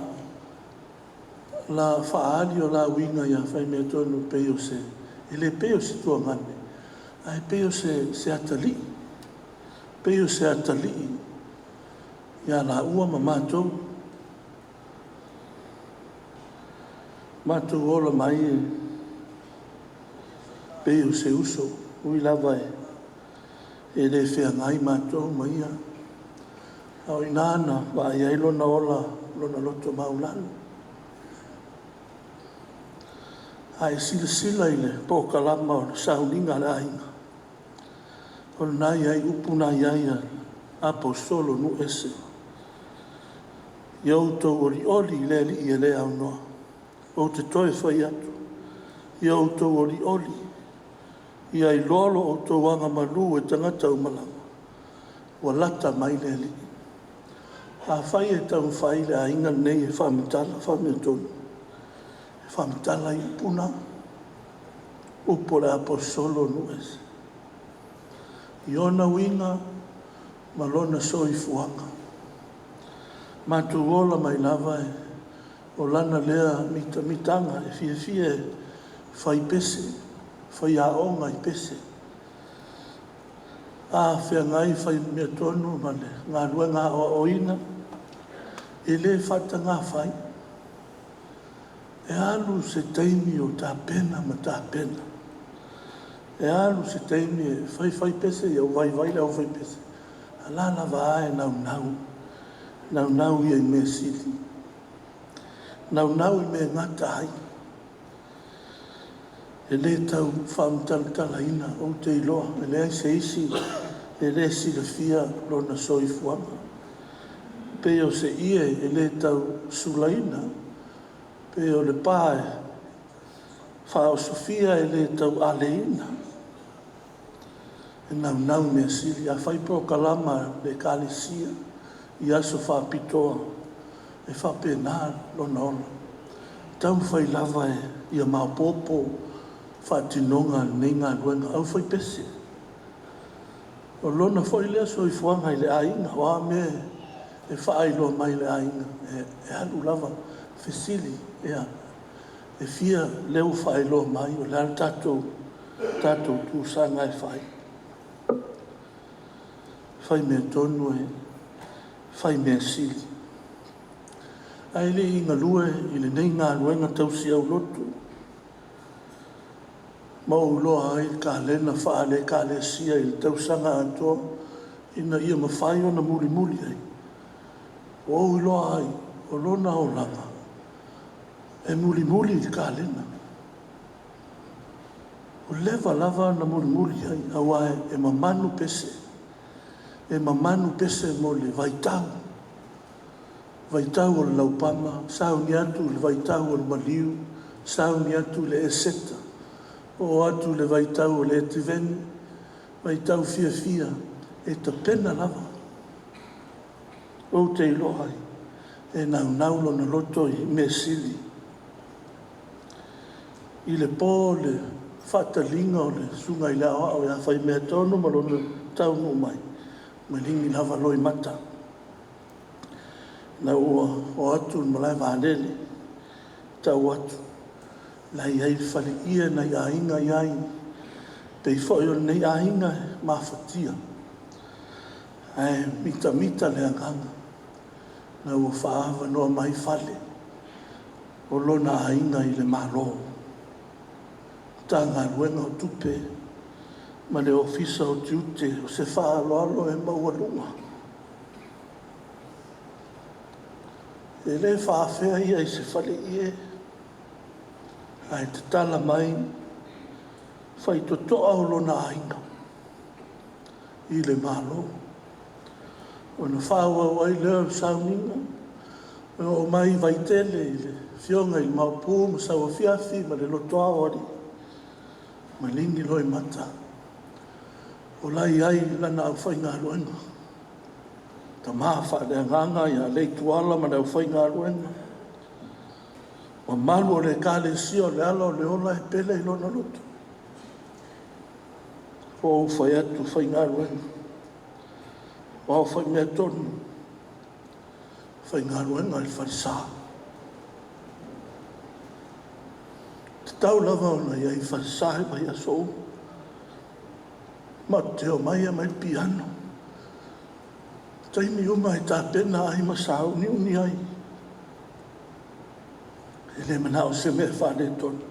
faaali o la uiga ia Faimeatonu pei o se, e le pei o se tuagane, ae pei o se atalii, pei o se atalii ia laua ma matou. Matou ola mai e pei o se uso, ui lava e le feagai matou ma ia, a o i ina na vaai ai lona ola, lona loto maualalo. A e silasila i le polokalama o le sauniga a le aiga, o lena e i ai upu na e i ai a Aposetolo o nuu ese, “Ia outou olioli i le Alii e le aunoa.” Ou te toe fai atu, ia outou olioli. Ia iloa lo outou agamalu e tagata uma lava, ua lata mai le Alii. Afai e taumafai le aiga lenei e faamatala faameatonu, e faamatala ai upu na, upu o le Aposetolo o nuu ese, i ona uiga ma lona soifuaga. Matou ola mai lava o lana lea mitamitaga, e fiafia e fai pese, faiaoga i pese. A feagai Faimeatonu ma le galuega aoaoina, e le faataga fai, e alu se taimi o tapena ma tapena. E alu se taimi e faifai pese, ia ua vaivai le aufaipese, a o la e lava a e naunau, naunau ia i mea sili, naunau i mea e gata ai. E le tau faamatalatalaina, ou te iloa e leai se isi e le silafia lona soifuaga. E pei o se ie e le tau sulaina, pei o le pa e Faaosofia e le taualeina. E naunau mea sili. A fai polokalama a le ekalesia i aso faapitoa, e faapena lona ola. Taumafai lava ia maopoopo faatinoga o lenei galuega. Aufaipese, o lona foi lea soifuaga i le aiga, o a mea e faailoa mai i le aiga, e alu lava fesili, ia, e fia lea ua faailoa mai, o le a le tatou tusaga e fai. Fai mea tonu e fai mea sili. Ae le i galue i lenei galuega tausi aulotu, ma ou iloa ai le kalena faale-Ekalesia i le tausaga atoa ina ia mafai ona mulimuli ai, ua ou iloa ai o lona olaga e mulimuli i le kalena. Ua leva lava ona mulimuli ai, aua e mamanu pese, e mamanu pese mo le vaitau, vaitau o le laupapa, sauni atu i le vaitau o le maliu, sauni atu i le Eseta, oo atu i le vaitau o le Etiveni, vaitau fiafia, e tapena lava. Ou te iloa ai, e naunau lona loto i mea sili. I le po o le faataliga o le susuga i le aoao ia Faimeatonu ma lona taunuu mai, maligi lava loimata, ina ua oo atu i le malae vaalele, tau atu, o la e i ai le faleie nai aiga e i ai, pei foi o lenei aiga e mafatia, ae mitamita le agaga ina ua faaavanoa mai fale o lona aiga i le Malo. Matagaluega o Tupe ma le Ofisa o Tiute, o se faaaloalo e maualuga. E le faaafea ia i se faleie, ae tatala mai faitotoa o lona aiga i le Malo. Ona faaauau ai lea o le sauniga, e oo mai i Vaitele i le afioga i le Maopu ma Sauafiafi ma le Lotoa o Alii, maligi loimata, o la e i ai lana aufaigaluega, tama faaleagaga ia Leituala ma le aufaigaluega, mamalu o le Ekalesia o le Ala o le Ola e pele i lona loto. Ua ou fai atu, faigaluega, aua o Faimeatonu e faigaluega i le falesa. E tatau lava ona i ai i le falesa i vaiaso uma. Matou te omai e aumai le piano. O taimi uma e tapena ai ma sauniuni ai. E le manao i se mea e faaletonu.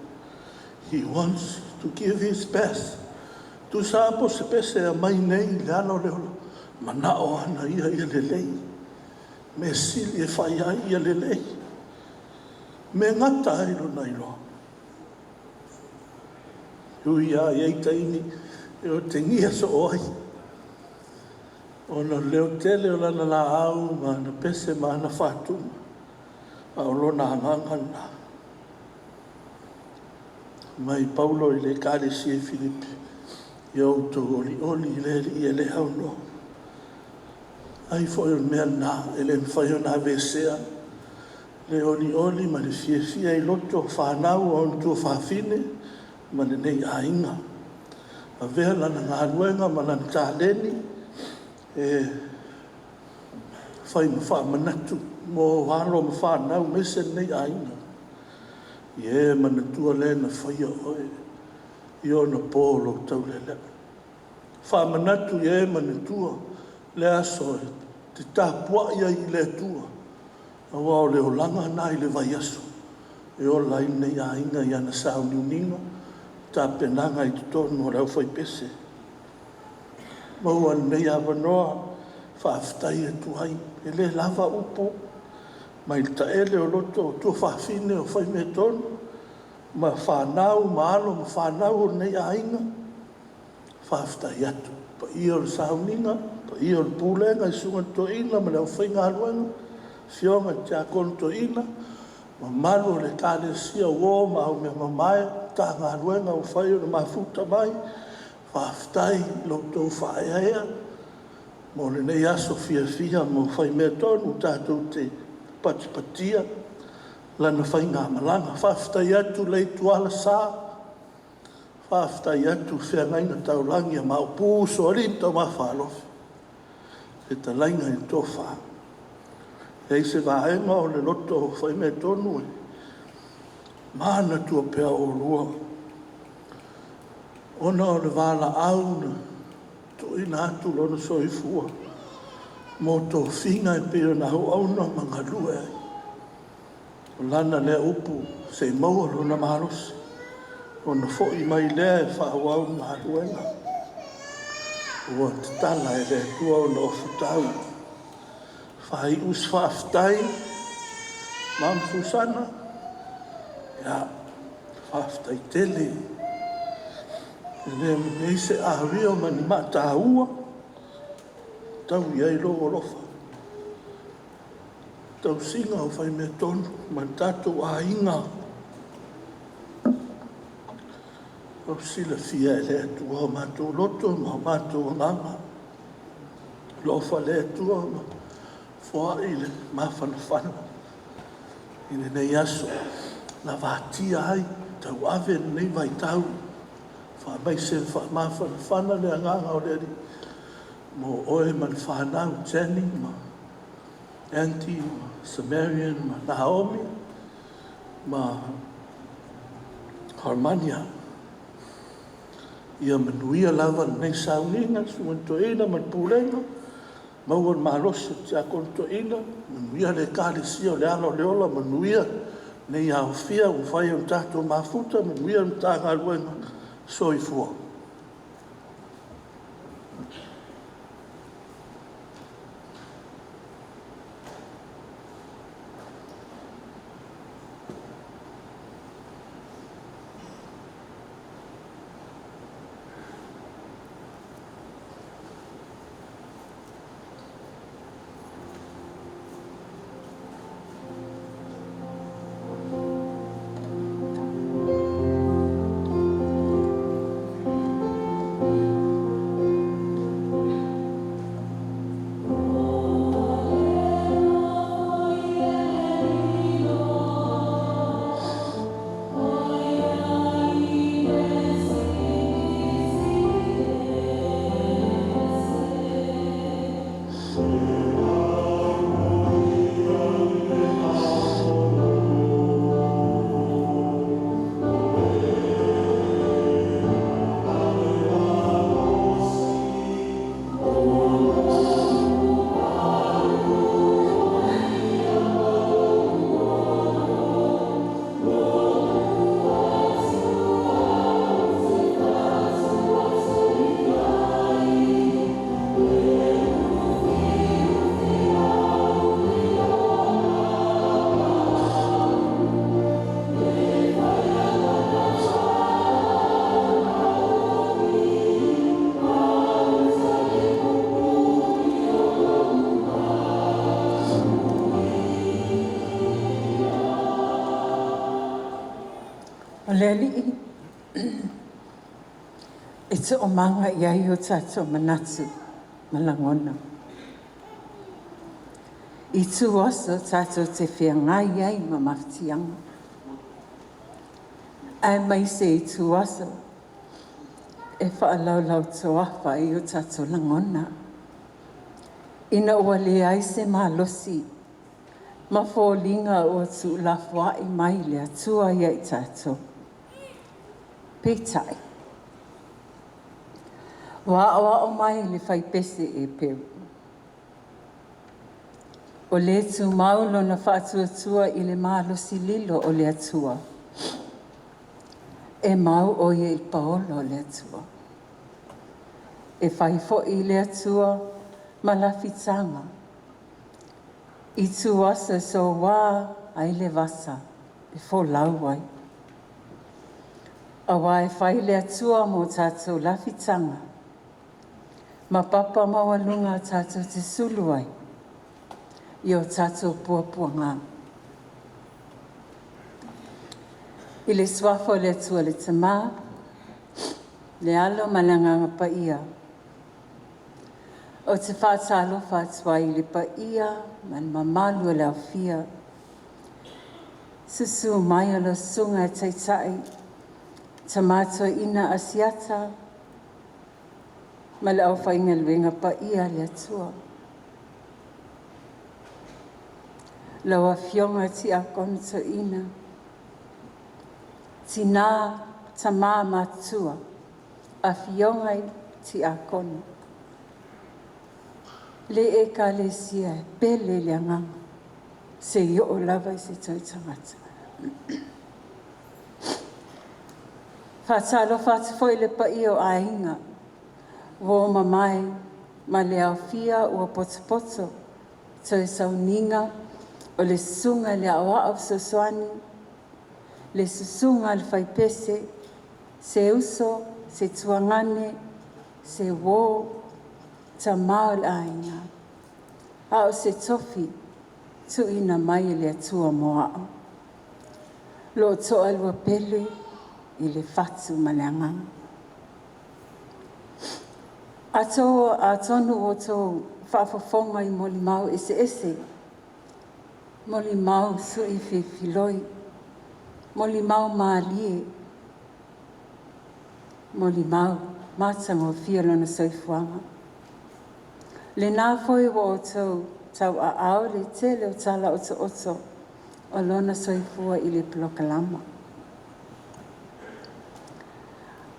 He wants to give his best. Tusa lava po o se pese e aumai nei i le ala o le ola, manao lava ia ia lelei. Mea sili e fai ai ia lelei. Mea e gata ai lona iloa. E ui lava e i ai taimi e otegia soo ai, ona o le leotele o lana laau ma ana pese ma ana faatuga, a o lona agaga lena. Fai mai Paulo i le ekalesia i Filipi, ia outou olioli i le Alii e le aunoa. Ai foi o le mea lena e le mafai ona aveesea le olioli ma le fiafia i loto o fanau a ona tuafafine ma lenei aiga. Avea lana galuega ma lana taleni e fai ma faamanatu mo alo ma fanau aemaise lenei aiga. Ia e manatua le na faia oe i ona po o lou taulealea. Faamanatu ia e manatua le aso e te tapuai ai i le Atua, aua o le olaga lena i le vaiaso e ola ai lenei aiga i ana sauniuniga, tapenaga i totonu o le aufaipese. Maua lenei avanoa e faafetai atu ai, e le lava upu mai le taele o loto o tuafafine o Faimeatonu ma fanau ma alo ma fanau o lenei aiga, faafetai atu. Le paia o le sauniga, le paia o le pulega i le susuga i le toeaina ma le aufaigaluega, afioga i le tiakono toeaina, Mamalu o le Ekalesia o uo ma aumeamamae o Matagaluega ua mafai ona mafuta mai, faafetai i lo outou faaeaea mo lenei aso fiafia ma ua faimeatonu tatou te patipatia lana faigamalaga. Faafetai atu Leituala Sa, faafetai atu le Feagaiga Taulagi a Maopu Sualii ma Taumafa Alofi, fetalaiga i le Tofa. E leai se vaega o le loto faimeatonu e manatua pea oulua ona o le valaau na tuuina atu Lona soifua mo tofiga e pei ona auauna ma galue ai. O Lana lea upu, se i maua Lona malosi ona foi mai lea e faaauau le galuega ua tatala e le Atua ona ofutau. E faaiu se faafetai, Mama Susana, ia, faafetai tele. E leai se amio ma ni maataua e tau i ai lou alofa, tausiga o faimeatonu ma le tatou aiga. Ua silafia e le Atua o matou loto ma o matou agaga. Alofa le Atua ma foai le mafanafana i lenei aso, lavatia ai, tauave lenei vaitau, faamaise ma faamafanafana le agaga o le Alii mo oe ma le fanau, Jenny ma Andy ma Samarian ma Naomi ma Carmania. Ia manuia lava lenei sauniga, le Susuga i le Toeaina ma le Pulega, maua le malosi o le Tiakono Toeaina, manuia le Ekalesia o le Ala o le Ola, manuia lenei aofia ua mafai ona tatou mafuta, manuia le Matagaluega. Soifua. O le Alii e toomaga i ai o tatou manatu ma lagona. I ituaso tatou te feagai ai ma mafatiaga, aemaise ituaso e faalaulautoafa ai o tatou lagona, ina ua leai se malosi ma foliga ua tuulafoai mai le Atua ia i tatou. Peitai, ua aoao mai le fai pese Eperu, o le tumau lona faatuatua i le malosi lilo o le Atua, e mau o ia i le paola o le Atua. E fai foi le Atua ma lafitaga i ituaso e soua ai le vasa e folau ai. Aua e fai le Atua mo tatou lafitaga ma papa maualuga tatou te sulu ai i o tatou puapuaga. I le suafa o le Atua le Tamā, le Alo ma le Agaga Paia, ou te faatalofa atu ai i le paia ma le mamalu o le aofia. Susu mai o lau Susuga i le Taitai, Tama Toeaina Asiata ma le aufaigaluega paia a le Atua. Lau Afioga i le Tiakono Toeaina, tina ma tama matutua, afioga i Tiakono, le Ekalesia e pele i le agaga seia oo lava i se toe tagata. Faatalofa atu foi i le paia o aiga ua mamae ma le aofia ua potopoto toe sauniga o le Susuga i le Aoao Fesoasoani, le Susuga i le Faipese, se uso, se tuagane, se uo, tama o le aiga, a o se tofi tuuina mai e le Atua mo a'u. Lo toalua pele i le fatu ma le agaga. Atonu ua outou faafofoga i molimau eseese, molimau sui filifiloi, molimau malie, molimau matagofie lona soifuaga. Lena foi ua outou tauaao le tele o tala otooto o lona soifua i le polokalama.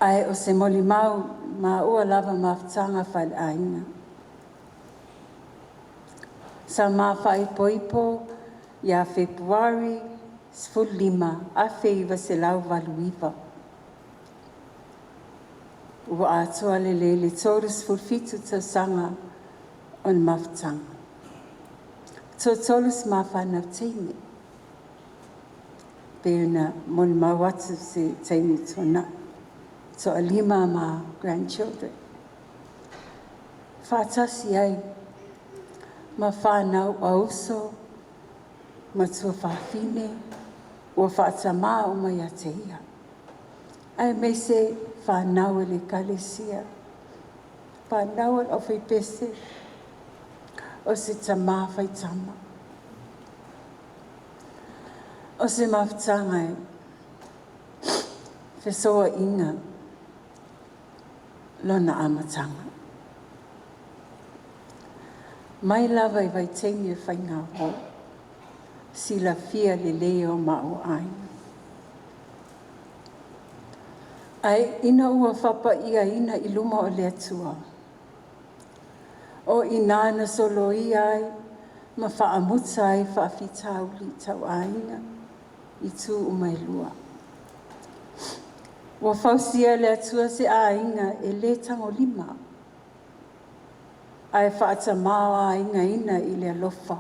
Ae o se molimau maua lava mafutaga faaleaiga. Sa ma faaipoipo ia Fepuari 15, 1989. Ua atoa lelei le 37 tausaga o le mafutaga. Toatolu si ma fanau teine, pei ona molimau atu i se taimi ua tuanai, toalima ma grandchildren. Faatasi ai ma fanau auuso ma tuafafine ua faatamā uma ia te ia, aemaise fanau a le Ekalesia, fanau a le aufaipese, o se tamā faitama. O se mafutaga e fesoaina lona amataga. Mai lava i vaitaimi o faigauo, silafia lelei e o maua aiga. Ae ina ua faapaiaina i luma o le Atua, o i ina na soloia ai ma faamuta ai faafitauli tauaiga i itu uma e lua. Ua fausia e le Atua se aiga e le tagolima, ae faatamāigaina i le alofa,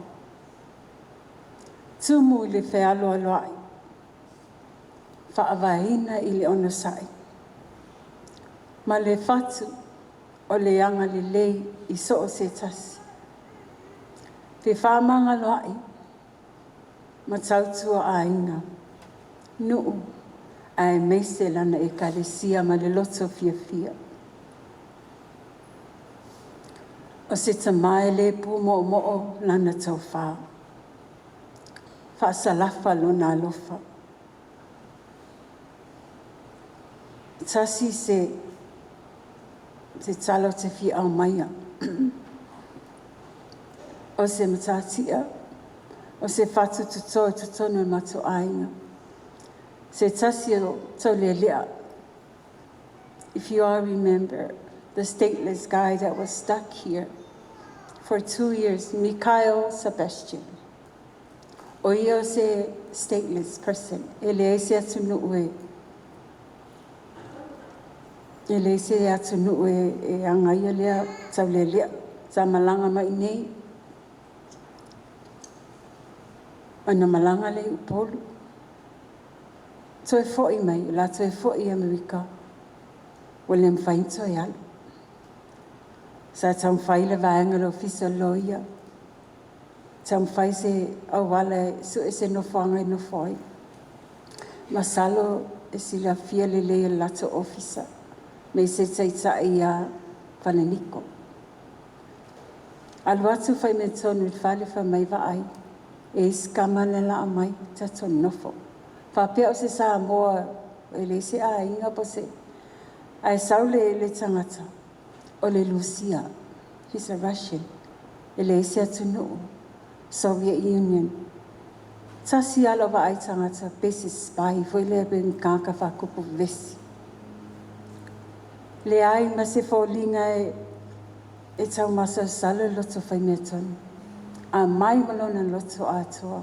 tumu i le fealoaloai, faavaeina i le onosai, ma le fatu o le agalelei i so o se tasi. Fefaamagaloai ma tautua aiga, nuu aemaise lana ekalesia ma le loto fiafia. O se tama e le pumoomoo lana tofa, faasalafa lona alofa. Tasi se tala ou te fia aumaia, o se matatia, o se fatu toto i totonu o le matou aiga, se tasi o taulealea. If you all remember the stateless guy that was stuck here for 2 years, Mikhail Sebastian. O ia o se stateless person, e leai se atunuu e leai se atunuu e agaia lea taulealea. Sa malaga mai nei, ona malaga lea i Upolu. Toe foi mai, o le a toe foi i Amerika, ua le mafai ona toe alu. Sa taumafai le vaega o le Ofisa o le Loia, taumafai se auala e sue se nofoaga e nofo ai. Masalo e silafia lelei e le latou ofisa me se taitai ia Falaniko. Alu atu Faimeatonu i le fale fai mai, “Vaai, e i ai si tama lea o le a aumai tatou nonofo.” Faapea o se Samoa e leai se aiga po o se… Ae sau le tagata o le Lusia, he's a Russian, e leai se atunuu, Soviet Union. Tasi lava lau vaai i le tagata pei se spy foi lea pei ni tagata faatupu vevesi. Leai ma se foliga e taumasalosalo le loto Faimeatonu. Aumai ma lona loto atoa,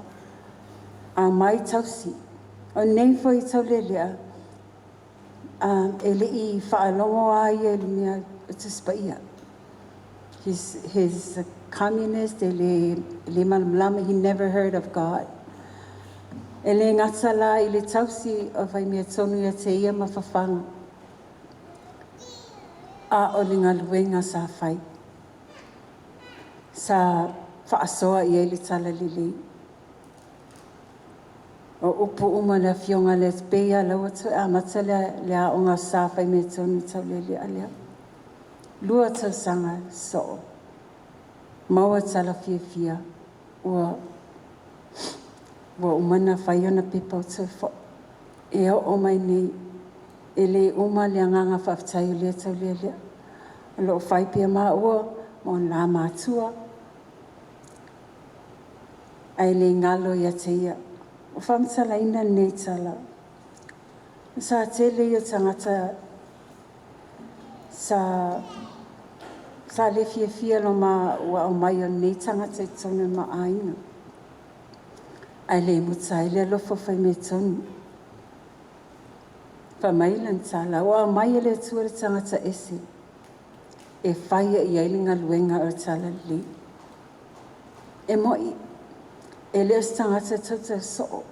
aumai tausi. O nei foi Taulealea, e le i faalogo lava ia i le mea o le Tusi Paia. He's a communist, e le malamalama, he never heard of God. E le gata la i le tausi o Faimeatonu ia te ia ma fafaga, a o le galuega sa fai, sa faasoa i ai le talalelei. O upu uma a le Afioga e pei lava o lea ua toe amata le aoga sa Faimeatonu i Taulealea lea. 2 tausaga sosoo, maua tala fiafia ua uma ona fai ona pepa ua toe foi. E oo mai nei, e le uma le agaga faafetai o lea Taulealea, o lo o fai pea maua ma ona matua, ae le galo ia te ia. O faamatalaina nei tala, sa tele ia o tagata sa le fiafia ua aumai o lenei tagata i totonu o le ma aiga, ae le muta ai le alofa o Faimeatonu. Fai mai lana tala, “Ua aumai e le Atua le tagata ese e faia i ai le galuega o le talalelei.” E moni, e le o se tagata tautala soo,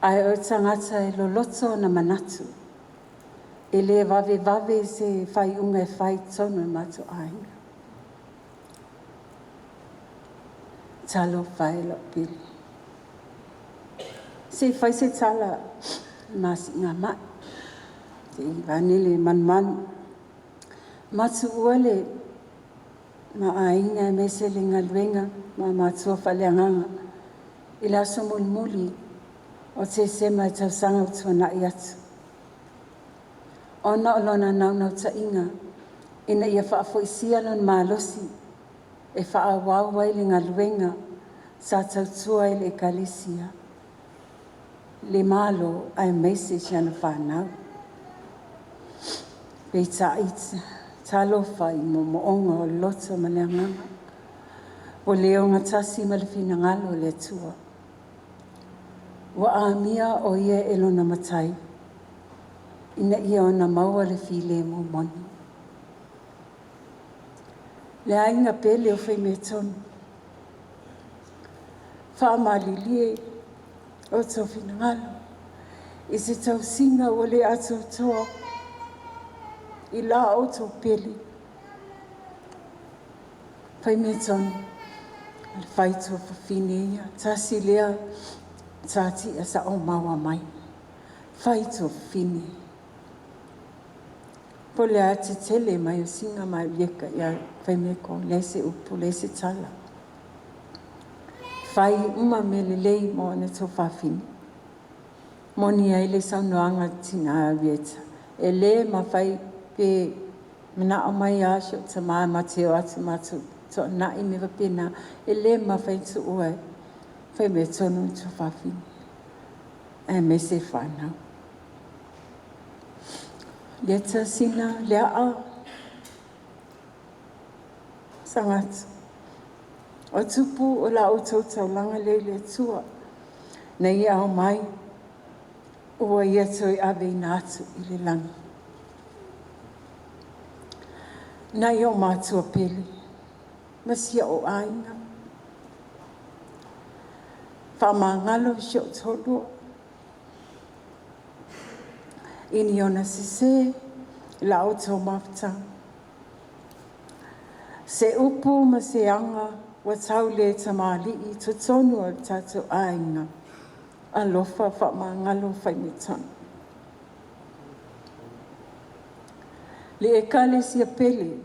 ae o le tagata e loloto ona manatu, e le vavevave se faaiuga e fai i totonu o le matou aiga. Talofa e i lau pele. Se i fai se tala i le ma siigamai, se i vaeane le malumalu. Ma tuua le ma aiga aemaise le galuega ma matua faaleagaga i le aso mulimuli o Tesema i le tausaga ua tuanai atu, ona o lona naunautaiga ina ia faafoisia lona malosi e faaauau ai le galuega sa tautua ai i le Ekalesia, le Malo aemaise si ana fanau. Peitai, talofa i moomooga o le loto ma le agaga, ua le ogatasi ma le finagalo o le Atua. Ua amia o ia e lona Matai ina ia ona maua le filemu moni. Le aiga pele o Faimeatonu, faamalilie outou finagalo i se tausiga ua le atoatoa i la outou pele. Faimeatonu, o le fai tuafafine ia, tasi lea matatia sa ou maua mai, fai tuafafine. Po o le a le tetele mai o Sina ma Arieka ia Faimeko, leai se upu, leai se tala. Fai uma mea lelei mo ana tuafafine. Moni ai le saunoaga a le tina Arieta, e le mafai pe manao mai lava si ou tama ma te o atu matou toanai mea faapena, e le mafai ona tuua e Faimeatonu le tuafafine, aemaise fanau. Leta, Sina, Leaa, Sagatü, o tupu o la outou taulaga lea i le Atua, na ia ao mai, ua ia toe aveina atu i le lagi. Nai o matua pele, ma si ou aiga, faamagalo si ou toalua, i ni ona sese, la outou mafutaga. Se upu ma se aga ua tau le tamalii i totonu o le tatou aiga. alofa faamagalo faimeatonu. Le Ekalesia pele,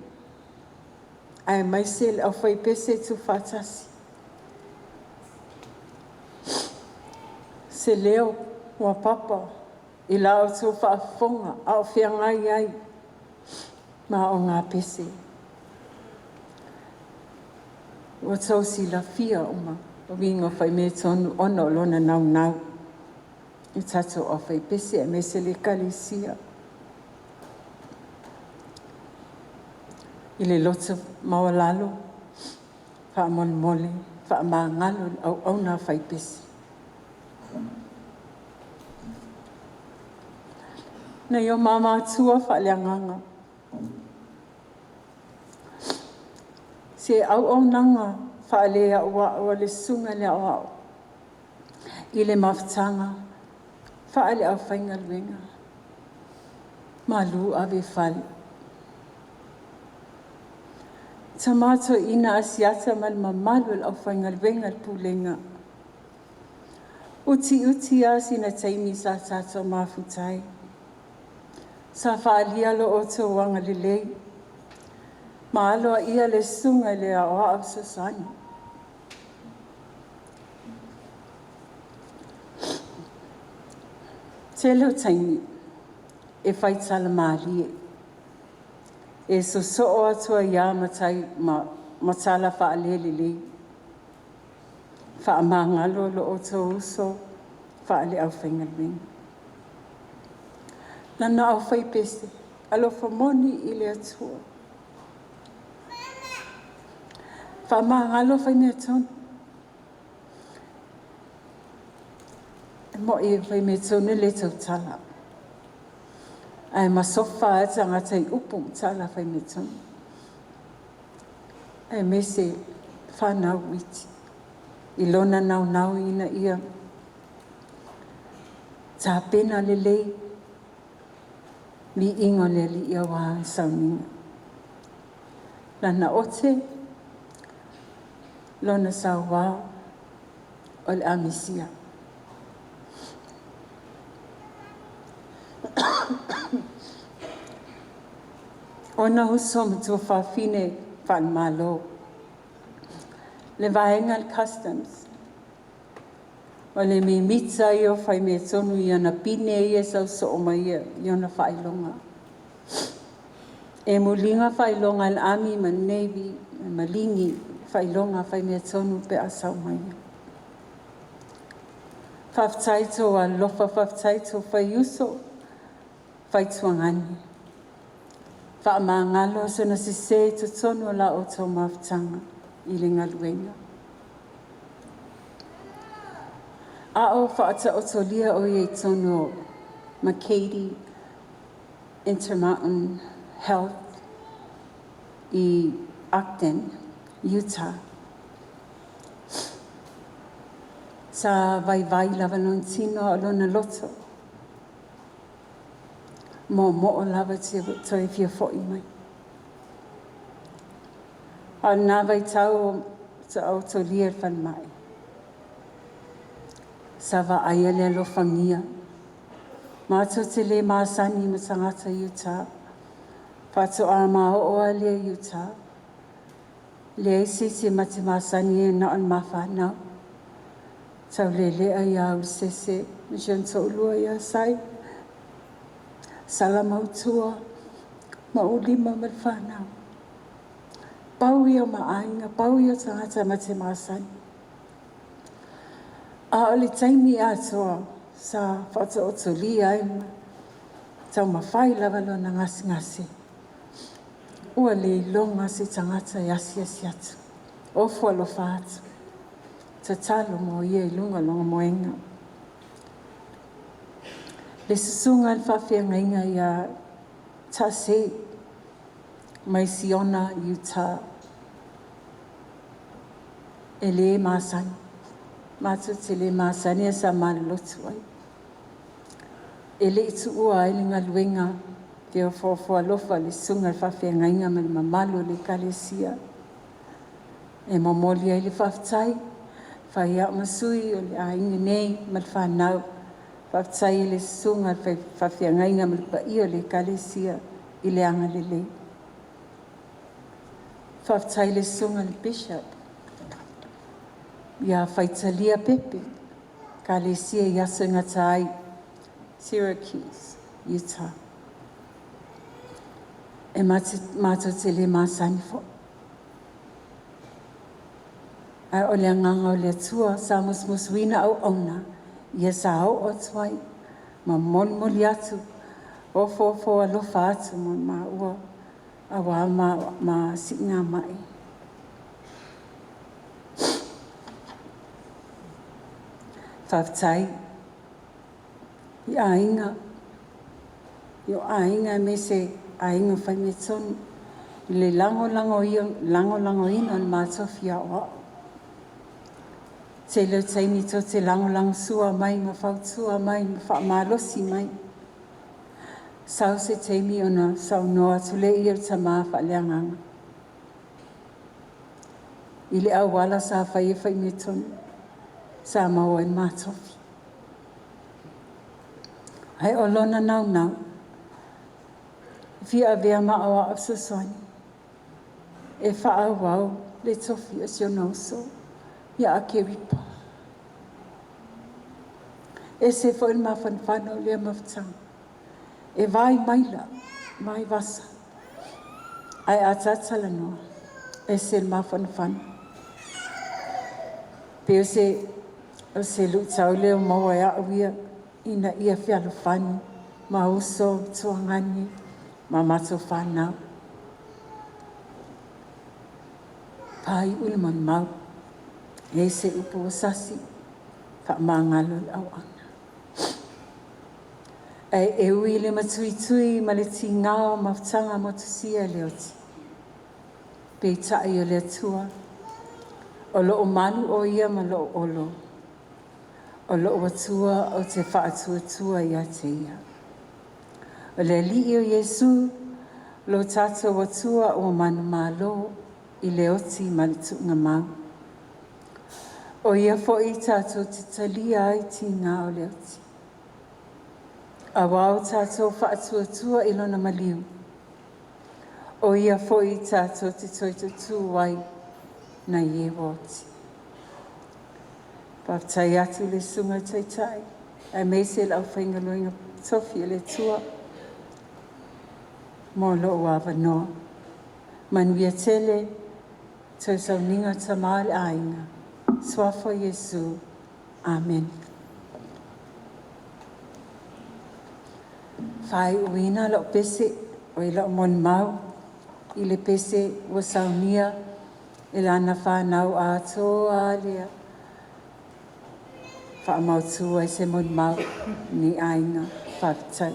aemaise le aufaipese tuufaatasi. Se leo ua papa i la outou faafofoga a o feagai ai ma ogapese. Ua tou silafia uma uiga o faimeatonu ona o lona naunau i tatou aufaipese aemaise le Ekalesia. I le loto maualalo, faamolemole faamagalo le auauna faipese. Nai o ma matua faaleagaga, se auaunaga faaleauau a le Susuga i le Aoao i le mafutaga faale-aufaigaluega, malu ave i fale. Tama Toeaina Asiata ma le mamalu o le aufaigaluega a le Pulega, utiuti lava sina taimi sa tatou mafuta ai, sa faaalia lo outou agalelei ma aloaia le Susuga i le Aoao Fesoasoani. Tele o taimi e faitala malie, e sosoo atu ai lava ma tai ma, ma tala faalelelei. Faamagalo lo outou uso faale-aufaigaluega. Lana aufaipese, alofa moni i le Atua. Faamagalo faimeatonu. E mo'i faimeatonu e le tautala, ae masofa lava tagata i upu ma tala faimeatonu, aemaise fanau iti i lona naunau ina ia tapena lelei viiga o le Alii aua sauniga. Lana ote, lona sauā, o le a misia. Ona uso ma tuafafine faale-Malo, le vaega a le Customs, o le mimita ia o faimeatonu i ana pine ia e sau soo mai ia i ona faailoga. E muliga faailoga a le Army ma le Navy, maligi faailoga faimeatonu pe a sau mai. Faafetai tou alolofa, faafetai tou faiuso, faituagani. Faamagalo sona sese i totonu o la outou mafutaga i le galuega. A o faataotolia o ia i totonu o McCady Intermountain Health i Ogden, Utah. Sa vaivai lava lona tino a o lona loto, momo'o lava toe fia fo'i mai. A o lena vaitau o taotolia i le falemai, sa vaaia le alofagia, matou te le masani ma tagata Utah, faatoa ma oo lava lea i Utah, leai se isi ma te masani ai na o le ma fanau. Taulelea ia Ulisese ma si ona toalua ia Sai, Salamautua ma Ulima ma le fanau. Pau ia o ma aiga, pau ia o tagata ma te masani. A o le taimi atoa sa faataotolia ai ma taumafai lava lona gasegase, ua le iloga se tagata e asiasi atu, ofo alofa atu, tatalo mo ia i luga o lona moega. Le susuga i le faafeagaiga ia Tase mai Siona, Utah, e le masani, matou te le masani ae sa malolotu ai. E le i tuua ai le galuega te ofoofo alofa i le susuga i le faafeagaiga ma le mamalu o le Ekalesia. E momoli ai le faafetai, Fai au ma sui o le aiga nei ma le fanau. Faafetai i le susuga i le faafeagaiga ma le paia o le Ekalesia i le agalelei. Faafetai i le susuga i le Bishop ia Faitalia Pepe, Ekalesia i Aso e Gata ai, Syracuse, Utah. E matou te le masani foi, ae o le agaga o le Atua sa musumusuina auauna, ia sa oo atu ai ma molimoli atu, ofoofo alofa atu mo maua auā ma siigamai. Faafetai i aiga, i o aiga aemaise aiga faimeatonu i le lagolagoina o le ma tofi aoao. Tele o taimi tou te lagolagosua mai ma fautua mai ma faamalosi mai. Sau se taimi ona saunoa atu lea o le tama faaleagaga i le auala sa fai e Faimeatonu sa maua ai le ma tofi. Ae o lona naunau, e fia avea ma aoao fesoasoani e faaauau le tofi o si ona uso ia Akeripa. E ese foi le mafanafana o lea mafutaga. E vai maila, vai vasa, ae a ta talanoa, e ese le mafanafana. Pei o se luitau lea ua maua e au ia, ina ia fealofani ma uso, tuagani ma matou fanau. Faaiu le molimau, e leai se upu ua sasi, faamagalo le auauna. Ae e ui i le matuitui ma le tiga o mafutaga motusia e le oti, peitai o le Atua, o loo malu o Ia ma lou olo, o lou Atua ou te faatuatua ia te Ia. O le Alii o Iesu, lo tatou Atua ua manumalo i le oti ma le tuugamau. O ia foi tatou te talia ai tiga o le oti. Auā o tatou faatuatua i lona maliu, o ia foi tatou te toe tutū ai nai e ua oti. Faafetai atu i le Susuga i le Taitai, aemaise le aufaigaluega totofi a le Atua mo lou avanoa. Manuia tele toe sauniga tama o le aiga. Suafa o Iesu. Amen. Faaiuina lau pese, o i lau molimau, i le pese ua saunia e lana whanau atoa lea. Faamautu ai se molimau ni aiga. Faafetai.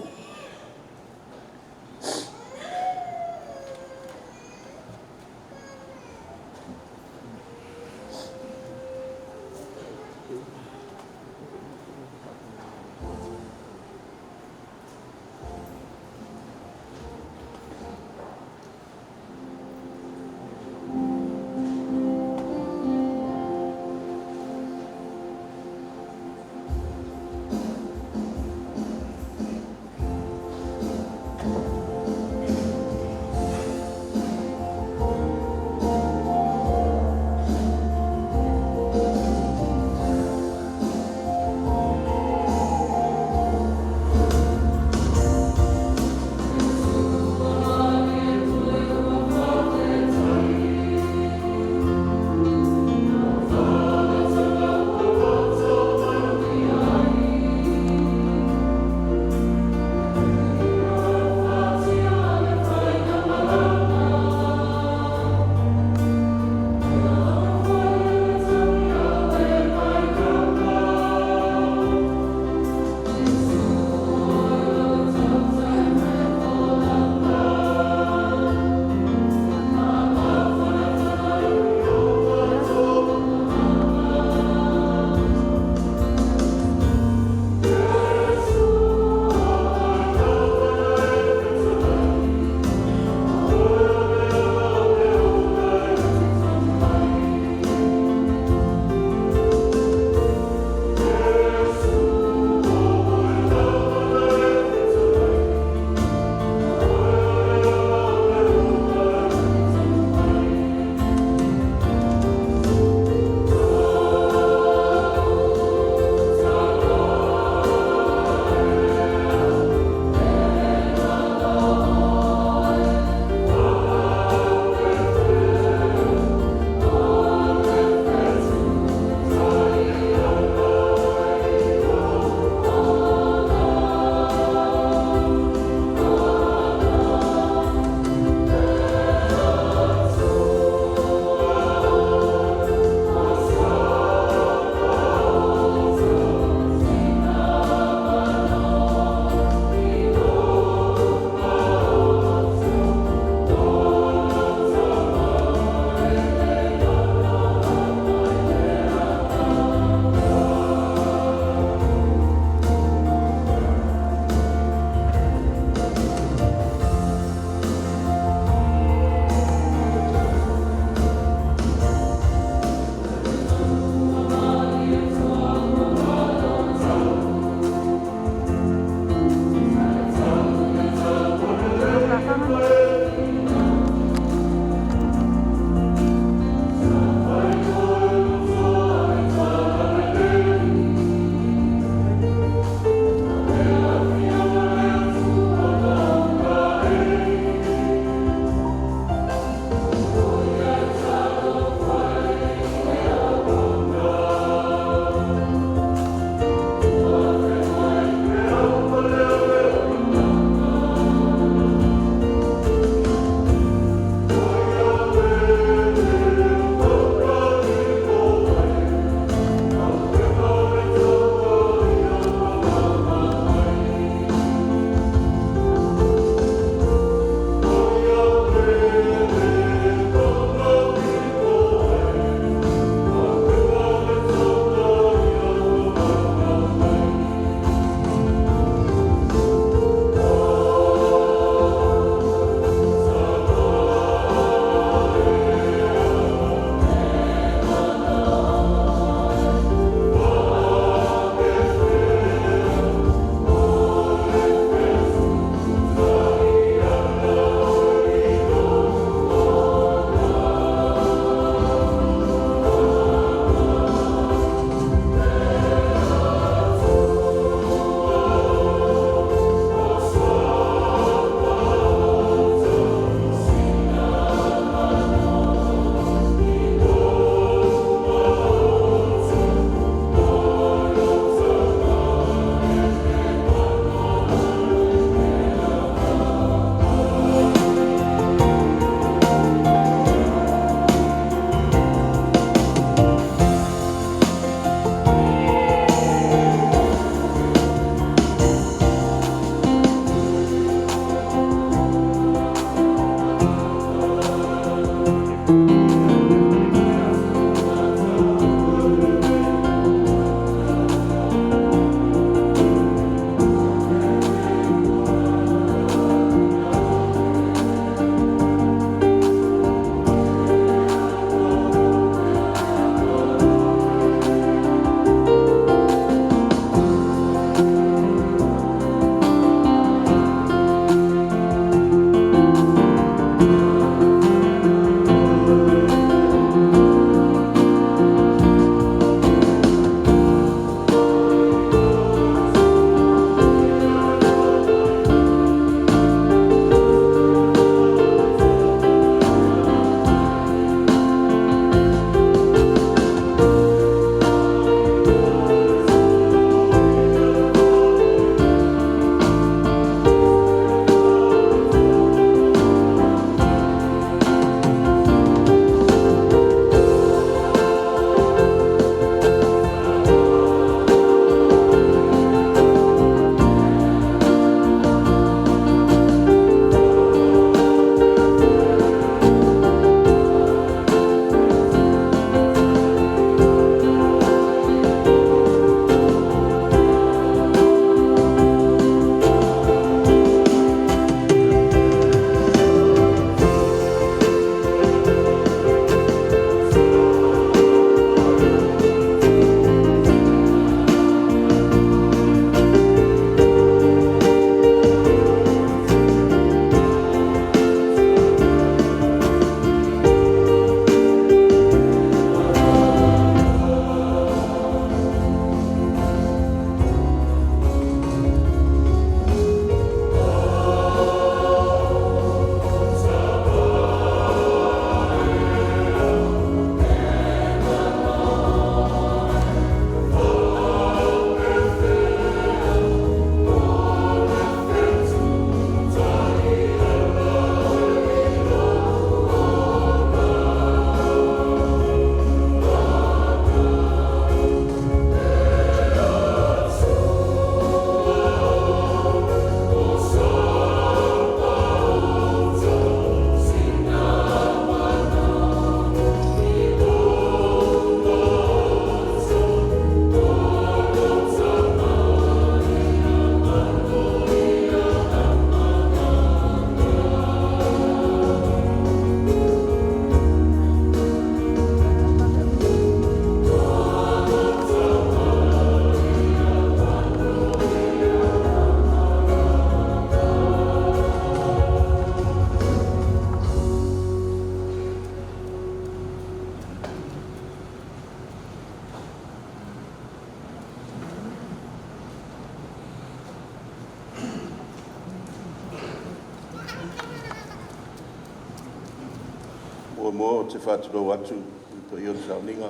Muamua ou te faatulou atu i le paia o le sauniga,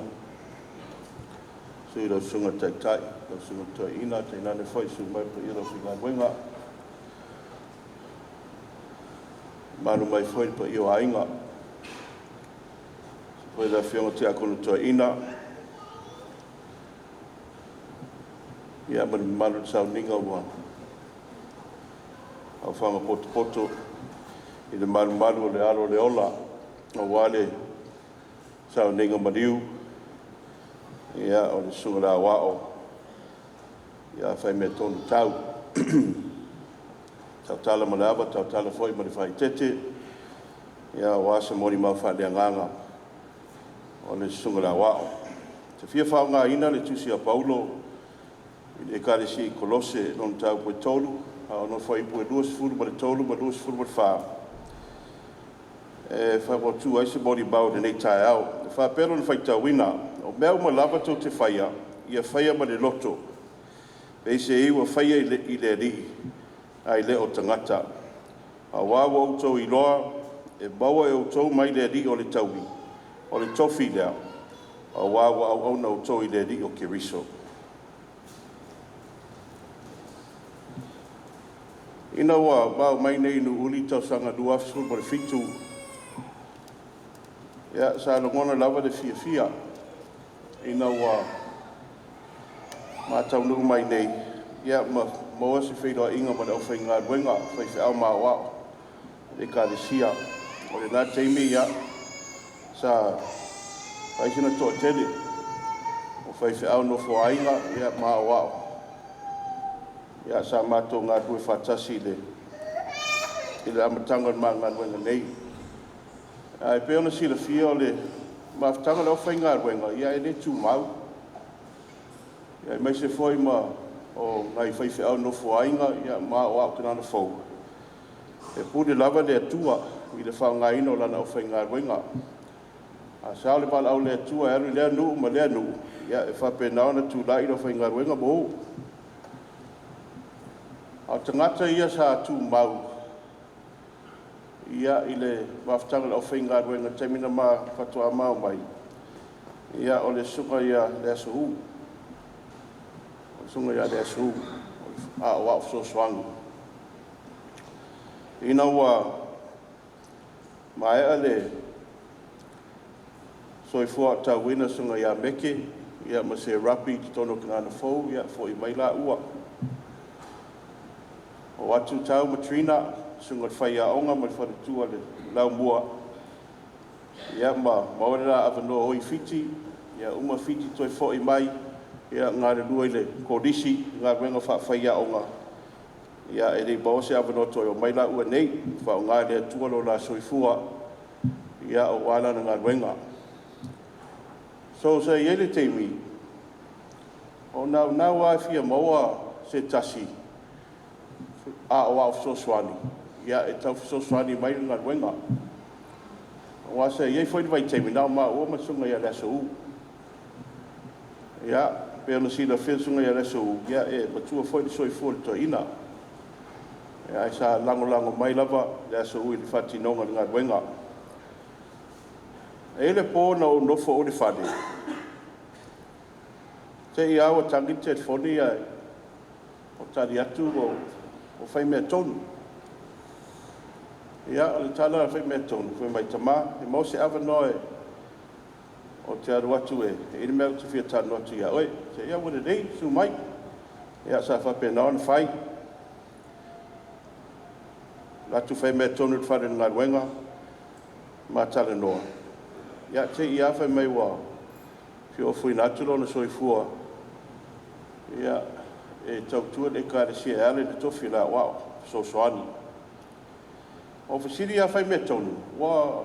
susu i lau Susuga i le Taitai, lau Susuga i le Toeaina, tainane foi susu mai le paia o le aufaigaluega. Mamalu mai foi le paia o aiga, susu foi le Afioga i le Tiakono Toeaina, ia ma le mamalu i le sauniga ua aofaga potopoto i le malumalu o le alo o le ola aua le sauniga maliu, ia, o le Susuga i le Aoao ia Faimeatonu Tau. Tautala ma le ava, tautala foi ma le faaeteete, ia aua se molimau faaleagaga o le Susuga i le Aoao. Ou te fia faaaogaina le tusi a Paulo i le Ekalesia i Kolose lona mataupu e 3 a o lona fuaiupu e 23 ma le 24 e fautua ai se molimau i lenei taeao. E faapea lona faitauina, “O mea uma lava tou te faia, ia faia ma le loto, peiseai ua faia i le Alii, ae le o tagata. Auā ua outou iloa, e maua e outou mai le Alii o le taui, o le tofi lea, auā ua auauna outou i le Alii o Keriso.” Ina ua mao mai nei i Nuuuli i le tausaga 2017, ia, sa lagona lava le fiafia ina ua ma taunuu mai nei, ia ma maua se feiloaiga ma le aufaigaluega, faifeau ma aoao o le Ekalesia. O lena taimi, ia, sa fai sina toatele o faifeau nofoaaiga, ia, ma aoao, ia sa matou galulue faatasi i le amataga o le ma galuega nei. Ae pei ona silafia o le mafutaga o le aufaigaluega, ia e le tumau, aemaise foi ma o nai faifeau nofoaaiga, ia ma aoao Kanana Fou, e pule lava le Atua i le faaaogaina o Lana aufaigaluega. A sao le valaau a le Atua e alu i lea nuu ma lea nuu, ia e faapena ona tulai le aufaigaluega ma o. A o tagata ia sa tumau ia i le mafutaga a le aufaigaluega i le taimi na ma faatoa ma omai, ia o le Susuga ia Leasouu, o le Susuga ia Leasouu, o le Aoao Fesoasoani. Ina ua maea le soifua aotauina o le Susuga ia Meke ia ma Serapi i totonu o Kanana Fou, ia foi mai laua. Oo atu Tau ma Trina, susuga i le faiaoga ma le faletua i le Laumua, ia ma maua le la avanoa e o i Fiti, ia uma Fiti toe foi mai, ia galulue i le Kolisi i galuega faafaiaoga, ia e le i maua se avanoa toe omai laua nei, faaaoga e le Atua lo la soifua ia aua Lana galuega. So sa i ai le taimi o naunau lava e fia maua se tasi aoao fesoasoani, ia e tau fesoasoani mai i le galuega. Aua sa i ai foi le vaitaimi na o maua ma le Susuga ia Leasouu. Ia, pei ona silafia le Susuga ia Leasouu, ia e matua foi le soifua o le toeaina. Ae sa lagolago mai lava Leasouu i le faatinoga o le galuega. E i ai le po na ou nofo au i le fale, te i lava ua tagi le telefoni ae ou tali atu o Faimeatonu. Ia, o le tala a Faimeatonu, fai mai, “Tama, e maua se avanoa ou te alu atu e i ai le mea ou te fia talanoa atu ia oe.” Ia ua lelei, susu mai. Ia sa faapena ona fai. Alu atu Faimeatonu i le fale o le galuega, ma talanoa, ia te i lava fai mai ua fia ofoina atu lona soifua, ia, e tautua le Ekalesia e ala i le tofi o le Aoao Fesoasoani. Ua ou fesili ia Faimeatonu, ua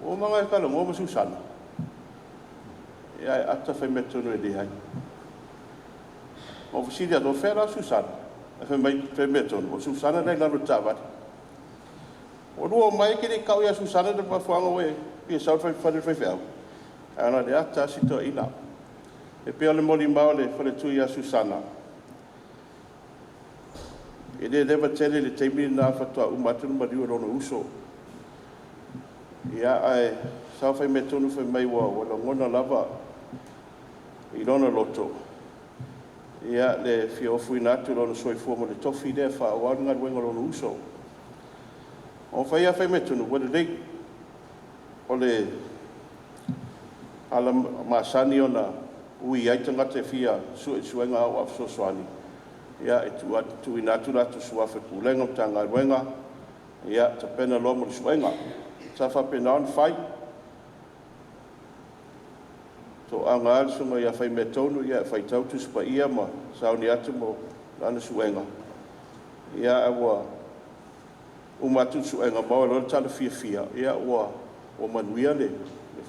uma ona e talanoa ma Susana? Ae ata Faimeatonu e leai. Ua ou fesili atu, o fea la o Susana? Ae fai mai Faimeatonu, o Susana la e i lalo o le taavale. Ua lua omai e te le i tau ia Susana le mafuaaga ua e fia sau i le fale o le faifeau? Ae na o le ata lava si toeaina. E pei o le molimau a le faletua ia Susana, e le leva tele le taimi lena faatoa uma atu le maliu o lona uso. Ia, ae sao Faimeatonu fai mai ua lagona lava i lona loto, ia, le fia ofoina atu o lona soifua ma le tofi lea e faaauau le galuega a lona uso. O fai a Faimeatonu, ua lelei, o le ala masani ona ui ai tagata e fia sue suega aoao fesoasoani, ia, e tuuina atu latou suafa i Pulega o Matagaluega, ia tapena loa mo le suega. Sa faapena ona fai, toaga lava le susuga ia Faimeatonu e faitau Tusi Paia ma sauni atu mo lana suega, ae ua uma atu le suega maua loa le tala fiafia, ia ua manuia le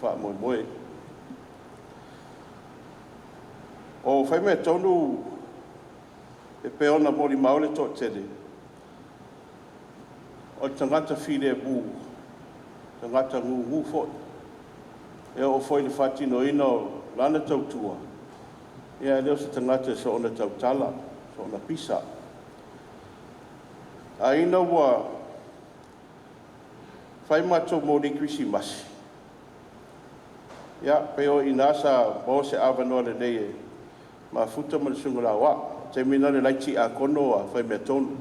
faamoemoe. O Faimeatonu e pei ona molimau le toatele, o le tagata filemu, tagata gugu foi. E oo foi i le faatinoina o lana tautua, ia e le o se tagata e soona tautala, soona pisa. Ae ina ua fai matou moli kerisimasi, ia pei o i ina sa maua se avanoa lelei e mafuta ma le susuga i le Aoao. O le taimi lena o le laiti tiakono a Faimeatonu.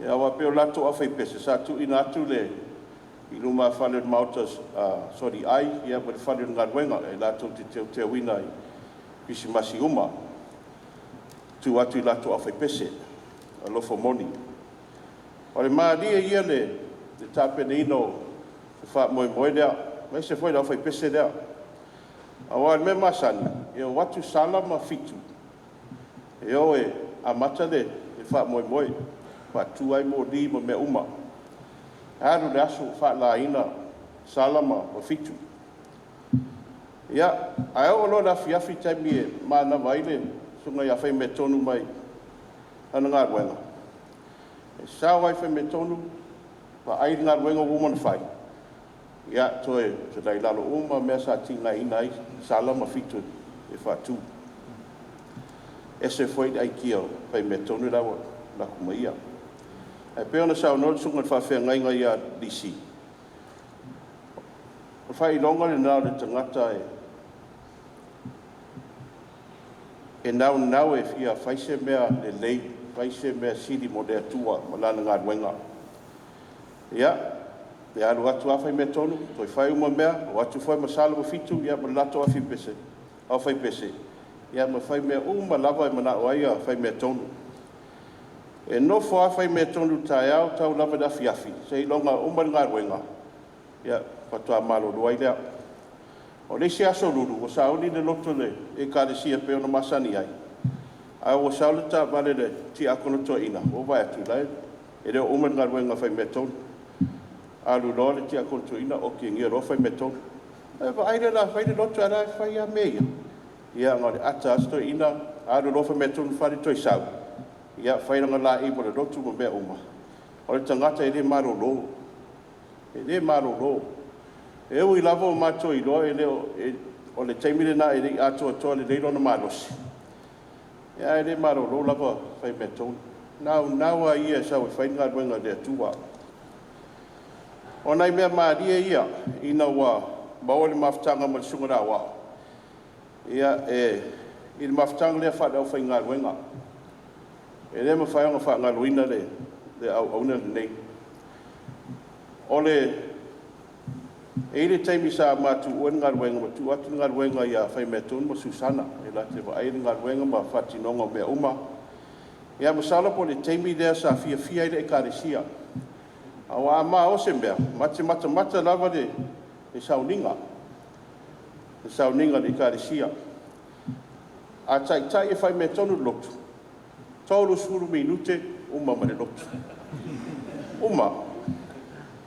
Ia aua pei o latou aufaipese sa tuuina atu le i lumafale o le maota a Soliai ia ma le fale o le galuega e latou te teuteuina i kerisimasi uma, tuu atu i latou aufaipese alofa moni. O le malie ia le tapenaina o le faamoemoe lea, aemaise foi le aufaipese lea. Aua o le mea masani, e o atu Sala ma Fitu e o e amata le faamoemoe, faatu ai moli ma mea uma. Alu le aso o faalaina Sala ma Fitu. Ia, ae oo loa i le afiafi i taimi e manava ai le susuga ia Faimeatonu mai ana galuega, e sao ai Faimeatonu, vaai le galuega ua uma ona fai, ia toe lailalalo uma mea sa tigaina ai Sala ma Fitu e faatu. E ese foi le aikia o Faimeatonu la ua alu atu ma ia. Ae pei ona saunoa le susuga i le faafeagaiga ia Lisi, o le faailoga lena o le tagata e naunau e fia fai se mea lelei, fai se mea sili mo le Atua ma Lana galuega. Ia, e alu atu lava Faimeatonu toe fai uma mea, o atu foi ma Sala ma Fitu ma le latou aufaipese, ia ma fai mea uma lava e manao ai Faimeatonu. E nofo lava Faimeatonu i le taeao e tau lava i le afiafi seiloga e uma le galuega, ia faatoa malolo ai lea. O le isi aso Lulu, ua sauni le loto o le Ekalesia pei ona masani ai, ae ua sau le taavale a le tiakono toeaina, ua ou vaai atu e le o uma le galuega a Faimeatonu. Alu loa le tiakono toeaina otegia loa Faimeatonu. Ona vaai lea o le a fai le loto a o la e fai lava mea ia. Ia na o le ata lava si toeaina, alu loa Faimeatonu i le fale toe sau, ia fai lana laei mo le lotu ma mea uma. O le tagata e le malolo, e le malolo. E ui lava ua matou iloa e le o, o le taimi lena e le i atoatoa lelei lona malosi, ae le malolo lava Faimeatonu. Naunau lava ia e sau e fai le galuega a le Atua. O nai mea malie ia ina ua maua le mafutaga ma le susuga i le Aoao, ia e i le mafutaga lea faale-aufaigaluega, e le mafai ona faagaloina le auauna lenei. E i ai le taimi sa ma tuua le galuega ma tuu atu le galuega ia Faimeatonu ma Susana e latou te vaaia le galuega ma faatinoga o mea uma. Ia masalo po o le taimi lea sa fiafia ai le Ekalesia, aua a ma o se mea, ma te matamata lava le sauniga, le sauniga a le Ekalesia. A taitai e Faimeatonu le lotu, 30 minute uma ma le lotu. Uma.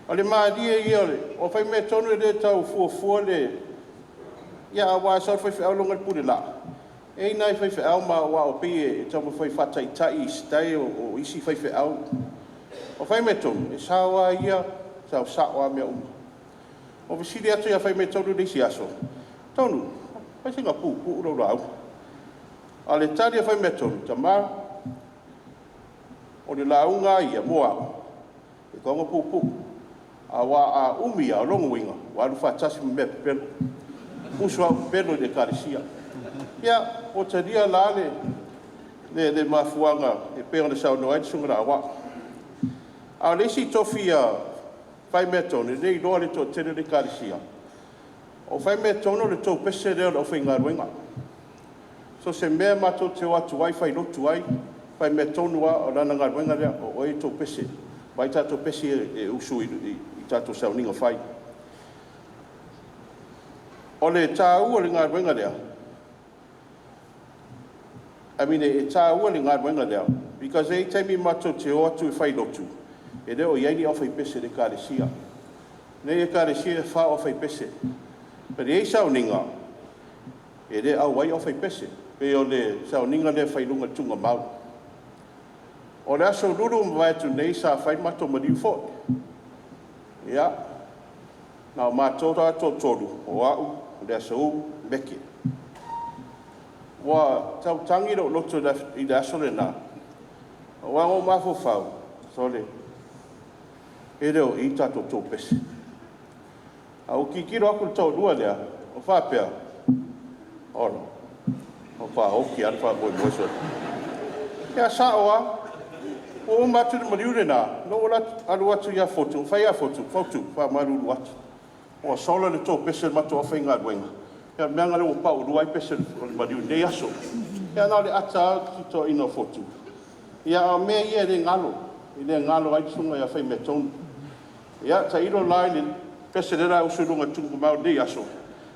O le malie ia o Faimeatonu e le tau fuafua le... Ia aua a sau le faifeau logo le pulelaa, e i ai nai faifeau ma aoao e pei e taumafai e faataitai i style o isi faifeau. O Faimeatonu, e sao lava ia, sao sao lava mea uma. Ua fesili atu ia Faimeatonu i le isi aso, Tonu, fai sina puupuu lau lauga. A o le tali a Faimeatonu, tama, o le lauga lava ia mo au, e tatau ona puupuu. Aua a umi lava, o lona uiga, ua alu faatasi ma mea pepelo. Uso au pepelo i le Ekalesia. Ia, ua talia la le mafuaaga e pei ona saunoa ai le Susuga i le Aoao. A o le isi tofi a Faimeatonu, e le iloa e le toatele o le Ekalesia, o Faimeatonu o le tou pese lea o le aufaigaluega. So o se mea matou te o atu ai fai lotu ai, Faimeatonu lava o lana galuega lea, o oe e tou pese. Vaai tatou pese ia e usu i tatou sauniga fai. O le taua o le galuega lea, I mean e taua le galuega lea because e i ai taimi matou te o atu e fai lotu, e le o i ai ni aufaipese i le Ekalesia. Nei Ekalesia e 4 aufaipese. But e i ai sauniga, e le auai aufaipese. Pei o le sauniga lea e fai i luga i le tugamau. O le aso Lulu ua mavae atu nei sa fai le matou maliu foi. Ia, na o matou la toatolu, o au, o Leasauu, Meke. Ua tautagi lou loto i le aso lena, aua na ou mafaufau, sole, e le o i i le tatou tou pese. Ae ou tilotilo atu i le toalua lea, ou faapea, ola, matua oti lava le faamoemoe sole. Ia sao lava. Ua uma atu le maliu lena, na ou alu atu ia Fotu, na fai ia Fotu, Fotu, faamalulu atu, ua sola le tou pese i le matou aufaigaluega, ia o le mea lena ua paulua ai pese o le maliu i lenei aso. Ia na o le ata lava o le toeaina o Fotu. Ia a o mea ia e le galo, e le galo ai le susuga ia Faimeatonu. Ia tailo la i le pese lea o le a usu i luga o le tugamau i lenei aso,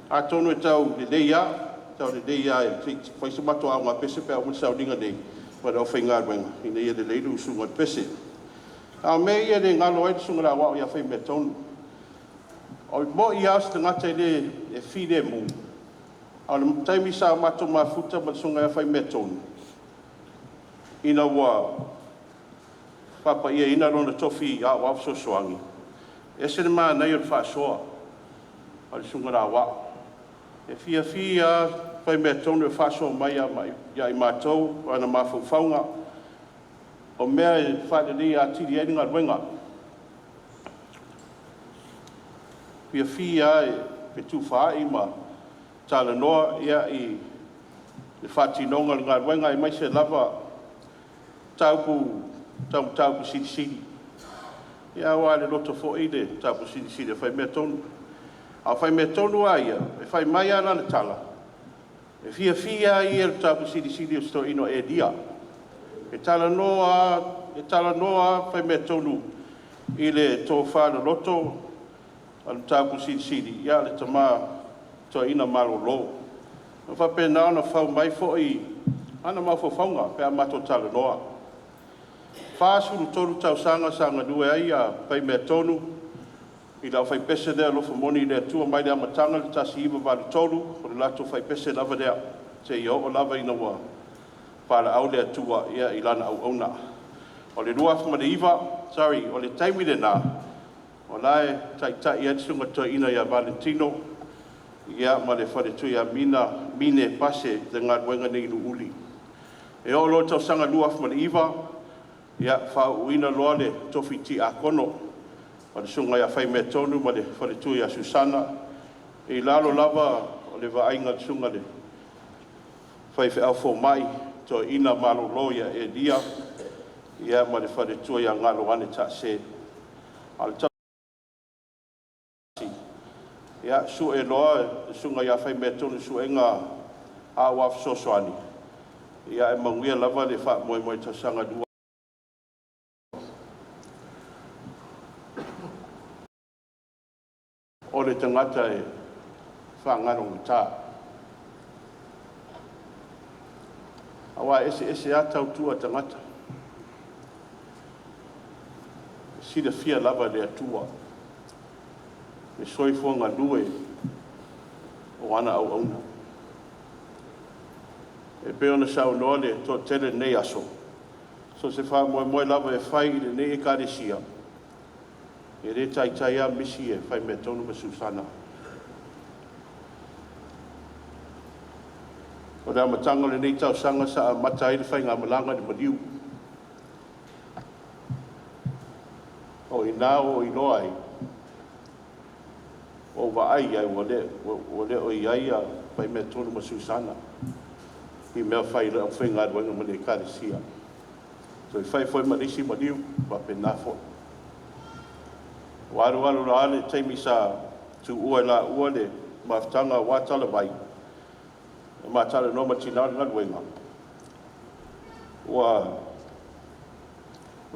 atonu e tau lelei lava, tau lelei lava se i fai se matou aogapese pe a uma le sauniga nei ma le aufaigaluega ina ia lelei le usuga o le pese. A o mea ia e le galo ai le susuga i le Aoao ia Faimeatonu. E moni lava o se tagata e le filemu, a o le taimi sa matou mafuta ma le susuga ia Faimeatonu, ina ua faapaiaina lona tofi Aoao Fesoasoani, e ese le manaia o le faasoa a le susuga i le Aoao. E fiafia lava Faimeatonu e faasoa mai ia i matou ana mafaufauga, o mea e faaleleia atili ai le galuega. Fiafia lava e fetufaai ma talanoa i le faatinoga o le galuega, aemaise lava mataupu tau mataupu silisili. Ia aua e loloto foi le mataupu silisili a Faimeatonu. A o Faimeatonu lava ia, e fai mai lava lana tala, e fiafia lava ia i le mataupu silisili a si toeaina o Elia. E talanoa lava Faimeatonu i le tofa loloto o le mataupu silisili, ia o le tama toeaina malolo. E faapena ona fau mai foi ana mafaufauga pe a matou talanoa. 43 tausaga sa galue ai Faimeatonu i le aufaipese lea alofa moni i le Atua mai le amataga i le 1983, o le latou faipese lava lea, seia oo lava ina ua valaau le Atua i lana auauna. O le 2009, sorry, o le taimi lena, o la e taitai ai le susuga i le toeaina ia Valentino ia ma le faletua ia Mina Mine Pase le galuega nei i Luuli. E oo loa i le tausaga 2009, ia faauuina loa le tofi tiakono o le susuga ia Faimeatonu ma le faletua ia Susana, i lalo lava o le vaaiga a le susuga i le faifeau fomai toeaina malolo ia Elia ia ma le faletua ia Galoane Taase. A o le ia sue loa le susuga ia Faimeatonu i suega Aoao Fesoasoani, ia ae manuia lava le faamoemoe i le tausaga 2. O le tagata e faagalogata, aua e eseese lava tautua a tagata. E silafia lava e le Atua le soifua galue o ana auauna. E pei ona saunoa le toatele i lenei aso, so o se faamoemoe lava e fai i lenei Ekalesia, e le taitai lava misi e Faimeatonu ma Susana. O le amataga o lenei tausaga sa amata ai le faigamalaga i le maliu. O i ina ua ou iloa ai, Ua ou vaai i ai ua le ua le o i ai a Faimeatolu ma Susana i mea fai i le aufaigaluega ma le Ekalesia. Toe fai foi ma le isi maliu, faapena foi. Ua alualu la le taimi sa tuua e laua le mafutaga aua talavai, na ma talanoa ma le tina o le galuega, ua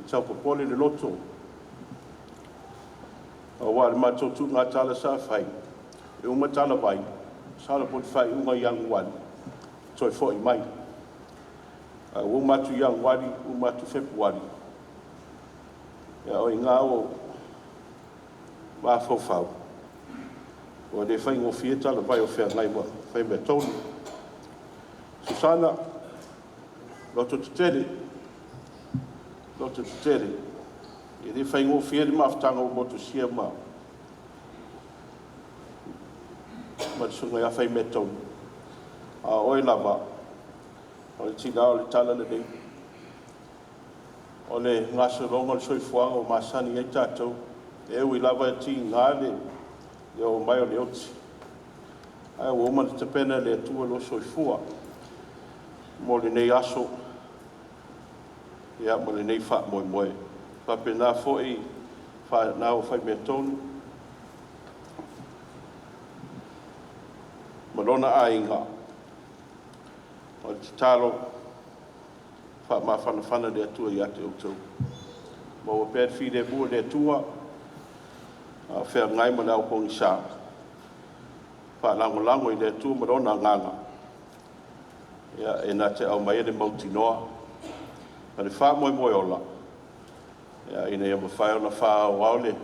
tau popole le loto, aua o le matou tuuga tala sa fai, e uma talavai, masalo po o le faaiuga o Ianuari, toe foi mai. Ae ua uma atu Ianuari, uma atu Fepuari, ia o i ina ua ou mafaufau, ua le faigofie talavai o feagai ma Faimeatolu. Susana, loto tetele, loto tetele, e le faigofie le mafutaga ua motusia ma le susuga ia Faimeatolu, a o oe lava, o le tina o le talalelei, o le gasologa o le soifuaga ua masani ai tatou, e ui lava e tiga le oo mai o le oti, ae ua uma ona tapena e le Atua lou soifua mo lenei aso, ia ma lenei faamoemoe. E faapena foi fanau a Faimeatolu ma lona aiga, o le tatalo, faamafanafana le Atua ia te outou. Maua pea le filemu e le Atua a o feagai ma le ao pogisa, faalagolago i le Atua ma Lona Agaga, ia, e na te aumaia le mautinoa ma le faamoemoe ola, ia, ina ia mafai ona faaauau le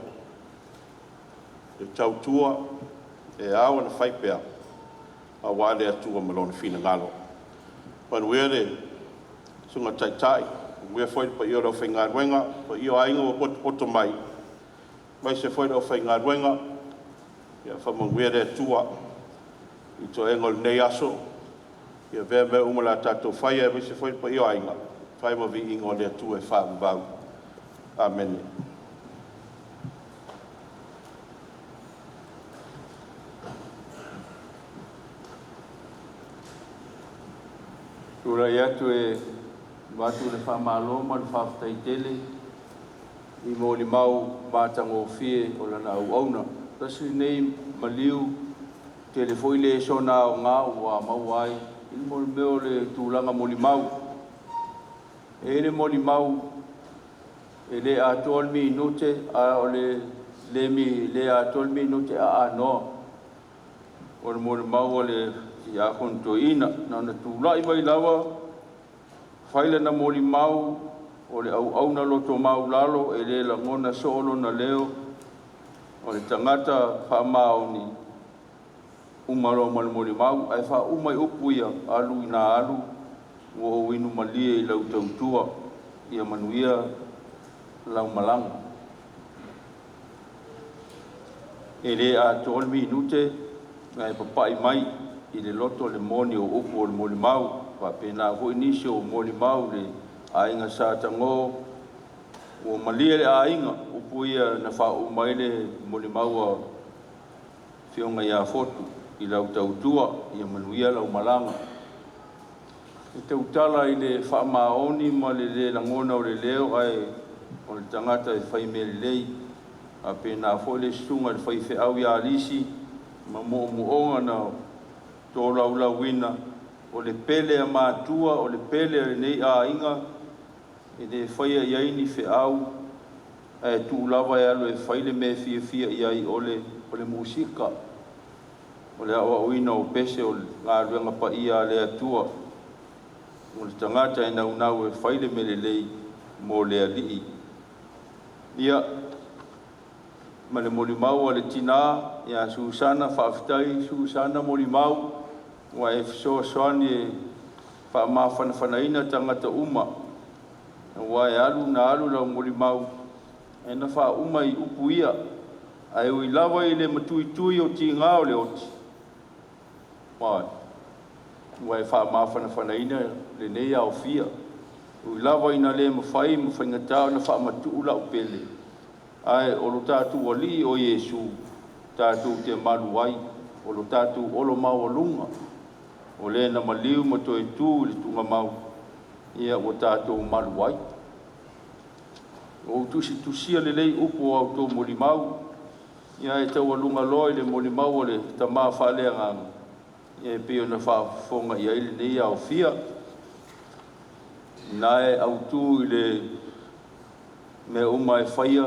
tautua e ao ona fai pea aua le Atua ma Lona finagalo. Manuia le Susuga i le Taitai, manuia foi le paia o le aufaigaluega, paia o aiga ua potopoto mai, aemaise foi le aufaigaluega. Ia faamanuia le Atua i toega o lenei aso, ia avea mea uma o le a tatou faia aemaise foi le paia o aiga, fai ma viiga o le Atua e faavavau. Amene. Tulai atu e avatu le faamalo ma le faafetai tele i molimau matagofie o lana auauna. Tasi lenei maliu, tele foi lesona aoga ua maua ai i le mea o le tulaga molimau. E i ai le molimau e le atoa le minute, a o le le atoa le minute a anoa. O le molimau a le Tiakono Toeaina, na ona tulai mai lava fai lana molimau o le auauna loto maualalo e le lagona soo lona leo, o le tagata faamaoni, uma loa ma le molimau. Ae faauma i upu ia, alu ina alu, ua ou inu malie i lau tautua, ia manuia lau malaga. E le atoa le minute, ae papai mai i le loto le moni o upu o le molimau. Faapena foi nisi o molimau le aiga Sa Tago, ua malie le aiga, upu ia na faauma ai le molimau a Afioga ia Fotu i lau tautua, ia manuia lau malaga. E tautala i le faamaoni ma le le lagona o le leo, ae o le tagata e fai mea lelei. Faapena foi le susuga i le faifeau ia Alisi ma moomooga na tolaulauina, o le pele a matua, o le pele a lenei aiga, e le faia i ai ni feau, ae tuu lava e alu e fai le mea e fiafia i ai, o le musika, o le aoaoina o pese o le galuega paia a le Atua, o le tagata e naunau e fai le mea lelei mo le Alii. Ia, ma le molimau a le tina ia Susana, faafetai Susana molimau, ua e fesoasoani e faamafanafanaina tagata uma, aua e alu na alu lau molimau, ae na faauma i upu ia, ae ui lava i le matuitui o tiga o le oti, ua e faamafanafanaina lenei aofia. Ui lava ina le mafai ma faigata ona faamatuu lau pele, ae o lo tatou Alii o Iesu. tatou te malu ai, o lo tatou olo maualuga, o le na maliu ma toe tu i le tuugamau, ia ua tatou malu ai. Ua ou tusitusia lelei upu o a outou molimau, ia e taualuga loa i le molimau a le tama faaleagaga, ia e pei ona faafofoga i ai lenei aofia. Na e autu i le mea uma e faia,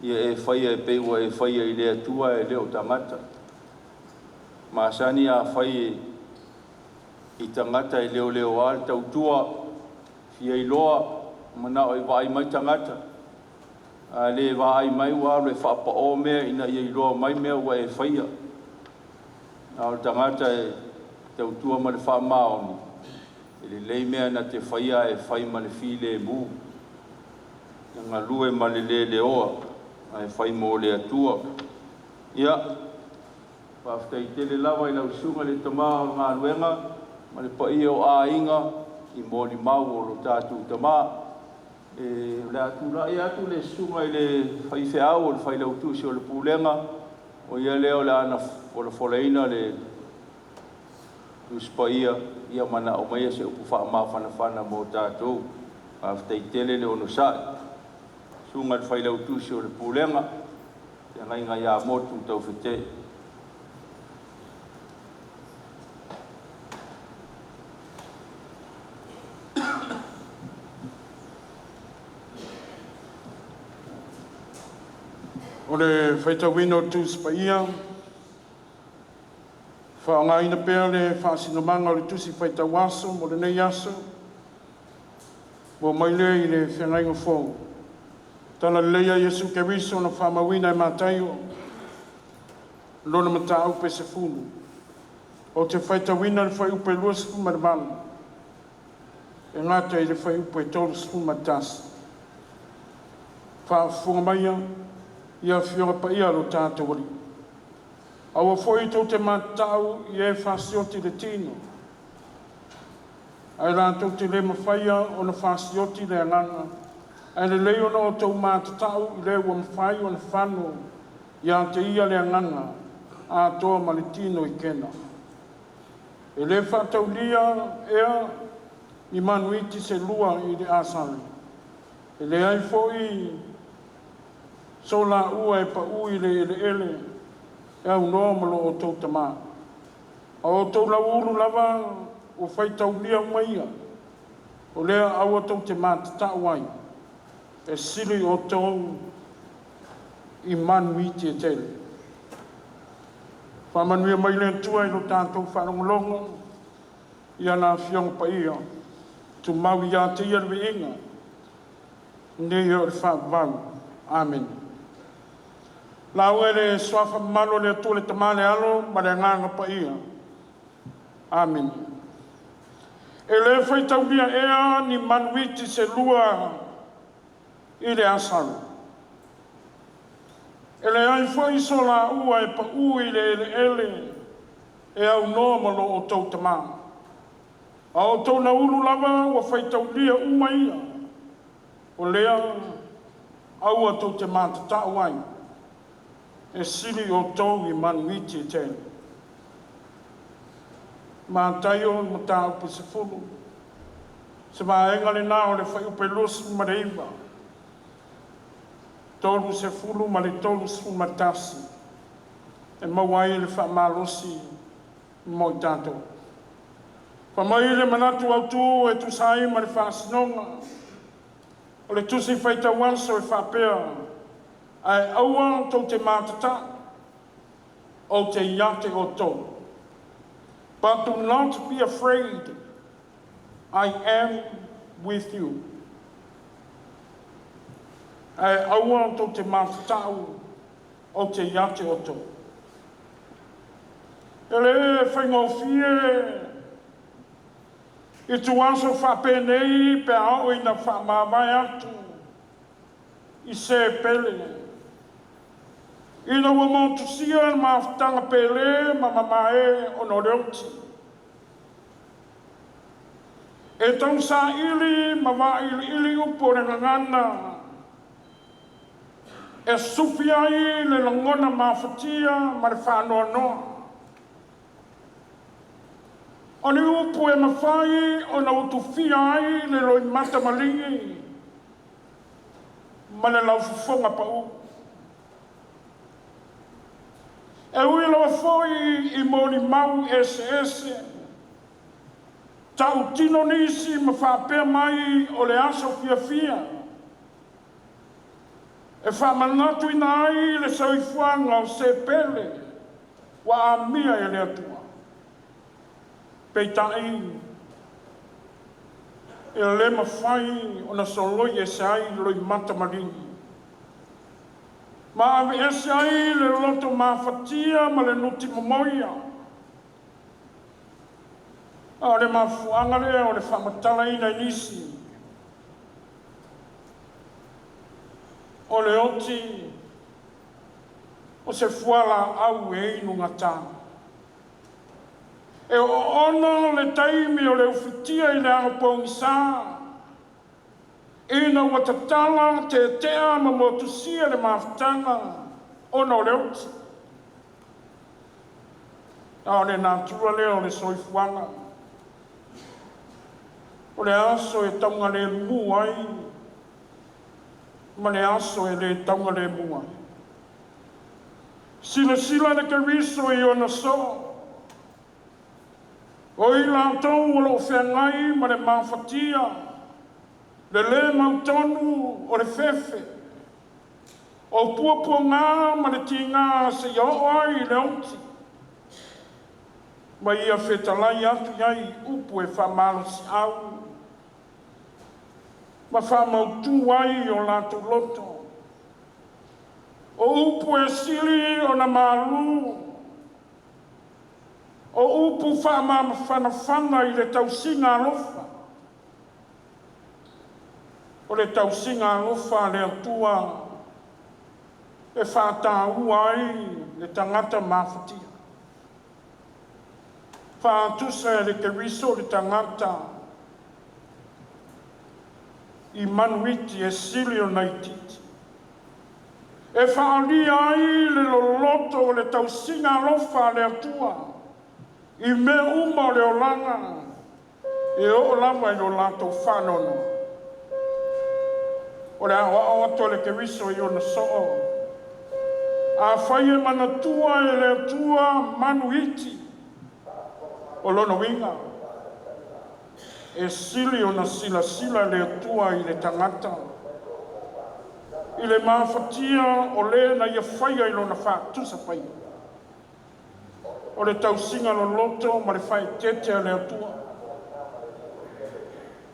ia e faia e pei ua e faia i le Atua e le o tagata. Masani a fai i tagata e leoleoa le tautua, fia iloa, manao e vaai mai tagata. A le vaai mai ua alu e faapao mea ina ia iloa mai mea ua e faia. A o le tagata e tautua ma le faamaoni, e lelei mea na te faia e fai ma le filemu, e galue ma le leleoa, ae fai mo le Atua. Ia, faafetai tele lava i lau susuga i le tama o le galuega ma le paia o aiga i molimau o lo tatou tama. E o le a tulai atu le susuga i le faifeau o le failautusi o le Pulega, o ia lea o le a na folafolaina le Tusi Paia, ia manao mai se upu faamafanafana mo tatou. Faafetai tele le onosai. Susuga i le Failautusi o le Pulega, feagaiga ia Motu Taufete'e. O le faitauina o le Tusi Paia, faaaogaina pea le faasinomaga o le Tusi Faitau Aso mo lenei aso, ua mai lea i le Feagaiga Fou, Talalelei a Iesu Keriso na faamauina e Mataio, lona mataupu e 10. Ou te faitauina le fuaiupu e 28 e gata i le fuaiupu e 31. Faafofoga maia ia Afioga Paia a lo tatou Alii. Aua foi tou te matatau i e fasioti le tino, ae latou te le mafaia ona fasioti le agaga, ae lelei ona outou matatau i le ua mafai ona fano ia te ia le agaga atoa ma le tino i Kena. E le faataulia ea ni manuiti se lua i le asala, e leai foi so laua e pau i le eleele e aunoa ma lo outou tamā. A o outou lauulu lava ua faitaulia uma ia, o lea aua tou te matatau ai, e sili outou i manuiti e tele. Faamanuia mai le Atua i lo tatou faalogologo, i ana Afioga Paia, tumau ia te Ia le viiga, nei e oo i le faavavau. Amene. Lauga i le suafa mamalu o le Atua le Tama le Alo ma le Agaga Paia. Amene. E le faitaulia ea ni manuiti se lua i le asalu. E leai foi so laua e pau i le eleele e aunoa ma lo outou tamā. A o outou naulu lava ua faitaulia uma ia, o lea aua tou te matatau ai, e sili outou i manuiti e tele. Mataio mataupu 10, se vaega lena o le fuaiupu e 29, 30 ma le 31, e maua ai le faamalosi mo i tatou. Fa mai le manatu autu e tusa ai ma le faasinoga o le Tusi Faitau Aso e faapea, ae aua tou te matatau, ou te ia te outou. But do not be afraid, I am with you. Ae aua tou te matatau, ou te ia te outou. E le faigofie i tuaso faapenei pe a oo ina faamavae atu i se pele. Ina ua motusia le mafutaga pele ma mamae ona o le oti. E tausaili ma vailiili upu o le gagana. E sufi ai le lagona mafatia ma le faanoanoa. O ni upu e mafai ona utufia ai le loimata maligi ma le laufofoga pau. E ui lava foi i molimau eseese, tautino nisi ma faapea mai o le aso fiafia, e faamanatuina ai le soifuaga o se pele ua amia e le Atua. Peitai, e le mafai ona soloi ese ai loimata maligi, ma aveese ai le loto mafatia ma le nuti momoia. A o le mafuaaga lea o le faamatalaina i nisi, o le oti o se fualaau e inugata. E oona le taimi o le ufitia i le ao pogisa, ina ua tatala tetea ma motusia le mafutaga ona o le oti. A o le natura lea o le soifuaga, o le aso e taugalemu ai ma le aso e le taugalemu ai. Silasila le Keriso i ona soo, o i latou o loo feagai ma le mafatia, le lē mautonu o le fefe, o puapuagā ma le tigā seia oo ai i le oti, ma ia fetalai atu i ai upu e faamalosiau ma faamautū ai o latou loto. O upu e sili ona malū, o upu faamamafanafana i le tausiga alofa, o le tausiga alofa a le Atua e faataua ai le tagata mafatia. Faatusa e le Keriso le tagata i manuiti e sili ona itiiti, e faaalia ai le loloto o le tausiga alofa a le Atua i mea uma o le olaga e oo lava i lo latou faanoanoa. O le aoao atu a le Keriso i ona soo, afai e manatua e le Atua manu iti, o lona uiga, e sili ona silasila le Atua i le tagata, i le mafatia o le na ia faia i lona faatusa faia. O le tausiga loloto ma le faaeteete a le Atua,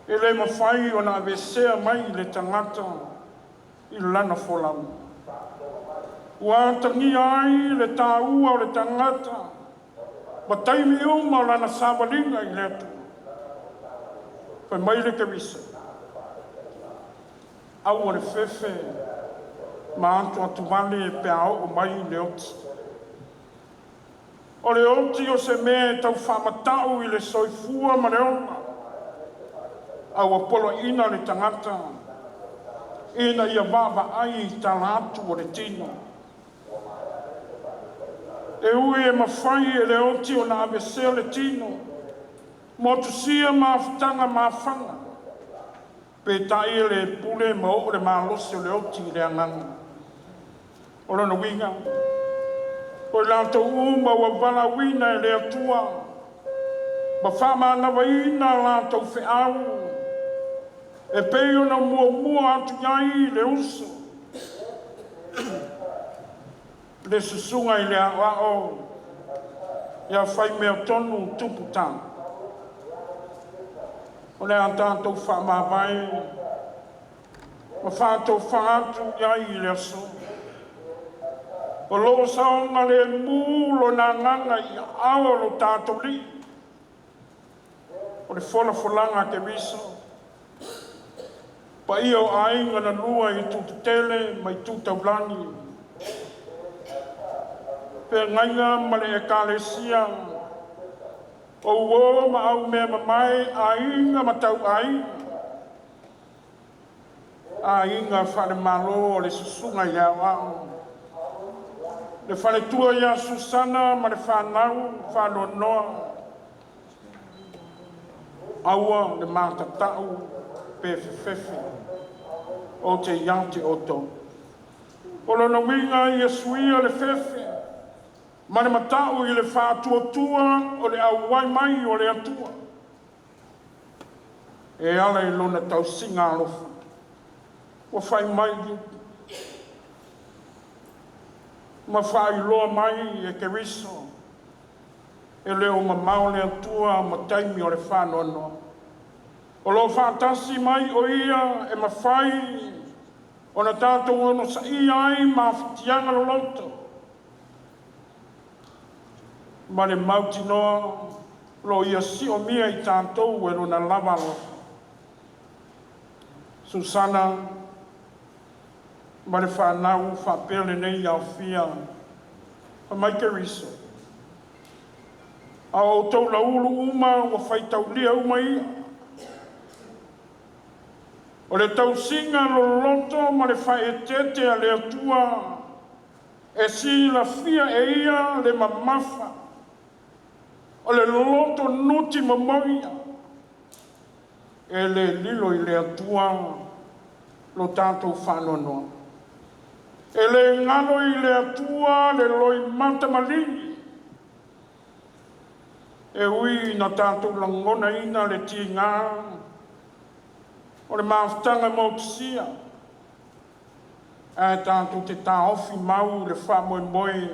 e le mafai ona aveesea mai le tagata i lana folauga. Ua atagia ai le taua o le tagata ma taimi uma o lana savaliga i le Atua. Fai mai le Keriso, aua le fefe ma atuatuvale pe a oo mai le oti. O le oti o se mea e tau faamatau i le soifua ma le ola, a ua poloaiina le tagata ina ia vaavaai i tala atu o le tino. E ui e mafai e le oti ona aveesea le tino, motusia mafutaga mafaga, peitai e le pule ma oo le malosi o le oti i le agaga. O lona uiga, o i latou uma ua valaauina e le Atua ma faamanavaina latou feau e pei ona muamua atu i ai le uso, le susuga i le aoao ia Faimeatonu Tupu Tago. O le a tatou faamavae ma faatofa atu i ai i le aso. O loo saogalemu lona agaga i aao o lo tatou Alii. O le folafolaga a Keriso, paia o aiga na lua i itu tetele ma itu taulagi, feagaiga ma le Ekalesia, o uō ma aumea mamae, aiga ma tauaiga. Aiga Faale-Malo o le Susuga i le Aoao, le faletua ia Susana ma le fanau faanoanoa, aua le matatau pe fefefe, ou te ia te outou. O lona uiga ia suia le fefe ma le mata'u i le faatuatua o le auai mai o le Atua e ala i Lona tausiga alofa ua fai mai ma faailoa mai e Keriso e le o mamao le Atua ma taimi o le faanoanoa. O lo o faatasi mai o Ia e mafai ona tatou onosaia ai mafatiaga loloto ma le mautinoa o lo o Ia siomia i tatou e Lona lava alofa. Susana ma le fanau faapea lenei aofia, fai mai Keriso, a o outou laulu uma ua faitaulia uma ia. O le tausiga loloto ma le faaeteete a le Atua e silafia e Ia le mamafa o le loto nuti momoia e le lilo i le Atua lo tatou faanoanoa. E le galo i le Atua le loimata maligi, e ui ina tatou lagonaina le tiga o le mafutaga motusia, ae tatou te taofi mau i le faamoemoe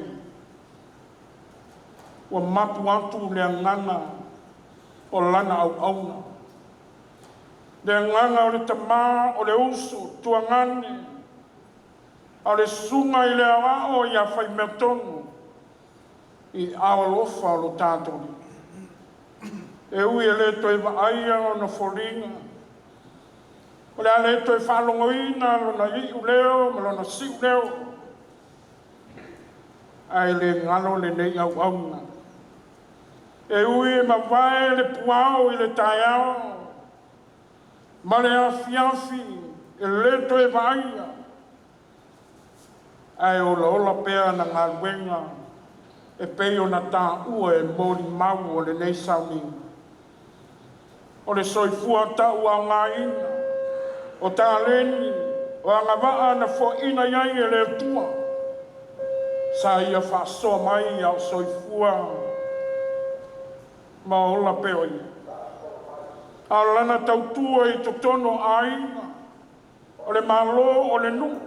ua mapu atu le agaga o lana auauna, le agaga o le tamā, o le uso, tuagane, a o le susuga i le aoao ia Faimeatonu i aao alofa o lo tatou Alii. E ui e le toe vaaia ona foliga, o le a le toe faalogoina lona iuleo ma lona siuleo, ae le galo lenei auauna. E ui e mavae le puao i le taeao ma le afiafi e le toe vaaia, ae olaola pea ana galuega e pei ona taua e molimau o lenei sauniga. O le soifua tauaogaina, o taleni, o agavaa na foaina i ai e le Atua, sa ia faasoa mai a o soifua ma ola pea o ia. A o lana tautua i totonu o aiga, o le Malo, o le nuu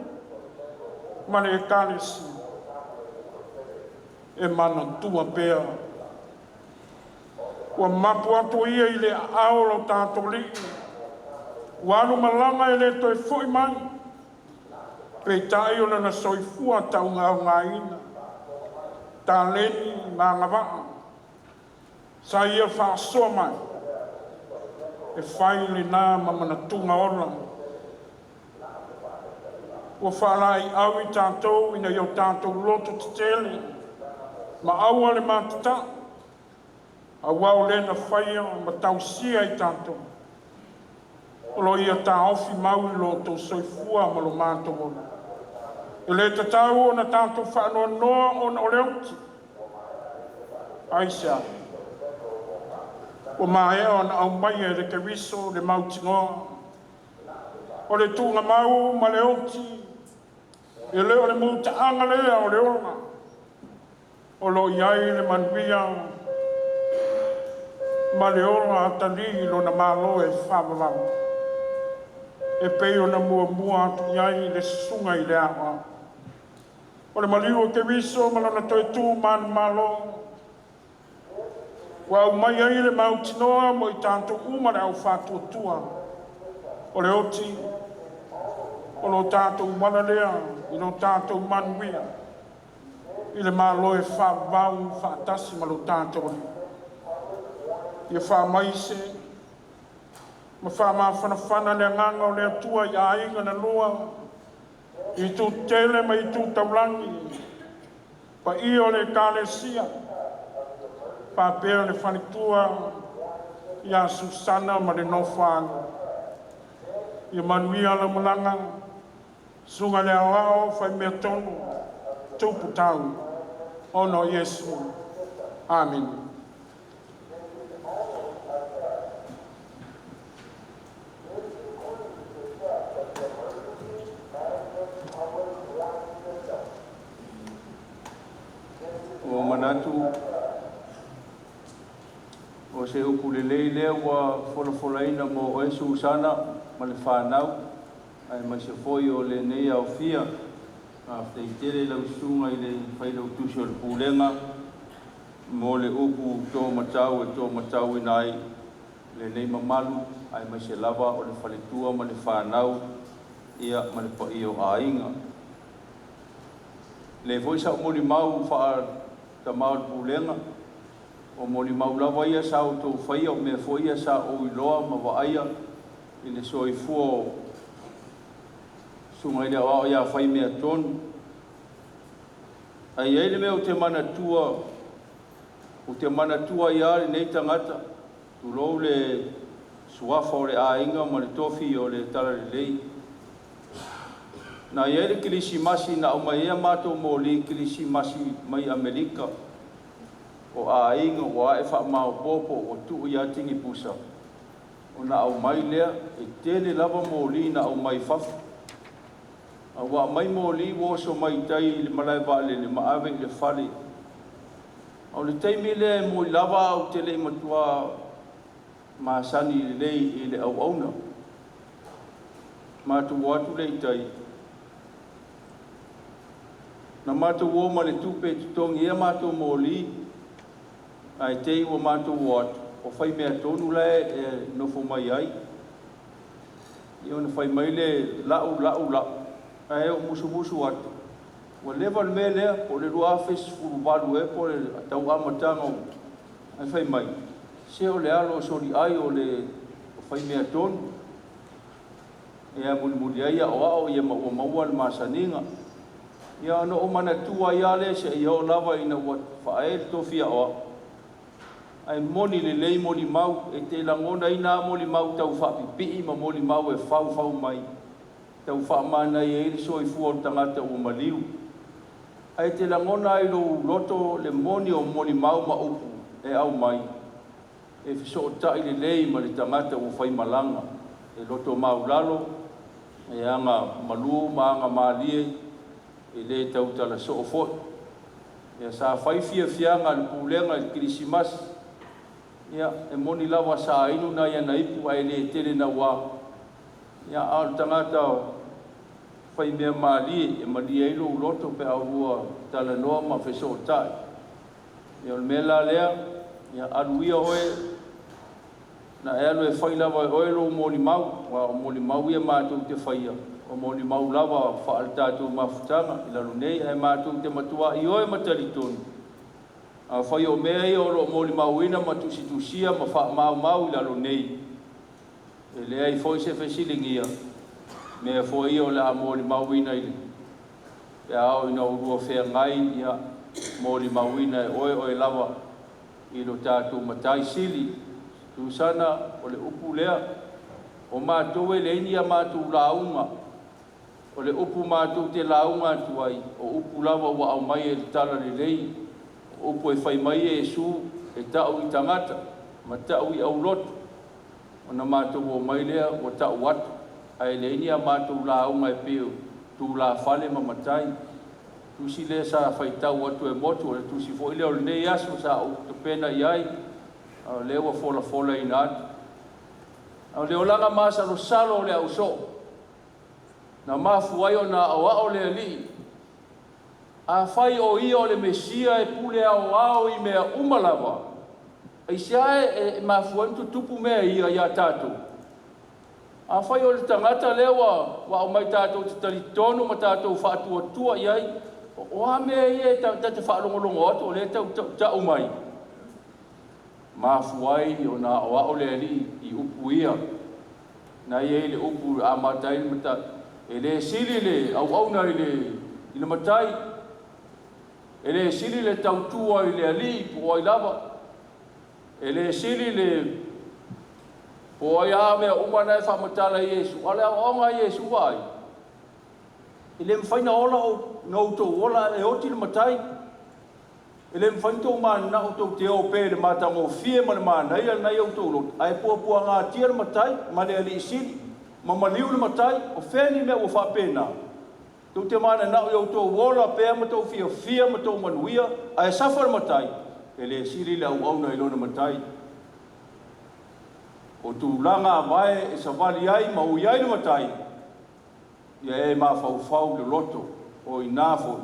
ma le Ekalesia, e manatua pea. Ua mapu atu ia i le aao o lo tatou Alii, ua alu malaga e le toe foi mai, peitai o lona soifua tauaogaina, taleni ma agavaa, sa ia faasoa mai, e fai lena ma manatuga ola. Ua faalaeiau i tatou ina ia o tatou loto tetele ma aua le matatau, aua o le na faia ma tausia i tatou, o lo o ia taofi mau i lo outou soifua ma lo matou ola. E le tatau ona tatou faanoanoa ona o le oti. Aisea? Ua maea ona aumaia e le Keriso le mautinoa o le tuugamau ma le oti, e le o le mutaaga lea o le ola, o lo o i ai le manuia ma le ola atalii i lona malo e faavavau, e pei ona muamua atu i ai le susuga i le aoao. O le maliu o Keriso ma lona toe tu manumalo, ua aumai ai le mautinoa mo i tatou uma le au faatuatua o le oti, o lo tatou ala lea i lo tatou manuia i le Malo e faavavau faatasi ma lo tatou Alii. Ia faamaise ma faamafanafana le agaga o le Atua i aiga na lua, i itu tetele ma itu taulagi, paia o le Ekalesia, faapea le faletua ia Susana ma le nofoaalo. Ia manuia lau malaga, susuga i le Aoao Faimea-tonu Tupu Tau ona o Iesu. Amene. Ua manatu o se upu lelei lea ua folafolaina mo oe Susana ma le fanau, aemaise foi o lenei aofia. Faafetai tele i lau susuga i le Failautusi o le Pulega mo le upu tōmatau e tōmatauina ai lenei mamalu, aemaise lava o le faletua ma le fanau, ia ma le paia o aiga. E leai foi sau molimau faa-tama o le Pulega, o molimau lava ia sa outou faia, o mea foi ia sa ou iloa ma vaaia i le soifua o susuga i le aoao ia Faimeatonu. Ae i ai le mea ou te manatua, ou te manatua ai lava lenei tagata, tulou le suafa o le aiga ma le tofi o le talalelei. Na i ai le kerisimasi na aumai ai a matou moli kerisimasi mai Amerika, o aiga ua ae faamaopoopo ua tuu ia Tinipusa ona aumai lea, e tele lava moli na aumai fafo. A ua aumai moli ua oso mai i tai i le malae vaalele ma ave i le fale. A o le taimi lea e moni lava ae ou te le i matua masani lelei i le auauna. Matou o atu lea i tai, na matou o ma le tupe e totogi ai a matou moli, ae te i ua matou o atu, o Faimeatonu la e nofo mai ai. Ia ona fai mai lea, lau, lau, lau, ae ou musumusu atu, ua leva le mea lea, po o le 2018 ea po o le tau amataga o, ae fai mai, se o le alo o Soliai o le Faimeatonu. Ia mulimuli ai aoao ia ma ua maua le masaniga. Ia ona ou manatua ai lava lea seia oo lava ina ua faaee le tofi aoao. Ae moni lelei molimau, e te lagonaina lava molimau tau faapipii ma molimau e faufau mai, tau faamanaia ai le soifua o le tagata ua maliu. Ae te lagona lava i lou loto le moni o molimau ma upu e aumai, e fesootai lelei ma le tagata ua faimalaga, e loto maulalo, e aga malu ma aga malie, e le tautala soo foi. Ia sa fai fiafiaga a le pulega i le kerisimasi, ia e moni lava sa inu nai ana ipu ae le tele naua, ia a o le tagata fai mea malie e malie ai lou loto pe a oulua talanoa ma fesootai. Ia o le mea la lea, ia alu ia oe, na e alu e fai lava e oe lou molimau, aua o molimau ia matou te faia, o molimau lava faale-tatou mafutaga i lalo nei, ae matou te matua ioe ma talitonu, afai o mea ia o lo o molimauina ma tusitusia ma faamaumau i lalo nei, e leai foi se fesiligia, mea foi ia o le a molimauina i le pe a oo ina oulua feagai, ia molimauina e oe oe lava i lo tatou Matai Sili. Susana, o le upu lea, o matou e leai ni a matou lauga, o le upu matou te lauga atu ai, o upu lava ua aumai e le talalelei, o upu e fai mai Iesu e ta'u i tagata ma ta'u i aulotu, ona matou omai lea ua ta'u atu, ae leai ni a matou lauga e pei o tulafale ma matai. Tusi lea sa faitau atu e motu, o le tusi foi lea o lenei aso sa ou tapena i ai, a o lea ua folafolaina atu. A o le olaga masalosalo o le ausoo, na mafua ai ona aoao le Alii, afai o ia o le Mesia e pule aoao i mea uma lava, aisea e mafua ai ona tutupu mea ia ia tatou? Afai o le tagata lea ua aumai tatou te talitonu ma tatou faatuatua i ai, o a mea ia e ta te faalogologo atu o lea e tau tautau mai? Mafua ai ona aoao le Alii i upu ia, na i ai le upu e amata ai le mataupu, e le sili le auauna i le matai, e le sili le tautua i le alii po o ai lava, e le sili le Po o ai lava mea uma na e faamatala e Iesu, a o le aoaoga a Iesu vaai, e le mafai ona ola ona outou ola ae oti le matai. E le mafai ona tou mananao tou te o pea i le matagofie ma le manaia lena e i outou loto, ae puapuagatia le matai ma le Alii Sili, ma maliu le matai. O fea ni mea ua faapena? Tou te mananao ia outou ola pea ma tou fiafia ma tou manuia, ae safa le matai, e le sili le auauna i lona matai. O tulaga avae e savali ai ma ui ai le matai, ia e mafaufau i le loto, o i ina foi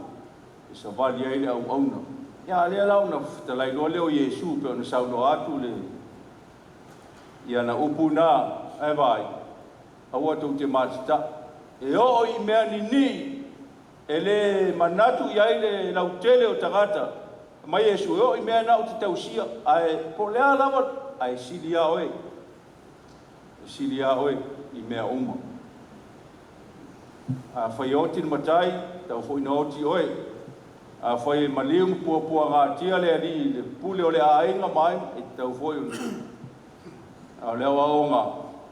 e savali ai le auauna. Ia a lea la ona fetalai loa lea o Iesu pei ona saunoa atu le i ana upu na, ae vaai, aua tou te matata'u, e oo i mea ninii e le manatu i ai le lautele o tagata. Fai mai Iesu, e oo i mea na ou te tausia, ae po o le a lava, ae sili lava oe, e sili lava oe i mea uma. Afai e oti le matai, tatau foi ona oti oe. Afai e maliu ma puapuagatia le alii i le pule o le aiga ma aiga, e tatau foi ona. A o le aoaoga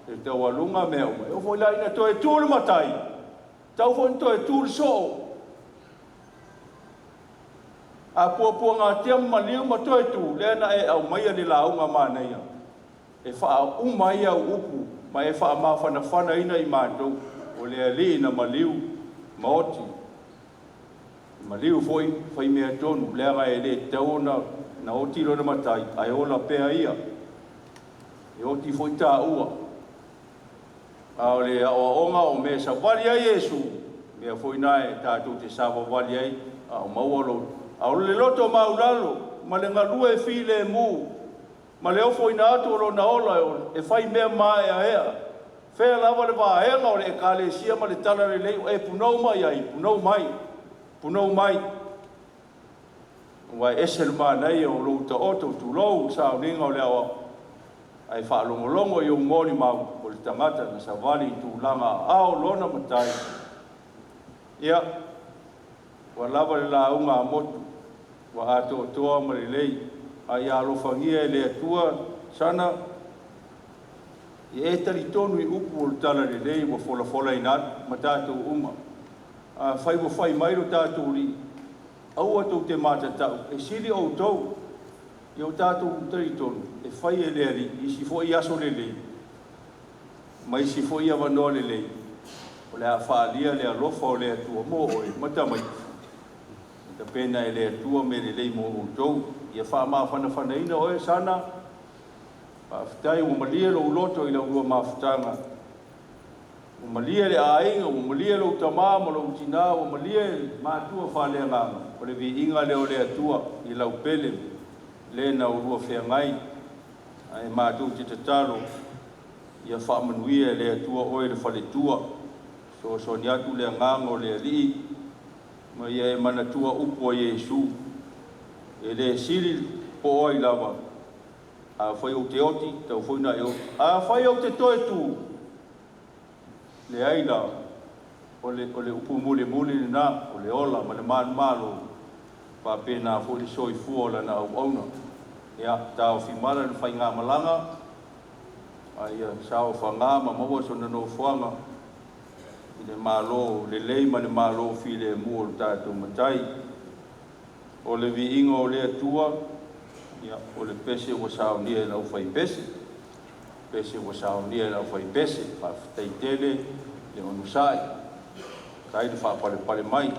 e taualuga mea uma, e oo foi la ina toe tu le matai, tatau foi ona toe tu le soo. A puapuagatia ma maliu ma toe tu, lea na e aumaia le lauga manaia e faauma ai au upu ma e faamafanafanaina i matou, o le Alii na maliu ma oti, maliu foi faimea tonu, leaga e le tatau ona na oti lona matai, ae ola pea ia. E oti foi taua. A o le aoaoga o mea e savali ai Iesu, mea foi na e tatou te savavali ai, a o maua lo, a o le loto maulalo ma le galue filemu, ma le ofoina atu o lona ola e fai mea maeaea. Fea lava le vaega o le Ekalesia ma le Talalelei o e punou mai ai, punou mai, punou mai. Ua ese le manaia o lou taoto, tulou le sauniga o le aoao, ae faalogologo i ou molimau o le tagata na savali i tulaga aao lona matai. Ia, ua lava le lauga a motu, ua atoatoa ma lelei, a ia alofagia e le Atua sana, ia e talitonu i upu o le Talalelei ua folafolaina atu ma tatou uma. Afai ua fai mai lo tatou Alii, aua tou te matatau, e sili outou, ia o tatou talitonu, e fai e le Alii isi foi aso lelei, ma isi foi avanoa lelei, o le a faaalia le alofa o le Atua mo oe ma tamaiti. E tapena e le Atua mea lelei mo outou. Ia faamafanafanaina oe, Sana. Faafetai ua malie lou loto i lau lua mafutaga. Ua malie le aiga, ua malie lou tama ma lou tinā, ua malie matua faaleagaga. O le viiga lea o le Atua i lau pele le na oulua feagai. Ae matou te tatalo, ia faamanuia e le Atua oe le faletua. Fesoasoani atu le agaga o le Alii, ma ia e manatua upu a Iesu, e le sili po o ai lava. Afai ou te oti, tatau foi ona e oti. Afai ou te toe tu, leai la, o le, o le upu mulimuli lena, o le ola ma le manumalo, faapena foi le soifua o lana auauna. Ia, taofi mala le faigamalaga, a ia saofaga ma maua sona nofoaga i le Malo lelei ma le Malo filemu o le tatou Matai. O le viiga o le Atua, ia, o le pese ua saunia e le aufaipese, pese ua saunia e le aufaipese. Faafetai tele le onosai, faafetai le faapalepale mai.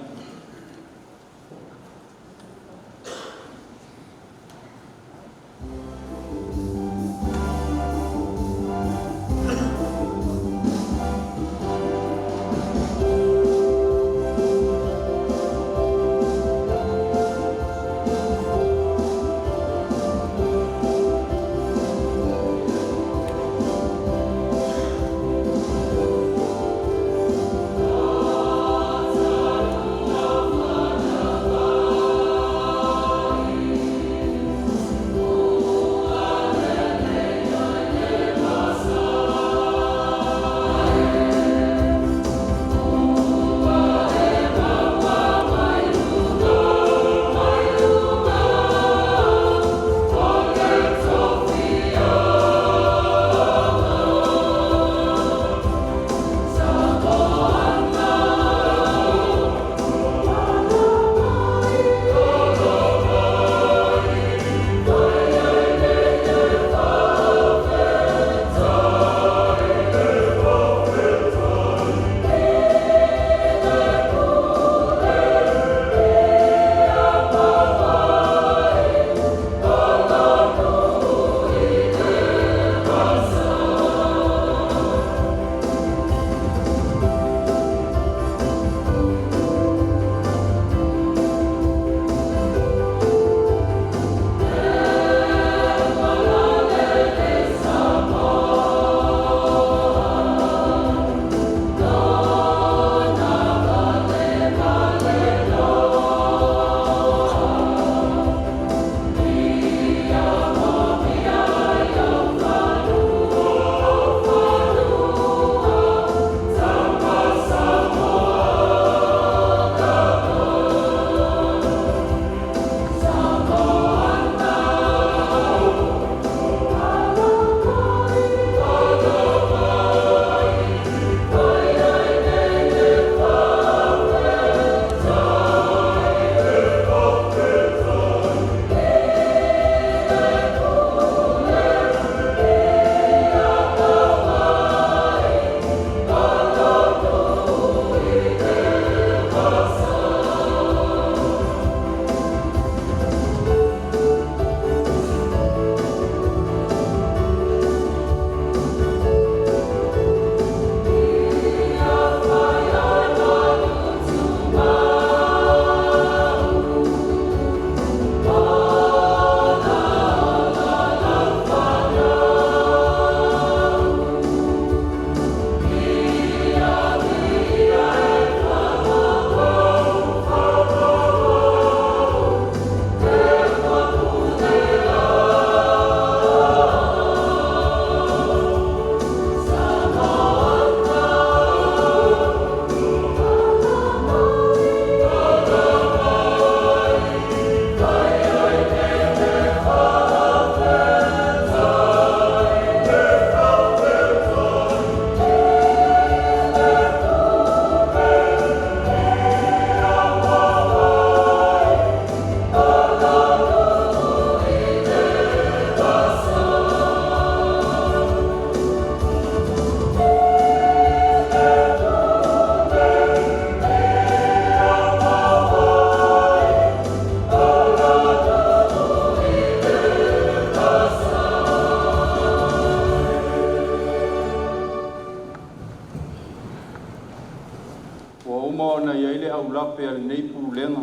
faapea lenei pulega,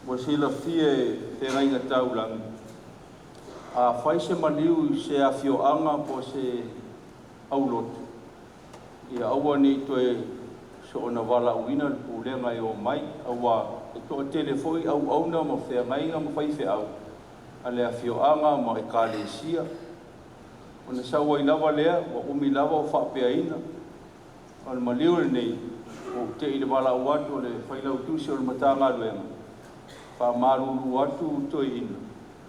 ua silafia e feagaiga taulagi, afai se maliu i se afioaga po o se aulotu, ia aua ne i toe soona valaauina le pulega e omai, auā e toatele foi auauna ma feagaiga ma faifeau a le afioaga ma ekalesia. Ona sau ai lava lea, ua umi lava o faapeaina. O le maliu lenei, ua ou tei i le valaau atu o le failautusi o le Matagaluega, faamalulu atu toeaina,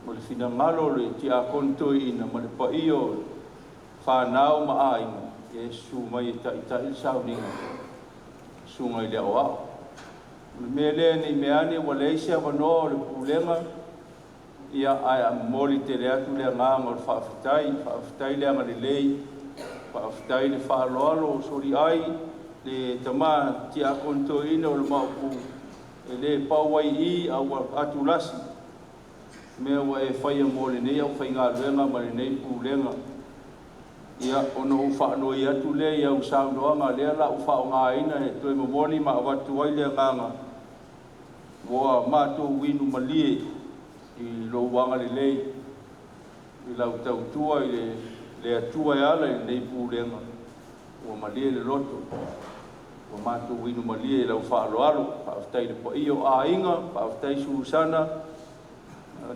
o le finagalo o le tiakono toeaina ma le paia o fanau ma aiga, ia e susu mai e taitai le sauniga, susuga i le aoao. O le mea lea ne i mea ane ua leai se avanoa o le pulega, ia ae momoli tele atu le agaga o le faafetai, faafetai le agalelei, faafetai le faaaloalo o soliai le tama tiakono toeaina o le Maopu, e le pau ai i i a ua atulasi mea ua e faia mo lenei aufaigaluega ma lenei pulega. Ia, ona ou faanoi atu lea i au saunoaga lea o le a ou faaaogaina e toe momoli ma avatu ai le agaga ua matou inu malie i lou agalelei, i lau tautua i le Atua e ala i lenei pulega, ua malie le loto, ua matou inu malie i lau faaaloalo. Faafetai i le paia o aiga, faafetai Susana,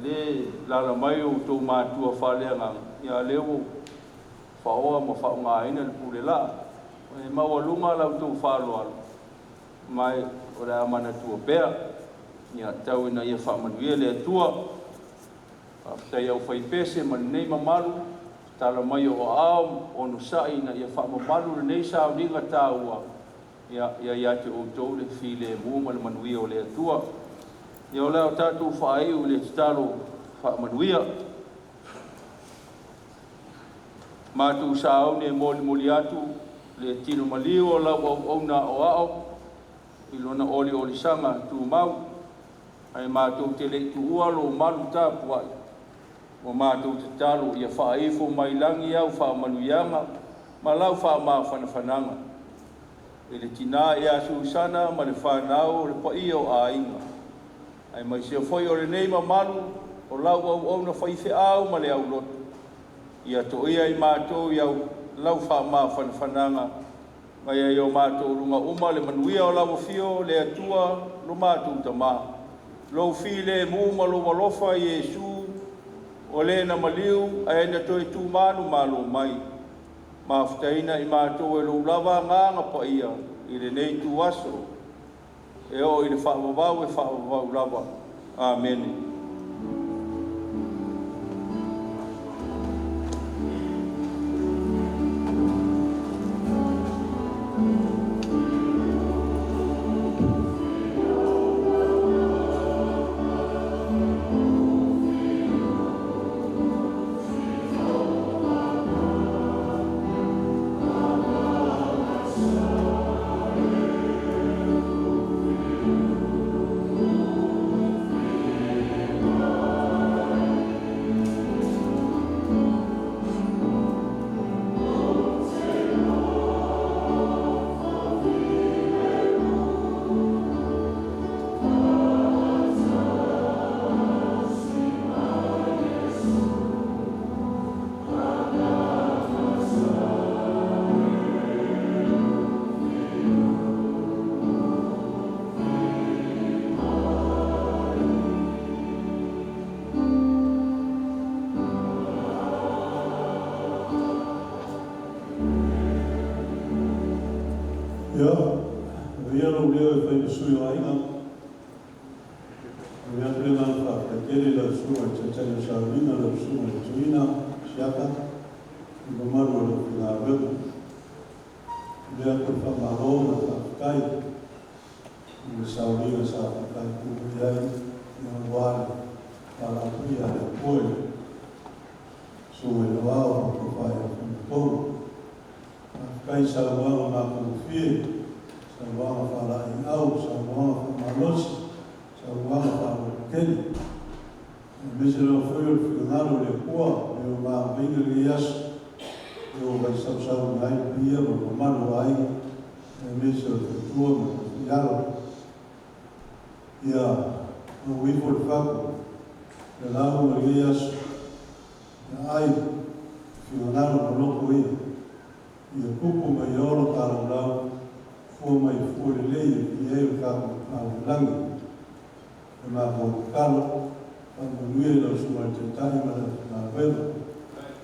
lea e alaala mai o outou matua faaleagaga, ia lea ua faoa ma faaaogaina le pule laa. E maualuga la outou faaaloalo, ma o le a manatua pea, ia tau ina ia faamanuia le Atua. Faafetai aufaipese ma lenei mamalu, tala mai o aao, onosai ina ia faamamalu lenei sauniga taua, ia ia te outou le filemu ma le manuia o le Atua. Ia o le a o tatou faaiu i le tatalo faamanuia. Matou sauni e molimoli atu le tino maliu o lau auauna aoao i lona oliolisaga tumau, ae matou te le i tuua lou malu tapuai, ua matou tatalo ia faaifo mai lagi au faamanuiaga ma lau faamafanafanaga i le tinā ia Susana ma le fanau o le paia o aiga, aemaise foi o lenei mamalu o lau auauna faifeau ma le aulotu. Ia toia i matou i au lau faamafanafanaga, ma ia i o matou luga uma le manuia o lau afio, le Atua lo matou Tamā, lou filemu ma lou alofa i Iesu, o le na maliu ae na toe tumanumalo mai, mafutaina i matou e lou lava agaga paia i lenei ituaso, e oo i le faavavau e faavavau lava. Amene. Ia, avea lou leo e fai ma sui o aiga. Momoli atu le agaga faafetai tele i lau susuga i le Taitai o Sauniga, lau susuga i le Tuina Siaka, i le mamalu o le aufaigaluega. Momoli atu le faamalo ma le faafetai i le sauniga sa fitaituga i ai, aua le valaau paia a le Atua i le susuga i le Aoao ma le tofa ia Faimatoga. Faafetai i saunoaga matagofie, saunoaga faalaeiau, saunoaga faamalosi, saunoaga faalototele, aemaise lava foi o le finagalo o le Atua e pei ona aoina lenei aso, e oo mai sausauina ai le paia ma le mamalu o aiga, aemaise o le faletua ma le alo. Ia ou ifo i le fatu, le lauga i lenei aso, ia ai finagalo ma loto ia, ia tupu ma ia ola talaulau, fua mai fua lelei e viia ai lo tatou Tapaau i le Lagi. Le matou tatalo, faamanuia i lau Susuga i le Taitai ma le aufaigaluega.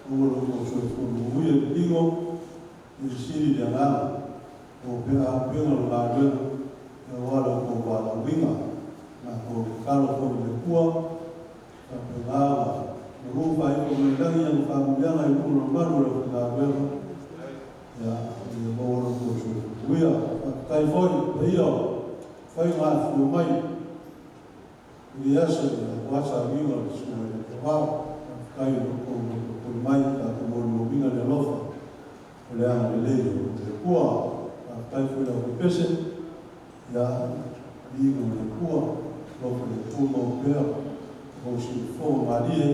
Maua lo outou soifua manuia i le tino, silisili i le agaga, maua pea auupega o le galuega, aua lo outou valaauina. Matou tatalo foi i le Atua, faapena ona malu faaifo mai lagi ana faamanuiaga i luga o le mamalu o le aufaigaluega, ia, ia maua lo outou soifua manuia. Faafetai foi i le paia o fai ma afifio mai i lenei aso aua sauniga o le Susuga i le Aoao. Faafetai i lo outou nofonofo mai tatou molimauina le alofa o le agalelei o le Atua. Faafetai foi i le aufaipese, ia, viiga o le Atua, alofa o le Atua maua pea tou siufofoga malie,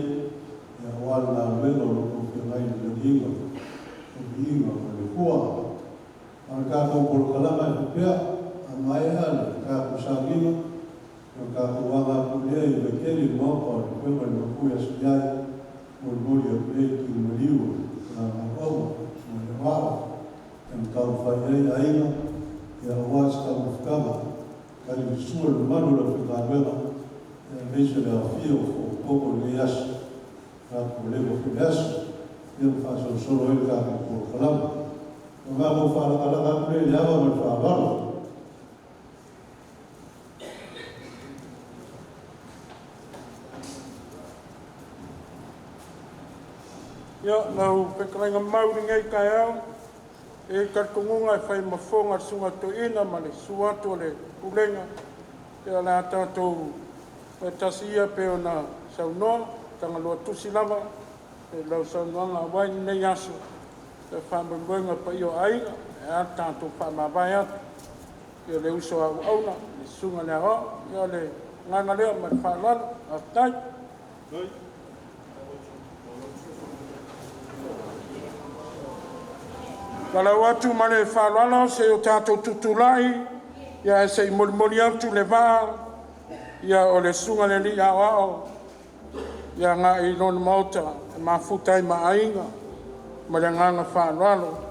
ia, aua le galuega o lo o outou feagai i le moliaina o viiga o le Atua. A o le tatou polokalama e faapea, a maea le tatou sauniga, o le tatou aga atu lea i Vaitele i le maota o le Afioga i le Mapu ia Siliai, molimoli atu ai le tino maliu o le Auauna, Susuga i le Aoao, e taumafai ai aiga, ia, aua se taumafataga, tali le sua i le mamalu o le aufaigaluega, aemaise le aofia o faaopoopo i lenei aso, tatou leva foi le aso, ia ma faasolosolo ai le tatou polokalama. O matou faalatalata atu lea i le ava ma le faaaloalo. Ia, lau fetalaiga mau i lenei taeao, e i ai le talitonuga e fai ma fofoga o le Susuga Toeaina ma le susu atu o le Pulega, ia o le a tatou faatasi ia pei ona saunoa, Tagaloa tusi lava i lau saunoaga aua lenei aso, le faamoemoega o le paia o aiga, e a le tatou faamavae atu, ia le uso a auauna, le Susuga i le Aoao. Ia o le agaga lea ma le faaaloalo. Faafetai. Valaau atu ma le faaaloalo se i o tatou tutulai ia ae se i molimoli atu le vaa ia o le Susuga i le Alii Aoao ia agai i lona maota e mafuta ai ma aiga ma le agaga faaaloalo.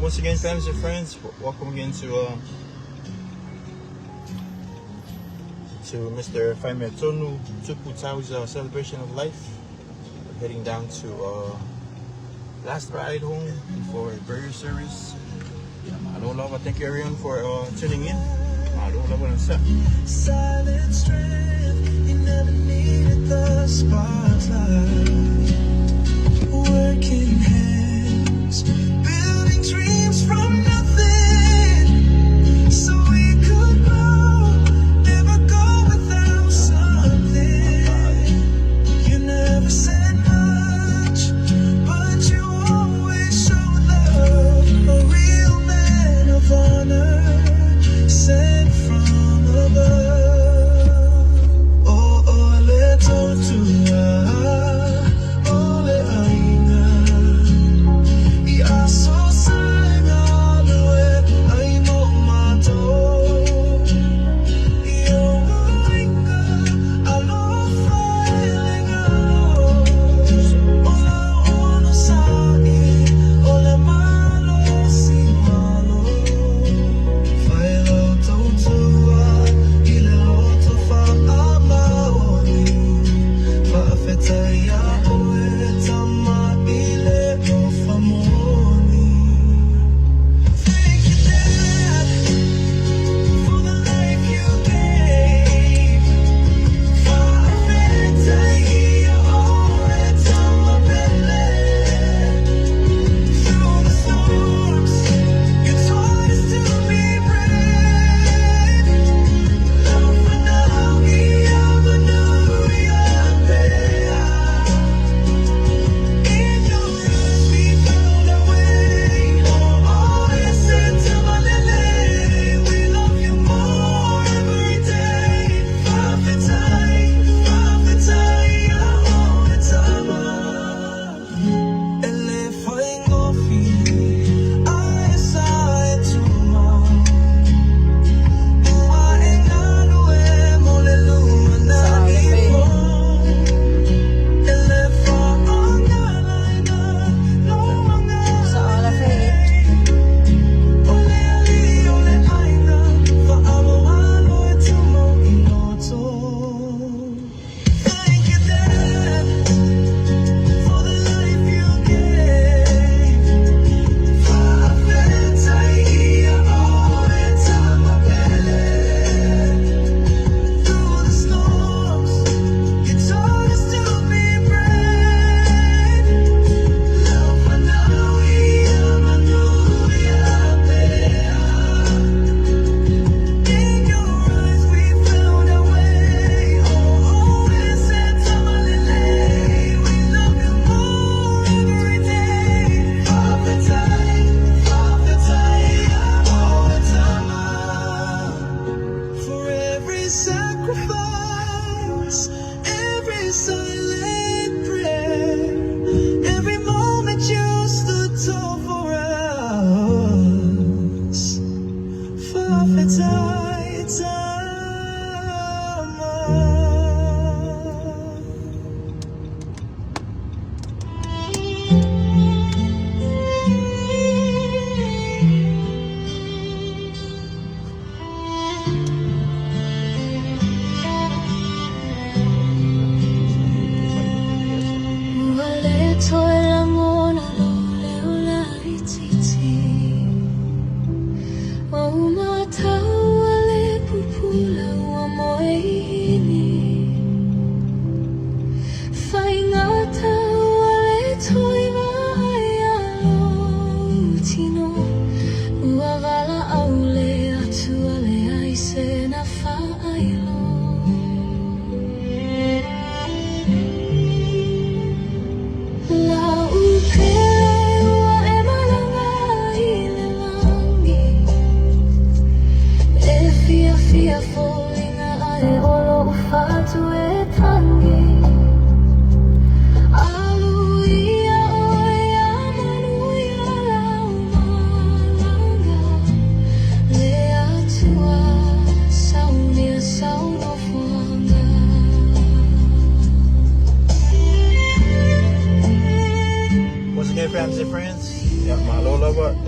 Once again, families and friends, welcome again to Mr. Faimeatonu Tuputau's celebration of life. We're heading down to last ride home before burial service. Yeah, mahalo lava. Thank you everyone for tuning in. Mahalo lava and sa. Silent strength, you never needed the spotlight. Working hands, building dreams from nothing, so we could grow, never go without something. You never said much, but you always showed love. A real man of honor, sent from above. Oh, oh, le tautua.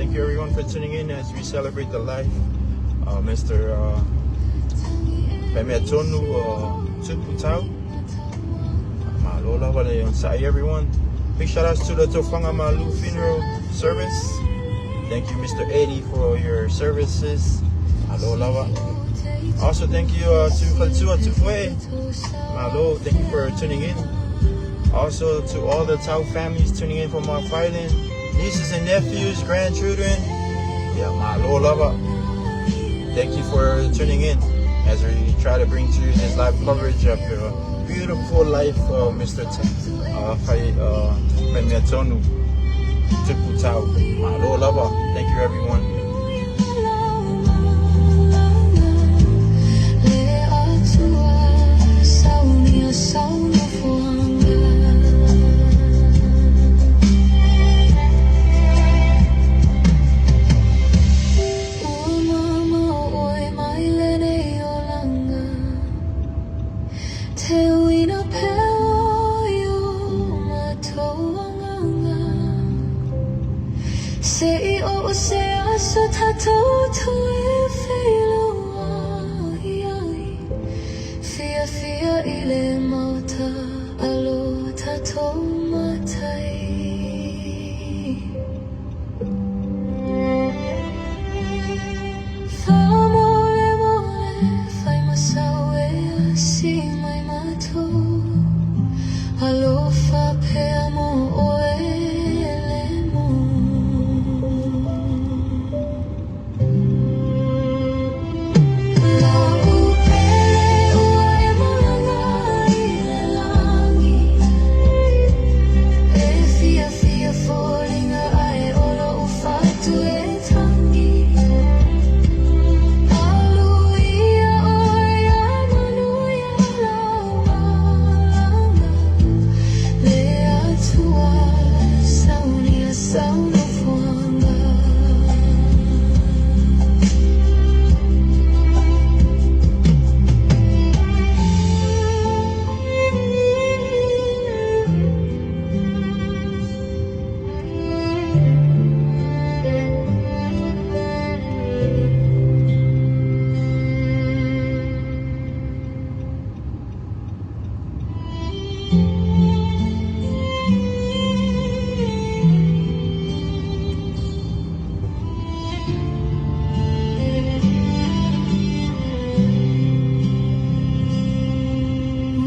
Thank you everyone for tuning in as we celebrate the life of Mr. Faimea Tonu Tupu Tau. Malo lava le onosai everyone. Big shout outs to the Tofaga Malu Funeral Service. Thank you, Mr. Eddie, for your services. Malo lava. Also, thank you to Faletua Tufue. Malo, thank you for tuning in. Also, to all the Tau families tuning in from Off Island, nieces and nephews, grandchildren. Yeah, malo lava. Thank you for tuning in as we try to bring to you this live coverage of your beautiful life of Mr. Faimea Tonu Tupu Tau. Malo lava. Thank you, everyone. Le atua saunia saunofoaga. Ua mama oe mai lenei olaga. Te uina pea o i o matou agaga. Se i oo se aso tatou toe feiloai ai. Fiafia i le maota a lo tatou Matai. Faamolemole fai masau e asi mai matou. Alofa pea mo oe le mo. La'u pele ua e malaga i le lagi. E fiafia foliga ae o lo'u fatu e tagi. Aluia oe ia manuia lau malaga. Le Atua saunia saunofoaga.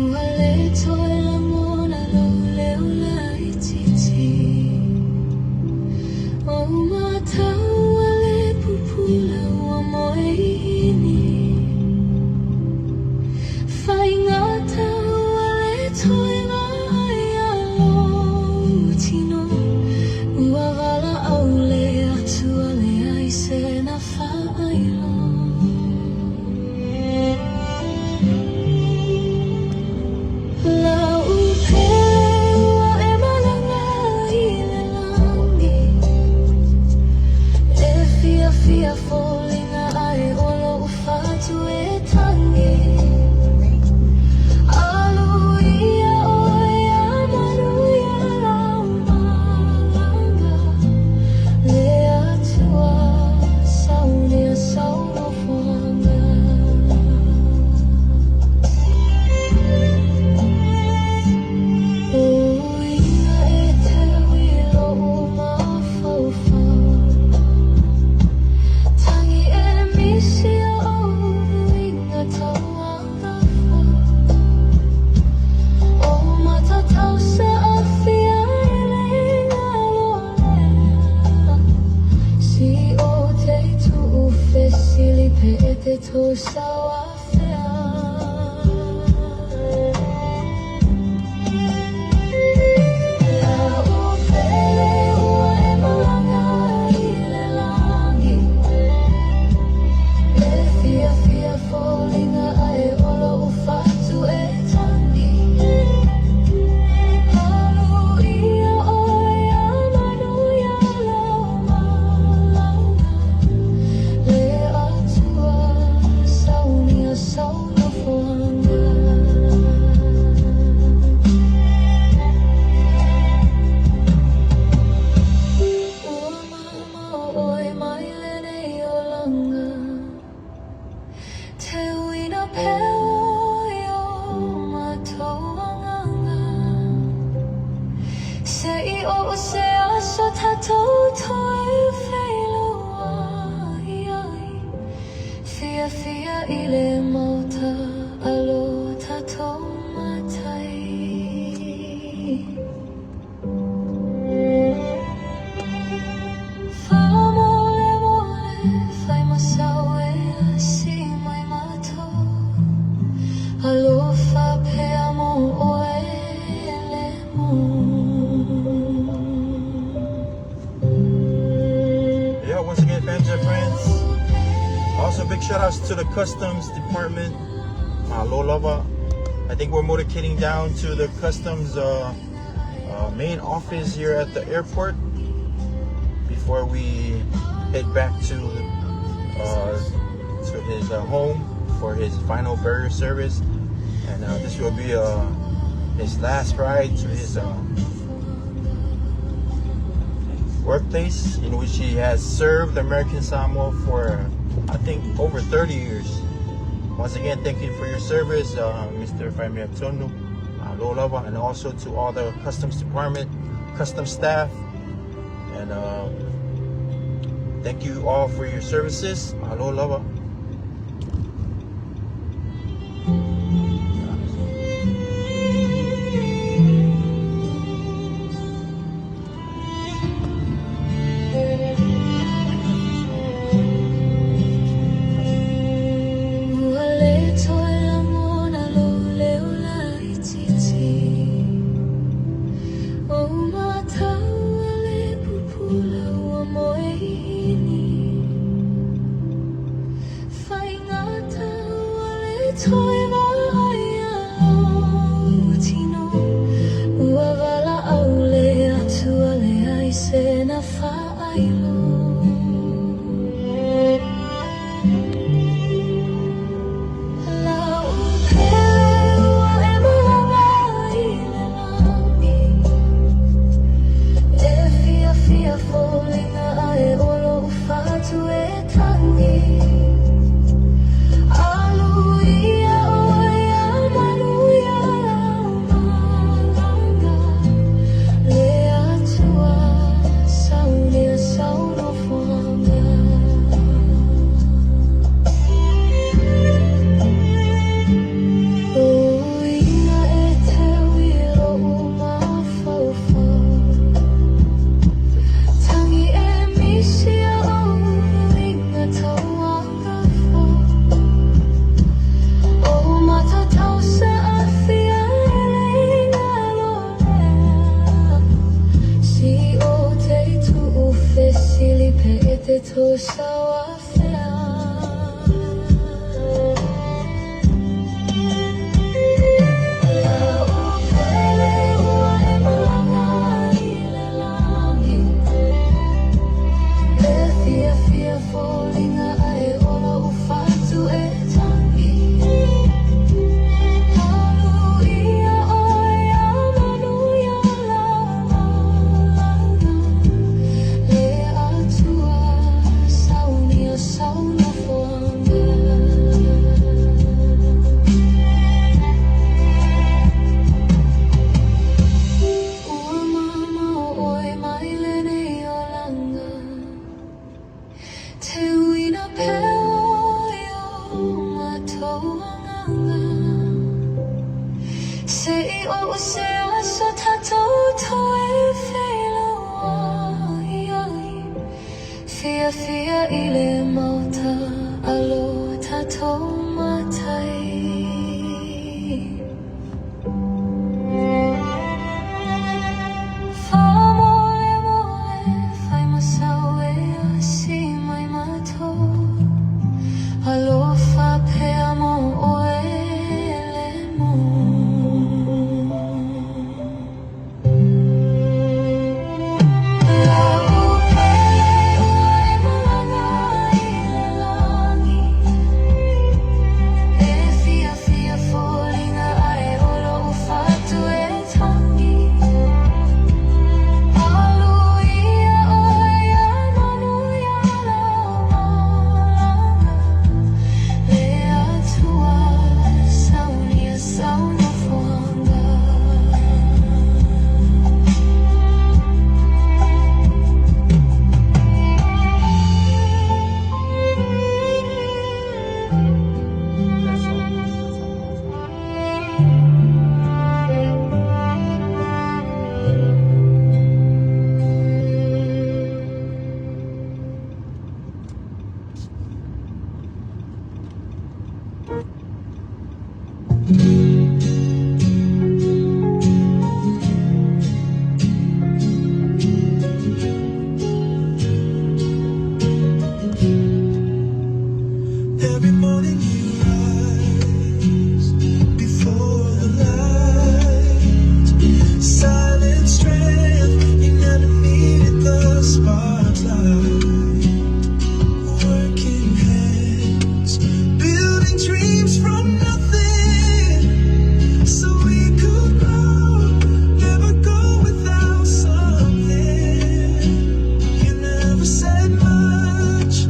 Ua le toe lagona lou leo laitiiti. O matau a le pupula ua moe ini. Faigata ua le toe vaaia lou tino. Ua valaau le Atua leai sena faailo. La'u pele ua e malaga i le lagi. E fiafia foliga ae o lo'u fatu e tagi. Aluia oe ia manuia lau malaga. Le Atua saunia saunofoaga. O uiga e teu i lo'u mafaufau. Tagi e misi o uiga tauagafa. O matatau saafia e le galo lea. Si o te tuufesili pe e te tosau afea. La'u pele ua e malaga i le lagi. E fiafia foliga ae o lo'u fatu e tagi. Aluia oe ia manuia lau malaga. Le Atua saunia. Alofa pea mo oe le mo. Yeah, once again, fans and friends. Also, big shout outs to the customs department. Malo lava. I think we're motorcading down to the customs main office here at the airport before we head back to his home for his final burial service. And this will be his last ride to his workplace, in which he has served American Samoa for, I think, over 30 years. Once again, thank you for your service, Mr. Faimea Tonu, Lolava, and also to all the customs department, customs staff, and thank you all for your services. Malo lava. Ua le toe lagona lou leo laitiiti. O matau a le pupula ua moeini. Faigata ua le toe vaaia lou tino. Ua valaau le Atua leai se na faailo. La'u pele ua e malaga i le lagi. E fiafia foliga ae o lo'u fatu e tagi. Aluia oe ia manuia lau malaga. Le Atua saunia sau nofoaga. O uiga e teu i lo'u mafaufau. Tagi e misia o uiga tauagafau. O matatau saafia e le galo lea. Si o te tuu fesili pe e te tosau afea. La'u pele ua e malaga i le lagi. E fiafia foliga ae o lo'u fatu e tagi. Aluia oe ia manuia lau malaga. Le Atua saunia sau nofoaga. Ua mamao oe mai lenei olaga. Te uina pea i o matou agaga. Se i oo se aso tatou toe feiloai ai. Fiafia i le maota a lo tatou Matai. Faamolemole fai ma sau e asi mai matou. Alofa pea mo oe le mo. La'u pele ua e malaga i le lagi. Every morning you rise before the light. Silent strength, you never needed the spotlight. Working hands, building dreams from nothing. So we could grow, never go without something. You never said much,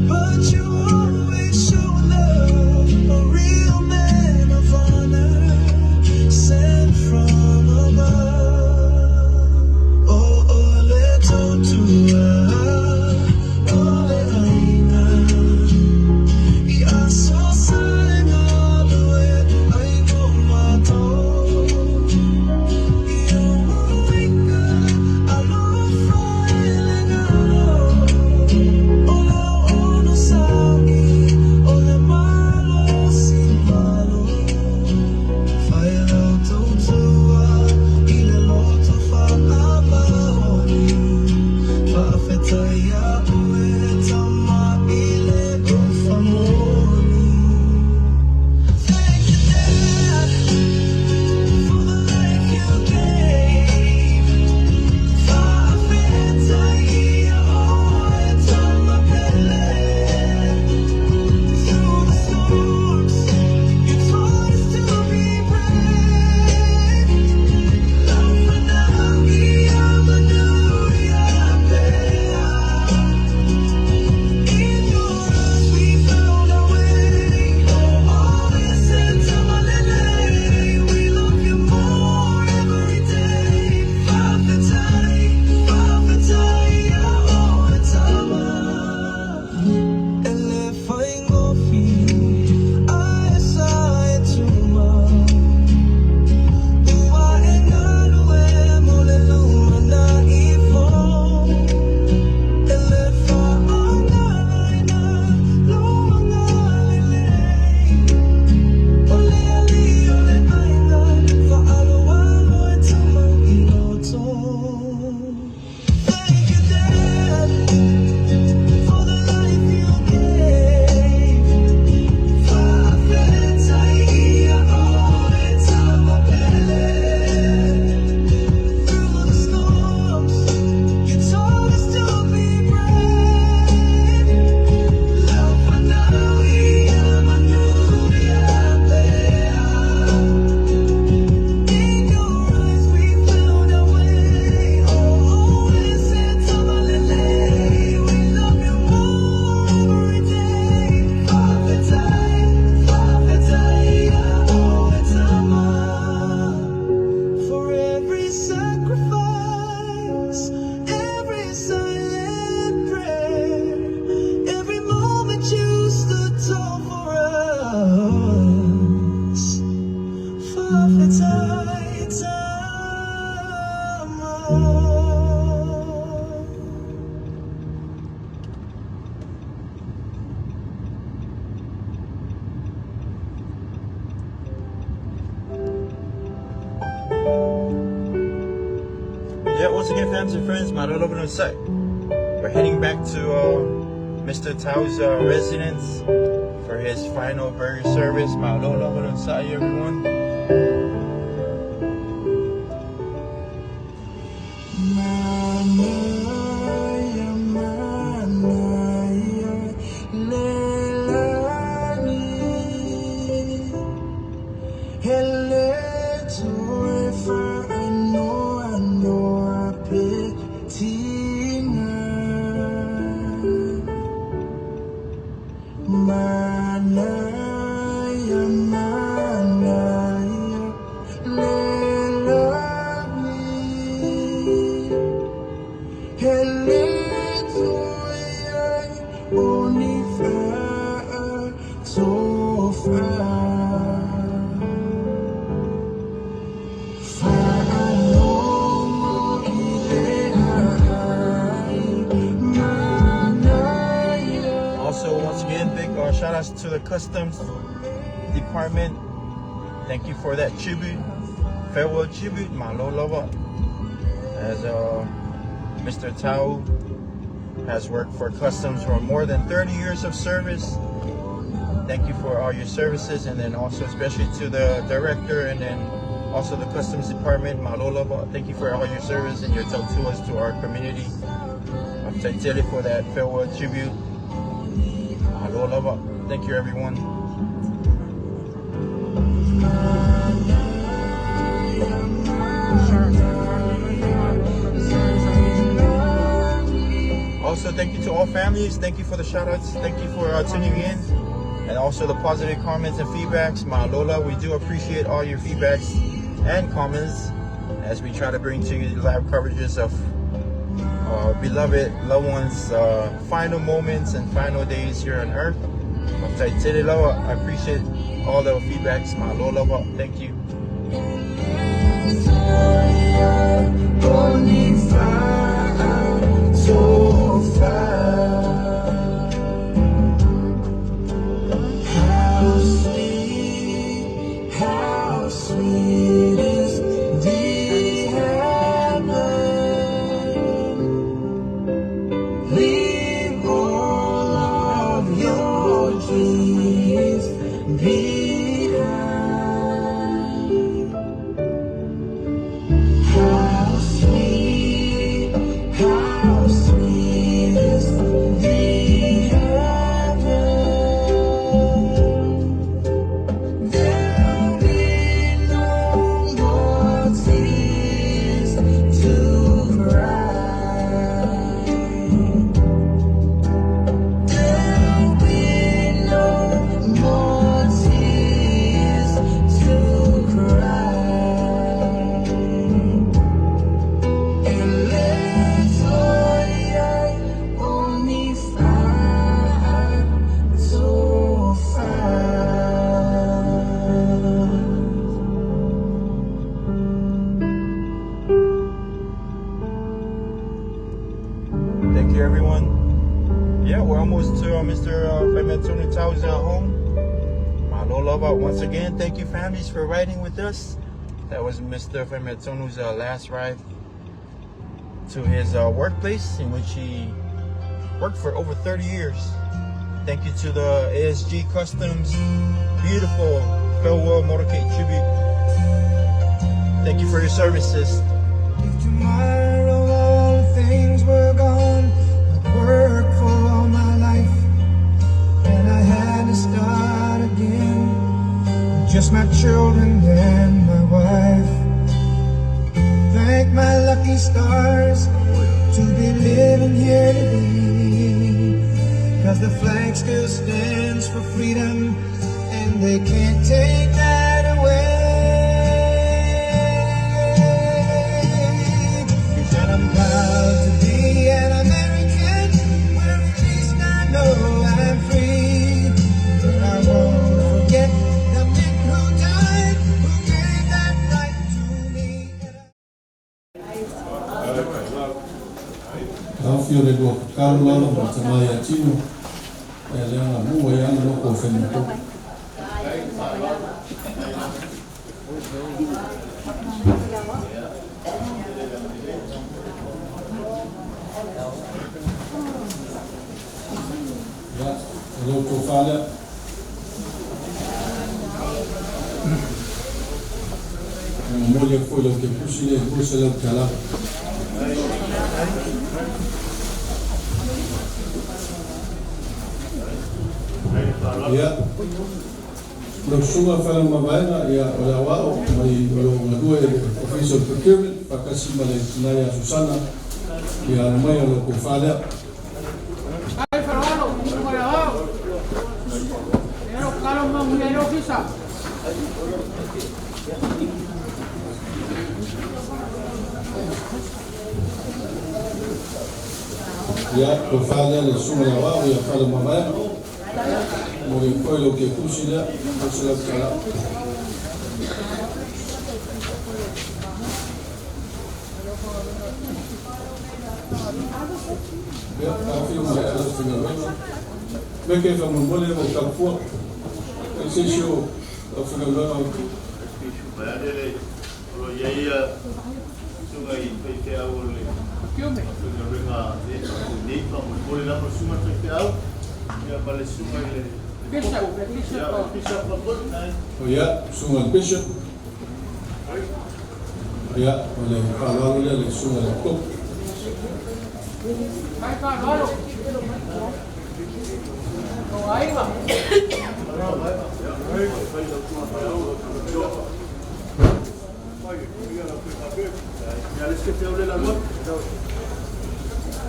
but you always show love. A real man of honor, sent from above. Oh, ole tutua, ole aina. I aso sa e ngalue, ai mo mātou. Thank you, Dad, for the life you gave. Through the storms, you taught us to be brave. In your arms we found our way. We love you more every day. Fa'afetai, fa'afetai, o e tama. E le faigofie, ae sa e tumau. Ua e galue mo le lumanai fou. E le fa'aogalaina lou agalelei. O le alii o le aiga, fa'aloalo e tama i loto. Thank you, Dad, for the life you gave. Fa'afetai ia oe tama pele. Through the storms, you taught us to be brave. Lau fanau ia manu ia pea. In your eyes we found our way. Oh, listen to my lele. We love you more every day. Fa'afetai, fa'afetai, ia oe tama. For every sacrifice, every silent prayer, every moment you stood tall for us. Fa'afetai tama. Yeah, once again, fans and friends, my little on set. We're heading back to uh, Mr. Tao's uh, residence for his final burial service. My little everyone. Manaya, manaya, lelani. Hele toe whaanoa noa pe tina. Manaya, manaya, lelani. Hele toe ai o ni whaa tofa. Whaalomo i le ai manaia. Also, once again, big uh, shout outs to the customs department Thank you for that tribute, farewell tribute, malo lava. As Mr. Tau has worked for Customs for more than 30 years of service. Thank you for all your services, and then also especially to the director and then also the Customs Department, malo lava. Thank you for all your service and your tautuas to our community. Faafetai for that farewell tribute. Malo lava. Thank you, everyone. Also, thank you to all families. Thank you for the shout outs. Thank you for tuning in. And also the positive comments and feedbacks. Malola, we do appreciate all your feedbacks and comments as we try to bring to you live coverages of beloved loved ones' final moments and final days here on earth. I appreciate all the feedbacks. Malola, thank you. How sweet is the heaven. Leave all of your dreams behind. How sweet is the heaven. There'll be no more tears to cry. There'll be no more tears to cry. And let's only find so far. Thank you, everyone. Yeah, we're almost to Mr. Faimea Tau's home. Malo lava. Once again, thank you, families, for riding with us. That was Mr. Faimea Tonu's last ride to his workplace, in which he worked for over 30 years. Thank you to the ASG Customs beautiful farewell motorcade tribute. Thank you for your services. If tomorrow all things were gone, I'd work for all my life, and I had to start again. Just my children and my wife. Thank my lucky stars to be living here today. 'Cause the flag still stands for freedom, and they can't take that away. And I'm proud to be an American, where at least I know I'm free. But I won't forget the men who died, who gave that right to me. Taofi o le lua kakalo lalo ma le tamā ia Tino, e le agamua ai ana loko o Faimea. Ia, e lau tofa lea. E momoli atu foi i lau kepusi le $200. Ia, lau susuga faleomavaega, ia, o le aoao mai o lo o galue i le Ofisa o le Procurement faatasi ma le tina ia Susana, ia alo mai o lau tofa lea. Ai wharawaro, mai au. E ro karo mau hia ro kisa. Ia, tofa lea le susuga i le aoao ia Faleomavaega. Momoli atu foi lau kepusi lea $200. Ia, taofi o mai ala se faigaluega. Me ke faamolemole ua tapufua. E se isi o aufaigaluega o Vaeane le o lo o i ai susuga i faifeau o le aufaigaluega e nei faamolemole lava le susuga i le faifeau ia ma le susuga i le Bishop, Ia, o le Bishop foi nai. Ia, susuga i le Bishop. Ia, o le faaaloalo lea i le susuga i le Koko. Mai faaaloalo. O aiga.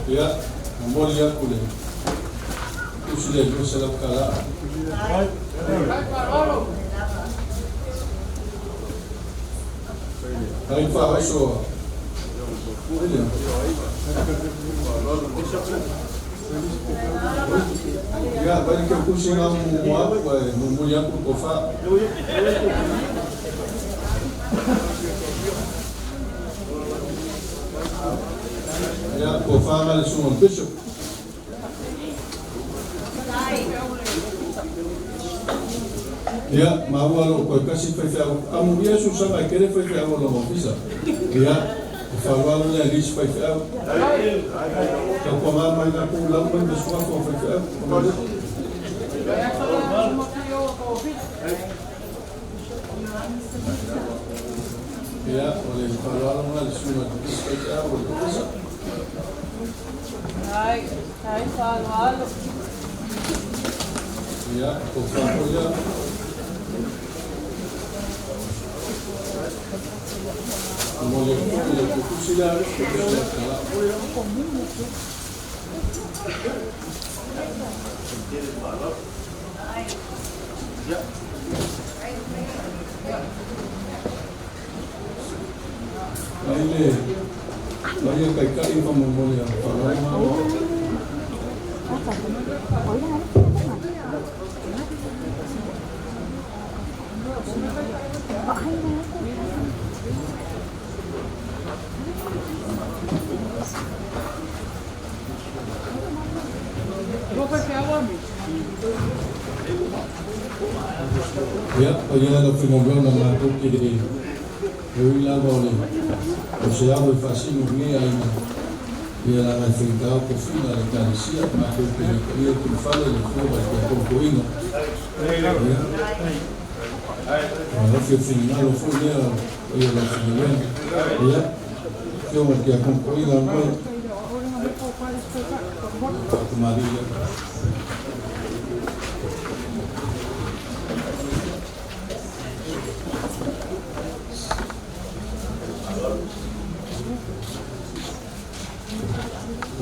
Ia, momoli atu le tusi lea i $200. Ai faaoso a Ia, vai le keukusi ngā mumu atu, e momoli atu le tofa. Ia, tofa nga le susuga i le Bishop. Ia, maua lou toe kasi faifeau. Amuia susaga e tele faifeau o lona ofisa. Ia, e faaaloalo lea i le isi faifeau. Tautuaga mai latou lau mai ma suafa o faifeau. Ia, o le faaaloalo lena i le susuga i le isi faifeau o le ofisa. Ai, ai faaaloalo. Ia, tofa foi lea. Momoli atu foi le tusi lea, tala. Mai le mai e taitai faamolemole a faaaloalo. Ia, paia e le aufaigaluega matou te le e ui lava o le o se alo e faasino nei aiga ia laga e faigata tofiga a le Ekalesia matou te le paia tulafale le Afioga i le Tiakono Toeaina. Ia, o le finagalo foi lea o paia o le aufaigaluega. Ia, Afioga i le Tiakono Toeaina mai. Faatamalii lea.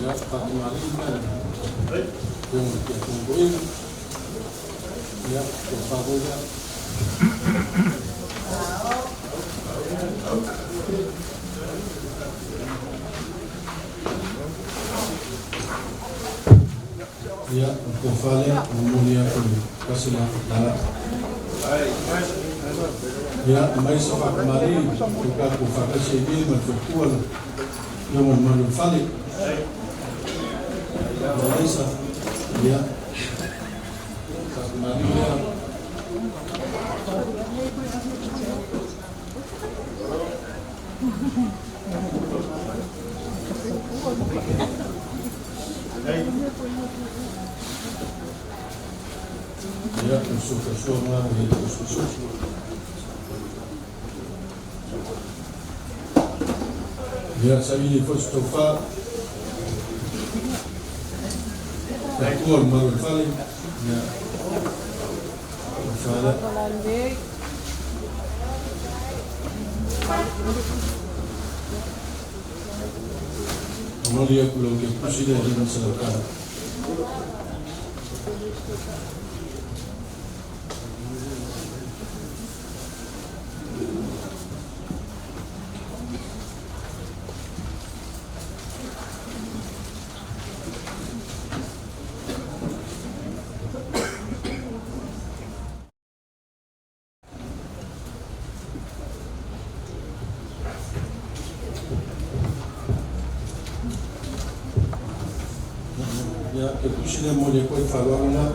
Ia, faatamalii mai le Afioga i le Tiakono Toeaina. Ia, tofa foi lea. Ia, o le tofa lea, momoli atu le tasi la tala. Ia, aumai se faatamalii o tatou faatasi ai nei ma le faletua le Afioga i le Malu o le Fale. Malaisa, ia, faatamalii lea. Ia, o le soa ngā o le ususu. Ia, saili foi se tofa. Tatua le Malu o le Fale. Ia, tofa lea. Momoli atu lau ke pusi lea $500. Ia, ke pusi lea momoli atu ai faaaloalo la.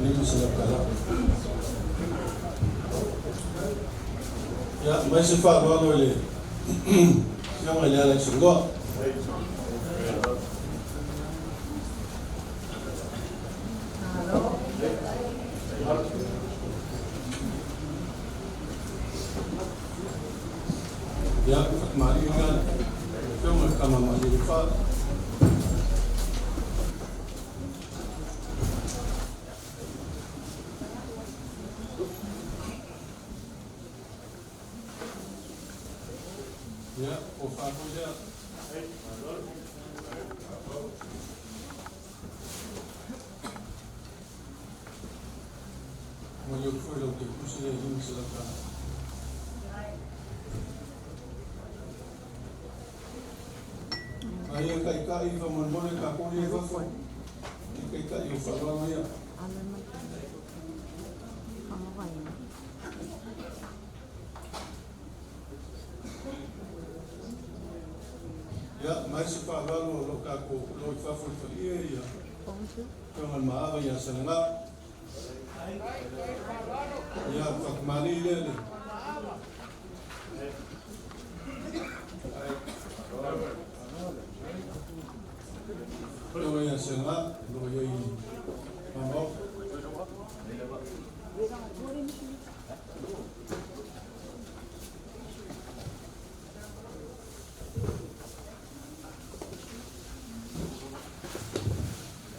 $500. Ia, mai se faaaloalo i le Afioga i le Alaisaloa. Ia, faatamalii lena i le Afioga i le Tama a Malielefa. Ia, o fa foi lea. Momoli atu foi lau tepusi lea i $500. A ia taitai faamolemole tatou ia i fafo. I taitai o faaaloalo ia. Ia, mai se faaaloalo o lo o tatou o lo o i fafo i le falie ia Afioga i le Maava ia Salaga. Ia, faatamalii lea le Afioga ia Salaga o lo o i ai i mamao.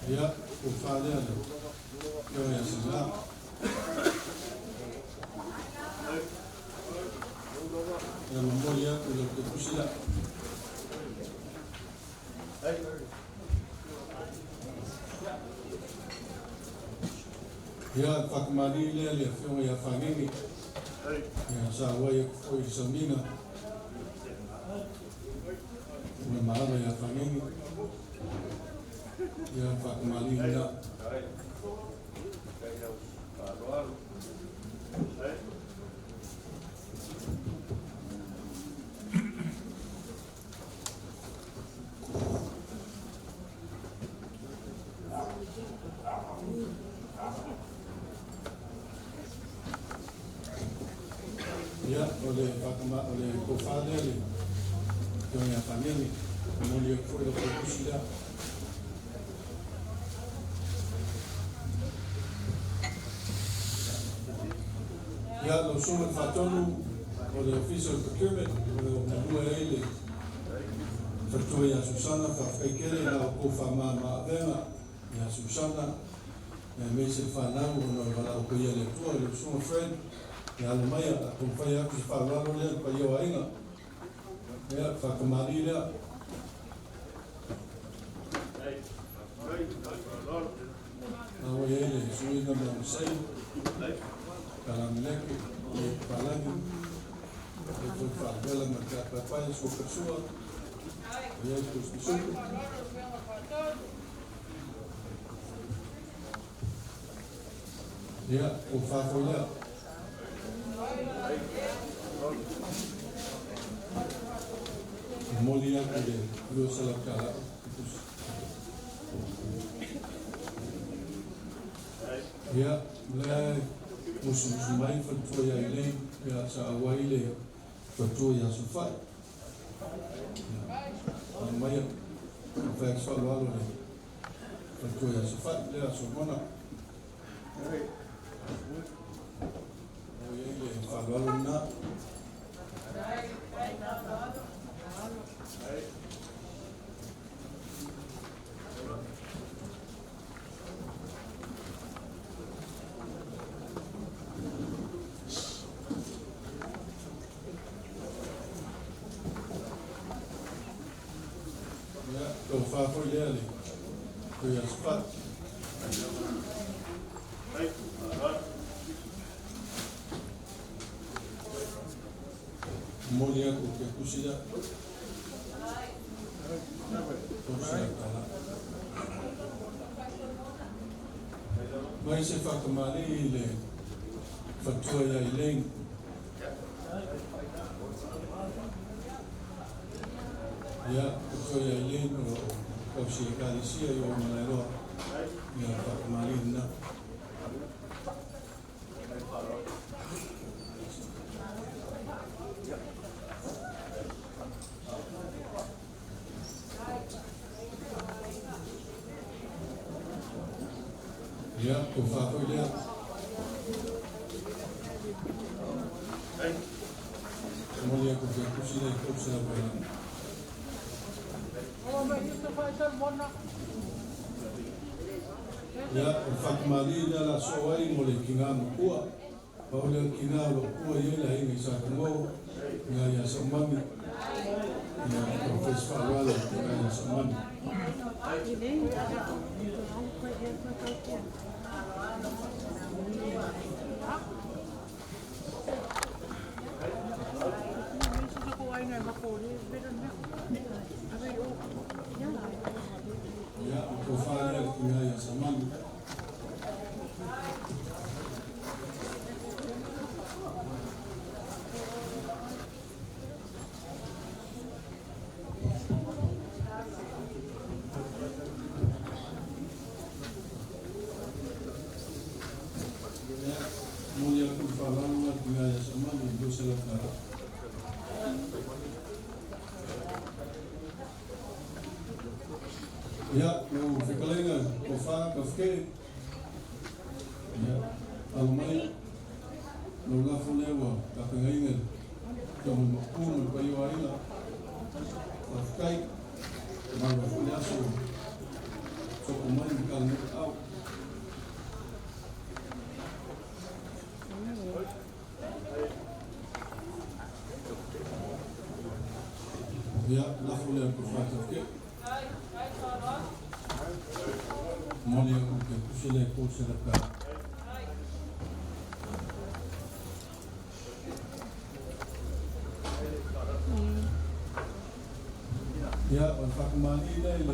Ia, o fa lea le Afioga ia Salaga. Ia momoli atu i lau tepusi lea. Ia, faatamalii lea le Afioga ia Fagege. Ia, sa auai atu foi i le sauniga. O le Maava ia Fagege. Ia, faatamalii lena. Ia, o le faatama o le tofa lea le Afioga ia Fagege. Momoli atu foi lau tepusi lea. Ia, lau Susuga i le Faatonu o le Ofisa o le Procurement, o lo o galue ai le faletua ia Susana, faafetai tele i la outou faamama-avega ia Susana, aemaise le fanau ona o le valaau paia a le Atua i lau Susuga Fred, ia alo mai a taumafai atu se faaaloalo lea i le paia o aiga. Ia, faatamalii lea. A ua i ai le suiga ma lona sei, Kalameleke, le Palagi, le foi faalevela ma le tapaepae, sua falasua, ua i ai le tusitusuku. Ia, ua fa foi lea. Momoli atu le $200. Ia, o lea e musumusu mai le faletua ia Elaine, ia sa auai le faletua ia Sofai. Ia, aumaia, fai atu faaaloalo le faletua ia Sofai, lea Solomona. O i ai le faaaloalo lena. Ia, tofa foi lea le faletua ia Sofai. Momoli atu o tepusi lea. $300. Mai se faatamalii i le faletua ia Elaine. Ia, faletua ia Elaine o lo o tausi Ekalesia i o Malaeroa. Ia, faatamalii lena. tofa foi lea. Momoli atu le tusi lea i $300. Ia, o le fatumali lea o le a soo ai mo le tina matua. Pau lea o le tina o lo o tua i ai le aiga i Satugo, tina ia Saumani. Ia, taumafai se faaaloalo i le tina ia Saumani. Ia, o le tofa lea i le tina ia Saumani. Ia, momoli atu le faaaloalo i le tina ia Saumani i le $200. Ia, lau fetalaiga tofa Tafike, ia, alo mai, lau lafo lea ua tapenaina i le afioga i le Maopu ma le paia o aiga. Faafetai, malo ai foi le aso ua sopo mai ma tala mai aao. Ia, lafo lea i le tofa Tafike. Momoli atu le tusi lea i $300. Ia, o le faakamālī lea i le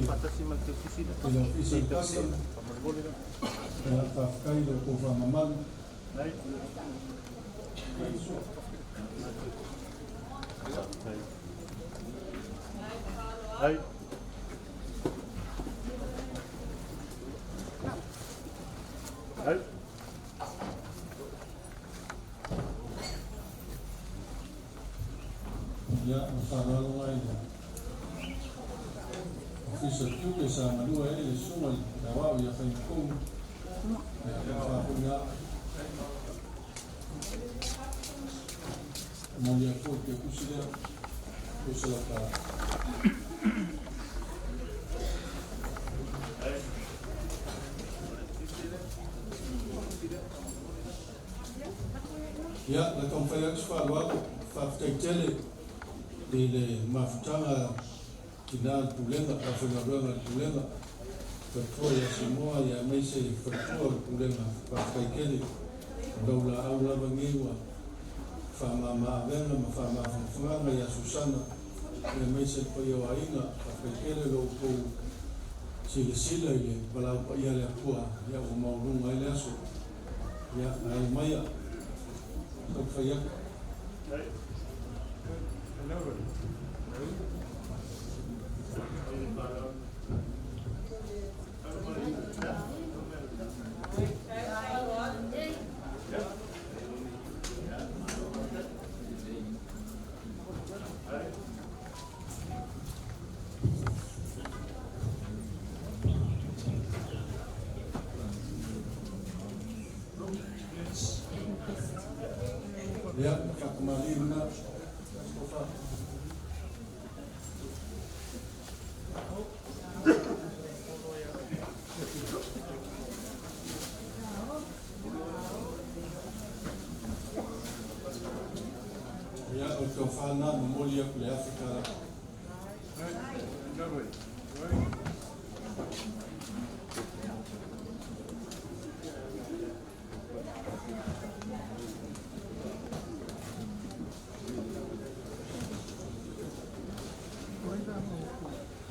Ofisa o le Custom. Ia, faafetai i lo outou faamamalu. Ia, o le faaaloalo la i le Ofisa o Tiute sa galue ai le Susuga i le Aoao ia Faimatumu. Ia, o le faafoiga. Momoli atu foi le tusi lea, $200. Ia, na taumafai atu se faaaloalo, faafetai tele i le mafutaga tina le Pulega, le aufaigaluega a le Pulega, faletua ia Samoa, ia aemaise faletua o le Pulega, faafetai tele. O lau laau lava nei ua faamama avega ma faamafanafanaga ia Susana, aemaise le paia o aiga, faafetai tele lo outou silasila i le valaau paia a le Atua, ia ua maualuga ai le aso. Ia, alo maia, taumafai atu. Ia, faatamalii lena. Tofa. Ia, o le tofa lena, momoli atu le $1,000.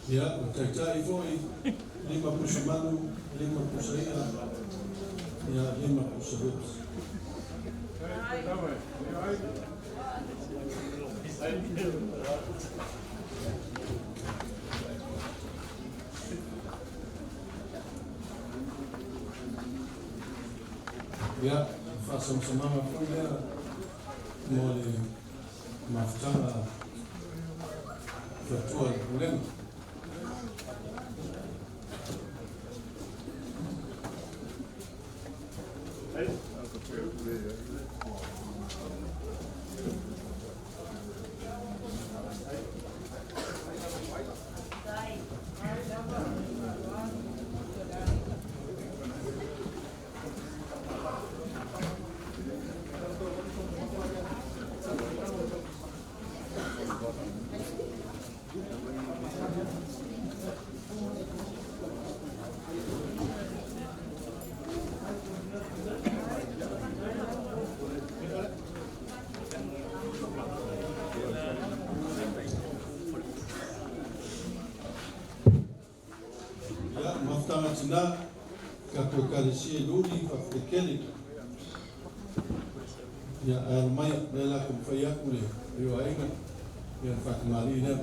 Ia, o le taitai foi, 5 pusa manu, 5 pusa i'a, ia, 5 pusa ribs. Ia, faasamasamaga foi lea mo le mafutaga faletua i le Pulega. Mafutaga Tinā, tatou Ekalesia i Luli, faafetai tele. Ia, ae alo mai, o lea o le a taumafai atu le paia o aiga, ia le faatamalii lea.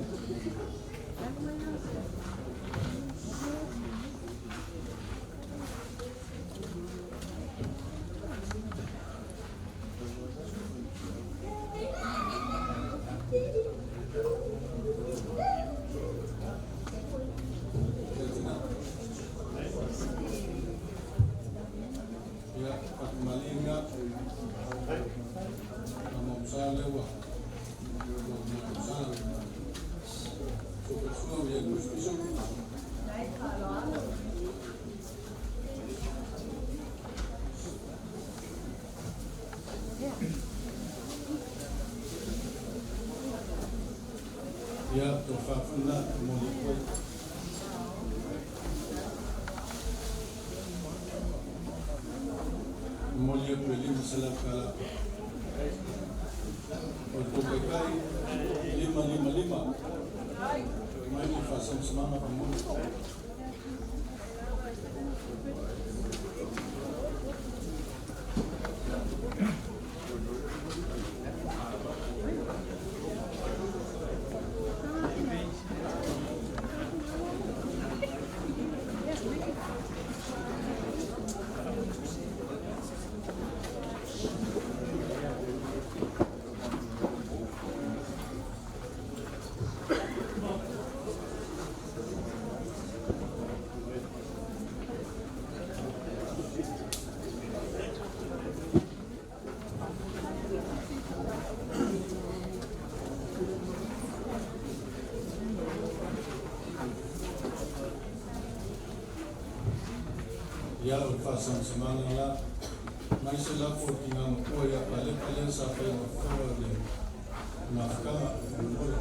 Ia, faatamalii lena. Faamausa lea ua mausa. Soka sua ia kusipiso. Ia, to faafuna mo le koe. Momoli atu e $500. O le tokai 555. Mai ni faasamsamaga faamuli. Ia, o le faasamsamaga la mai se lafo o tina matua ia Palepa lea sa faia mafoa le mafutaga faamolemole.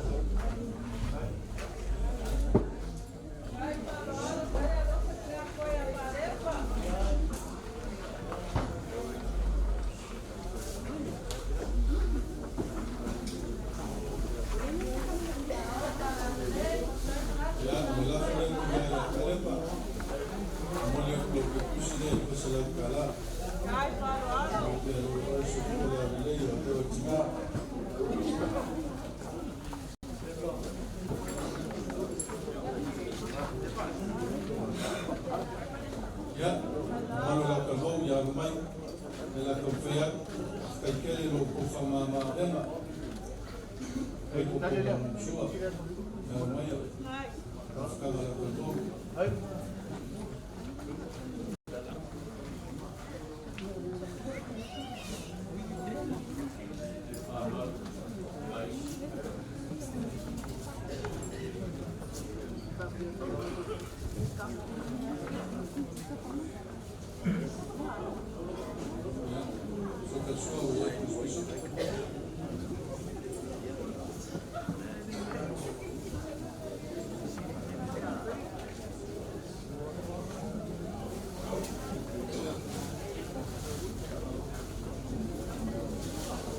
Ia, o le lafo lea tina ia Palepa, momoli atu lau kepusi lea $200. Mo pea lau oe soifua le aulelei o teo e tina. Ia, malo lau kalou ia alu mai, le la taumafai atu, faafetai tele i lo outou faamama avega. Kai ko sua, ia alu mai, mafutaga lau kalou. Ia, soka sua o ia kusipiso.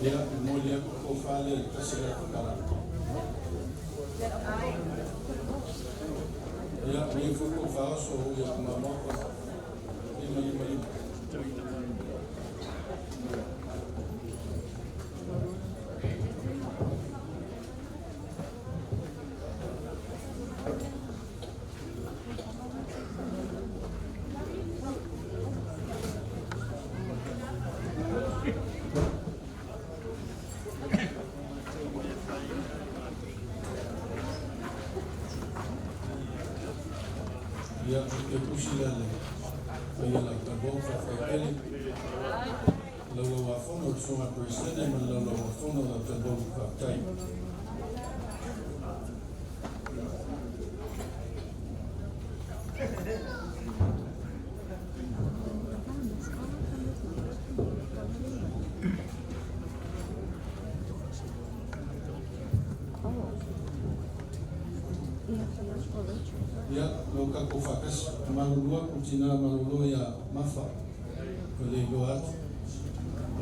Ia, momoli atu ko fale le $100. Ia, o ia foi ko faaoso o ia kumamaoka 555. Ia, o ke pusi la le faia lau kalou faafaitele. Laulau afono o le susuga Peresetene ma le laulau afono o lau kalou faafetai. Ia, lau tatou faatasi, malulu atu tina malolo ia Mafa, o le iloa atu.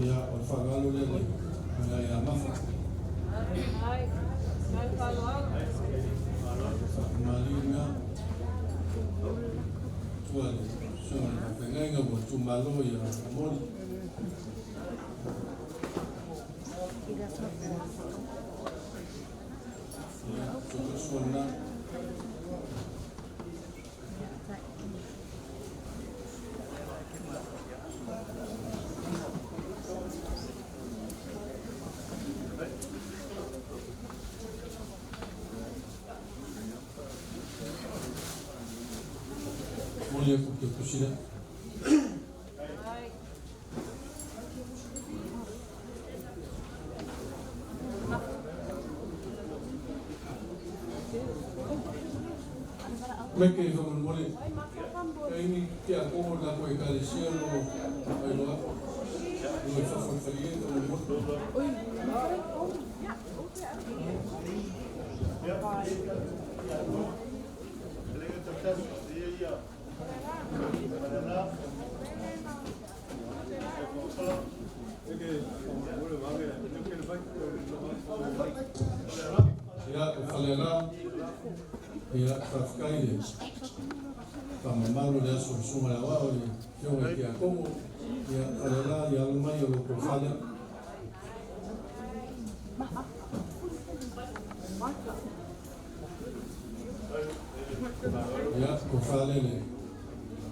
Ia, o le faaaloalo lea le ina ia Mafa. Faatamalii na. Tua Malo ia Moli. Ia, tutusua lena. Moli aku ke kusila. Meke i whakamole. Ka ini ki a kongo la koe ka le sia no ai loa. No e whawhawhali e whakamole. Ia, o whalela, ia, whawhikai le whamamalu le aso sunga la wao le fionga ki a kongo. Ia, whalela, ia alu mai o loko whalea. Ia, ko whale le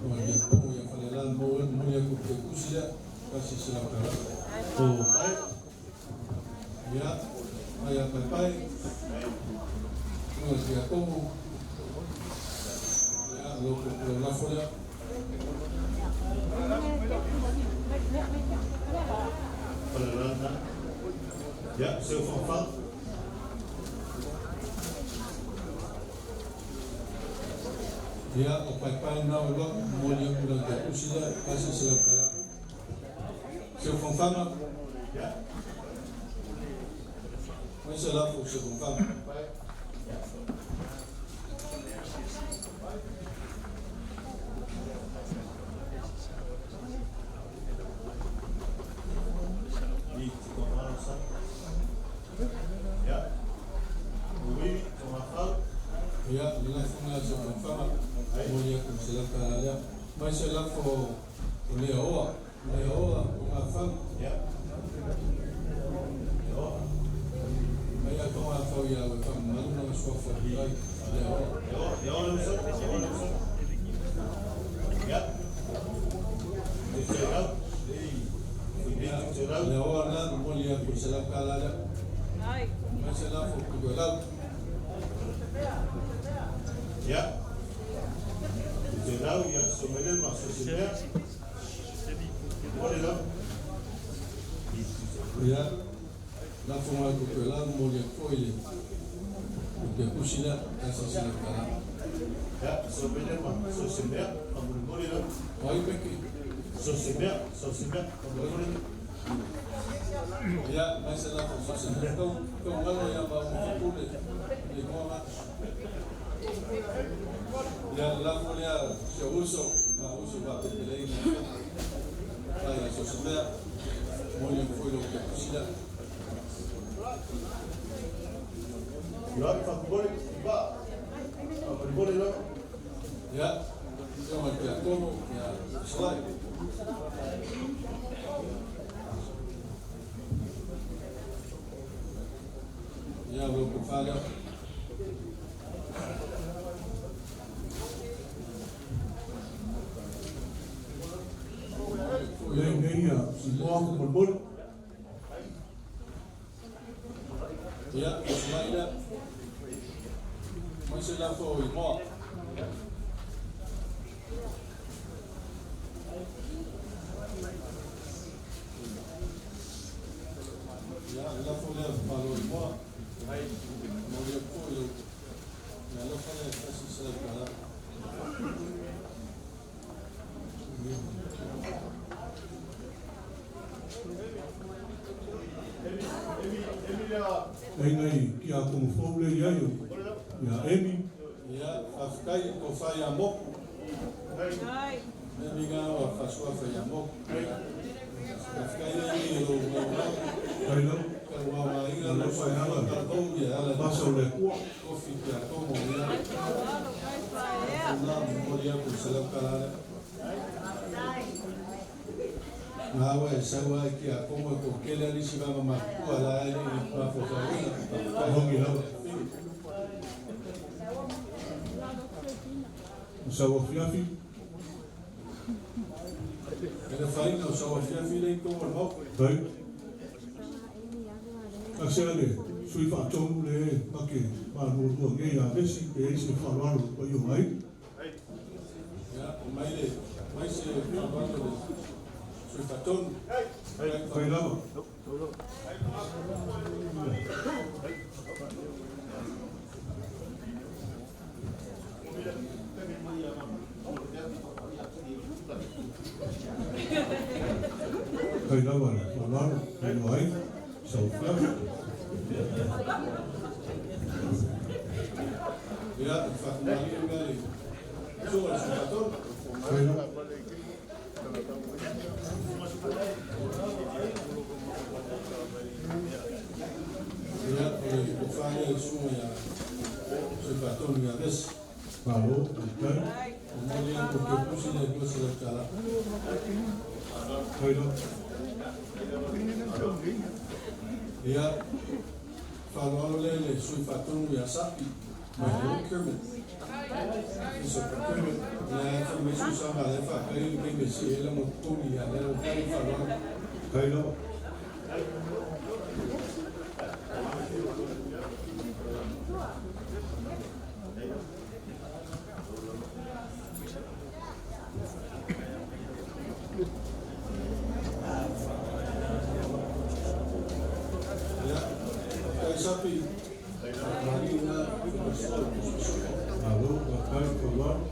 o ia kongo ia whalela mo mo ia ko te kusia kasi se lau kala. O pai. Ia, ai a pai pai. Tunga ki a kongo. Ia, loko lo lafo lea. Ja, seu fanfan. Ia, o pai pai nau lo, mo ia kula te kusia kasi se lau kala. Seu fanfana. Ja. Mai se lafo se fanfana. Ja. Oui, fanfan. Ia, le lafo nga se fanfana. Mo ia kula se lau kala lea. Mai se lafo o lea oa. Lea oa, o ngā whau. Ja. Mai a tonga whau ia o e whamamalu na sua whau ai. Lea oa. Ja, Ja. Lea oa na, mo ia kula se lau kala lea. Mai se lafo kuku lau. Ja. Te rau, ja, so mele ma so se mea. Mole lau. Ia, lafo nga kuku lau mo ia foi le. Te kusila, kasi se lau kala. Ja, so mele ma so se mea, a mole mole lau. Ai peke. So se mea, so se mea, a mole mole. Ia, mai se lafo so se mea. Kau ngalo ia ma o fapule. Le moa. Ia, lafo lea se uso, ma uso wa pepelei na. Ai, so se mea. Mo ia foi lo te kusila. Ja, fa mole, ba. A mole mole lau. Ia, ia ma te atomo, ia, slai. Ia, lo ko whalea. Le ngai ia, si moa ko mole mole. Ia, o slai lea. Mai se lafo i moa. Ia, lafo lea malo i moa. Mo ia foi lo. Ia, lafo lea kasi se lau kala. Ai ngai ki a kongo fou le ia io. Ia Emi. Ia, whawhikai ko whai a moku. Emi ngā wa whasua whai a moku. Whawhikai e ni o ngā wā. Ai lau. Ka wā wā inga lo whai ala ka tou ia ala. Masa o le kua. Kofi ki a tomo ia. Nā, mo ia ku se lau kala lea. Na ua e sau lava i Tiakono e toatele lava nisi vaega matutua la e le i mafaufauina. Faafetai. Moni lava. O sau afiafi. E le afaina o sau afiafi lea i totonu o le Maota. Faafetai. Aisea le sui faatonu le na te malualua nei ia Vesi pe i ai se faaaloalo i le paia o aiga. Ia, aumai le, aumai se faaaloalo i le sui faatonu. Fai lava. Fai lava le faaaloalo i le aiga, sau afiafi. Ia, faafetai mea le susuga i le sui faatonu. Fai lava. Ia, o le tofa lea i le susuga ia Sui Faatonu ia Vesi. Malo, faafetai. Momoli atu le kepusi lea e $200. Fai lava. Ia, faaaloalo lea i le Sui Faatonu ia Sapi mai le procurement. Office of Procurement, lea e fai mai susaga lea e faatai le taimi e sii ai lana totogi, a o lea ua fai le faaaloalo. Faafetai lava. Ia, faafetai Sapi. Faamalie na faimasoa i tusitusuka. Malo, faafetai le faaaloalo.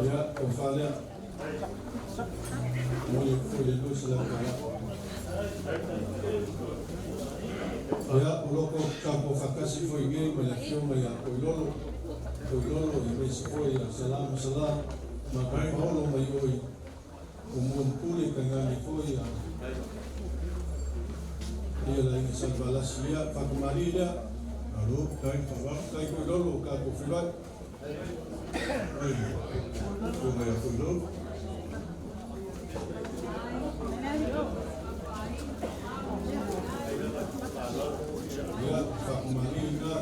Ia, tofa lea. Momoli atu foi le $200. Ia, o lo o tatou faatasi foi nei ma le afioga ia Toilolo, Toilolo aemaise foi ia Sala ma Sala, ma Paolo mai oi o Muamupule, tainane foi ia ia le aiga Salevalasi. Ia, faatamalii lea. Malo, faafetai le faaaloalo. Faafetai Toilolo, tatou feiloai. Ai, afioga ia Toilolo. Ia, faatamalii lena.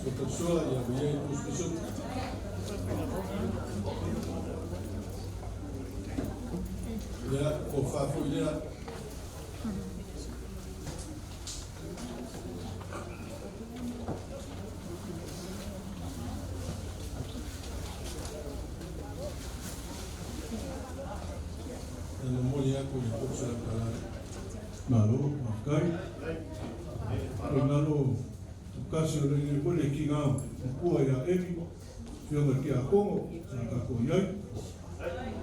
Sotasua ia ua iai tusitusuka. Ia, tofa foi lea. E momoli atu i le $300. Malo, faafetai. O le galo tasi o lenei foi le tina matua ia Emi, afioga i Tiakono, sa tatou i ai.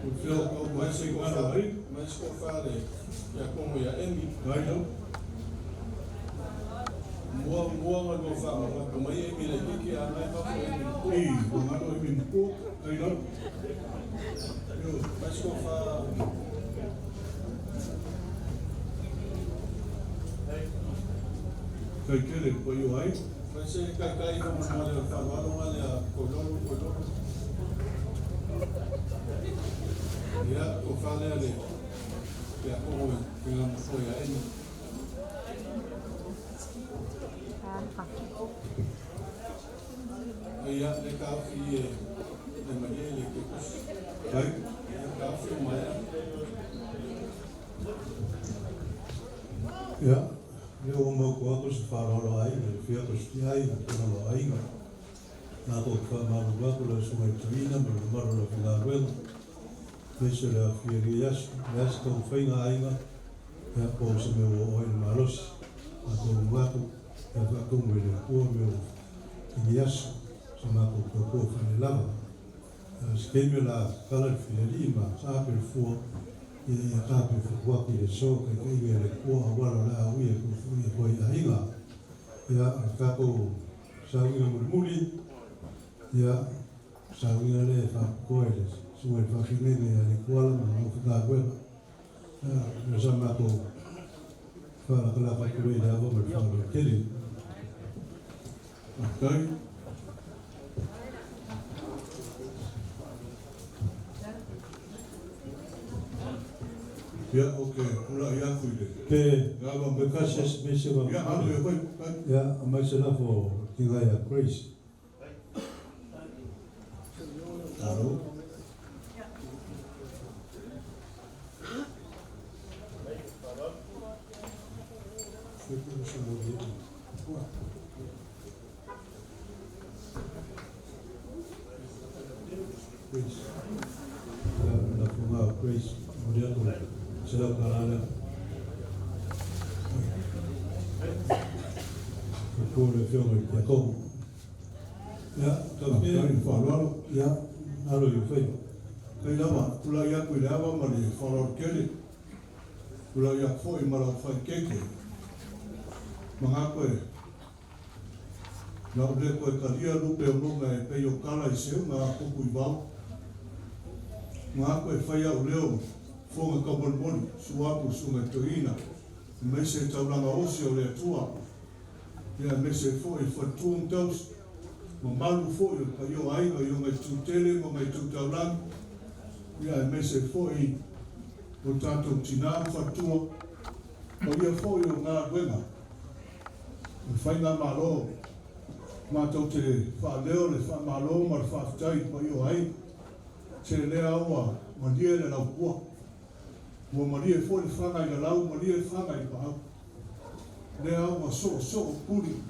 O le Ia, mai se galo ai. Mai se tofa le Tiakono ia Emi. Ai lau. Mua mua nga lua faamanatu mai Emi laitiiti a nai fafo Emi matua. I, ua galo Emi matua, ai lau. Io. Mai se tofa. Kai tele paia o aiga. Mai se taitai faamolemole o le faaaloalo nga lea Koilolo, Koilolo. Ia, tofa lea le Tiakono i tina matua ia Emi. Ia, le taofi e le malie le kepusi. Ai. Ia, taofi o maea. Ia, lea ua maua atu se faaaloalo ai le fia tosi ai le tulaga o aiga. Matou te faamalulu atu lau Susuga i le Toeaina ma le mamalu o le aufaigaluega, aemaise o le aofia i lenei aso. O le a se taumafaiga aiga, ia, po o se mea ua oo ai le malosi. Matou atu, ia faatumu e le Atua mea ua i lenei aso, se matou tautua faalelava. A o se taimi o le a tatala le filialii ma taape le fua, ia ia taape fatuaki i le so taitaiga e le Atua auala o le a uia e fuifui atu ai aiga. Ia, o le tatou sauiga mulimuli, ia, sauiga lea e faapitoa i le susuga i le faafeagaiga ia Leituala ma lana aufaigaluega. Ia, o sa matou faalakalaka atu lea i le ava ma le faaaloalo tele. Faafetai. Ia, ou te tulai atu i le Pe, ava pe kasi asi mea se Ia, alo ia fai. Ia, aumai se lafo o le tiga ia Grace. Alo. Grace. Ia, lafoga o Grace, momoli atu le $100 lea. Tautua le Afioga i le Tiakono. Ia, Faafetai i le faaaloalo. Ia, alo i ou faiva. Faafetai lava, tulai atu i le ava ma le faaaloalo tele. Tulai atu foi ma lau faaeteete. Manatu e lau le toe talia lupe o luga e pei o tala i seuga a tupu i vao. Manatu e fai au leo fofoga taumolimoli, susu atu le susuga i toeaina, aemaise taulaga osi o le Atua, ia aemaise ai foi faletua ma tausi, mamalu foi o le paia o aiga i ona itu tele ma ona itu taulagi, ia aemaise ai foi o tatou tina ma faletua, paia foi o galuega o le faigamalo, matou te faaleo le faamalo ma le faafetai i le paia o aiga, se lea ua malie le laupua, ua malie foi le faga i lalau, malie le faga i paau. Lea ua soosoo puli,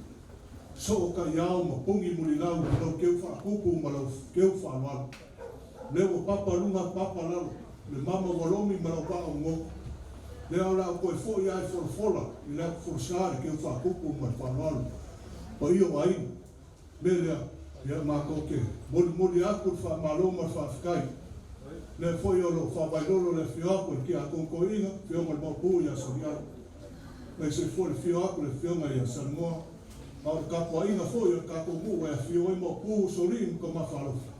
soo taiao ma pugi mulilau i lau keu faapupu ma lau keu faaaloalo. Lea ua papa luga papa lalo, le mama ua lomi ma lau vaa o goto. Lea o le a ou toe foi lava e folafola i le atu folasa le keu faapupu ma le faaaloalo. Paia o aiga. Mea lea, ia matou te molimoli atu le faamalo ma le faafetai. Lea foi o lo o faavailolo le afio atu a le Tiakono Toeaina, Afioga i le Maopu ia Soriala. Aemaise foi le afio atu o le Afioga ia Salenoa, a o le tapuaiga foi a le tatou nuu e afio ai Maopu, Usoalii ma Tamafaalofa.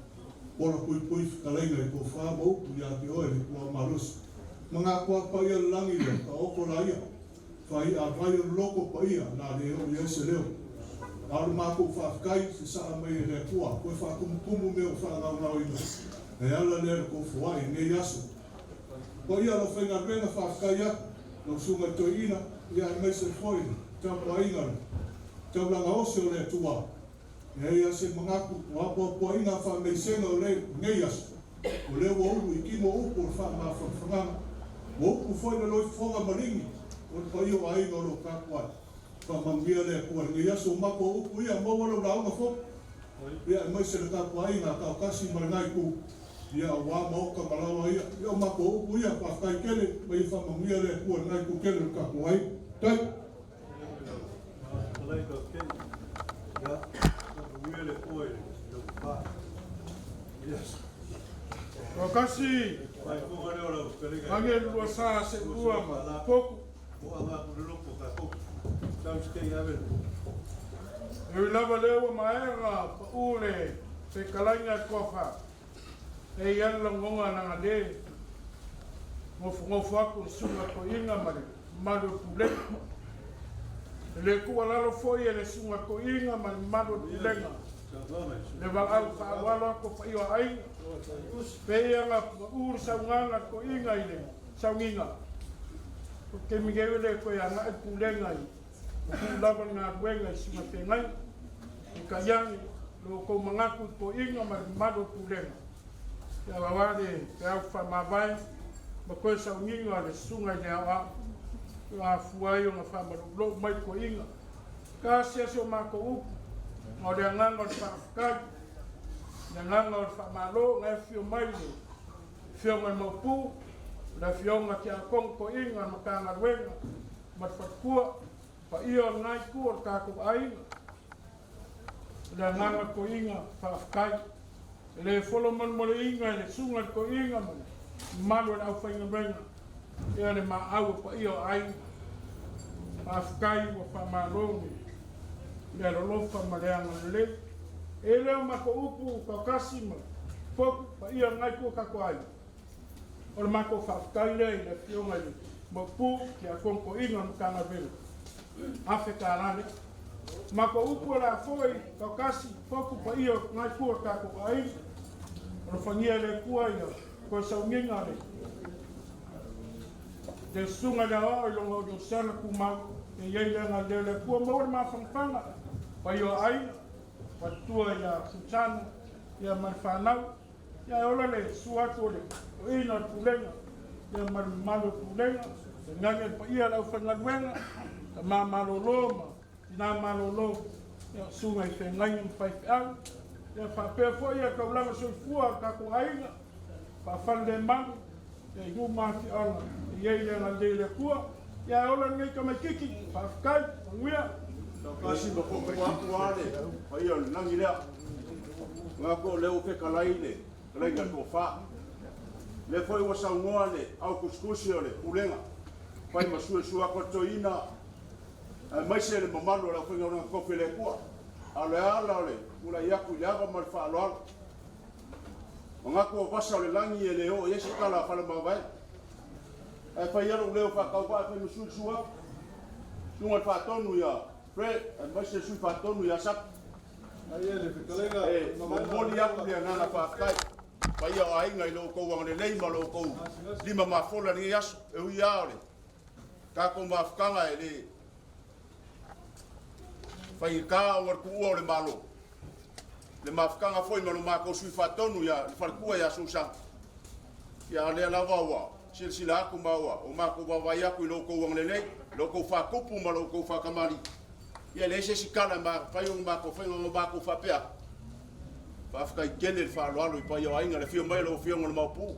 Ola puipui fetalaiga i tofa ma upu ia te oe le Atua malosi. Ma gakoa paia le lagi lea, taoto laia. Fai'a vai o le loto paia la le oo i ai se leo. A o le matou faafetai, sasaa mai e le Atua, toe faatumutumu mea ua faagaogaoina, e ala lea i le tou foai i lenei aso. Paia lau faigaluega faafetai atu, lau susuga i le toeaina, ia aemaise foi le tapuaiga le taulaga osi o le Atua. E leai lava se manatu, o apoapoaiga faameisega o lenei aso, o lea ua ulu i tino upu o le faamafanafanaga, ua upu foi le loifofoga maligi o le paia o aiga o lo o tapuai. Faamanuia le Atua i lenei aso, mapo upu ia, maua lau lauga fou, ia aemaise le tapuaiga a Taotasi ma lena itu, ia aua maota ma laoa ia. Ia o mapo upu ia, faafetai tele, ma ia faamanuia le Atua i lena itu tele o le tatou aiga. Tai. Toatasi, age lua sa seulua ma poku. E ui lava lea ua maea ona pau le fetalaiga a le Toafa, e i ai le lagona leaga le nofonofo atu le susuga toeaina ma le mamalu o le Pulega. E le tuualalo foi e le susuga toeaina ma le mamalu o le Pulega le valaau faaaloalo atu o paia o aiga, pei ona pau le saunoaga a le toeaina i le sauniga. O le taimi nei e le toe agai le Pulega i pupuu lava le galuega i susuga feagai, peitai ane lo outou manatu i toeaiina ma le mamalu o le Pulega, ia aua le feau faamavae ma toe sauniga a le susuga i le aoao, ua afua ai ona faamaloulou mai toeaiina. Tasi lava si o matou upu, ma o le agaga o le faafetai, le agaga o le faamalo na e afifio mai le Afioga i le Maopu, le Afioga Tiakono Toeaina o le Matagaluega ma le Faletua, paia o lena itu o le tatou aiga. O le agaga toeaina faafetai. E le folo molemoleina e le susuga i le toeaina ma le mamalu o le aufaigaluega ia le maau o paia o aiga. Faafetai ua faamalo le alolofa ma le agalelei. E le o matou upu toatasi ma fotu paia o lena itu o tatou aiga. O le matou faafetai lea i le Afioga i le Maopu, Tiakono Toeaina o le Matagaluega, $1,000 lea. Matou upu o le a foi toatasi, fotu paia o lena itu o le tatou aiga. Alofagia e le Atua ia toe sauniga le Le susuga i le aoao i lona oliosiana tumau, ia i ai le agalelei o le Atua, maua le mafanafana, paia o aiga, faletua ia Susana, ia ma le fanau, ia ae ola le susu atu o le toeaina o le pulega, ia ma le mamalu o le pulega, tainane le paia o le aufaigaluega, tama malolo ma tina malolo, ia susuga i feagaiga ma faifeau, ia faapea foi ia taulaga soifua a lo tatou aiga, faafalelemalu, ia i nuu ma afioaga e i ai le agalelei o le Atua. Ia ae ola lenei tamaititi, faafetai, manuia. Tasi ma fotu atu a le paia o le lagi lea. Manatu o lea ua fetalai le fetalaiga le tofa. Lea foi ua saunoa le au tusitusi o le pulega fai ma suesue atu a le toeaina aemaise le mamalu o le aufaigaluega totofi a le Atua. A o le ala o le tulai atu i le ava ma le faaaloalo, manatu o vasa o le lagi e le oo i ai se tala a Faleomavaega. Ae fai ia lou leo faatauvaa e fai ma sui le sua, susuga i le Faatonu ia Fred aemaise le Sui Faatonu ia Sapi. E momoli atu le agaga faafetai paia o aiga i lo outou agalelei ma lo outou lima mafola i lenei aso. E ui lava o le tatou mafutaga e le faigata ona o le tuua o le Malo, le mafutaga foi ma lo matou Sui Faatonu ia le faletua ia Susana, ia a o lea lava ua silasila atu ma ua o matou vaavaai atu i lo outou agalelei, lo outou faatupu ma lo outou faatamalii, ia e leai se isi tala e mafai ona matou faia ona matou faapea atu, faafetai tele le faaaloalo i paia o aiga, le afio mai o lau Afioga i le Maopu,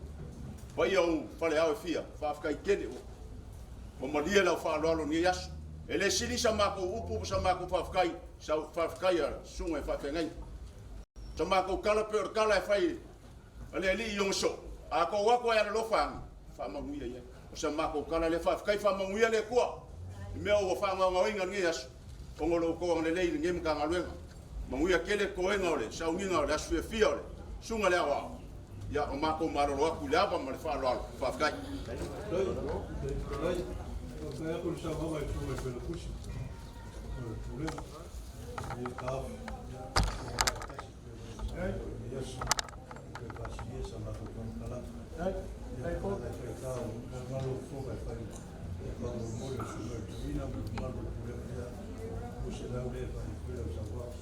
paia o faleao e fia, faafetai tele ua malie lau faaaloalo i lenei aso. E le sili sa matou upu ma sa matou faafetai, sa faafetai a susuga i faafeagaiga. Sa matou tala pei o le tala e fai a le alii i ona soo, a tou atu ai alolofa ane, faamanuia i ai. O sa matou tala lea, faafetai faamanuia le Atua i mea ua faagaogaoina i lenei aso, ona o lo outou agalelei i lenei Matagaluega. Manuia tele toega o le sauniga o le aso fiafia o le Susuga i le Aoao. Ia, o matou malolo atu i le ava ma le faaaloalo. Faafetai. Faafetai atu i le saunoaga i le Susuga i le Failautusi o le Pulega i le taofi tasi pei ona i ai aso toe faasilia sa matou faamatalaga. Ia, e faitau malo fofoga e fai faamolemole o le Susuga i le Toeaina ma le mamalu o le Pulega. Ia, mo se lau lea e fai foi lau saunoaga.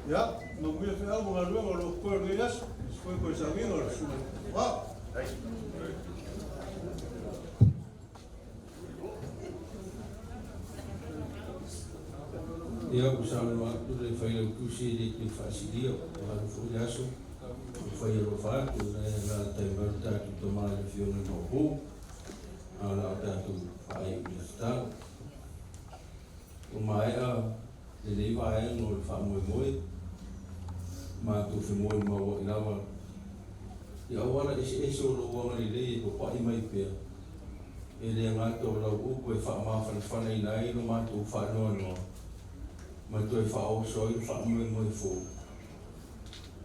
Ia, manuia feau ma galuega o lo o totoe o lenei aso. Se foi koe sauiga o le Susuga. Wow! Ia, ua saunoa atu le Failautusi e le toe faasilia, ua alu foi le aso, ua fai alofa atu, o la e alaalatai mai lo tatou tama i le Afioga i le Maopu, a o le a tatou faaiu i le tatalo. Ua maea lenei vaega o le faamoemoe, matou femoemaua'i lava i auala eseese o lou agalelei e papa'i mai pea, e le gata o lau upu e faamafanafanaina ai lo matou faanoanoa ma toe faaoso ai le faamoemoe fou,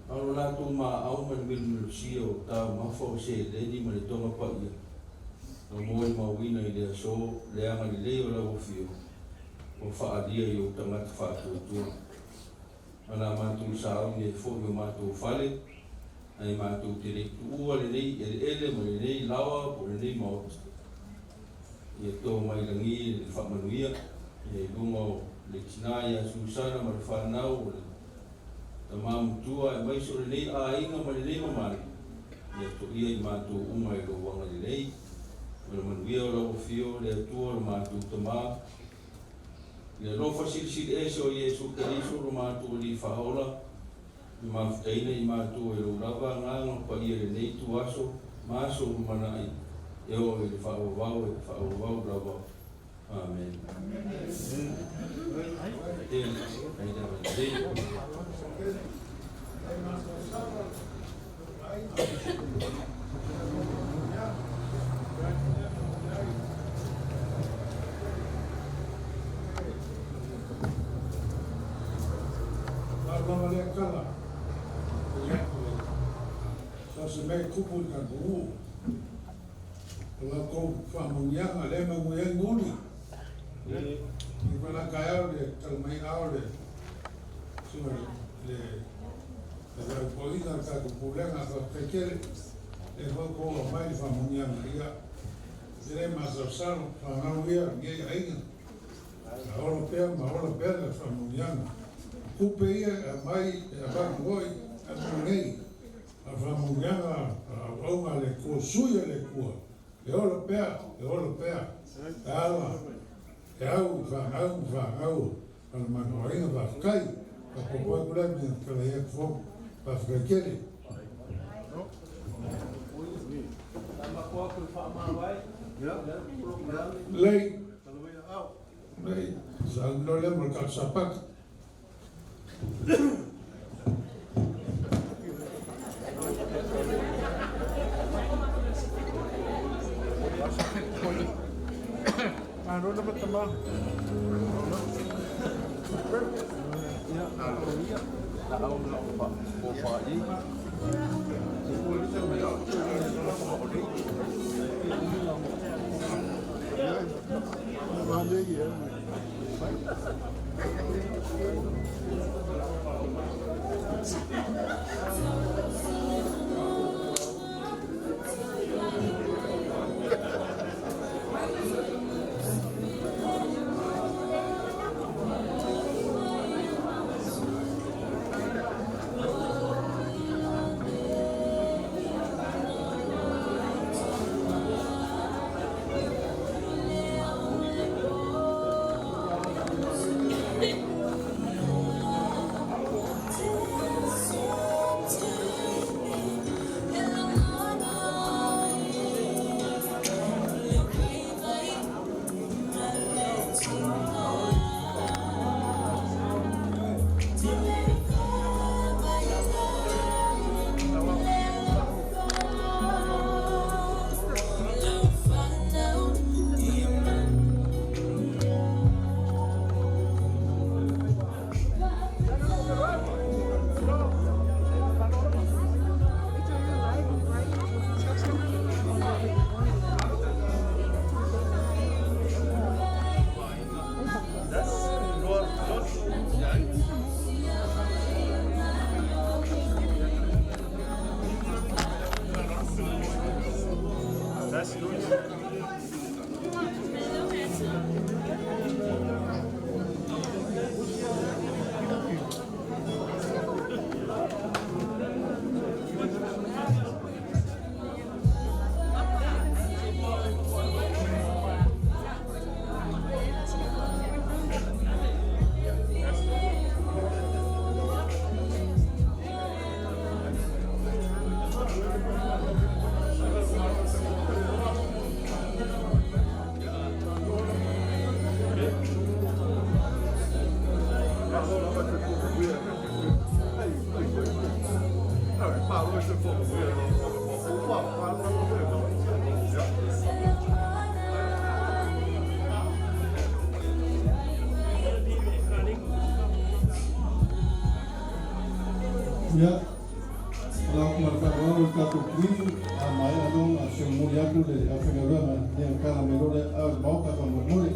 a o lo latou maau ma le milomilosia o taumafa o seleni ma le toga paia na molimauina i le aso le agalelei o lau Afio ua faaalia i ou tagata faatuatua. Ma la matou sauni ai foi i o matou fale, ae matou te le i tuua lenei eleele ma lenei laoa po o lenei maota. Ia to mai lagi le faamanuia ia i luga o le tina ia Susana ma le fanau o le tama matua aemaise o lenei aiga ma lenei mamalu, ia toia i matou uma i lou agalelei ma le manuia o lau Afio le Atua lo matou Tama, i le alofa silisili ese o Iesu Keriso lo matou Alii Faaola, e mafutaina i matou e lou lava agaga paia i lenei ituaso ma aso lumanai e oo i le faavavau e faavavau lava. Amene. Tele ai lava lelei. Lava lea tala, so se mea e tupu i tatou nuu, o la outou faamanuiaga lea e manuia ai guli. I vala taeao le tala mai ao le susuga i le le aupoiga o le tatou pulega, faafetai tele. Lea foi ua outou aumai le faamanuiaga, ia, ou te le masalosalo, fanau ia a lenei aiga, sa ola pea ma ola pea le faamanuiaga. O tupe ia e aumai e avatu foi atu nei, a o faamanuiaga a auauna a le Atua, sui a le Atua, e ola pea, e ola pea, e ala, e au i fanau ma fanau a le matou aiga. Faafetai. Faaopoopo atu lea mea e talai atu foi. Faafetai tele. Lei. Lei. Saunoa lea mo le tatou Sapati. Malo lava tama. Ia, ala atu ma le faaaloalo i le tatou tuifu, a maea loa ona solomuli atu le aufaigaluega ina ia tala mai loa le aao i le Maota faamolemole.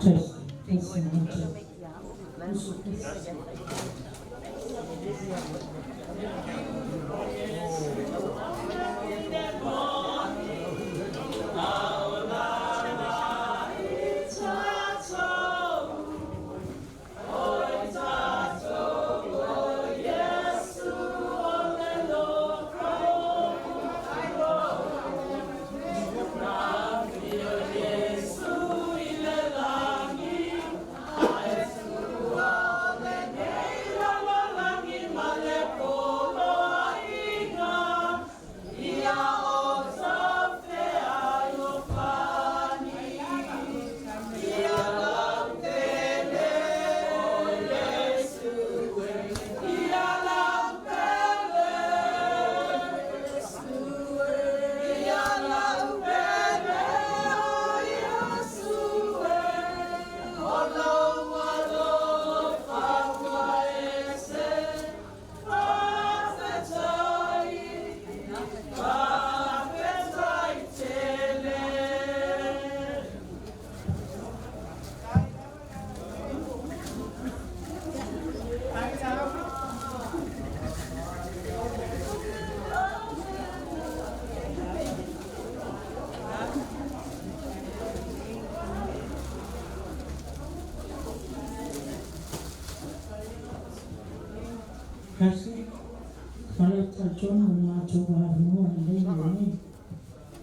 Testing, testing, one, two. Kasi, ma le talitonu o le matou avanoa lelei lenei.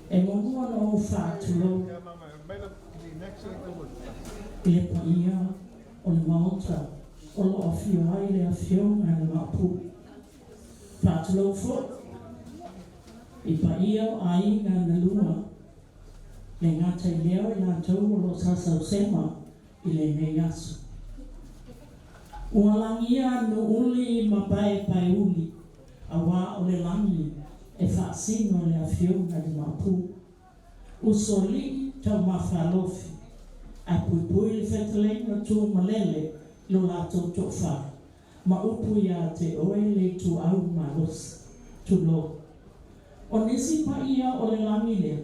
E muamua ona ou faatulou i le paia o le Maota o lo o afio ai le Afioga i le Maopu. Faatulou foi i paia o aiga na lua, le gata i lea o i latou o lo o sasausema i lenei aso. Ua lagia Nuuuli ma Paepaeuli, auā o le lagi e faasino le Afioga i le Maopu. Usoalii Taumafalofi, ae puipui le fetalaiga Tuumalele lo latou toafa, ma upu ia te oe le ituau malosi. Tulou. O nisi paia o le lagi lea,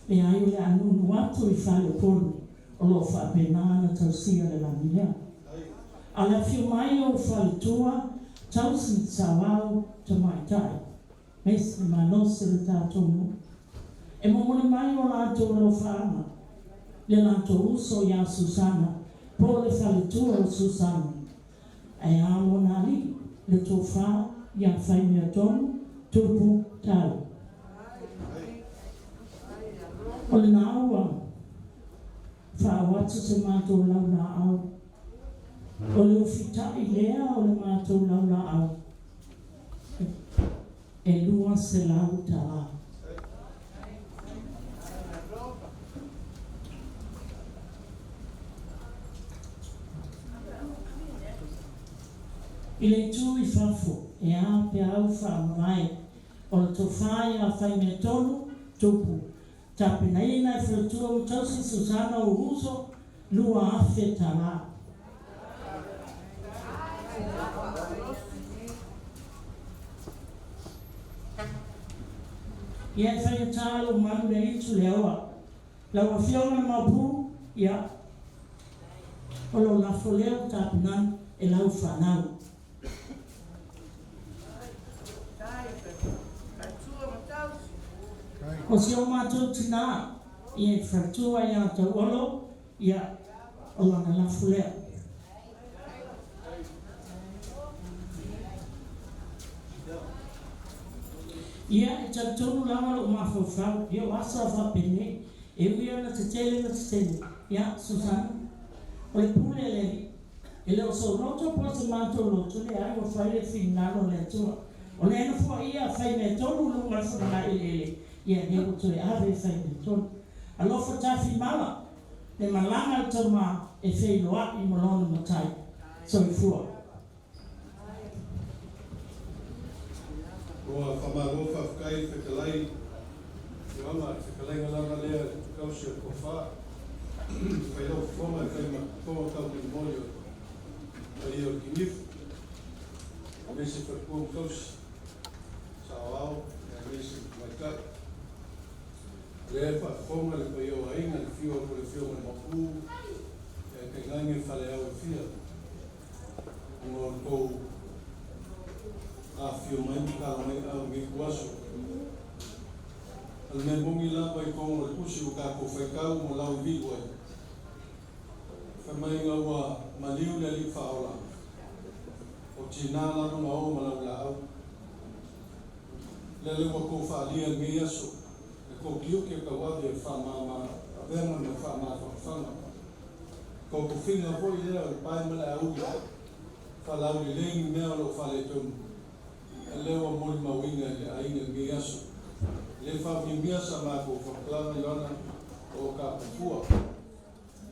leai o le a nunu atu i faleupolu o lo o faapena ona tausia le lagi lea. A o le afio mai o faletua tausi saoao tamaitai, aemaise le malosi o le tatou nuu. E momoli mai o latou alofaaga, le latou uso ia Susana, po o le faletua o Susana, Ae a lona alii, le tofa ia Faimeatonu, Tupu, Tau. O lena ua faaoo atu se matou laulaau. O le ufitai lea o le matou laulaau e 200 tala. I le itu i fafo, e a peau faamavae o le tofa ia Faimeatonu, Tupu, tapenaina e faletua ma tausi Susana o uso, 2000 tala. Ia e faigata lou malu le aitu le aoa. Lau Afioga le Maopu, ia, o lou lafo lea ua tapenana e lau fanau. O si o matou tinā, ia e faletua ia Tauolo, ia, o lana lafo lea. Ia, e talitonu lava lou mafaufau, ia o asa faapenei, e ui ana tetele ma tetele, ia, Susana, o le pule a le Alii, e le o sou loto po o se matou loto, leai, ua fai le finagalo o le Atua. O lea na foaia a Faimeatonu i luga o le fagalaeleele, ia, lea ua toe ave e Faimeatonu. Alofa Tafimala, le malaga a le tama e feiloa'i ma lona matai. Soifua. Ua faamalo faafetai le fetalai Ioana, le fetalaiga lava lea i le tausi o le tofa. E fai lau fofoga e fai ma fofoga taumolimoli o le paia o le Kinifu, aemaise faletua ma tausi, saoao aemaise tamaitai. O lea e faafofoga le paia o aiga i le afio atu o le Afioga i le Maopu, faleao e fia. Ona o le tou afifio mai ma tala mai aao i lenei ituaso. O le mea moni lava i totonu o le tusi ua tatou faitau ma lauiviu ai, fai mai ina ua maliu le Alii Faaola, o tiga lava na o ma laulaau. Lea le ua tou faaalia i lenei aso le tou tiute tauave o le faamama avega ma le faamafanafanaga. Tou tofiga foi lea o le pae ma le auli, faalaulelei ni mea o lo o faaletonu, a lea ua molimauina i le aiga i lenei aso. E le faamiamia sa matou faamatalaga Ioana o Kapafua,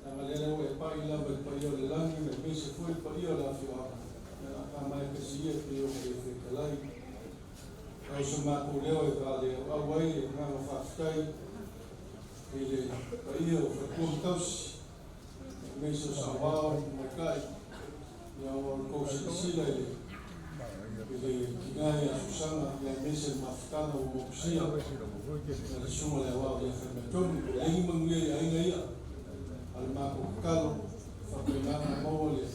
leaga lea ua e pai lava i le paia o le lagi ma aemaise foi le paia o le afioaga, ia ka mai pesi ia pei ona e fetalai. A o so matou leo e faaleauau ai le agaga faafetai i le paia o faletua ma tausi, aemaise o saoao ma tamaitai, ia ona o le tou silasila i le tina ia Susana, ia aemaise le mafutaga ua motusia e le susuga i le aoao ia Faimeatonu. E leai ni manuia i aiga ia, a o le matou tatalo, e faapena ona maua le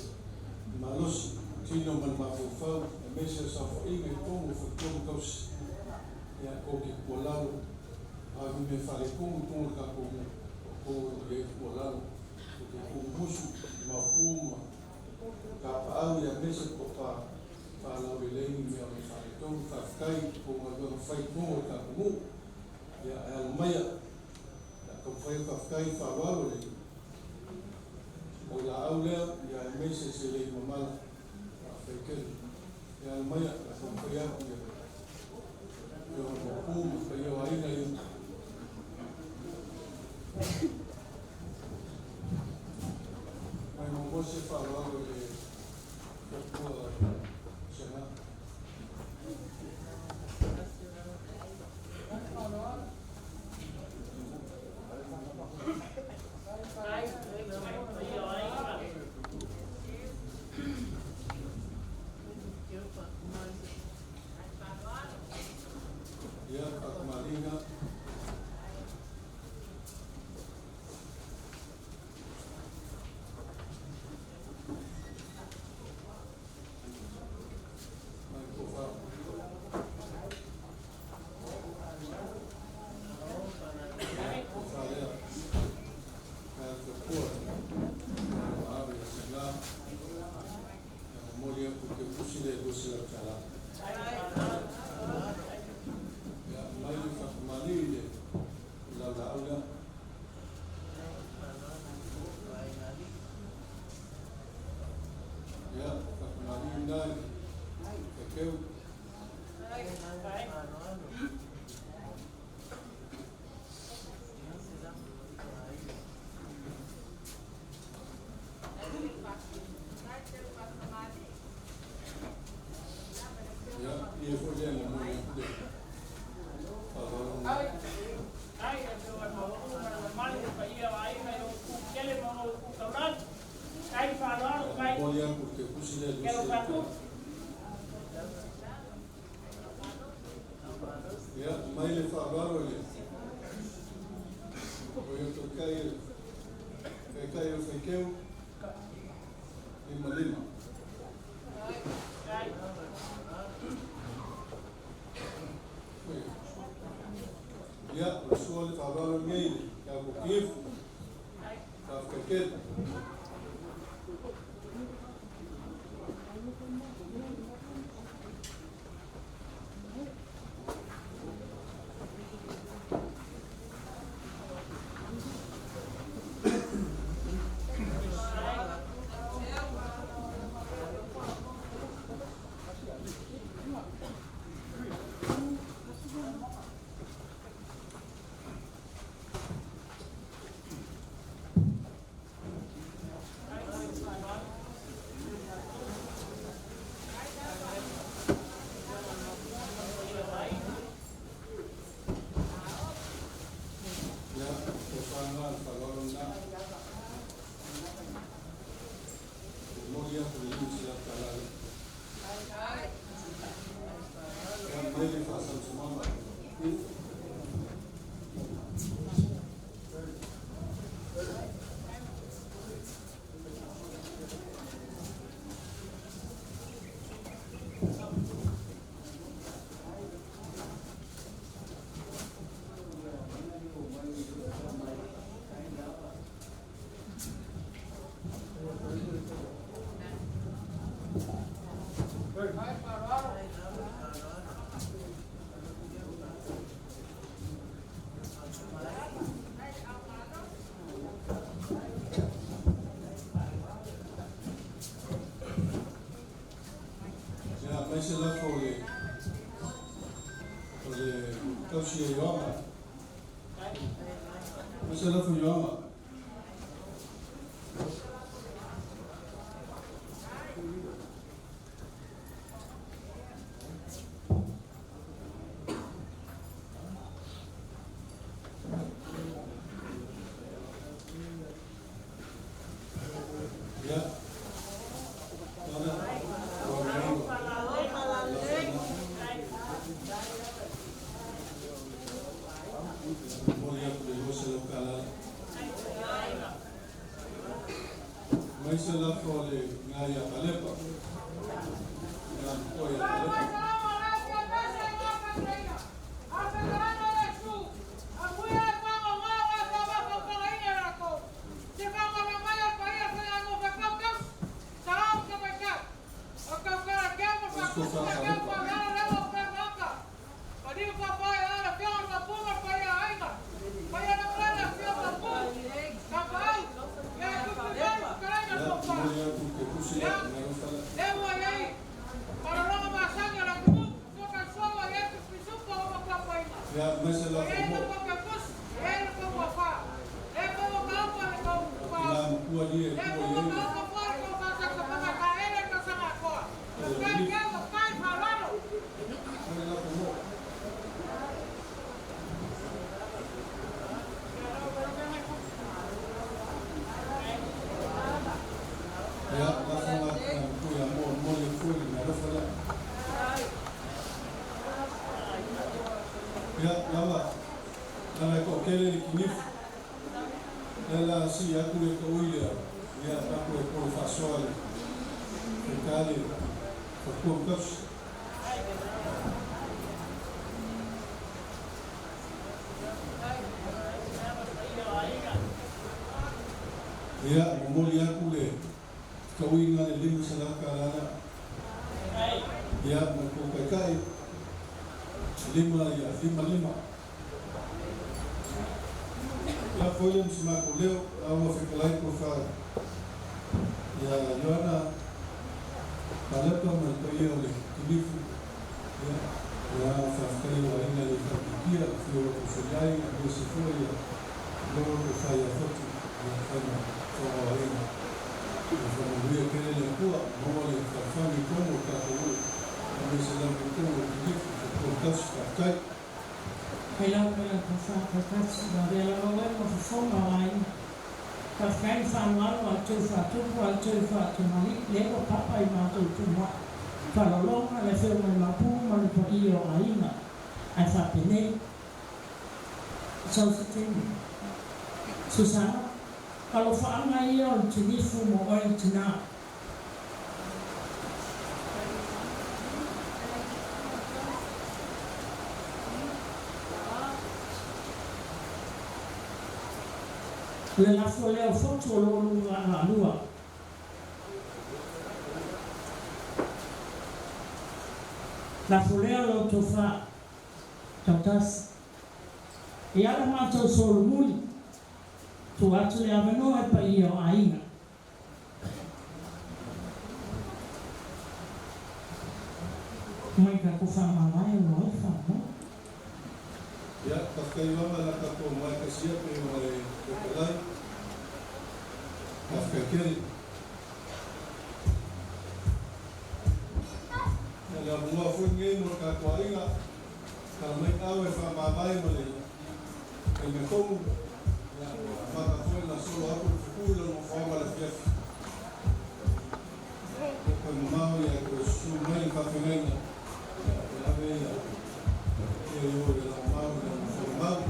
malosi, tino ma le mafaufau, aemaise o saofaiga i totonu o faletua ma tausi, ia tou te tuualalo, a o ni mea faaletonu i totonu o le tatou nuu, o outou o lo o i ai le tuualalo, tou te tuumusu, maopu ma tapaau, ia aemaise le tofa faalaulelei ni mea o lo o faaletonu. Faafetai i tou galuega fai i totonu o le tatou nuu, ia ae alo maia, ia taumafai e faafetai i le faaaloalo i le laulaau lea, ia aemaise se lei mamala faafetai tele. Ia alo maia, ia taumafai atu ia afioga i Maopu ma le paia o aiga ia. Mai muamua se faaaloalo i le faletua Sena. Ia, faatamaliga. Mai tofa. Ia, tofa lea. Kai le faletua. Ave ia Sena. Ia momoli atu le teutusi lea e $200. Ia, mai le faatamali i le laulaau lea. Ia, faatamali ina i Faikeu. Ia, ia foi lea momoli atu le faaaloalo. Ai, afioga i Maopu ma le mamalu o le paia o aiga i ou ku tele ma ou ku taulagi. Ai faaaloalo mai. Momoli atu le teutusi lea Ke lo 200 fatu. Ia, mai le faaaloalo i le o ia taitai taitai o Faikeu, lima lima. Ia, o le sua le faaaloalo lenei i le tatou kiefu. Faafetai tele. se lafo o le o le tausi e Ioanga. Mai se lafo Ioanga. Ia. Ana. Momoli atu le $200. Mai se lafo o le ina ia Kalepa. Ina matua ia Kalepa. Ia, momoli atu ke tusi ia le alofa lea. Ia, mai se lafo mo. Ina matua lia e tua i ai. Mai lafo mo. Ia, lafo nga ina matua ia mo momoli atu foi le alofa lea. Ia, lava, lava e toatele le kinifu. Lea la sii atu le taui lea, ia, tatou e polo faasoa le faita le faletua ma tausi. Ia, momoli atu le tauiga le $500 lea. Ia, ma le tou taitai, lima ia lima lima. Ia foi lea ma si matou leo, a ua fetalai tofa ia Ioana Kalepa ma le paia o le Kinifu. Ia, le agaga faafetai o aiga le faaitiitia, le afio o tou soliai, aemaise foi ia lou tofa ia Foti, ia fai ma fofoga o aiga. Ia faamanuia tele le Atua, maua le fealofani i totonu o le tatou nuu, aemaise lava i totonu o le Kinifu, faletua ma tausi. Faafetai. Mai lau mai lau tofa tautasi, ua avea lava oe ma fofoga o aiga. Faafetai le faaaloalo a le tou faatupu a le tou faatamalii lea ua papa i matou tumua. Faaaloaloga le afioga i Maopu ma le paia o aiga ae faapenei. Sau se taimi. Susana, alofaaga ia o le tinifu mo oe le tinā. O le lafo lea o Fotu o lo o luga lua. Lafo lea o lau tofa tautasi. E ala matou solomuli, tuu atu le avanoa i paia o aiga. Mai ka ko faamavae o lo ai faamau. Ia, faafetai lava la tatou mai kasia pe ona e fetalai. Faafetai tele. Ia, le avanoa foi lenei mo le tatou aiga, tala mai au e faamavae ma le taimi tonu. Ia, ua amata foi ona solo atu le fetu i lona nofoaga i le afiafi. E toe mamao ia e toe susu mai le faafeagaiga, ia, e ave ia e o i le lamamao i lana nofoaga mau.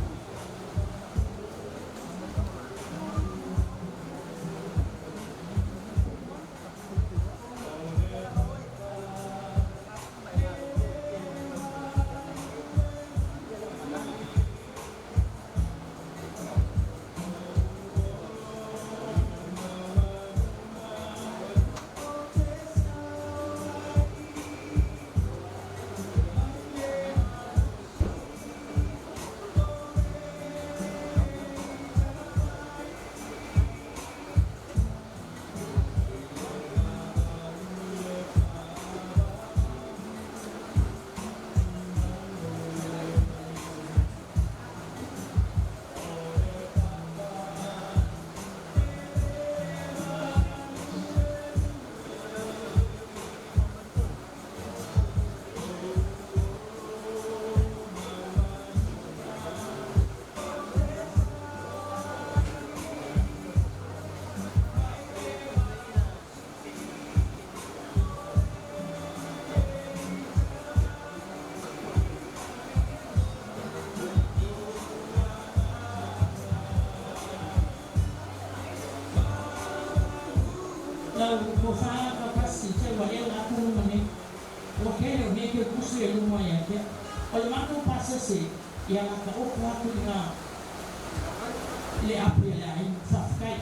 lau tofa kapasi se ua lea la atu luma nei. Ua tele o mea e toe tusi ai luma ia te au. O le matou pasese, ia lata oto atu i ina i le api a le aiga. Faafetai.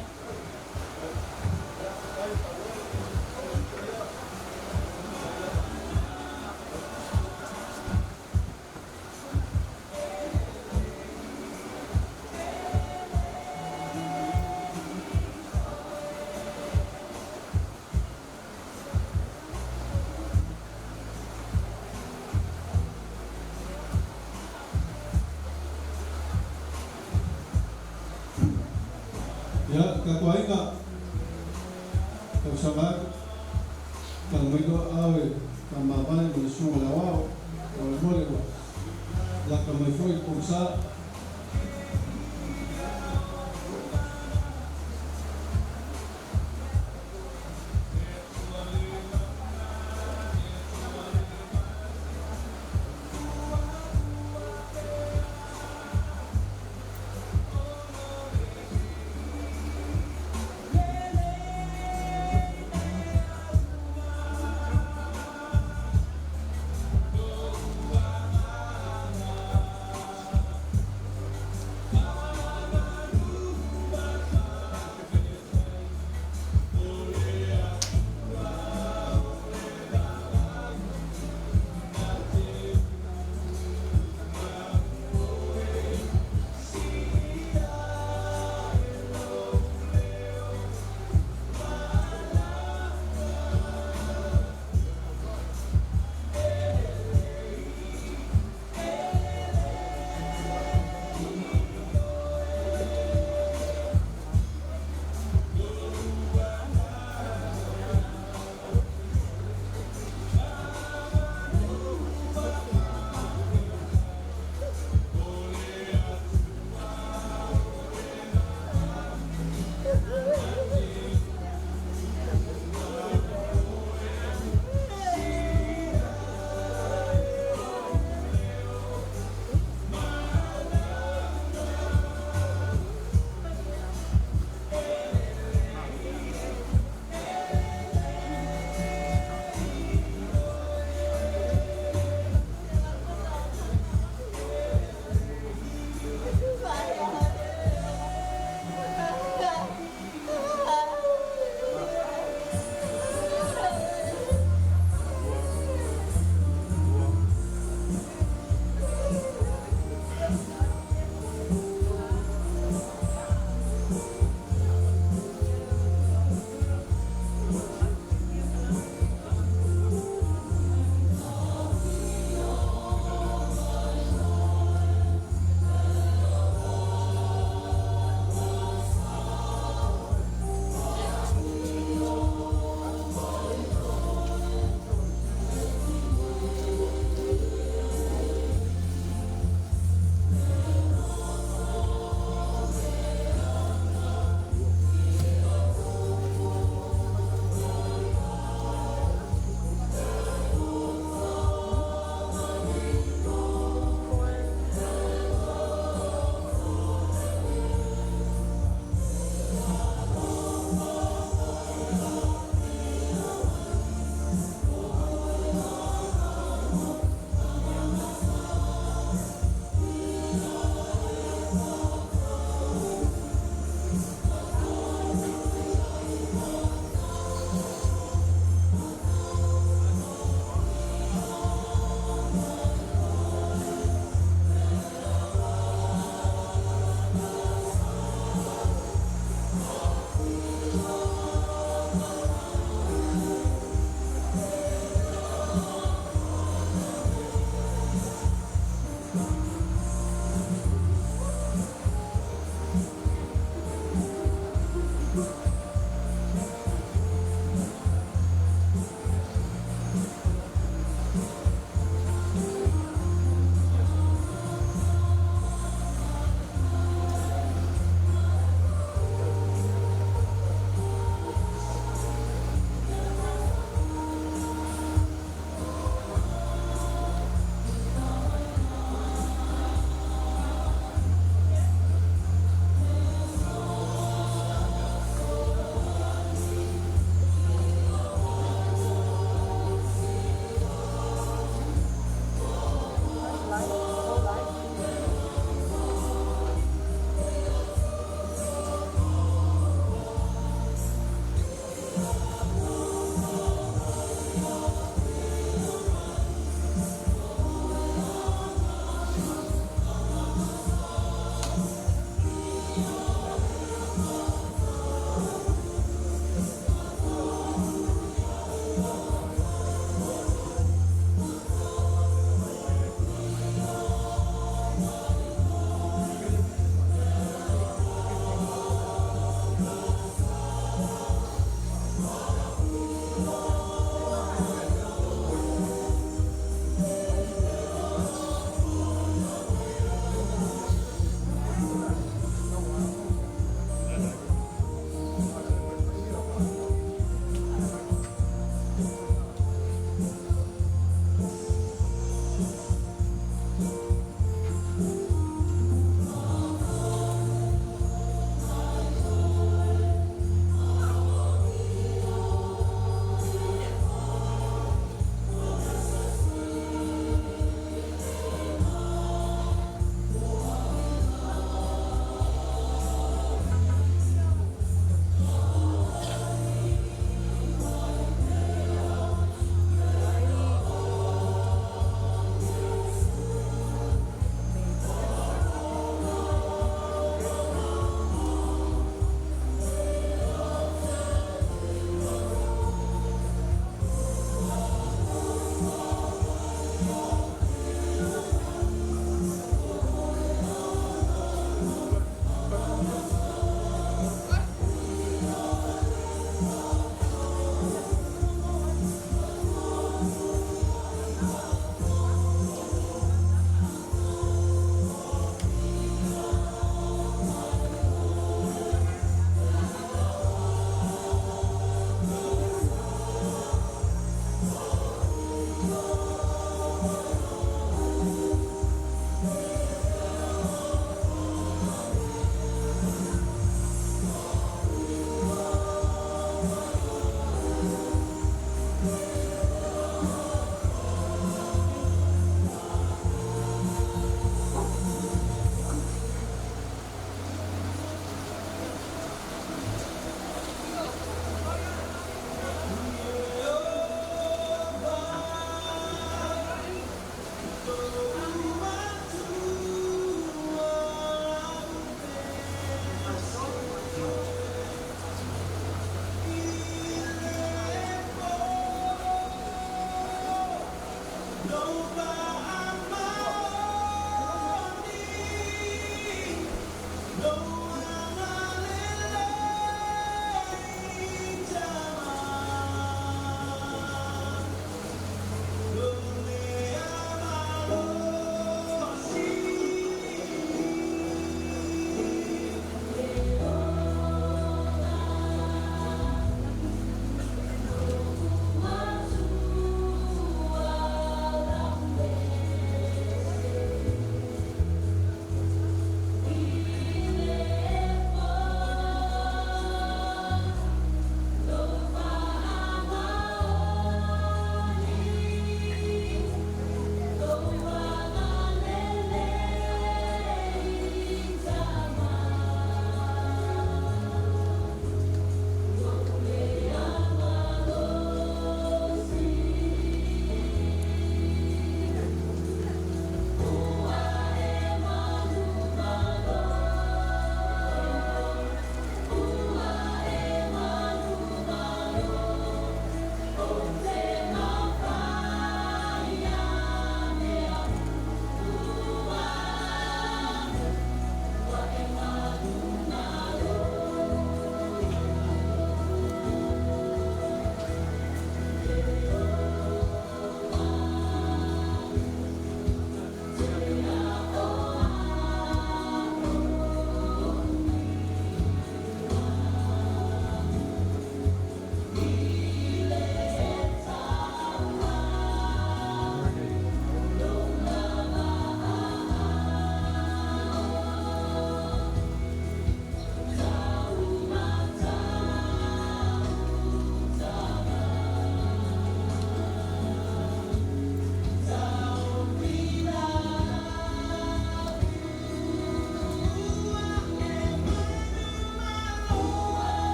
Ia, tatou aiga, tausaga atu, tala mai loa aao e faamavae ma le Susuga i le Aoao, faamolemole ua lata mai foi le pogisa.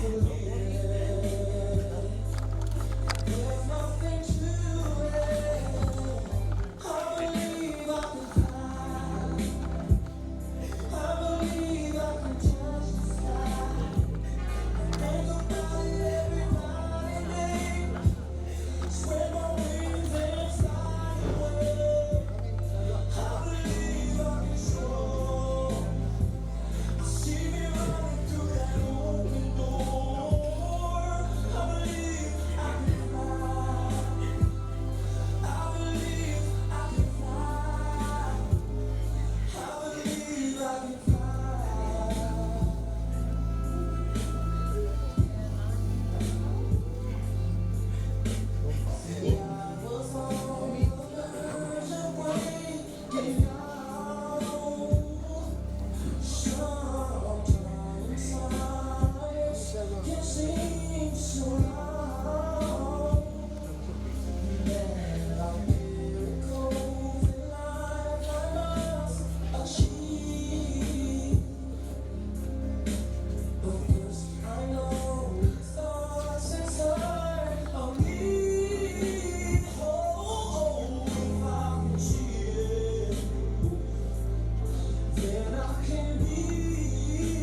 Believe it. There's nothing to it. I believe I can fly. I believe I can touch the sky. Think about it every night and day. Spread my wings and fly away. I believe I can soar. I see me running through that open door. I believe I can fly. I believe I can fly. I believe I can fly. Said I was on the verge of breaking down. Sometimes silence can seem so loud. There are miracles in life I must achieve. But first I know it starts inside of me. Oh, if I can see it, then I can be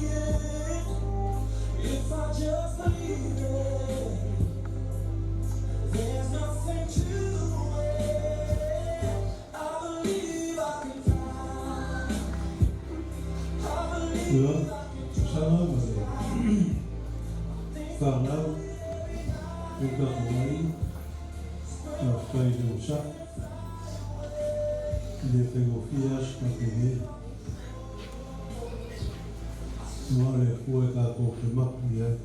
it. If I just believe it, there's nothing to it. I believe I can fly. I Ia, believe I can tusaga touch ma the le sky. Think fanau about it every le night tatou and aiga, day. Spread my faafetai i le wings osa'i, and fly e le away. faigofie aso tatou i ai. I see Aua o me le Atua e tatou te mapu i ai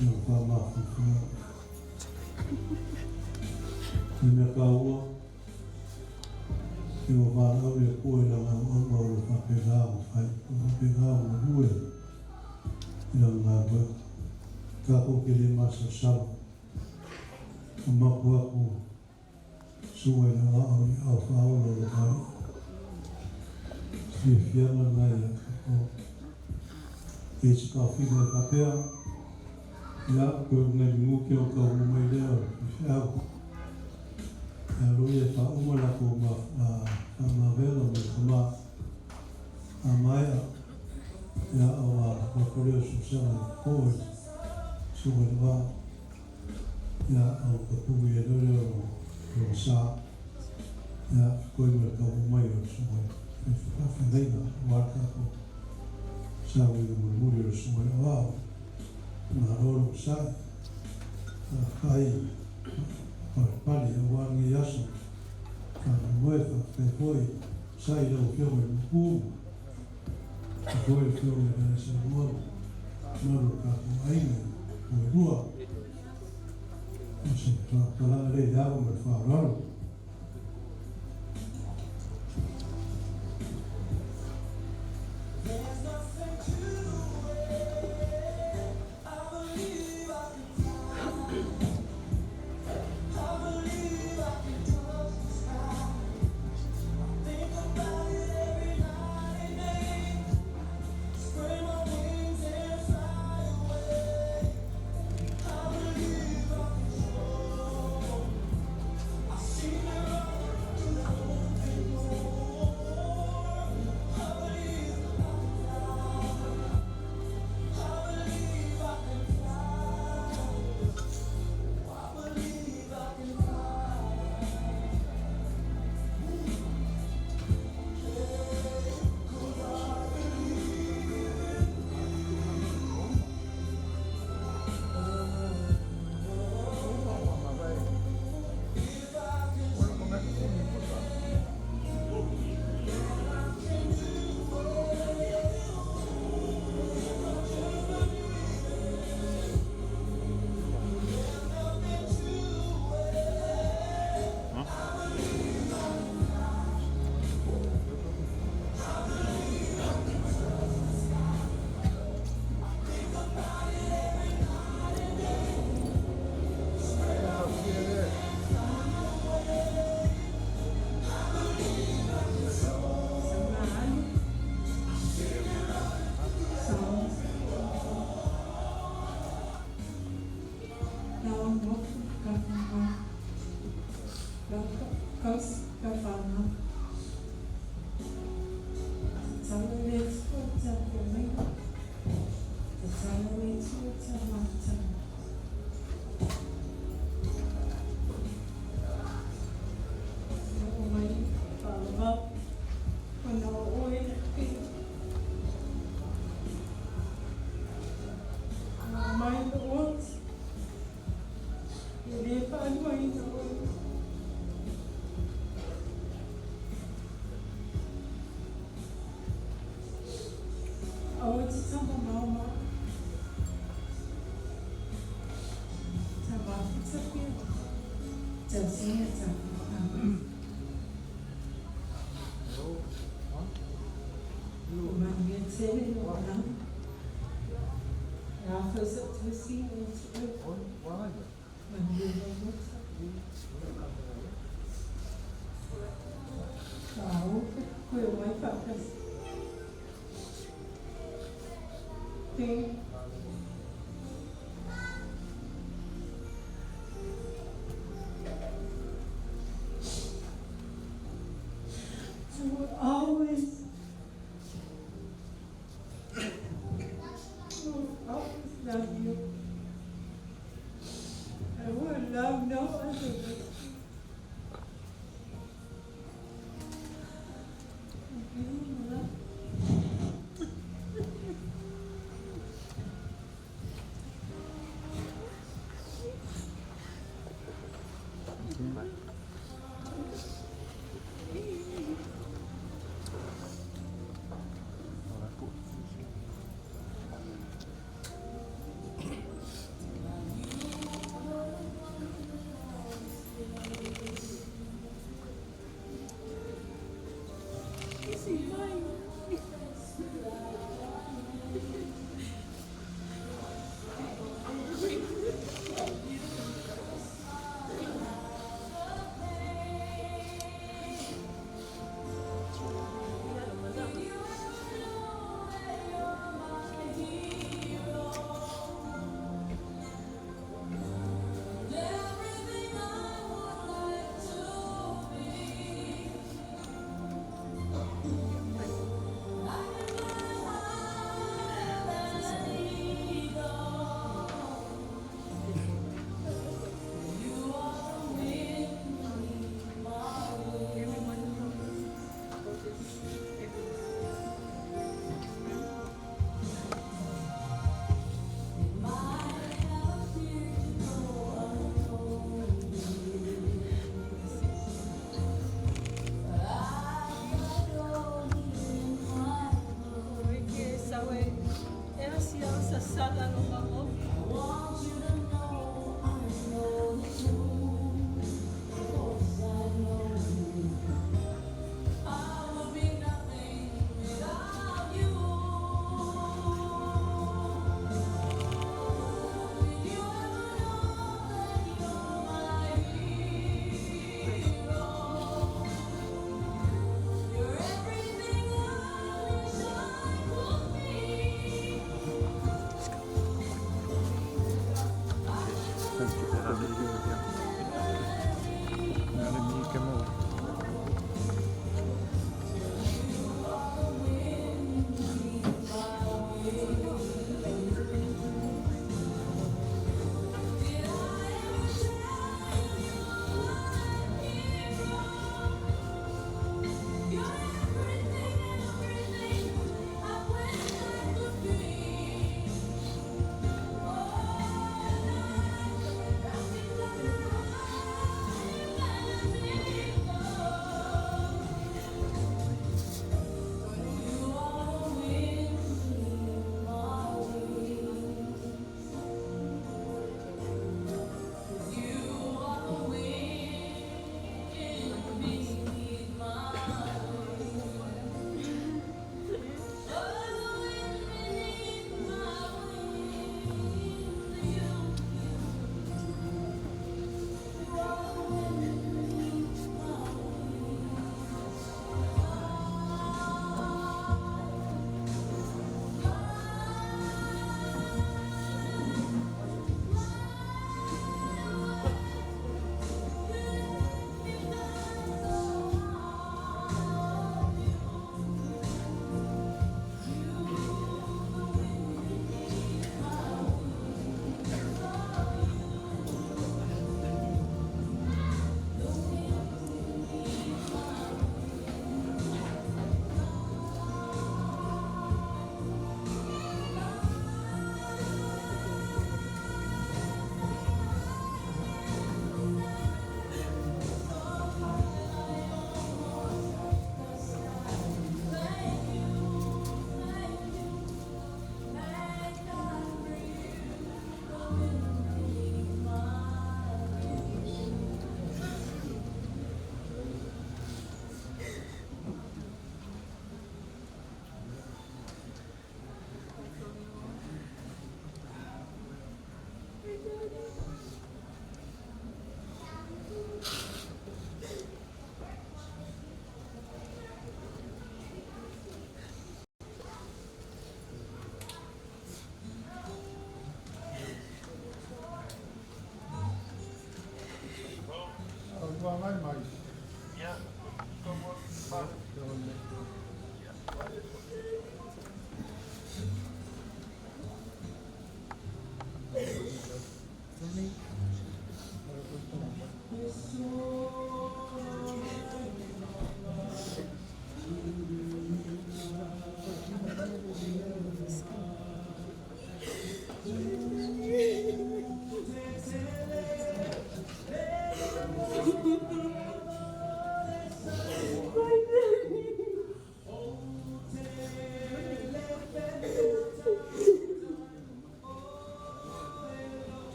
i lona faamafanafanaga. O le mea taua, ua valaau le Atua i lana auauna o lo o faapena ona fai, o lo o faapena ona galue i lana galuega. Tatou te le masalosalo, ua mapu atu susuga i le Aoao i aao faaola o lona Alii. Fiafiaga lena ia tatou. E i ai se taofiga e faapea, ia, toe o ni nai minute ona taunuu mai lea o le faifeau. E alo ia e faauma latou faamavela ma le tama a maea, ia ona lafo atu lea o le sulufesega i le toto i le susuga i le Vaa, ia ona tapui ai loa lea o lona sa, ia fetoi ma le taunuu mai o le susuga i le faafeagaiga aua le tatou sauniga mulimuli o le susuga i le Aoao. Malo le onosai, faafetai palepale aua lenei aso faamoemoe. Faafetai foi onosai i lau Afioga i le Maopu ma foi le Afioga i le Alaisalua ma mamalu o le tatou aiga i Puelua. O se faamatalaga lea i le ava ma le faaaloalo. There's nothing to it. I believe I can fly. I believe I can touch the sky. Think about it every night and day. Spread my wings and fly away. I believe I can soar. I see Tatalo i le Atua i le tapuaiga. Tatalo i le Atua i le mafutaga. Oo mai faalavau ona o oe le pili. Oo mai lou oti e le faaluaina oe. Aua e te tamamao mai. Ta mafuta pea. Tausia tatou. Ia manuia tele lou alaga. E afa sau tuasiga ia te oe. Manuia lou loto. Faaofe koe omai faatasi. Thank I will always, I will always love you. I will love no other but you. You, love. Easy, mine. Sasala lo mago.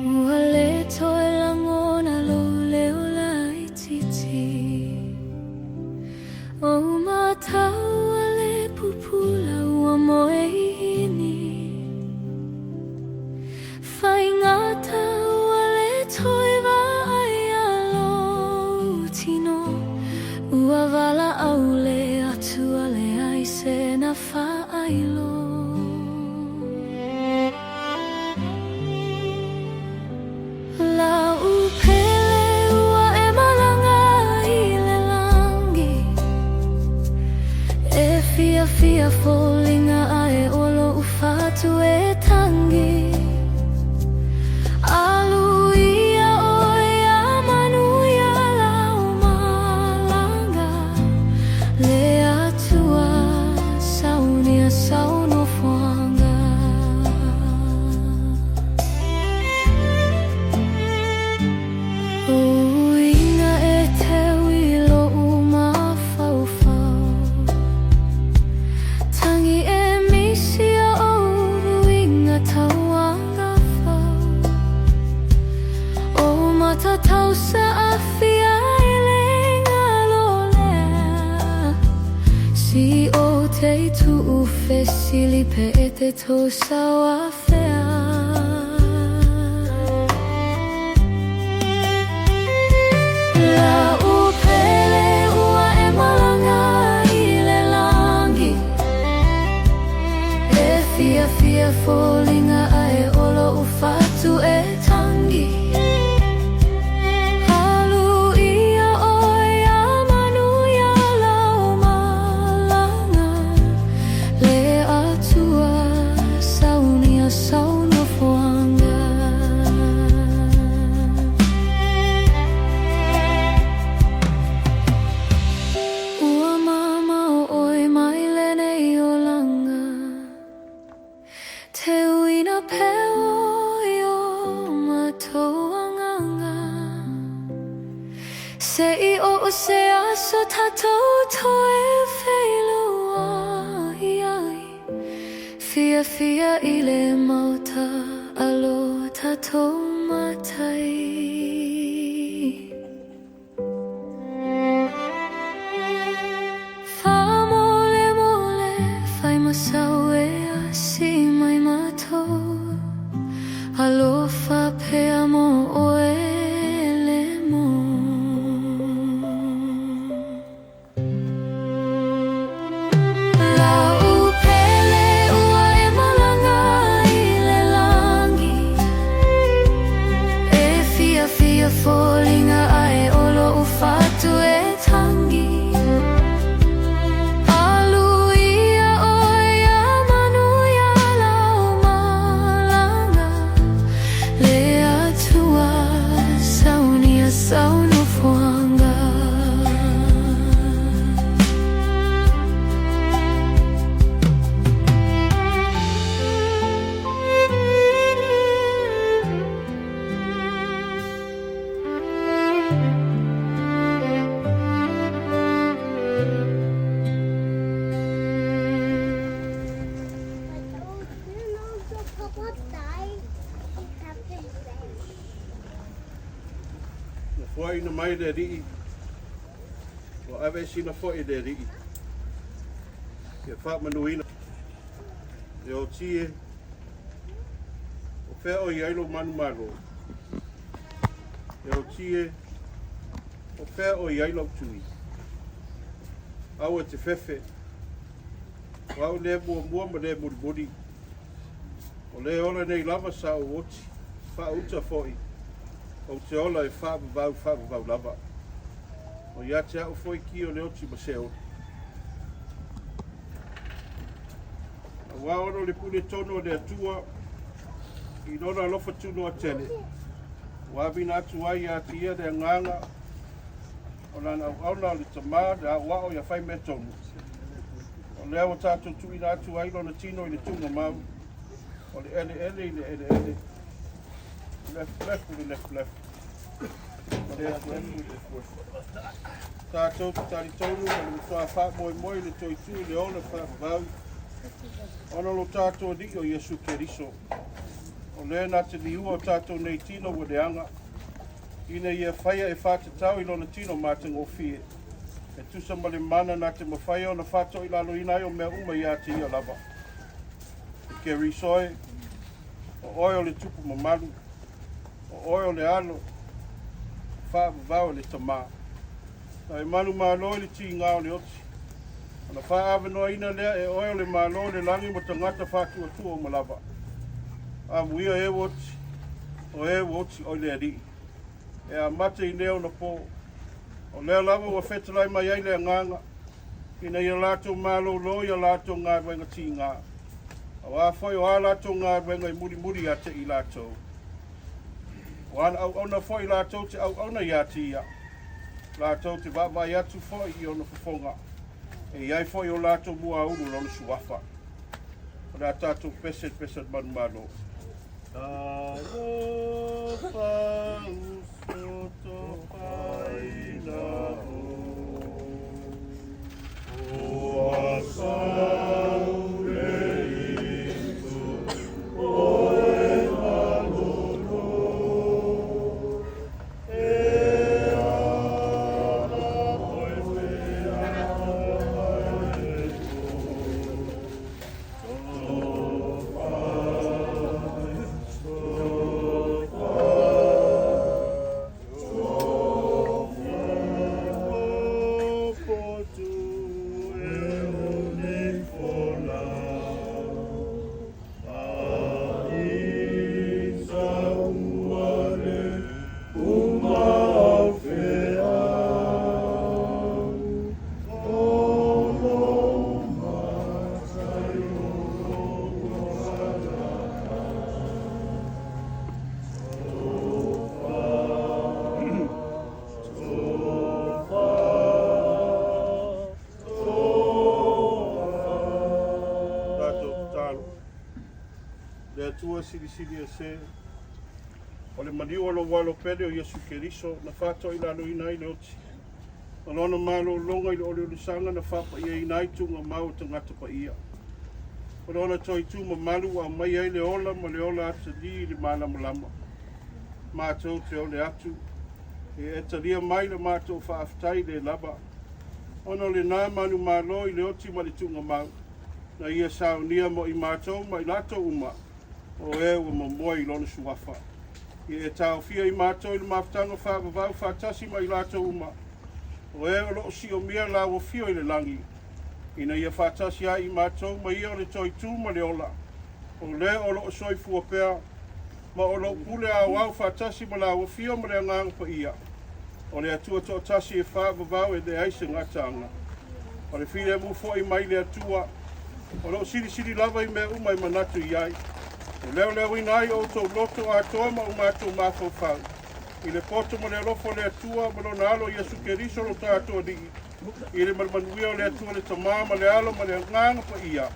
Ua le toe lagona lou leo laitiiti Ou matau a le pupula ua moe ʻiʻini Faigata ua le toe vaai a lou tino Ua valaau le Atua leai sena faailo. Lau pele ua e malaga i le lagi E fiafia foliga ae o lou fatu e tagi Alu ia oe a manuia lau malaga Le Atua saunia sau nofoaga. O uiga e teu i lou mafaufau Tagi e misi a ou uiga tauagafau O matatau saafia e le galo lea Si o te tuu fesili pe e te tosau afea. Lau pele ua e malaga i le lagi E fiafia foliga ae o lou fatu e tagi Alu ia oe a manuia lau malaga Le Atua saunia sau nofoaga. Ua mamao oe mai lenei olaga Te uina pea i o matou agaga Se i oo se aso tatou toe feiloai ai Fiafia i le maota a lo tatou Matai. Faamolemole fai ma sau e asi mai matou Alofa pea mo oe le mo. Lau pele ua e malaga i le lagi E fiafia foliga ae o lou fatu e tagi Alu ia oe a manuia lau malaga Le Atua saunia sau nofoaga. Na fuaina mai le Alii, ua aveesina foi e le Alii. Ia faamanuina e oti e, o fea o i ai lou manumalo? E oti e, o fea o i ai lau tui? Aua e te fefe, o au lea muamua ma lea mulimuli. O le ola nei lava sa ou oti, faauta foi, ou te ola e faavavau faavavau lava. O ia te au foi ki o le oti ma Seoli. Auā ona o le puletonu a le Atua i Lona alofa tunoa tele, ua avina atu ai ia te Ia le agaga o Lana auauna o le Tama, le Aoao ia Faimeatonu. O lea ua tatou tuuina atu ai Lona tino i le tuugamau, o le eleele i le eleele, o le efuefu i le lefulefu, ma le efuefu i le efuefu. Tatou te talitonu ma le matua faamoemoe i le toe itu i le ola faavavau, ona o lo tatou Alii o Iesu Keriso, o lea na te liua o tatou nei tino ua leaga, ina ia faia e faatatau i lona tino matagofie, e tusa ma le mana na te mafai ona faatoilaloina ai o mea uma ia te ia lava. E Keriso e, o oe o le tupu mamalu, o oe o le alo, faavavau e le Tama. Na e manumalo i le tiga o le oti, ona faaavanoaina lea e oe o le Malo o le lagi mo tagata faatuatua uma lava. Amuia e ua oti, o e ua oti oi le Alii. E amata i neonapo, o lea lava ua fetalai mai ai le agaga, ina ia latou malōlō i a latou galuega tiga, auā foi o a latou galuega e mulimuli ia te i latou. O ana auauna foi latou te auauna ia te ia, latou te vaavaai atu foi i ona fofoga, e i ai foi o latou muaulu lona suafa. O le a tatou pese le pese o le manumalo. Talofa uso tofaila o ua saule itu oe malolo e ala oe pea e Tatou tatalo. Le Atua Silisili Ese, o le maliu o lou alo pele o Iesu Keriso na faatoilaloina ai le oti, o lona malōlōga i le oliolisaga na faapaiaina ai tuugamau o tagata paia. O lona toe itu mamalu ua aumai ai le ola ma le ola atalī i le malamalama. Matou te ole atu, e e talia mai le matou faafetai le lava, ona o lena manumalo i le oti ma le tuugamau, na ia saunia mo i matou ma i latou uma, o e ua momoe i lona suafa. Ia e taofia i matou i le mafutaga faavavau faatasi ma i latou uma, o e o loo siomia la ua fio i le lagi, ina ia faatasi ai i matou ma ia o le toe itu ma le ola, o le o loo soifua pea, ma o lou pule aoao faatasi ma la ua fio ma le agaga paia, o le Atua toatasi e faavavau e leai se gataaga. O le filemu foi mai le Atua, o loo silisili lava i mea uma e manatu i ai, e leoleoina ai outou loto atoa ma o matou mafaufau, i le poto ma le alofa o le Atua ma lona alo Iesu Keriso lo tatou Alii, i le manumanuia o le Atua le Tama ma le Alo ma le Agaga Paia,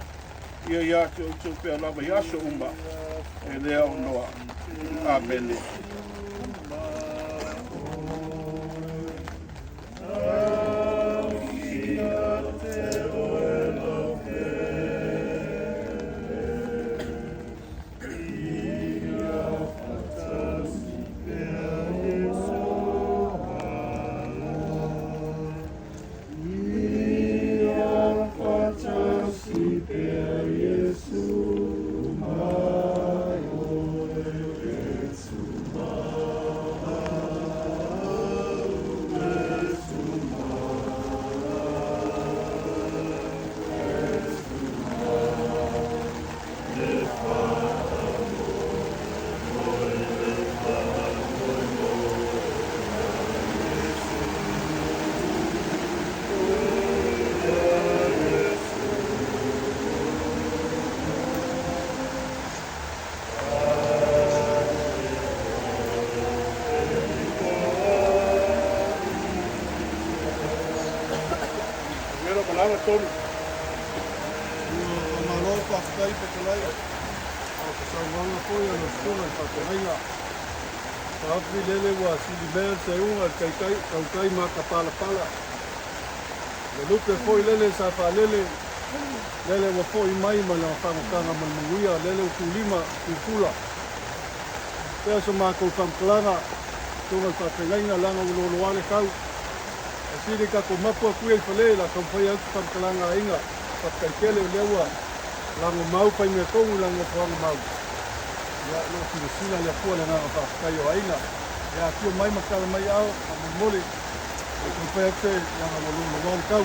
ia ia te outou pea lava i aso uma, e le aunoa. Amene. faamatalaga Tolu. Ua faamalo faafetai fetalai a o se saunoaga foi a lau Susuga i le Faafeagaiga. Taofi lele ua silimea le seuga i le taitai tautai matapalapala. Le lupe foi lele sa faalele, lele ua foi mai ma lana fagotaga ma le manuia, lele ua tulima pupula. Pea so matou faamatalaga, susuga i le faafeagaiga leaga ua loaloa le tau. Ae sili tatou mapu atu ia i fale la taumafai atu se faamatalaga a aiga. Faafetai tele o lea ua lago mau fai mea tonu i lana nofoaga mau. Ia, o lo o silasila le Atua i le agaga faafetai o aiga. Ia afio mai ma tala mai aao faamolemole. Se i taumafai atu se leaga ua loaloa le tau.